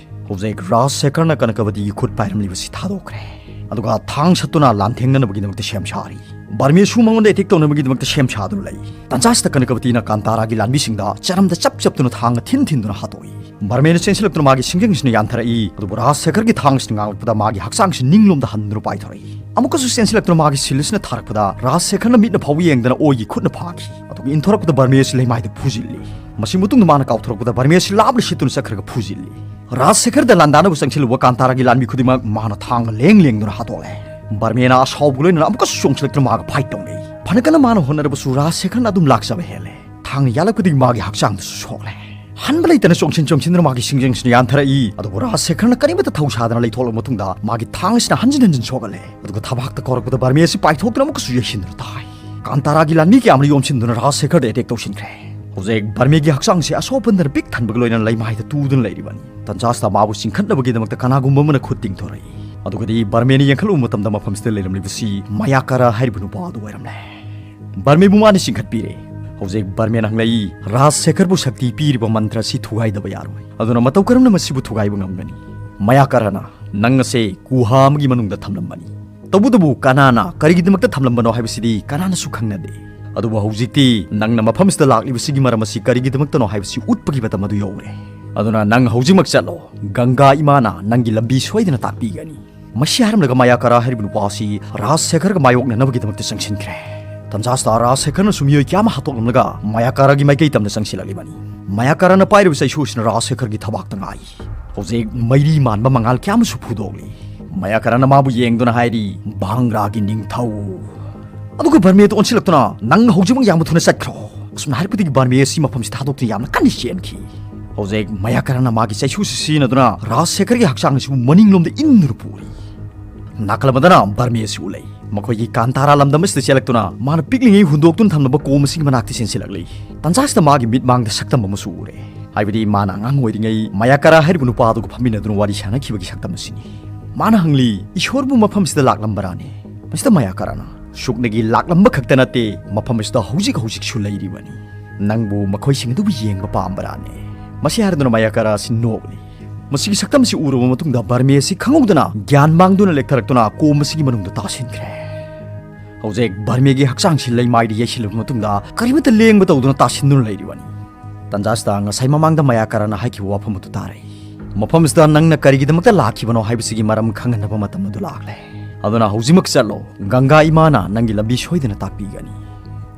ꯍꯧꯖꯤꯛ ꯔꯥꯖ ꯁꯦꯈꯔꯅ ꯀꯅꯀꯕꯇꯤꯒꯤ ꯈꯨꯠ ꯄꯥꯏꯔꯝꯂꯤꯕꯁꯤ ꯊꯥꯗꯣꯛꯈ꯭ꯔꯦ꯫ ꯑꯗꯨꯒ ꯊꯥꯡ ꯁꯠꯇꯨꯅ ꯂꯥꯟꯊꯦꯡꯅꯅꯕꯒꯤꯗꯃꯛꯇ ꯁꯦꯝ ꯁꯥꯔꯤ꯫ ꯕꯔꯃꯦꯁꯨ ꯃꯉꯣꯟꯗ ꯑꯦꯇꯦꯛ ꯇꯧꯅꯕꯒꯤꯗꯃꯛꯇ ꯁꯦꯝ ꯁꯥꯗꯨꯅ ꯂꯩ꯫ ꯇꯟꯖꯥꯁꯤꯗ ꯀꯅꯀꯕꯇꯤꯅ ꯀꯥꯟꯇꯥꯔꯥꯒꯤ ꯂꯥꯟꯃꯤꯁꯤꯡꯗ ꯆꯔꯝꯗ ꯆꯞ ꯆꯞꯇꯨꯅ ꯊꯥꯡꯅ ꯊꯤꯟ ꯊꯤꯟꯗꯨꯅ ꯍꯥꯠꯇꯣꯛꯏ꯫ ꯕꯔꯃꯦꯅ ꯆꯦꯟꯁꯤꯜꯂꯛꯇꯨꯅ ꯃꯥꯒꯤ ꯁꯤꯡꯖꯪꯁꯤꯅ ꯌꯥꯟꯊꯔꯛꯏ, ꯑꯗꯨꯕꯨ ꯔꯥꯖ ꯁꯦꯈꯔꯒꯤ ꯊꯥꯡꯁꯤꯅ ꯉꯥꯡꯂꯛꯄꯗ ꯃꯥꯒꯤ ꯍꯛꯆꯥꯡꯁꯤ ꯅꯤꯡꯂꯣꯝꯗ ꯍꯟꯗꯨꯅ ꯄꯥꯏꯊꯣꯔꯛꯏ꯫ ꯑꯃꯨꯛꯀꯁꯨ ꯆꯦꯟꯁꯤꯜꯂꯛꯇꯨꯅ ꯃꯥꯒꯤ ꯁꯤꯜꯁꯤꯅ ꯊꯥꯔꯛꯄꯗ ꯔꯥꯖ ꯁꯦꯈꯔꯅ ꯃꯤꯠꯅ ꯐꯥꯎꯕ ꯌꯦꯡꯗꯅ ꯑꯣꯏꯒꯤ ꯈꯨꯠꯅ ꯐꯥꯈꯤ꯫ ꯑꯗꯨꯒ ꯏꯟꯊꯣꯔꯛꯄꯗ ꯕꯔꯃꯦꯁꯤ ꯂꯩꯃꯥꯏꯗ ꯐꯨꯖꯤꯜꯂꯤ꯫ ꯃꯁꯤ ꯃꯇꯨꯡꯗ ꯃꯥꯅ ꯀꯥꯎꯊꯣꯔꯛꯄꯗ ꯕꯔꯃꯦꯁꯤ ꯂꯥꯞꯅ ꯁꯤꯠꯇꯨꯅ ꯆꯠꯈ꯭ꯔꯒ ꯐꯨꯖꯤꯜꯂꯤ꯫ ꯔꯥꯖ ꯁꯦꯈꯔꯗ ꯂꯥꯟꯗꯥꯅꯕ ꯆꯪꯁꯤꯜꯂꯨꯕ ꯀꯥꯟꯇꯥꯔꯥꯒꯤ ꯂꯥꯟꯃꯤ ꯈꯨꯗꯤꯡꯃꯛ ꯃꯥꯅ ꯊꯥꯡꯅ ꯂꯦꯡ ꯂꯦꯡꯗꯨꯅ ꯍꯥꯠꯇꯣꯛꯂꯦ꯫ ꯕꯔꯃꯦꯅ ꯑꯁꯥꯎꯕꯒ ꯂꯣꯏꯅꯅ ꯑꯃꯨꯛꯀꯁꯨ ꯆꯣꯡꯁꯤꯜꯂꯛꯇꯨꯅ ꯃꯥꯒ ꯐꯥꯏꯠ ꯇꯧꯅꯩ꯫ ꯐꯅ ꯀꯟꯅ ꯃꯥꯅ ꯍꯣꯠꯅꯔꯕꯁꯨ ꯔꯥꯖ ꯁꯦꯈꯔꯅ ꯑꯗꯨꯝ ꯂꯥꯛꯆꯕ ꯍꯦꯜꯂꯦ꯫ ꯊꯥꯡꯅ ꯌꯥꯜꯂꯛꯄꯗꯒꯤ ꯃꯥꯒꯤ ꯍꯛꯆꯥꯡꯗꯁꯨ ꯁꯣꯛꯂꯦ꯫ ꯍꯟꯕ ꯂꯩꯇꯅ ꯆꯣꯡꯁꯤꯟ ꯆꯣꯡꯁꯤꯟꯗꯨꯅ ꯃꯥꯒꯤ ꯁꯤꯡꯖꯪꯁꯤꯅ ꯌꯥꯟꯊꯔꯛꯏ꯫ ꯑꯗꯨꯕꯨ ꯔꯥꯖ ꯁꯦꯈꯔꯅ ꯀꯔꯤꯃꯠꯇ ꯊꯧꯁꯥꯗꯅ ꯂꯩꯊꯣꯛꯂꯕ ꯃꯇꯨꯡꯗ ꯃꯥꯒꯤ ꯊꯥꯡ ꯑꯁꯤꯅ ꯍꯟꯖꯤꯟ ꯍꯟꯖꯤꯟ ꯁꯣꯛꯍꯜꯂꯦ꯫ ꯑꯗꯨꯒ ꯊꯕꯥꯛꯇ ꯀꯧꯔꯛꯄꯗ ꯕꯔꯃꯦ ꯑꯁꯤ ꯄꯥꯏꯊꯣꯛꯇꯨꯅ ꯑꯃꯨꯛꯀꯁꯨ ꯌꯩꯁꯤꯟꯗꯨꯅ ꯇꯥꯏ꯫ ꯀꯥꯟꯇꯥꯔꯥꯒꯤ ꯂꯥꯟꯃꯤ ꯀꯌꯥ ꯑꯃꯅ ꯌꯣꯝꯁꯤꯟꯗꯨꯅ ꯔꯥꯖ ꯁꯦꯈꯔꯗ ꯑꯦꯇꯦꯛ ꯇꯧꯁꯤꯟꯈ꯭ꯔꯦ꯫ ꯍꯧꯖꯤꯛ ꯕꯔꯃꯦꯒꯤ ꯍꯛꯆꯥꯡꯁꯦ ꯑꯁꯣꯛ ꯑꯄꯟꯗꯅ ꯄꯤꯛ ꯊꯟꯕꯒ ꯂꯣꯏꯅꯅ ꯂꯩꯃꯥꯏꯗ ꯇꯨꯗꯨꯅ ꯂꯩꯔꯤꯕꯅꯤ꯫ ꯇꯟꯖꯥꯁꯤꯗ ꯃꯥꯕꯨ ꯆꯤꯡꯈꯠꯅꯕꯒꯤꯗꯃꯛꯇ ꯀꯅꯥꯒꯨꯝꯕ ꯑꯃꯅ ꯈꯨꯠ ꯇꯤꯡꯊꯣꯔꯛꯏ꯫ ꯑꯗꯨꯒꯗꯤ ꯕꯔꯃꯦꯅ ꯌꯦꯡꯈꯠꯂꯨꯕ ꯃꯇꯝꯗ ꯃꯐꯝꯁꯤꯗ ꯂꯩꯔꯝꯂꯤꯕꯁꯤ ꯃꯌꯥꯀꯥꯔꯥ ꯍꯥꯏꯔꯤꯕ ꯅꯨꯄꯥ ꯑꯗꯨ ꯑꯣꯏꯔꯝꯂꯦ꯫ ꯕꯔꯃꯦꯕꯨ ꯃꯥꯅ ꯆꯤꯡꯈꯠꯄꯤꯔꯦ꯫ ꯍꯧꯖꯤꯛ ꯕꯔꯃꯦꯅ ꯍꯪꯂꯛꯏ, ꯔꯥꯖ ꯁꯦꯈꯔꯕꯨ ꯁꯛꯇꯤ ꯄꯤꯔꯤꯕ ꯃꯟꯇ꯭ꯔ ꯑꯁꯤ ꯊꯨꯒꯥꯏꯗꯕ ꯌꯥꯔꯣꯏ꯫ ꯑꯗꯨꯅ ꯃꯇꯧ ꯀꯔꯝꯅ ꯃꯁꯤꯕꯨ ꯊꯨꯒꯥꯏꯕ ꯉꯝꯒꯅꯤ? ꯃꯌꯥꯀꯥꯔꯥꯅ, ꯅꯪ ꯑꯁꯦ ꯒꯨꯍꯥ ꯑꯃꯒꯤ ꯃꯅꯨꯡꯗ ꯊꯝꯂꯝꯕꯅꯤ꯫ ꯇꯧꯕꯇꯕꯨ ꯀꯅꯥꯅ ꯀꯔꯤꯒꯤꯗꯃꯛꯇ ꯊꯝꯂꯝꯕꯅꯣ ꯍꯥꯏꯕꯁꯤꯗꯤ ꯀꯅꯥꯅꯁꯨ ꯈꯪꯅꯗꯦ꯫ ꯑꯗꯨꯕꯨ ꯍꯧꯖꯤꯛꯇꯤ ꯅꯪꯅ ꯃꯐꯝꯁꯤꯗ ꯂꯥꯛꯂꯤꯕꯁꯤꯒꯤ ꯃꯔꯝ ꯑꯁꯤ ꯀꯔꯤꯒꯤꯗꯃꯛꯇꯅꯣ ꯍꯥꯏꯕꯁꯤ ꯎꯠꯄꯒꯤ ꯃꯇꯝ ꯑꯗꯨ ꯌꯧꯔꯦ꯫ ꯑꯗꯨꯅ ꯅꯪ ꯍꯧꯖꯤꯛꯃꯛ ꯆꯠꯂꯣ꯫ ꯒꯪꯒꯥ ꯏꯃꯥꯅ ꯅꯪꯒꯤ ꯂꯝꯕꯤ ꯁꯣꯏꯗꯅ ꯇꯥꯛꯄꯤꯒꯅꯤ꯫ ꯃꯁꯤ ꯍꯥꯏꯔꯝꯂꯒ ꯃꯌꯥꯀꯥꯔꯥ ꯍꯥꯏꯔꯤꯕ ꯅꯨꯄꯥ ꯑꯁꯤ ꯔꯥꯖ ꯁꯦꯈꯔꯒ ꯃꯥꯌꯣꯛꯅꯅꯕꯒꯤꯗꯃꯛꯇ ꯆꯪꯁꯤꯟꯈ꯭ꯔꯦ꯫ ꯇꯟꯖꯥꯁꯤꯗ ꯔꯥꯖ ꯁꯦꯈꯔꯅꯁꯨ ꯃꯤꯑꯣꯏ ꯀꯌꯥ ꯑꯃ ꯍꯥꯠꯇꯣꯛꯂꯝꯂꯒ ꯃꯌꯥꯀꯥꯔꯥꯒꯤ ꯃꯥꯏꯀꯩ ꯇꯝꯅ ꯆꯪꯁꯤꯜꯂꯛꯂꯤꯕꯅꯤ꯫ ꯃꯌꯥꯀꯥꯔꯥꯅ ꯄꯥꯏꯔꯤꯕ ꯆꯩꯁꯨ ꯑꯁꯤꯅ ꯔꯥꯖ ꯁꯦꯈꯔꯒꯤ ꯊꯕꯥꯛꯇ ꯉꯥꯏ꯫ ꯍꯧꯖꯤꯛ ꯃꯩꯔꯤ ꯃꯥꯟꯕ ꯃꯉꯥꯜ ꯀꯌꯥ ꯑꯃꯁꯨ ꯐꯨꯗꯣꯛꯂꯤ꯫ ꯃꯌꯥꯀꯥꯔꯥꯅ ꯃꯥꯕꯨ ꯌꯦꯡꯗꯨꯅ ꯍꯥꯏꯔꯤ, "ꯚꯥꯡꯒ꯭ꯔꯥꯒꯤ ꯅꯤꯡꯊꯧ!" ꯑꯗꯨꯒ ꯕꯔꯃꯦꯗ ꯑꯣꯟꯁꯤꯜꯂꯛꯇꯨꯅ, "ꯅꯪ ꯍꯧꯖꯤꯛꯃꯛ ꯌꯥꯝꯅ ꯊꯨꯅ ꯆꯠꯈ꯭ꯔꯣ!" ꯑꯁꯨꯝꯅ ꯍꯥꯏꯔꯛꯄꯗꯒꯤ ꯕꯔꯃꯦ ꯑꯁꯤ ꯃꯐꯝꯁꯤ ꯊꯥꯗꯣꯛꯇꯨꯅ ꯌꯥꯝꯅ ꯀꯟꯅ ꯆꯦꯟꯈꯤ꯫ ꯍꯧꯖꯤꯛ ꯃꯌꯥꯀꯥꯔꯥꯅ ꯃꯥꯒꯤ ꯆꯩꯁꯨꯁꯤ ꯁꯤꯖꯤꯟꯅꯗꯨꯅ ꯔꯥꯖ ꯁꯦꯈꯔꯒꯤ ꯍꯛꯆꯥꯡ ꯑꯁꯤꯕꯨ ꯃꯅꯤꯡꯂꯣꯝꯗ ꯏꯟꯗꯨꯅ ꯄꯨꯔꯤ꯫ ꯅꯥꯀꯜ ꯑꯃꯗꯅ ꯕꯔꯃꯦ ꯑꯁꯤ ꯎꯠꯂꯛꯏ꯫ ꯃꯈꯣꯏꯒꯤ ꯀꯥꯟꯇꯥꯔꯥ ꯂꯝꯗꯝ ꯑꯁꯤꯗ ꯆꯦꯜꯂꯛꯇꯨꯅ ꯃꯥꯅ ꯄꯤꯛꯂꯤꯉꯩ ꯍꯨꯟꯗꯣꯛꯇꯨꯅ ꯊꯝꯂꯝꯕ ꯀꯣꯝ ꯑꯁꯤꯒꯤ ꯃꯅꯥꯛꯇ ꯆꯦꯟꯁꯤꯜꯂꯛꯂꯤ꯫ ꯇꯟꯖꯥꯁꯤꯗ ꯃꯥꯒꯤ ꯃꯤꯠꯃꯥꯡꯗ ꯁꯛꯇꯝ ꯑꯃꯁꯨ ꯎꯔꯦ꯫ ꯍꯥꯏꯕꯗꯤ ꯃꯥꯅ ꯑꯉꯥꯡ ꯑꯣꯏꯔꯤꯉꯩ ꯃꯌꯥꯀꯥꯔꯥ ꯍꯥꯏꯔꯤꯕ ꯅꯨꯄꯥ ꯑꯗꯨꯒ ꯐꯝꯃꯤꯟꯅꯗꯨꯅ ꯋꯥꯔꯤ ꯁꯥꯟꯅꯈꯤꯕꯒꯤ ꯁꯛꯇꯝ ꯑꯁꯤꯅꯤ꯫ ꯃꯥꯅ ꯍꯪꯂꯤ, "ꯏꯁꯣꯔꯕꯨ ꯃꯐꯝꯁꯤꯗ ꯂꯥꯛꯂꯝꯕꯔꯥꯅꯦ?" ꯃꯁꯤꯗ ꯃꯌꯥꯀꯥꯔꯥꯅ, "ꯁꯨꯞꯅꯒꯤ ꯂꯥꯛꯂꯝꯕ ꯈꯛꯇ ꯅꯠꯇꯦ, ꯃꯐꯝ ꯑꯁꯤꯗ ꯍꯧꯖꯤꯛ ꯍꯧꯖꯤꯛꯁꯨ ꯂꯩꯔꯤꯕꯅꯤ꯫ ꯅꯪꯕꯨ ꯃꯈꯣꯏꯁꯤꯡ ꯑꯗꯨꯕꯨ ꯌꯦꯡꯕ ꯄꯥꯝꯕꯔꯥꯅꯦ?" ꯃꯁꯤ ꯍꯥꯏꯔꯗꯨꯅ ꯃꯌꯥꯀꯥꯔꯥ ꯑꯁꯤ ꯅꯣꯛꯂꯤ꯫ ꯃꯁꯤꯒꯤ ꯁꯛꯇꯝ ꯑꯁꯤ ꯎꯔꯕ ꯃꯇꯨꯡꯗ ꯕꯔꯃꯦ ꯑꯁꯤ ꯈꯪꯍꯧꯗꯅ ꯒ꯭ꯌꯥꯟ ꯃꯥꯡꯗꯨꯅ ꯂꯦꯛꯊꯔꯛꯇꯨꯅ ꯀꯣꯝ ꯑꯁꯤꯒꯤ ꯃꯅꯨꯡꯗ ꯇꯥꯁꯤꯟꯈ꯭ꯔꯦ꯫ ꯍꯧꯖꯤꯛ ꯕꯔꯃꯦꯒꯤ ꯍꯛꯆꯥꯡꯁꯤ ꯂꯩꯃꯥꯏꯗ ꯌꯩꯁꯤꯜꯂꯕ ꯃꯇꯨꯡꯗ ꯀꯔꯤꯃꯠꯇ ꯂꯦꯡꯕ ꯇꯧꯗꯨꯅ ꯇꯥꯁꯤꯟꯗꯨꯅ ꯂꯩꯔꯤꯕꯅꯤ꯫ ꯇꯟꯖꯥꯁꯤꯗ ꯉꯁꯥꯏ ꯃꯃꯥꯡꯗ ꯃꯌꯥꯀꯔꯥꯅ ꯍꯥꯏꯈꯤꯕ ꯋꯥꯐꯝ ꯑꯗꯨ ꯇꯥꯔꯦ꯫ "ꯃꯐꯝꯁꯤꯗ ꯅꯪꯅ ꯀꯔꯤꯒꯤꯗꯃꯛꯇ ꯂꯥꯛꯈꯤꯕꯅꯣ ꯍꯥꯏꯕꯁꯤꯒꯤ ꯃꯔꯝ ꯈꯪꯍꯟꯅꯕ ꯃꯇꯝ ꯑꯗꯨ ꯂꯥꯛꯂꯦ꯫ ꯑꯗꯨꯅ ꯍꯧꯖꯤꯛꯃꯛ ꯆꯠꯂꯣ꯫ ꯒꯪꯒꯥ ꯏꯃꯥꯅ ꯅꯪꯒꯤ ꯂꯝꯕꯤ ꯁꯣꯏꯗꯅ ꯇꯥꯛꯄꯤꯒꯅꯤ꯫"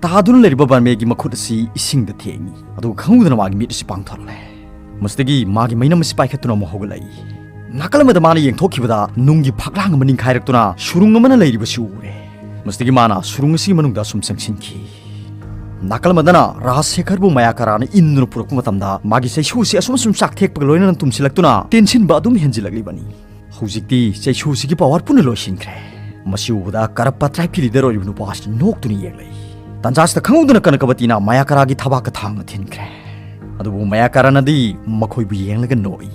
ꯇꯥꯗꯨꯅ ꯂꯩꯔꯤꯕ ꯕꯔꯃꯦꯒꯤ ꯃꯈꯨꯠ ꯑꯁꯤ ꯏꯁꯤꯡꯗ ꯊꯦꯡꯏ꯫ ꯑꯗꯨꯒ ꯈꯪꯍꯧꯗꯅ ꯃꯥꯒꯤ ꯃꯤꯠ ꯑꯁꯤ ꯄꯥꯡꯊꯣꯔꯛꯂꯦ꯫ ꯃꯁꯤꯗꯒꯤ ꯃꯥꯒꯤ ꯃꯩꯅꯝ ꯑꯁꯤ ꯄꯥꯏꯈꯠꯇꯨꯅ ꯑꯃꯨꯛ ꯍꯧꯒꯠꯂꯛꯏ꯫ ꯅꯥꯀꯜ ꯑꯃꯗ ꯃꯥꯅ ꯌꯦꯡꯊꯣꯛꯈꯤꯕꯗ ꯅꯨꯡꯒꯤ ꯐꯛꯂꯥꯡ ꯑꯃ ꯅꯤꯡꯈꯥꯏꯔꯛꯇꯨꯅ ꯁꯨꯔꯨꯡ ꯑꯃꯅ ꯂꯩꯔꯤꯕꯁꯤ ꯎꯔꯦ꯫ ꯃꯁꯤꯗꯒꯤ ꯃꯥꯅ ꯁꯨꯔꯨꯡ ꯑꯁꯤꯒꯤ ꯃꯅꯨꯡꯗ ꯑꯁꯨꯝ ꯆꯪꯁꯤꯟꯈꯤ꯫ ꯅꯥꯀꯜ ꯑꯃꯗꯅ ꯔꯥꯖꯁꯦꯈꯔꯕꯨ ꯃꯌꯥꯀꯔꯥꯅ ꯏꯟꯗꯨꯅ ꯄꯨꯔꯛꯄ ꯃꯇꯝꯗ ꯃꯥꯒꯤ ꯆꯩꯁꯨ ꯑꯁꯤ ꯑꯁꯨꯝ ꯑꯁꯨꯝ ꯆꯥꯛꯊꯦꯛꯄꯒ ꯂꯣꯏꯅꯅ ꯇꯨꯝꯁꯤꯜꯂꯛꯇꯨꯅ ꯇꯦꯟꯁꯤꯟꯕ ꯑꯗꯨꯝ ꯍꯦꯟꯖꯤꯜꯂꯛꯂꯤꯕꯅꯤ꯫ ꯍꯧꯖꯤꯛꯇꯤ ꯆꯩꯁꯨꯁꯤꯒꯤ ꯄꯋꯥꯔ ꯄꯨꯟꯅ ꯂꯣꯏꯁꯤꯟꯈ꯭ꯔꯦ꯫ ꯃꯁꯤ ꯎꯕꯗ ꯀꯔꯞꯄ ꯇ꯭ꯔꯥꯏꯕꯀꯤ ꯂꯤꯗꯔ ꯑꯣꯏꯔꯤꯕ ꯅꯨꯄꯥ ꯑꯁꯤꯅ ꯅꯣꯛꯇꯨꯅ ꯌꯦꯡꯂꯛꯏ꯫ ꯇꯥꯟꯖꯥꯁꯤꯗ ꯈꯪꯍꯧꯗꯅ ꯀꯅꯀꯕꯇꯤꯅ ꯃꯌꯥꯀꯔꯥꯒꯤ ꯊꯕꯥꯛꯇ ꯊꯥꯡꯅ ꯊꯤꯟꯈ꯭ꯔꯦ꯫ ꯑꯗꯨꯕꯨ ꯃꯌꯥꯀꯔꯥꯅꯗꯤ ꯃꯈꯣꯏꯕꯨ ꯌꯦꯡꯂꯒ ꯅꯣꯛꯏ꯫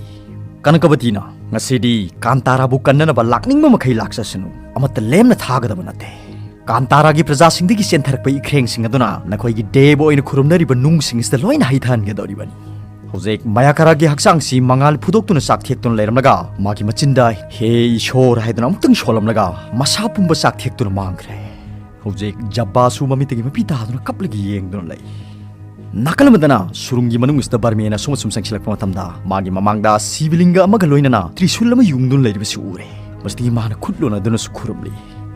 ꯀꯅꯀꯕꯇꯤꯅ, "ꯉꯁꯤꯗꯤ ꯀꯥꯟꯇꯥꯔꯥꯕꯨ ꯀꯟꯅꯅꯕ ꯂꯥꯛꯅꯤꯡꯕ ꯃꯈꯩ ꯂꯥꯛꯆꯁꯅꯨ, ꯑꯃꯠꯇ ꯂꯦꯝꯅ ꯊꯥꯒꯗꯕ ꯅꯠꯇꯦ꯫ ꯀꯥꯟꯇꯥꯔꯥꯒꯤ ꯄ꯭ꯔꯖꯥꯁꯤꯡꯗꯒꯤ ꯆꯦꯟꯊꯔꯛꯄ ꯏꯈ꯭ꯔꯦꯡꯁꯤꯡ ꯑꯗꯨꯅ ꯅꯈꯣꯏꯒꯤ ꯗꯦꯕ ꯑꯣꯏꯅ ꯈꯨꯔꯨꯝꯅꯔꯤꯕ ꯅꯨꯡꯁꯤꯡ ꯑꯁꯤꯗ ꯂꯣꯏꯅ ꯍꯩꯊꯍꯟꯒꯗꯧꯔꯤꯕꯅꯤ꯫" ꯍꯧꯖꯤꯛ ꯃꯌꯥꯀꯔꯥꯒꯤ ꯍꯛꯆꯥꯡꯁꯤ ꯃꯉꯥꯜ ꯐꯨꯗꯣꯛꯇꯨꯅ ꯆꯥꯛꯊꯦꯛꯇꯨꯅ ꯂꯩꯔꯝꯂꯒ ꯃꯥꯒꯤ ꯃꯆꯤꯟꯗ "ꯍꯦ ꯏꯁꯣꯔ" ꯍꯥꯏꯗꯨꯅ ꯑꯃꯨꯛꯇꯪ ꯁꯣꯜꯂꯝꯂꯒ ꯃꯁꯥ ꯄꯨꯝꯕ ꯆꯥꯛꯊꯦꯛꯇꯨꯅ ꯃꯥꯡꯈ꯭ꯔꯦ꯫ ꯍꯧꯖꯤꯛ ꯖꯕ꯭ꯕꯥꯁꯨ ꯃꯃꯤꯠꯇꯒꯤ ꯃꯄꯤ ꯇꯥꯗꯨꯅ ꯀꯞꯂꯒ ꯌꯦꯡꯗꯨꯅ ꯂꯩ꯫ ꯅꯥꯀꯜ ꯑꯃꯗꯅ ꯁꯨꯔꯨꯡꯒꯤ ꯃꯅꯨꯡ ꯑꯁꯤꯗ ꯕꯔꯃꯦꯅ ꯑꯁꯨꯝ ꯑꯁꯨꯝ ꯆꯪꯁꯤꯜꯂꯛꯄ ꯃꯇꯝꯗ ꯃꯥꯒꯤ ꯃꯃꯥꯡꯗ ꯁꯤꯕꯂꯤꯡꯒ ꯑꯃꯒ ꯂꯣꯏꯅꯅ ꯇ꯭ꯔꯤꯁꯨꯜ ꯑꯃ ꯌꯨꯡꯗꯨꯅ ꯂꯩꯔꯤꯕꯁꯤ ꯎꯔꯦ꯫ ꯃꯁꯤꯗꯒꯤ ꯃꯥꯅ ꯈꯨꯠ ꯂꯣꯟꯅꯗꯨꯅꯁꯨ ꯈꯨꯔꯨꯝꯂꯤ꯫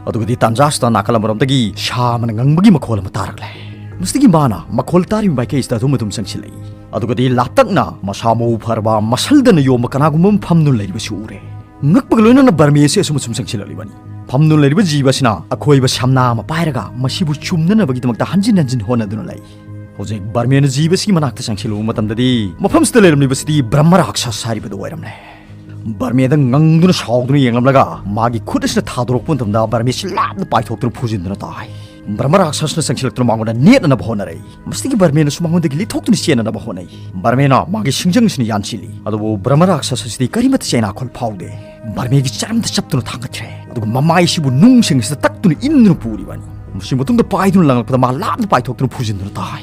ꯑꯗꯨꯒꯗꯤ ꯇꯥꯟꯖꯥꯁꯤꯗ ꯅꯥꯀꯜ ꯑꯃꯔꯣꯝꯗꯒꯤ ꯁꯥ ꯑꯃꯅ ꯉꯪꯕꯒꯤ ꯃꯈꯣꯜ ꯑꯃ ꯇꯥꯔꯛꯂꯦ꯫ ꯃꯁꯤꯗꯒꯤ ꯃꯥꯅ ꯃꯈꯣꯜ ꯇꯥꯔꯤꯕ ꯃꯥꯏꯀꯩꯁꯤꯗ ꯑꯗꯨꯝ ꯑꯗꯨꯝ ꯆꯪꯁꯤꯜꯂꯛꯏ꯫ ꯑꯗꯨꯒꯗꯤ ꯂꯥꯞꯇꯛꯅ ꯃꯁꯥ ꯃꯎ ꯐꯔꯕ ꯃꯁꯜꯗꯅ ꯌꯣꯝꯕ ꯀꯅꯥꯒꯨꯝꯕ ꯑꯃ ꯐꯝꯗꯨꯅ ꯂꯩꯔꯤꯕꯁꯤ ꯎꯔꯦ꯫ ꯉꯛꯄꯒ ꯂꯣꯏꯅꯅ ꯕꯔꯃꯦ ꯑꯁꯤ ꯑꯁꯨꯝ ꯑꯁꯨꯝ ꯆꯪꯁꯤꯜꯂꯛꯂꯤꯕꯅꯤ꯫ ꯐꯝꯗꯨꯅ ꯂꯩꯔꯤꯕ ꯖꯤꯕ ꯑꯁꯤꯅ ꯑꯀꯣꯏꯕ ꯁꯝꯅꯥ ꯑꯃ ꯄꯥꯏꯔꯒ ꯃꯁꯤꯕꯨ ꯆꯨꯝꯅꯅꯕꯒꯤꯗꯃꯛꯇ ꯍꯟꯖꯤꯟ ꯍꯟꯖꯤꯟ ꯍꯣꯠꯅꯗꯨꯅ ꯂꯩ꯫ ꯍꯧꯖꯤꯛ ꯕꯔꯃꯦꯅ ꯖꯤꯕ ꯑꯁꯤꯒꯤ ꯃꯅꯥꯛꯇ ꯆꯪꯁꯤꯜꯂꯨꯕ ꯃꯇꯝꯗꯗꯤ ꯃꯐꯝꯁꯤꯗ ꯂꯩꯔꯝꯂꯤꯕꯁꯤꯗꯤ ꯕ꯭ꯔꯍ꯭ꯃ ꯔꯥꯛꯁꯁ ꯍꯥꯏꯔꯤꯕꯗꯨ ꯑꯣꯏꯔꯝꯂꯦ꯫ ꯕꯔꯃꯦꯗ ꯉꯪꯗꯨꯅ ꯁꯥꯎꯗꯨꯅ ꯌꯦꯡꯂꯝꯂꯒ ꯃꯥꯒꯤ ꯈꯨꯠ ꯑꯁꯤꯅ ꯊꯥꯗꯣꯔꯛꯄ ꯃꯇꯝꯗ ꯕꯔꯃꯦꯁꯤ ꯂꯥꯞꯅ ꯄꯥꯏꯊꯣꯛꯇꯨꯅ ꯐꯨꯖꯤꯟꯗꯨꯅ ꯇꯥꯏ꯫ ꯕ꯭ꯔꯍ꯭ꯃ ꯔꯥꯛꯁꯁꯅ ꯆꯪꯁꯤꯜꯂꯛꯇꯨꯅ ꯃꯉꯣꯟꯗ ꯅꯦꯠꯅꯅꯕ ꯍꯣꯠꯅꯔꯛꯏ꯫ ꯃꯁꯤꯗꯒꯤ ꯕꯔꯃꯦꯅꯁꯨ ꯃꯉꯣꯟꯗꯒꯤ ꯂꯤꯊꯣꯛꯇꯨꯅ ꯆꯦꯟꯅꯅꯕ ꯍꯣꯠꯅꯩ꯫ ꯕꯔꯃꯦꯅ ꯃꯥꯒꯤ ꯁꯤꯡꯖꯪ ꯑꯁꯤꯅ ꯌꯥꯟꯁꯤꯜꯂꯤ꯫ ꯑꯗꯨꯕꯨ ꯕ꯭ꯔꯍ꯭ꯃ ꯔꯥꯛꯁꯁ ꯑꯁꯤꯗꯤ ꯀꯔꯤꯃꯠꯇ ꯆꯩꯅꯥꯈꯣꯜ ꯐꯥꯎꯗꯦ꯫ ꯕꯔꯃꯦꯒꯤ ꯆꯔꯝꯗ ꯆꯞꯇꯨꯅ ꯊꯥꯡꯒꯠꯈ꯭ꯔꯦ꯫ ꯑꯗꯨꯒ ꯃꯃꯥꯏ ꯑꯁꯤꯕꯨ ꯅꯨꯡꯁꯤꯡ ꯑꯁꯤꯗ ꯇꯛꯇꯨꯅ ꯏꯟꯗꯨꯅ ꯄꯨꯔꯤꯕꯅꯤ꯫ ꯃꯁꯤ ꯃꯇꯨꯡꯗ ꯄꯥꯏꯗꯨꯅ ꯂꯪꯂꯛꯄꯗ ꯃꯥ ꯂꯥꯞꯅ ꯄꯥꯏꯊꯣꯛꯇꯨꯅ ꯐꯨꯖꯤꯟꯗꯨꯅ ꯇꯥꯏ꯫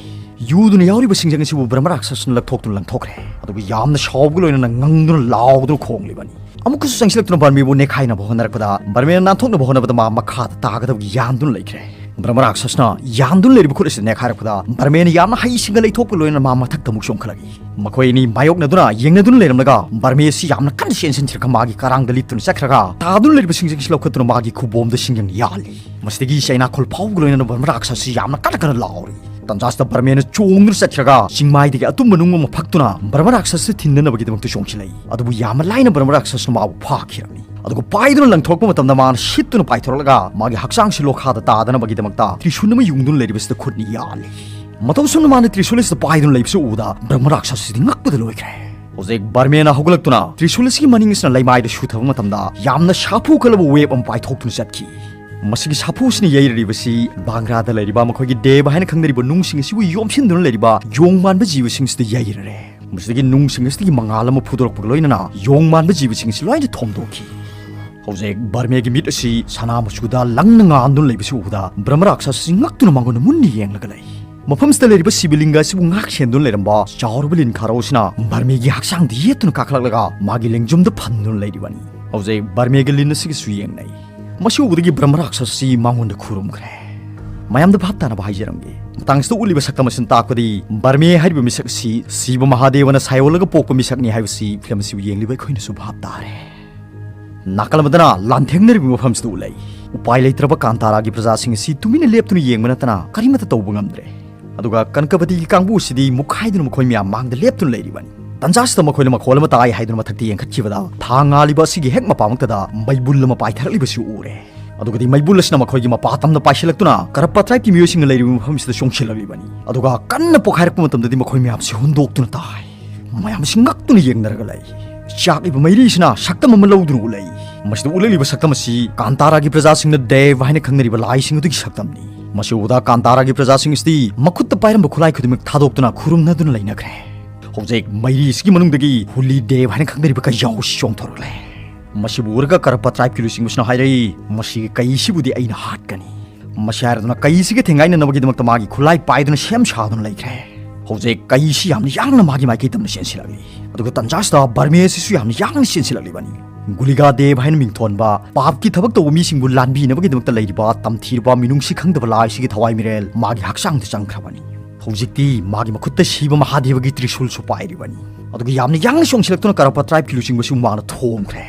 ꯌꯨꯗꯨꯅ ꯌꯥꯎꯔꯤꯕ ꯁꯤꯡꯖꯪ ꯑꯁꯤꯕꯨ ꯕ꯭ꯔꯍ꯭ꯃ ꯔꯥꯛꯁꯁꯅ ꯂꯧꯊꯣꯛꯇꯨꯅ ꯂꯪꯊꯣꯛꯈ꯭ꯔꯦ꯫ ꯑꯗꯨꯒ ꯌꯥꯝꯅ ꯁꯥꯎꯕꯒ ꯂꯣꯏꯅꯅ ꯉꯪꯗꯨꯅ ꯂꯥꯎꯗꯨꯅ ꯈꯣꯡꯂꯤꯕꯅꯤ꯫ ꯑꯃꯨꯛꯀꯁꯨ ꯆꯪꯁꯤꯜꯂꯛꯇꯨꯅ ꯕꯔꯃꯦꯕꯨ ꯅꯦꯈꯥꯏꯅꯕ ꯍꯣꯠꯅꯔꯛꯄꯗ, ꯕꯔꯃꯦꯅ ꯅꯥꯟꯊꯣꯛꯅꯕ ꯍꯣꯠꯅꯕꯗ ꯃꯥ ꯃꯈꯥꯗ ꯇꯥꯒꯗꯕꯒꯤ ꯌꯥꯟꯗꯨꯅ ꯂꯩꯈ꯭ꯔꯦ꯫ ꯕ꯭ꯔꯍꯃ ꯔꯥꯛꯁꯁꯅ ꯌꯥꯟꯗꯨꯅ ꯂꯩꯔꯤꯕ ꯈꯨꯠ ꯑꯁꯤꯗ ꯅꯦꯈꯥꯏꯔꯛꯄꯗ, ꯕꯔꯃꯦꯅ ꯌꯥꯝꯅ ꯍꯩꯁꯤꯡꯅ ꯂꯩꯊꯣꯛꯄ ꯂꯣꯏꯅꯅ ꯃꯥ ꯃꯊꯛꯇ ꯑꯃꯨꯛ ꯆꯣꯡꯈꯠꯂꯛꯏ꯫ ꯃꯈꯣꯏ ꯑꯅꯤ ꯃꯥꯌꯣꯛꯅꯗꯨꯅ ꯌꯦꯡꯅꯗꯨꯅ ꯂꯩꯔꯝꯂꯒ, ꯕꯔꯃꯦ ꯑꯁꯤ ꯌꯥꯝꯅ ꯀꯟꯅ ꯆꯦꯟꯁꯤꯟꯈꯤꯔꯒ ꯃꯥꯒꯤ ꯀꯔꯥꯡꯗ ꯂꯤꯠꯇꯨꯅ ꯆꯠꯈ꯭ꯔꯒ, ꯇꯥꯗꯨꯅ ꯂꯩꯔꯤꯕ ꯁꯤꯡꯁꯤꯡꯁꯤ ꯂꯧꯈꯠꯇꯨꯅ ꯃꯥꯒꯤ ꯈꯨꯕꯣꯝꯗ ꯁꯤꯡꯖꯪ ꯌꯥꯜꯂꯤ꯫ ꯃꯁꯤꯗꯒꯤ ꯆꯩꯅꯥꯈꯣꯜ ꯐꯥꯎꯕꯒ ꯂꯣꯏꯅꯅ ꯕ꯭ꯔꯍꯃ ꯔꯥꯛꯁꯁꯤ ꯌꯥꯝꯅ ꯀꯟꯅ ꯀꯟꯅ ꯂꯥꯎꯔꯤ꯫ ꯇꯟꯖꯥꯁꯤꯗ ꯕꯔꯃꯦꯅ ꯆꯣꯡꯗꯨꯅ ꯆꯠꯈ꯭ꯔꯒ, ꯆꯤꯡꯃꯥꯏꯗꯒꯤ ꯑꯇꯨꯝꯕ ꯅꯨꯡ ꯑꯃ ꯐꯛꯇꯨꯅ ꯕ꯭ꯔꯍꯃ ꯔꯥꯛꯁꯁꯁꯤ ꯊꯤꯟꯅꯅꯕꯒꯤꯗꯃꯛꯇ ꯆꯣꯡꯁꯤꯜꯂꯛꯏ꯫ ꯑꯗꯨꯕꯨ ꯌꯥꯝꯅ ꯂꯥꯏꯅ ꯕ꯭ꯔꯍꯃ ꯔꯥꯛꯁꯁꯅ ꯃꯥꯕꯨ ꯐꯥꯈꯤꯔꯝꯃꯤ꯫ ꯑꯗꯨꯒ ꯄꯥꯏꯗꯨꯅ ꯂꯪꯊꯣꯔꯛꯄ ꯃꯇꯝꯗ, ꯃꯥꯅ ꯁꯤꯠꯇꯨꯅ ꯄꯥꯏꯊꯣꯔꯛꯂꯒ ꯃꯥꯒꯤ ꯍꯛꯆꯥꯡꯁꯤ ꯂꯣꯈꯥꯗ ꯇꯥꯗꯅꯕꯒꯤꯗꯃꯛꯇ ꯇ꯭ꯔꯤꯁꯨꯟ ꯑꯃ ꯌꯨꯡꯗꯨꯅ ꯂꯩꯔꯤꯕꯁꯤꯗ ꯈꯨꯠꯅ ꯌꯥꯜꯂꯤ꯫ ꯃꯇꯧ ꯑꯁꯨꯝꯅ ꯃꯥꯅ ꯇ꯭ꯔꯤꯁꯨꯟ ꯑꯁꯤꯗ ꯄꯥꯏꯗꯨꯅ ꯂꯩꯕꯁꯤ ꯎꯕꯗ, ꯕ꯭ꯔꯍꯃ ꯔꯥꯛꯁꯁꯤꯗꯤ ꯉꯛꯄꯗ ꯂꯣꯏꯈ꯭ꯔꯦ꯫ ꯍꯧꯖꯤꯛ ꯕꯔꯃꯦꯅ ꯍꯧꯒꯠꯂꯛꯇꯨꯅ ꯇ꯭ꯔꯤꯁꯨꯟ ꯑꯁꯤꯒꯤ ꯃꯅꯤꯡ ꯑꯁꯤꯅ ꯂꯩꯃꯥꯏꯗ ꯁꯨꯊꯕ ꯃꯇꯝꯗ, ꯌꯥꯝꯅ ꯁꯥꯐꯨ ꯀꯜꯂꯕ ꯋꯦꯕ ꯑꯃ ꯄꯥꯏꯊꯣꯛꯇꯨꯅ ꯆꯠꯈꯤ꯫ ꯃꯁꯤꯒꯤ ꯁꯥꯐꯨ ꯑꯁꯤꯅ ꯌꯩꯔꯤꯕꯁꯤ ꯕꯥꯡꯒ꯭ꯔꯥꯗ ꯂꯩꯔꯤꯕ ꯃꯈꯣꯏꯒꯤ ꯗꯦꯕ ꯍꯥꯏꯅ ꯈꯪꯅꯔꯤꯕ ꯅꯨꯡꯁꯤꯡ ꯑꯁꯤꯕꯨ ꯌꯣꯝꯁꯤꯟꯗꯨꯅ ꯂꯩꯔꯤꯕ ꯌꯣꯡ ꯃꯥꯟꯕ ꯖꯤꯕꯁꯤꯡꯁꯤꯗ ꯌꯩꯔꯔꯦ꯫ ꯃꯁꯤꯗꯒꯤ ꯅꯨꯡꯁꯤꯡ ꯑꯁꯤꯗꯒꯤ ꯃꯉꯥꯜ ꯑꯃ ꯐꯨꯗꯣꯔꯛꯄꯒ ꯂꯣꯏꯅꯅ ꯌꯣꯡ ꯃꯥꯟꯕ ꯖꯤꯕꯁꯤꯡ ꯑꯁꯤ ꯂꯣꯏꯅ ꯊꯣꯝꯗꯣꯛꯈꯤ꯫ ꯍꯧꯖꯤꯛ ꯕꯔꯃꯦꯒꯤ ꯃꯤꯠ ꯑꯁꯤ ꯁꯅꯥ ꯃꯆꯨꯗ ꯂꯪꯅ ꯉꯥꯟꯗꯨꯅ ꯂꯩꯕꯁꯤ ꯎꯕꯗ, ꯕ꯭ꯔꯍꯃ ꯔꯥꯛꯁꯁ ꯑꯁꯤ ꯉꯛꯇꯨꯅ ꯃꯉꯣꯟꯗ ꯃꯨꯟꯅ ꯌꯦꯡꯂꯒ ꯂꯩ꯫ ꯃꯐꯝꯁꯤꯗ ꯂꯩꯔꯤꯕ ꯁꯤꯕꯂꯤꯡꯒ ꯑꯁꯤꯕꯨ ꯉꯥꯛ ꯁꯦꯟꯗꯨꯅ ꯂꯩꯔꯝꯕ ꯆꯥꯎꯔꯕ ꯂꯤꯟ ꯈꯥꯔꯧ ꯑꯁꯤꯅ ꯕꯔꯃꯦꯒꯤ ꯍꯛꯆꯥꯡꯗ ꯌꯦꯠꯇꯨꯅ ꯀꯥꯈꯠꯂꯛꯂꯒ ꯃꯥꯒꯤ ꯂꯦꯡꯖꯨꯝꯗ ꯐꯟꯗꯨꯅ ꯂꯩꯔꯤꯕꯅꯤ꯫ ꯍꯧꯖꯤꯛ ꯕꯔꯃꯦꯒꯤ ꯂꯤꯟ ꯑꯁꯤꯒꯤꯁꯨ ꯌꯦꯡꯅꯩ꯫ ꯃꯁꯤ ꯎꯕꯗꯒꯤ ꯕ꯭ꯔꯍꯃ ꯔꯥꯛꯁꯁ ꯑꯁꯤ ꯃꯉꯣꯟꯗ ꯈꯨꯔꯨꯝꯈ꯭ꯔꯦ꯫ ꯃꯌꯥꯝꯗ ꯚꯥꯞ ꯇꯥꯅꯕ ꯍꯥꯏꯖꯔꯝꯒꯦ꯫ ꯃꯇꯥꯡꯁꯤꯗ ꯎꯠꯂꯤꯕ ꯁꯛꯇꯝ ꯑꯁꯤꯅ ꯇꯥꯛꯄꯗꯤ, ꯕꯔꯃꯦ ꯍꯥꯏꯔꯤꯕ ꯃꯤꯁꯛ ꯑꯁꯤ ꯁꯤꯕ ꯃꯍꯥꯗꯦꯕꯅ ꯁꯥꯏꯑꯣꯜꯂꯒ ꯄꯣꯛꯄ ꯃꯤꯁꯛꯅꯤ ꯍꯥꯏꯕꯁꯤ ꯐꯤꯂꯝ ꯑꯁꯤꯕꯨ ꯌꯦꯡꯂꯤꯕ ꯑꯩꯈꯣꯏꯅꯁꯨ ꯚꯥꯞ ꯇꯥꯔꯦ꯫ ꯅꯥꯀꯜ ꯑꯃꯗꯅ ꯂꯥꯟꯊꯦꯡꯅꯔꯤꯕ ꯃꯐꯝꯁꯤꯗ ꯎꯠꯂꯛꯏ꯫ ꯎꯄꯥꯏ ꯂꯩꯇ꯭ꯔꯕ ꯀꯥꯟꯇꯥꯔꯥꯒꯤ ꯄ꯭ꯔꯖꯥꯁꯤꯡ ꯑꯁꯤ ꯇꯨꯃꯤꯟꯅ ꯂꯦꯞꯇꯨꯅ ꯌꯦꯡꯕ ꯅꯠꯇꯅ ꯀꯔꯤꯃꯠꯇ ꯇꯧꯕ ꯉꯝꯗ꯭ꯔꯦ꯫ ꯑꯗꯨꯒ ꯀꯅꯀꯕꯇꯤꯒꯤ ꯀꯥꯡꯕꯨ ꯑꯁꯤꯗꯤ ꯃꯨꯛꯈꯥꯏꯗꯨꯅ ꯃꯈꯣꯏ ꯃꯌꯥꯝ ꯃꯥꯡꯗ ꯂꯦꯞꯇꯨꯅ ꯂꯩꯔꯤꯕꯅꯤ꯫ ꯇꯟꯖꯥꯁꯤꯗ ꯃꯈꯣꯏꯅ ꯃꯈꯣꯜ ꯑꯃ ꯇꯥꯏ ꯍꯥꯏꯗꯨꯅ ꯃꯊꯛꯇ ꯌꯦꯡꯈꯠꯈꯤꯕꯗ, ꯊꯥ ꯉꯥꯜꯂꯤꯕ ꯑꯁꯤꯒꯤ ꯍꯦꯛ ꯃꯄꯥꯃꯛꯇꯗ ꯃꯩꯕꯨꯜ ꯑꯃ ꯄꯥꯏꯊꯔꯛꯂꯤꯕꯁꯤ ꯎꯔꯦ꯫ ꯑꯗꯨꯒꯗꯤ ꯃꯩꯕꯨꯜ ꯑꯁꯤꯅ ꯃꯈꯣꯏꯒꯤ ꯃꯄꯥ ꯇꯝꯅ ꯄꯥꯏꯁꯤꯜꯂꯛꯇꯨꯅ ꯀꯔꯞꯄ ꯇ꯭ꯔꯥꯏꯕꯀꯤ ꯃꯤꯑꯣꯏꯁꯤꯡꯅ ꯂꯩꯔꯤꯕ ꯃꯐꯝꯁꯤꯗ ꯆꯣꯡꯁꯤꯜꯂꯛꯂꯤꯕꯅꯤ꯫ ꯑꯗꯨꯒ ꯀꯟꯅ ꯄꯣꯈꯥꯏꯔꯛꯄ ꯃꯇꯝꯗꯗꯤ ꯃꯈꯣꯏ ꯃꯌꯥꯝꯁꯤ ꯍꯨꯟꯗꯣꯛꯇꯨꯅ ꯇꯥꯏ꯫ ꯃꯌꯥꯝꯁꯤ ꯉꯛꯇꯨꯅ ꯌꯦꯡꯅꯔꯒ ꯂꯩ꯫ ꯆꯥꯛꯂꯤꯕ ꯃꯩꯔꯤꯁꯤꯅ ꯁꯛꯇꯝ ꯑꯃ ꯂꯧꯗꯨꯅ ꯎꯠꯂꯛꯏ꯫ ꯃꯁꯤꯗ ꯎꯠꯂꯛꯂꯤꯕ ꯁꯛꯇꯝ ꯑꯁꯤ ꯀꯥꯟꯇꯥꯔꯥꯒꯤ ꯄ꯭ꯔꯖꯥꯁꯤꯡꯅ ꯗꯦꯕ ꯍꯥꯏꯅ ꯈꯪꯅꯔꯤꯕ ꯂꯥꯏꯁꯤꯡ ꯑꯗꯨꯒꯤ ꯁꯛꯇꯝꯅꯤ꯫ ꯃꯁꯤ ꯎꯕꯗ ꯀꯥꯟꯇꯥꯔꯥꯒꯤ ꯄ꯭ꯔꯖꯥꯁꯤꯡ ꯑꯁꯤꯗꯤ ꯃꯈꯨꯠꯇ ꯄꯥꯏꯔꯝꯕ ꯈꯨꯠꯂꯥꯏ ꯈꯨꯗꯤꯡꯃꯛ ꯊꯥꯗꯣꯛꯇꯨꯅ ꯈꯨꯔꯨꯝꯅꯗꯨꯅ ꯂꯩꯅꯈ꯭ꯔꯦ꯫ ꯍꯧꯖꯤꯛ ꯃꯩꯔꯤ ꯑꯁꯤꯒꯤ ꯃꯅꯨꯡꯗꯒꯤ ꯍꯨꯂꯤ ꯗꯦꯕ ꯍꯥꯏꯅ ꯈꯪꯅꯔꯤꯕ ꯀꯩꯖꯥꯎ ꯑꯁꯤ ꯆꯣꯡꯊꯣꯔꯛꯂꯦ꯫ ꯃꯁꯤꯕꯨ ꯎꯔꯒ ꯀꯔꯞꯄ ꯇ꯭ꯔꯥꯏꯕꯀꯤ ꯂꯨꯆꯤꯡꯕꯁꯤꯅ ꯍꯥꯏꯔꯛꯏ, "ꯃꯁꯤꯒꯤ ꯀꯩꯁꯤꯕꯨꯗꯤ ꯑꯩꯅ ꯍꯥꯠꯀꯅꯤ꯫ ꯃꯁꯤ ꯍꯥꯏꯔꯗꯨꯅ ꯀꯩꯁꯤꯒ ꯊꯦꯡꯒꯥꯏꯅꯅꯕꯒꯤꯗꯃꯛꯇ ꯃꯥꯒꯤ ꯈꯨꯠꯂꯥꯏ ꯄꯥꯏꯗꯨꯅ ꯁꯦꯝ ꯁꯥꯗꯨꯅ ꯂꯩꯈ꯭ꯔꯦ꯫ ꯍꯧꯖꯤꯛ ꯀꯩꯁꯤ ꯌꯥꯝꯅ ꯌꯥꯡꯅ ꯃꯥꯒꯤ ꯃꯥꯏꯀꯩ ꯇꯝꯅ ꯆꯦꯟꯁꯤꯜꯂꯛꯂꯤ꯫ ꯑꯗꯨꯒ ꯇꯟꯖꯥꯁꯤꯗ ꯕꯔꯃꯦ ꯑꯁꯤꯁꯨ ꯌꯥꯝꯅ ꯌꯥꯡꯅ ꯆꯦꯟꯁꯤꯜꯂꯛꯂꯤꯕꯅꯤ꯫ ꯒꯨꯂꯤꯒꯥ ꯗꯦꯕ ꯍꯥꯏꯅ ꯃꯤꯡꯊꯣꯟꯕ ꯄꯥꯞꯀꯤ ꯊꯕꯛ ꯇꯧꯕ ꯃꯤꯁꯤꯡꯕꯨ ꯂꯥꯟꯕꯤꯅꯕꯒꯤꯗꯃꯛꯇ ꯂꯩꯔꯤꯕ ꯇꯝꯊꯤꯔꯕ ꯃꯤꯅꯨꯡꯁꯤ ꯈꯪꯗꯕ ꯂꯥꯏꯁꯤꯒꯤ ꯊꯋꯥꯏ ꯃꯤꯔꯦꯜ ꯃꯥꯒꯤ ꯍꯛꯆꯥꯡꯗ ꯆꯪꯈ꯭ꯔꯕꯅꯤ꯫ ꯍꯧꯖꯤꯛꯇꯤ ꯃꯥꯒꯤ ꯃꯈꯨꯠꯇ ꯁꯤꯕ ꯃꯍꯥꯗꯦꯕꯒꯤ ꯇ꯭ꯔꯤꯁꯨꯜꯁꯨ ꯄꯥꯏꯔꯤꯕꯅꯤ꯫ ꯑꯗꯨꯒ ꯌꯥꯝꯅ ꯌꯥꯡꯅ ꯆꯣꯡꯁꯤꯜꯂꯛꯇꯨꯅ ꯀꯔꯄ ꯇ꯭ꯔꯥꯏꯕꯀꯤ ꯂꯨꯆꯤꯡꯕꯁꯨ ꯃꯥꯅ ꯊꯣꯝꯈ꯭ꯔꯦ꯫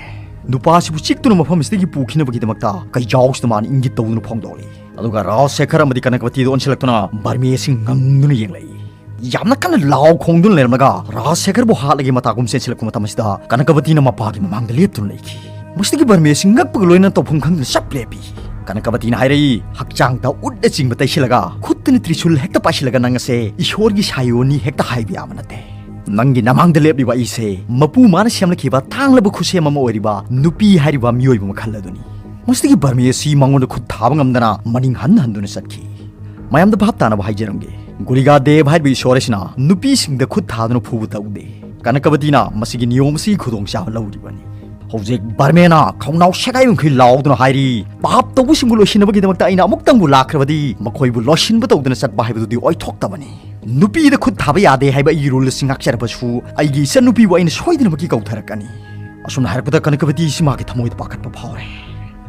ꯅꯨꯄꯥ ꯑꯁꯤꯕꯨ ꯆꯤꯛꯇꯨꯅ ꯃꯐꯝ ꯑꯁꯤꯗꯒꯤ ꯄꯨꯈꯤꯅꯕꯒꯤꯗꯃꯛꯇ ꯀꯩꯖꯥꯎꯁꯤꯗ ꯃꯥꯅ ꯏꯪꯒꯤꯠ ꯇꯧꯗꯨꯅ ꯐꯣꯡꯗꯣꯛꯂꯤ꯫ ꯑꯗꯨꯒ ꯔꯥꯖ ꯁꯦꯈꯔ ꯑꯃꯗꯤ ꯀꯅꯀꯄꯇꯤꯗ ꯑꯣꯟꯁꯤꯜꯂꯛꯇꯨꯅ ꯕꯔꯃꯦ ꯑꯁꯤ ꯉꯪꯗꯨꯅ ꯌꯦꯡꯂꯛꯏ꯫ ꯌꯥꯝꯅ ꯀꯟꯅ ꯂꯥꯎ ꯈꯣꯡꯗꯨꯅ ꯂꯩꯔꯝꯂꯒ ꯔꯥꯖ ꯁꯦꯈꯔꯕꯨ ꯍꯥꯠꯂꯒꯦ ꯃꯇꯥꯒꯨꯝ ꯆꯦꯟꯁꯤꯜꯂꯛꯄ ꯃꯇꯝ ꯑꯁꯤꯗ ꯀꯅꯀꯄꯇꯤꯅ ꯃꯄꯥꯒꯤ ꯃꯃꯥꯡꯗ ꯂꯦꯞꯇꯨꯅ ꯂꯩꯈꯤ꯫ ꯃꯁꯤꯗꯒꯤ ꯕꯔꯃꯦ ꯑꯁꯤ ꯉꯛꯄꯒ ꯂꯣꯏꯅꯅ ꯇꯧꯐꯝ ꯈꯪꯗꯅ ꯆꯞ ꯂꯦꯞꯄꯤ꯫ ꯀꯅꯀꯄꯇꯤꯅ ꯍꯥꯏꯔꯛꯏ, "ꯍꯛꯆꯥꯡꯗ ꯎꯠꯅꯆꯤꯡꯕ ꯇꯩꯁꯤꯜꯂꯒ ꯈꯨꯠꯇꯅ ꯇ꯭ꯔꯤꯁꯨꯜ ꯍꯦꯛꯇ ꯄꯥꯏꯁꯤꯜꯂꯒ ꯅꯪ ꯑꯁꯦ ꯏꯁꯣꯔꯒꯤ ꯁꯥꯏꯑꯣꯅꯤ ꯍꯦꯛꯇ ꯍꯥꯏꯕ ꯌꯥꯕ ꯅꯠꯇꯦ꯫ ꯅꯪꯒꯤ ꯅꯃꯥꯡꯗ ꯂꯦꯞꯂꯤꯕ ꯑꯩꯁꯦ ꯃꯄꯨ ꯃꯥꯅ ꯁꯦꯝꯂꯛꯈꯤꯕ ꯇꯥꯡꯂꯕ ꯈꯨꯠꯁꯦꯝ ꯑꯃ ꯑꯣꯏꯔꯤꯕ ꯅꯨꯄꯤ ꯍꯥꯏꯔꯤꯕ ꯃꯤꯑꯣꯏꯕ ꯃꯈꯜ ꯑꯗꯨꯅꯤ꯫" ꯃꯁꯤꯗꯒꯤ ꯕꯔꯃꯦ ꯑꯁꯤ ꯃꯉꯣꯟꯗ ꯈꯨꯠ ꯊꯥꯕ ꯉꯝꯗꯅ ꯃꯅꯤꯡ ꯍꯟ ꯍꯟꯗꯨꯅ ꯆꯠꯈꯤ꯫ ꯃꯌꯥꯝꯗ ꯚꯥꯞ ꯇꯥꯅꯕ ꯍꯥꯏꯖꯔꯝꯒꯦ, ꯒꯨꯂꯤꯒꯥ ꯗꯦꯕ ꯍꯥꯏꯔꯤꯕ ꯏꯁꯣꯔ ꯑꯁꯤꯅ ꯅꯨꯄꯤꯁꯤꯡꯗ ꯈꯨꯠ ꯊꯥꯗꯨꯅ ꯐꯨꯕ ꯇꯧꯗꯦ꯫ ꯀꯅꯀꯕꯇꯤꯅ ꯃꯁꯤꯒꯤ ꯅꯤꯌꯣꯝ ꯑꯁꯤꯒꯤ ꯈꯨꯗꯣꯡꯆꯥꯕ ꯂꯧꯔꯤꯕꯅꯤ꯫ ꯍꯧꯖꯤꯛ ꯕꯔꯃꯦꯅ ꯈꯧꯅꯥꯎ ꯁꯦꯒꯥꯏꯕ ꯃꯈꯩ ꯂꯥꯎꯗꯨꯅ ꯍꯥꯏꯔꯤ, "ꯄꯥꯞ ꯇꯧꯕꯁꯤꯡꯕꯨ ꯂꯣꯏꯁꯤꯟꯅꯕꯒꯤꯗꯃꯛꯇ ꯑꯩꯅ ꯑꯃꯨꯛꯇꯪꯕꯨ ꯂꯥꯛꯈ꯭ꯔꯕꯗꯤ ꯃꯈꯣꯏꯕꯨ ꯂꯣꯏꯁꯤꯟꯕ ꯇꯧꯗꯅ ꯆꯠꯄ ꯍꯥꯏꯕꯗꯨꯗꯤ ꯑꯣꯏꯊꯣꯛꯇꯕꯅꯤ꯫ ꯅꯨꯄꯤꯗ ꯈꯨꯠ ꯊꯥꯕ ꯌꯥꯗꯦ ꯍꯥꯏꯕ ꯑꯩꯒꯤ ꯔꯨꯜ ꯑꯁꯤ ꯉꯥꯛꯆꯔꯕꯁꯨ ꯑꯩꯒꯤ ꯏꯆꯟꯅꯨꯄꯤꯕꯨ ꯑꯩꯅ ꯁꯣꯏꯗꯅꯃꯛꯀꯤ ꯀꯧꯊꯔꯛꯀꯅꯤ꯫" ꯑꯁꯨꯝꯅ ꯍꯥꯏꯔꯛꯄꯗ ꯀꯅꯀꯕꯇꯤ ꯑꯁꯤ ꯃꯥꯒꯤ ꯊꯃꯣꯏꯗ ꯄꯥꯈꯠꯄ ꯐꯥꯎꯔꯦ꯫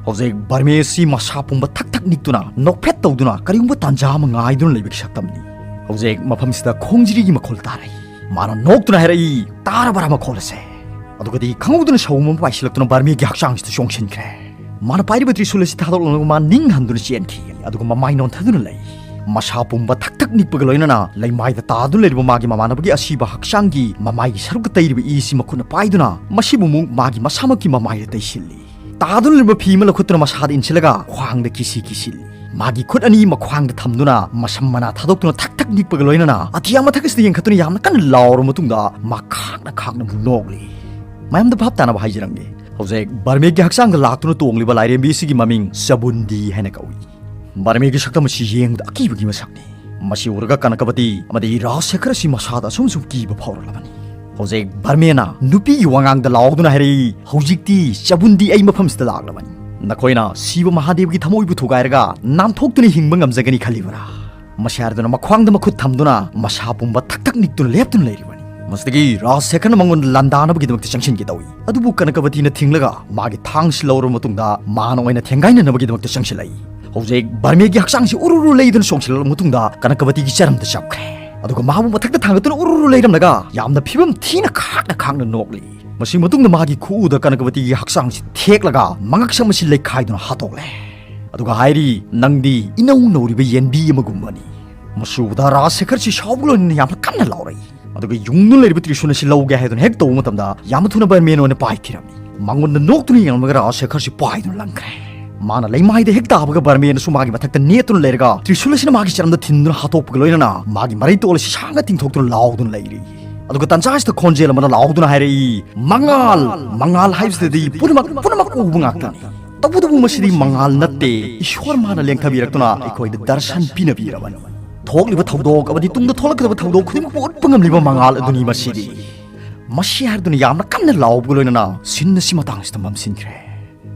ꯍꯧꯖꯤꯛ ꯕꯔꯃꯦ ꯑꯁꯤ ꯃꯁꯥ ꯄꯨꯝꯕ ꯊꯛ ꯊꯛ ꯅꯤꯛꯇꯨꯅ ꯅꯣꯛꯐꯦꯠ ꯇꯧꯗꯨꯅ ꯀꯔꯤꯒꯨꯝꯕ ꯇꯥꯟꯖꯥ ꯑꯃ ꯉꯥꯏꯗꯨꯅ ꯂꯩꯕꯒꯤ ꯁꯛꯇꯝꯅꯤ꯫ ꯍꯧꯖꯤꯛ ꯃꯐꯝꯁꯤꯗ ꯈꯣꯡꯖ꯭ꯔꯤꯒꯤ ꯃꯈꯣꯜ ꯇꯥꯔꯛꯏ꯫ ꯃꯥꯅ ꯅꯣꯛꯇꯨꯅ ꯍꯥꯏꯔꯛꯏ, "ꯇꯥꯔꯕꯔꯥ ꯃꯈꯣꯜ ꯑꯁꯦ?" ꯑꯗꯨꯒꯗꯤ ꯈꯪꯍꯧꯗꯅ ꯁꯧ ꯑꯃ ꯄꯥꯏꯁꯤꯜꯂꯛꯇꯨꯅ ꯕꯔꯃꯦꯒꯤ ꯍꯛꯆꯥꯡꯁꯤꯗ ꯆꯣꯡꯁꯤꯟꯈ꯭ꯔꯦ꯫ ꯃꯥꯅ ꯄꯥꯏꯔꯤꯕ ꯇ꯭ꯔꯤꯁꯨꯜ ꯑꯁꯤ ꯊꯥꯗꯣꯛꯂꯝꯂꯒ ꯃꯥ ꯅꯤꯡ ꯍꯟꯗꯨꯅ ꯆꯦꯟꯈꯤ꯫ ꯑꯗꯨꯒ ꯃꯃꯥꯏ ꯅꯣꯟꯊꯗꯨꯅ ꯂꯩ꯫ ꯃꯁꯥ ꯄꯨꯝꯕ ꯊꯛ ꯊꯛ ꯅꯤꯛꯄꯒ ꯂꯣꯏꯅꯅ ꯂꯩꯃꯥꯏꯗ ꯇꯥꯗꯨꯅ ꯂꯩꯔꯤꯕ ꯃꯥꯒꯤ ꯃꯃꯥꯟꯅꯕꯒꯤ ꯑꯁꯤꯕ ꯍꯛꯆꯥꯡꯒꯤ ꯃꯃꯥꯏꯒꯤ ꯁꯔꯨꯛꯇ ꯇꯩꯔꯤꯕ ꯏꯁꯤ ꯃꯈꯨꯠꯅ ꯄꯥꯏꯗꯨꯅ ꯃꯁꯤꯕꯨ ꯑꯃꯨꯛ ꯃꯥꯒꯤ ꯃꯁꯥꯃꯛꯀꯤ ꯃꯃꯥꯏꯗ ꯇꯩꯁꯤꯜꯂꯤ꯫ ꯇꯥꯗꯨꯅ ꯂꯩꯕ ꯐꯤ ꯑꯃ ꯂꯧꯈꯠꯇꯨꯅ ꯃꯁꯥꯗ ꯏꯟꯁꯤꯜꯂꯒ ꯈ꯭ꯋꯥꯡꯗ ꯀꯤꯁꯤ ꯀꯤꯁꯤꯜꯂꯤ꯫ ꯃꯥꯒꯤ ꯈꯨꯠ ꯑꯅꯤ ꯃꯈ꯭ꯋꯥꯡꯗ ꯊꯝꯗꯨꯅ ꯃꯁꯝ ꯃꯅꯥ ꯊꯥꯗꯣꯛꯇꯨꯅ ꯊꯛ ꯊꯛ ꯅꯤꯛꯄꯒ ꯂꯣꯏꯅꯅ ꯑꯇꯤꯌꯥ ꯃꯊꯛ ꯑꯁꯤꯗ ꯌꯦꯡꯈꯠꯇꯨꯅ ꯌꯥꯝꯅ ꯀꯟꯅ ꯂꯥꯎꯔꯕ ꯃꯇꯨꯡꯗ ꯃꯥ ꯈꯥꯛꯅ ꯈꯥꯛꯅ ꯑꯃꯨꯛ ꯅꯣꯛꯂꯤ꯫ ꯃꯌꯥꯝꯗ ꯚꯥꯞ ꯇꯥꯅꯕ ꯍꯥꯏꯖꯔꯝꯒꯦ꯫ ꯍꯧꯖꯤꯛ ꯕꯔꯃꯦꯒꯤ ꯍꯛꯆꯥꯡꯗ ꯂꯥꯛꯇꯨꯅ ꯇꯣꯡꯂꯤꯕ ꯂꯥꯏꯔꯦꯝꯕꯤ ꯑꯁꯤꯒꯤ ꯃꯃꯤꯡ ꯆꯕꯨꯟꯗꯤ ꯍꯥꯏꯅ ꯀꯧꯏ꯫ ꯕꯔꯃꯦꯒꯤ ꯁꯛꯇꯝ ꯑꯁꯤ ꯌꯦꯡꯕꯗ ꯑꯀꯤꯕꯒꯤ ꯃꯁꯛꯅꯤ꯫ ꯃꯁꯤ ꯎꯔꯒ ꯀꯅꯀꯕꯇꯤ ꯑꯃꯗꯤ ꯔꯥꯖ ꯁꯦꯈꯔ ꯑꯁꯤ ꯃꯁꯥꯗ ꯑꯁꯨꯝ ꯁꯨꯝ ꯀꯤꯕ ꯐꯥꯎꯔꯛꯂꯕꯅꯤ꯫ ꯍꯧꯖꯤꯛ ꯕꯔꯃꯦꯅ ꯅꯨꯄꯤꯒꯤ ꯋꯥꯉꯥꯡꯗ ꯂꯥꯎꯗꯨꯅ ꯍꯥꯏꯔꯛꯏ, "ꯍꯧꯖꯤꯛꯇꯤ ꯆꯕꯨꯟꯗꯤ ꯑꯩ ꯃꯐꯝꯁꯤꯗ ꯂꯥꯛꯂꯕꯅꯤ꯫ ꯅꯈꯣꯏꯅ ꯁꯤꯕ ꯃꯍꯥꯗꯦꯕꯒꯤ ꯊꯃꯣꯏꯕꯨ ꯊꯨꯒꯥꯏꯔꯒ ꯅꯥꯟꯊꯣꯛꯇꯨꯅ ꯍꯤꯡꯕ ꯉꯝꯖꯒꯅꯤ ꯈꯜꯂꯤꯕꯔꯥ?" ꯃꯁꯤ ꯍꯥꯏꯔꯗꯨꯅ ꯃꯈ꯭ꯋꯥꯡꯗ ꯃꯈꯨꯠ ꯊꯝꯗꯨꯅ ꯃꯁꯥ ꯄꯨꯝꯕ ꯊꯛ ꯊꯛ ꯅꯤꯛꯇꯨꯅ ꯂꯦꯞꯇꯨꯅ ꯂꯩꯔꯤꯕꯅꯤ꯫ ꯃꯁꯤꯗꯒꯤ ꯔꯥꯖꯁꯦꯈꯔꯅ ꯃꯉꯣꯟꯗ ꯂꯥꯟꯗꯥꯅꯕꯒꯤꯗꯃꯛꯇ ꯆꯪꯁꯤꯟꯒꯦ ꯇꯧꯏ꯫ ꯑꯗꯨꯕꯨ ꯀꯅꯀꯕꯇꯤꯅ ꯊꯤꯡꯂꯒ ꯃꯥꯒꯤ ꯊꯥꯡꯁꯤ ꯂꯧꯔꯕ ꯃꯇꯨꯡꯗ ꯃꯥꯅ ꯑꯣꯏꯅ ꯊꯦꯡꯒꯥꯏꯅꯅꯕꯒꯤꯗꯃꯛꯇ ꯆꯪꯁꯤꯜꯂꯛꯏ꯫ ꯍꯧꯖꯤꯛ ꯕꯔꯃꯦꯒꯤ ꯍꯛꯆꯥꯡꯁꯤ ꯎꯔꯨꯔꯨ ꯂꯩꯗꯨꯅ ꯆꯣꯡꯁꯤꯜꯂꯛꯂꯕ ꯃꯇꯨꯡꯗ ꯀꯅꯀꯕꯇꯤꯒꯤ ꯆꯔꯝꯗ ꯆꯞꯈ꯭ꯔꯦ꯫ ꯑꯗꯨꯒ ꯃꯥꯕꯨ ꯃꯊꯛꯇ ꯊꯥꯡꯒꯠꯇꯨꯅ ꯎꯔꯨꯔꯨ ꯂꯩꯔꯝꯂꯒ ꯌꯥꯝꯅ ꯐꯤꯕꯝ ꯊꯤꯅ ꯈꯥꯛꯅ ꯈꯥꯛꯅ ꯅꯣꯛꯂꯤ꯫ ꯃꯁꯤ ꯃꯇꯨꯡꯗ ꯃꯥꯒꯤ ꯈꯨꯎꯗ ꯀꯅꯀꯕꯇꯤꯒꯤ ꯍꯛꯆꯥꯡꯁꯤ ꯊꯦꯛꯂꯒ ꯃꯉꯛꯁꯝ ꯑꯁꯤ ꯂꯩꯈꯥꯏꯗꯨꯅ ꯍꯥꯠꯇꯣꯛꯂꯦ꯫ ꯑꯗꯨꯒ ꯍꯥꯏꯔꯤ, "ꯅꯪꯗꯤ ꯏꯅꯧ ꯅꯧꯔꯤꯕ ꯌꯦꯟꯕꯤ ꯑꯃꯒꯨꯝꯕꯅꯤ"꯫ ꯃꯁꯤ ꯎꯕꯗ ꯔꯥꯖꯁꯦꯈꯔꯁꯤ ꯁꯥꯎꯕ ꯂꯣꯏꯅꯅ ꯌꯥꯝꯅ ꯀꯟꯅ ꯂꯥꯎꯔꯛꯏ꯫ ꯑꯗꯨꯒ ꯌꯨꯡꯗꯨꯅ ꯂꯩꯔꯤꯕ ꯇ꯭ꯔꯤꯁꯨꯜ ꯑꯁꯤ ꯂꯧꯒꯦ ꯍꯥꯏꯗꯨꯅ ꯍꯦꯛ ꯇꯧꯕ ꯃꯇꯝꯗ ꯌꯥꯝꯅ ꯊꯨꯅ ꯕꯔꯃꯦꯟ ꯑꯣꯏꯅ ꯄꯥꯏꯈꯤꯔꯝꯃꯤ꯫ ꯃꯉꯣꯟꯗ ꯅꯣꯛꯇꯨꯅ ꯌꯦꯡꯂꯝꯂꯒ ꯔꯥꯖꯁꯦꯈꯔꯁꯤ ꯄꯥꯏꯗꯨꯅ ꯂꯪꯈ꯭ꯔꯦ꯫ ꯃꯥꯅ ꯂꯩꯃꯥꯏꯗ ꯍꯦꯛ ꯇꯥꯕꯒ ꯕꯔꯃꯦꯟꯅꯁꯨ ꯃꯥꯒꯤ ꯃꯊꯛꯇ ꯅꯦꯠꯇꯨꯅ ꯂꯩꯔꯒ ꯇ꯭ꯔꯤꯁꯨꯜ ꯑꯁꯤꯅ ꯃꯥꯒꯤ ꯆꯔꯝꯗ ꯊꯤꯟꯗꯨꯅ ꯍꯥꯠꯇꯣꯛꯄꯒ ꯂꯣꯏꯅꯅ ꯃꯥꯒꯤ ꯃꯔꯩꯇꯣꯜ ꯑꯁꯤ ꯁꯥꯡꯅ ꯇꯤꯡꯊꯣꯛꯇꯨꯅ ꯂꯥꯎꯗꯨꯅ ꯂꯩꯔꯤ꯫ ꯑꯗꯨꯒ ꯇꯟꯖꯥ ꯑꯁꯤꯗ ꯈꯣꯟꯖꯦꯜ ꯑꯃꯅ ꯂꯥꯎꯗꯨꯅ ꯍꯥꯏꯔꯛꯏ, "ꯃꯉꯥꯜ, ꯃꯉꯥꯜ ꯍꯥꯏꯕꯁꯤꯗꯗꯤ ꯄꯨꯝꯅꯃꯛ, ꯄꯨꯝꯅꯃꯛ ꯎꯕ ꯉꯥꯛꯇꯅꯤ꯫ ꯇꯧꯕꯇꯕꯨ ꯃꯁꯤꯗꯤ ꯃꯉꯥꯜ ꯅꯠꯇꯦ, ꯏꯁꯣꯔ ꯃꯥꯅ ꯂꯦꯡꯊꯕꯤꯔꯛꯇꯨꯅ ꯑꯩꯈꯣꯏꯗ ꯗꯔꯁꯟ ꯄꯤꯅꯕꯤꯔꯕꯅꯤ꯫ ꯊꯣꯛꯂꯤꯕ ꯊꯧꯗꯣꯛ ꯑꯃꯗꯤ ꯇꯨꯡꯗ ꯊꯣꯛꯂꯛꯀꯗꯕ ꯊꯧꯗꯣꯛ ꯈꯨꯗꯤꯡꯃꯛꯄꯨ ꯎꯠꯄ ꯉꯝꯂꯤꯕ ꯃꯉꯥꯜ ꯑꯗꯨꯅꯤ ꯃꯁꯤꯗꯤ"꯫ ꯃꯁꯤ ꯍꯥꯏꯔꯗꯨꯅ ꯌꯥꯝꯅ ꯀꯟꯅ ꯂꯥꯎꯕꯒ ꯂꯣꯏꯅꯅ ꯁꯤꯟ ꯑꯁꯤ ꯃꯇꯥꯡꯁꯤꯗ ꯃꯝꯁꯤꯟꯈ꯭ꯔꯦ꯫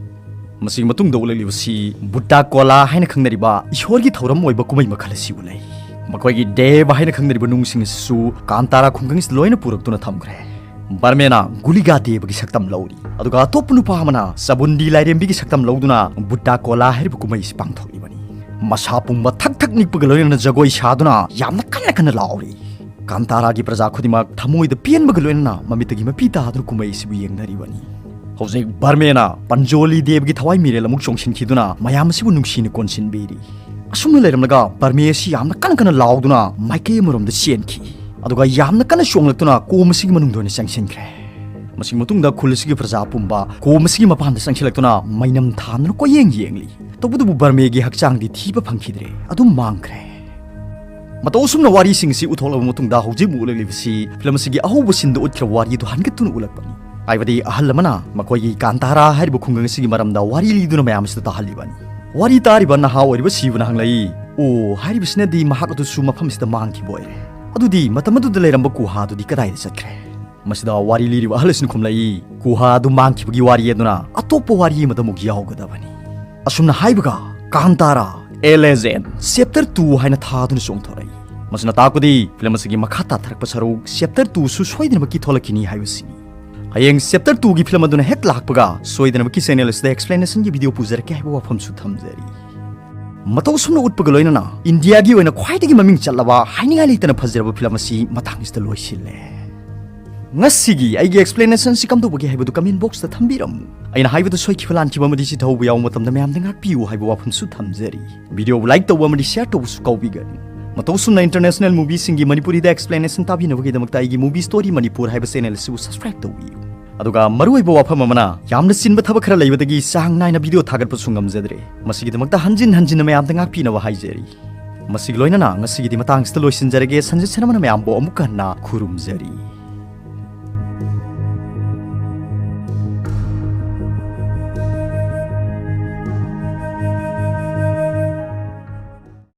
ꯃꯁꯤꯒꯤ ꯃꯇꯨꯡꯗ ꯎꯠꯂꯛꯂꯤꯕꯁꯤ ꯕꯨꯠꯇꯥ ꯀꯣꯂꯥ ꯍꯥꯏꯅ ꯈꯪꯅꯔꯤꯕ ꯏꯁꯣꯔꯒꯤ ꯊꯧꯔꯝ ꯑꯣꯏꯕ ꯀꯨꯝꯍꯩ ꯃꯈꯜ ꯑꯁꯤ ꯎꯠꯂꯛꯏ꯫ ꯃꯈꯣꯏꯒꯤ ꯗꯦꯕ ꯍꯥꯏꯅ ꯈꯪꯅꯔꯤꯕ ꯅꯨꯡꯁꯤꯡ ꯑꯁꯤꯁꯨ ꯀꯥꯟꯇꯥꯔꯥ ꯈꯨꯡꯒꯪꯁꯤꯗ ꯂꯣꯏꯅ ꯄꯨꯔꯛꯇꯨꯅ ꯊꯝꯈ꯭ꯔꯦ꯫ ꯕꯔꯃꯦꯅ ꯒꯨꯂꯤꯒꯥ ꯗꯦꯕꯒꯤ ꯁꯛꯇꯝ ꯂꯧꯔꯤ꯫ ꯑꯗꯨꯒ ꯑꯇꯣꯞꯄ ꯅꯨꯄꯥ ꯑꯃꯅ ꯆꯕꯨꯟꯗꯤ ꯂꯥꯏꯔꯦꯝꯕꯤꯒꯤ ꯁꯛꯇꯝ ꯂꯧꯗꯨꯅ ꯕꯨꯠꯇꯥ ꯀꯣꯂꯥ ꯍꯥꯏꯔꯤꯕ ꯀꯨꯝꯍꯩ ꯑꯁꯤ ꯄꯥꯡꯊꯣꯛꯂꯤꯕꯅꯤ꯫ ꯃꯁꯥ ꯄꯨꯝꯕ ꯊꯛ ꯊꯛ ꯅꯤꯛꯄꯒ ꯂꯣꯏꯅꯅ ꯖꯒꯣꯏ ꯁꯥꯗꯨꯅ ꯌꯥꯝꯅ ꯀꯟꯅ ꯀꯟꯅ ꯂꯥꯎꯔꯤ꯫ ꯀꯥꯟꯇꯥꯔꯥꯒꯤ ꯄ꯭ꯔꯖꯥ ꯈꯨꯗꯤꯡꯃꯛ ꯊꯃꯣꯏꯗ ꯄꯦꯟꯕꯒ ꯂꯣꯏꯅꯅ ꯃꯃꯤꯠꯇꯒꯤ ꯃꯄꯤ ꯇꯥꯗꯨꯅ ꯀꯨꯝꯍꯩ ꯑꯁꯤꯕꯨ ꯌꯦꯡꯅꯔꯤꯕꯅꯤ꯫ ꯍꯧꯖꯤꯛ ꯕꯔꯃꯦꯅ ꯄꯟꯖꯣꯂꯤ ꯗꯦꯕꯒꯤ ꯊꯋꯥꯏ ꯃꯤꯔꯦꯜ ꯑꯃꯨꯛ ꯆꯣꯡꯁꯤꯟꯈꯤꯗꯨꯅ ꯃꯌꯥꯝ ꯑꯁꯤꯕꯨ ꯅꯨꯡꯁꯤꯅ ꯀꯣꯟꯁꯤꯟꯕꯤꯔꯤ꯫ ꯑꯁꯨꯝꯅ ꯂꯩꯔꯝꯂꯒ ꯕꯔꯃꯦ ꯑꯁꯤ ꯌꯥꯝꯅ ꯀꯟꯅ ꯀꯟꯅ ꯂꯥꯎꯗꯨꯅ ꯃꯥꯏꯀꯩ ꯑꯃꯔꯣꯝꯗ ꯆꯦꯟꯈꯤ꯫ ꯑꯗꯨꯒ ꯌꯥꯝꯅ ꯀꯟꯅ ꯆꯣꯡꯂꯛꯇꯨꯅ ꯀꯣꯝ ꯑꯁꯤꯒꯤ ꯃꯅꯨꯡꯗ ꯑꯣꯏꯅ ꯆꯪꯁꯤꯟꯈ꯭ꯔꯦ꯫ ꯃꯁꯤꯒꯤ ꯃꯇꯨꯡꯗ ꯈꯨꯜ ꯑꯁꯤꯒꯤ ꯄ꯭ꯔꯖꯥ ꯄꯨꯝꯕ ꯀꯣꯝ ꯑꯁꯤꯒꯤ ꯃꯄꯥꯟꯗ ꯆꯪꯁꯤꯜꯂꯛꯇꯨꯅ ꯃꯩꯅꯝ ꯊꯥꯟꯗꯨꯅ ꯀꯣꯏꯌꯦꯡ ꯌꯦꯡꯂꯤ꯫ ꯇꯧꯕꯇꯕꯨ ꯕꯔꯃꯦꯒꯤ ꯍꯛꯆꯥꯡꯗꯤ ꯊꯤꯕ ꯐꯪꯈꯤꯗ꯭ꯔꯦ, ꯑꯗꯨꯝ ꯃꯥꯡꯈ꯭ꯔꯦ꯫ ꯃꯇꯧ ꯑꯁꯨꯝꯅ ꯋꯥꯔꯤꯁꯤꯡ ꯑꯁꯤ ꯎꯠꯊꯣꯛꯂꯕ ꯃꯇꯨꯡꯗ ꯍꯧꯖꯤꯛ ꯑꯃꯨꯛ ꯎꯠꯂꯛꯂꯤꯕꯁꯤ ꯐꯤꯂꯝ ꯑꯁꯤꯒꯤ ꯑꯍꯧꯕ ꯁꯤꯟꯗ ꯎꯠꯈ꯭ꯔꯕ ꯋꯥꯔꯤ ꯑꯗꯨ ꯍꯟꯒꯠꯇꯨꯅ ꯎꯠꯂꯛꯄꯅꯤ꯫ ꯍꯥꯏꯕꯗꯤ ꯑꯍꯜ ꯑꯃꯅ ꯃꯈꯣꯏꯒꯤ ꯀꯥꯟꯇꯥꯔꯥ ꯍꯥꯏꯔꯤꯕ ꯈꯨꯡꯒꯪ ꯑꯁꯤꯒꯤ ꯃꯔꯝꯗ ꯋꯥꯔꯤ ꯂꯤꯗꯨꯅ ꯃꯌꯥꯝ ꯑꯁꯤꯗ ꯇꯥꯍꯜꯂꯤꯕꯅꯤ꯫ ꯋꯥꯔꯤ ꯇꯥꯔꯤꯕ ꯅꯍꯥ ꯑꯣꯏꯔꯤꯕ ꯁꯤꯕꯅ ꯍꯪꯂꯛꯏ, "ꯑꯣ, ꯍꯥꯏꯔꯤꯕꯁꯤꯅꯗꯤ ꯃꯍꯥꯛ ꯑꯗꯨꯁꯨ ꯃꯐꯝ ꯑꯁꯤꯗ ꯃꯥꯡꯈꯤꯕ ꯑꯣꯏꯔꯦ꯫ ꯑꯗꯨꯗꯤ ꯃꯇꯝ ꯑꯗꯨꯗ ꯂꯩꯔꯝꯕ ꯀꯨꯍꯥꯗꯨꯗꯤ ꯀꯗꯥꯏꯗ ꯆꯠꯈ꯭ꯔꯦ?" ꯃꯁꯤꯗ ꯋꯥꯔꯤ ꯂꯤꯔꯤꯕ ꯑꯍꯜ ꯑꯁꯤꯅ ꯈꯨꯝꯂꯛꯏ, "ꯀꯨꯍꯥ ꯑꯗꯨ ꯃꯥꯡꯈꯤꯕꯒꯤ ꯋꯥꯔꯤ ꯑꯗꯨꯅ ꯑꯇꯣꯞꯄ ꯋꯥꯔꯤ ꯑꯃꯗ ꯑꯃꯨꯛ ꯌꯥꯎꯒꯗꯕꯅꯤ"꯫ ꯑꯁꯨꯝꯅ ꯍꯥꯏꯕꯒ ꯀꯥꯟꯇꯥꯔꯥ, A Legend, Chapter two ꯍꯥꯏꯅ ꯊꯥꯗꯨꯅ ꯆꯣꯡꯊꯣꯔꯛꯏ꯫ ꯃꯁꯤꯅ ꯇꯥꯛꯄꯗꯤ ꯐꯤꯂꯝ ꯑꯁꯤꯒꯤ ꯃꯈꯥ ꯇꯥꯊꯔꯛꯄ ꯁꯔꯨꯛ ꯆꯦꯞꯇꯔ ꯇꯨꯁꯨ ꯁꯣꯏꯗꯅꯃꯛꯀꯤ ꯊꯣꯛꯂꯛꯈꯤꯅꯤ ꯍꯥꯏꯕꯁꯤꯅꯤ꯫ ꯍꯌꯦꯡ ꯆꯦꯞꯇꯔ ꯇꯨꯒꯤ ꯐꯤꯂꯝ ꯑꯗꯨꯅ ꯍꯦꯛ ꯂꯥꯛꯄꯒ ꯁꯣꯏꯗꯅꯃꯛꯀꯤ ꯆꯦꯅꯦꯜ ꯑꯁꯤꯗ ꯑꯦꯛꯁꯄ꯭ꯂꯦꯅꯦꯁꯟꯒꯤ ꯚꯤꯗꯤꯑꯣ ꯄꯨꯖꯔꯛꯀꯦ ꯍꯥꯏꯕ ꯋꯥꯐꯝꯁꯨ ꯊꯝꯖꯔꯤ꯫ ꯃꯇꯧ ꯑꯁꯨꯝꯅ ꯎꯠꯄꯒ ꯂꯣꯏꯅꯅ ꯏꯟꯗꯤꯌꯥꯒꯤ ꯑꯣꯏꯅ ꯈ꯭ꯋꯥꯏꯗꯒꯤ ꯃꯃꯤꯡ ꯆꯠꯂꯕ ꯍꯥꯏꯅꯤꯡꯉꯥꯏ ꯂꯩꯇꯅ ꯐꯖꯔꯕ ꯐꯤꯂꯝ ꯑꯁꯤ ꯃꯇꯥꯡꯁꯤꯗ ꯂꯣꯏꯁꯤꯜꯂꯦ꯫ ꯉꯁꯤꯒꯤ ꯑꯩꯒꯤ ꯑꯦꯛꯁꯄ꯭ꯂꯦꯅꯦꯁꯟꯁꯤ ꯀꯝꯗꯧꯕꯒꯦ ꯍꯥꯏꯕꯗꯨ ꯀꯃꯦꯟ ꯕꯣꯛꯁꯇ ꯊꯝꯕꯤꯔꯝꯃꯨ꯫ ꯑꯩꯅ ꯍꯥꯏꯕꯗ ꯁꯣꯏꯈꯤꯕ ꯂꯥꯟꯈꯤꯕ ꯑꯃꯗꯤ ꯁꯤꯊꯧꯕ ꯌꯥꯎꯕ ꯃꯇꯝꯗ ꯃꯌꯥꯝꯗ ꯉꯥꯛꯄꯤꯌꯨ ꯍꯥꯏꯕ ꯋꯥꯐꯝꯁꯨ ꯊꯝꯖꯔꯤ꯫ ꯚꯤꯗꯤꯑꯣꯕꯨ ꯂꯥꯏꯛ ꯇꯧꯕ ꯑꯃꯗꯤ ꯁꯤꯌꯔ ꯇꯧꯕꯁꯨ ꯀꯥꯎꯕꯤꯒꯅꯨ꯫ ꯃꯇꯧ ꯑꯁꯨꯝꯅ ꯏꯟꯇꯔꯅꯦꯁꯅꯦꯜ ꯃꯨꯚꯤꯁꯤꯡꯒꯤ ꯃꯅꯤꯄꯨꯔꯤꯗ ꯑꯦꯛꯁꯄ꯭ꯂꯦꯅꯦꯁꯟ ꯇꯥꯕꯤꯅꯕꯒꯤꯗꯃꯛꯇ ꯑꯩꯒꯤ ꯃꯨꯚꯤ ꯁ꯭ꯇꯣꯔꯤ ꯃꯅꯤꯄꯨꯔ ꯍꯥꯏꯕ ꯆꯦꯅꯦꯜ ꯑꯁꯤꯕꯨ ꯁꯕꯁꯀ꯭ꯔꯥꯏꯕ ꯇꯧꯕꯤꯌꯨ꯫ ꯑꯗꯨꯒ ꯃꯔꯨꯑꯣꯏꯕ ꯋꯥꯐꯝ ꯑꯃꯅ, ꯌꯥꯝꯅ ꯆꯤꯟꯕ ꯊꯕꯛ ꯈꯔ ꯂꯩꯕꯗꯒꯤ ꯆꯥꯡ ꯅꯥꯏꯅ ꯚꯤꯗꯤꯑꯣ ꯊꯥꯒꯠꯄꯁꯨ ꯉꯝꯖꯗ꯭ꯔꯦ꯫ ꯃꯁꯤꯒꯤꯗꯃꯛꯇ ꯍꯟꯖꯤꯟ ꯍꯟꯖꯤꯟꯅ ꯃꯌꯥꯝꯗ ꯉꯥꯛꯄꯤꯅꯕ ꯍꯥꯏꯖꯔꯤ꯫ ꯃꯁꯤꯒꯤ ꯂꯣꯏꯅꯅ ꯉꯁꯤꯒꯤꯗꯤ ꯃꯇꯥꯡꯁꯤꯗ ꯂꯣꯏꯁꯤꯟꯖꯔꯒꯦ꯫ ꯁꯟꯖꯤꯠ ꯁꯅꯥꯃꯅ ꯃꯌꯥꯝꯕꯨ ꯑꯃꯨꯛꯀ ꯍꯟꯅ ꯈꯨꯔꯨꯝꯖꯔꯤ꯫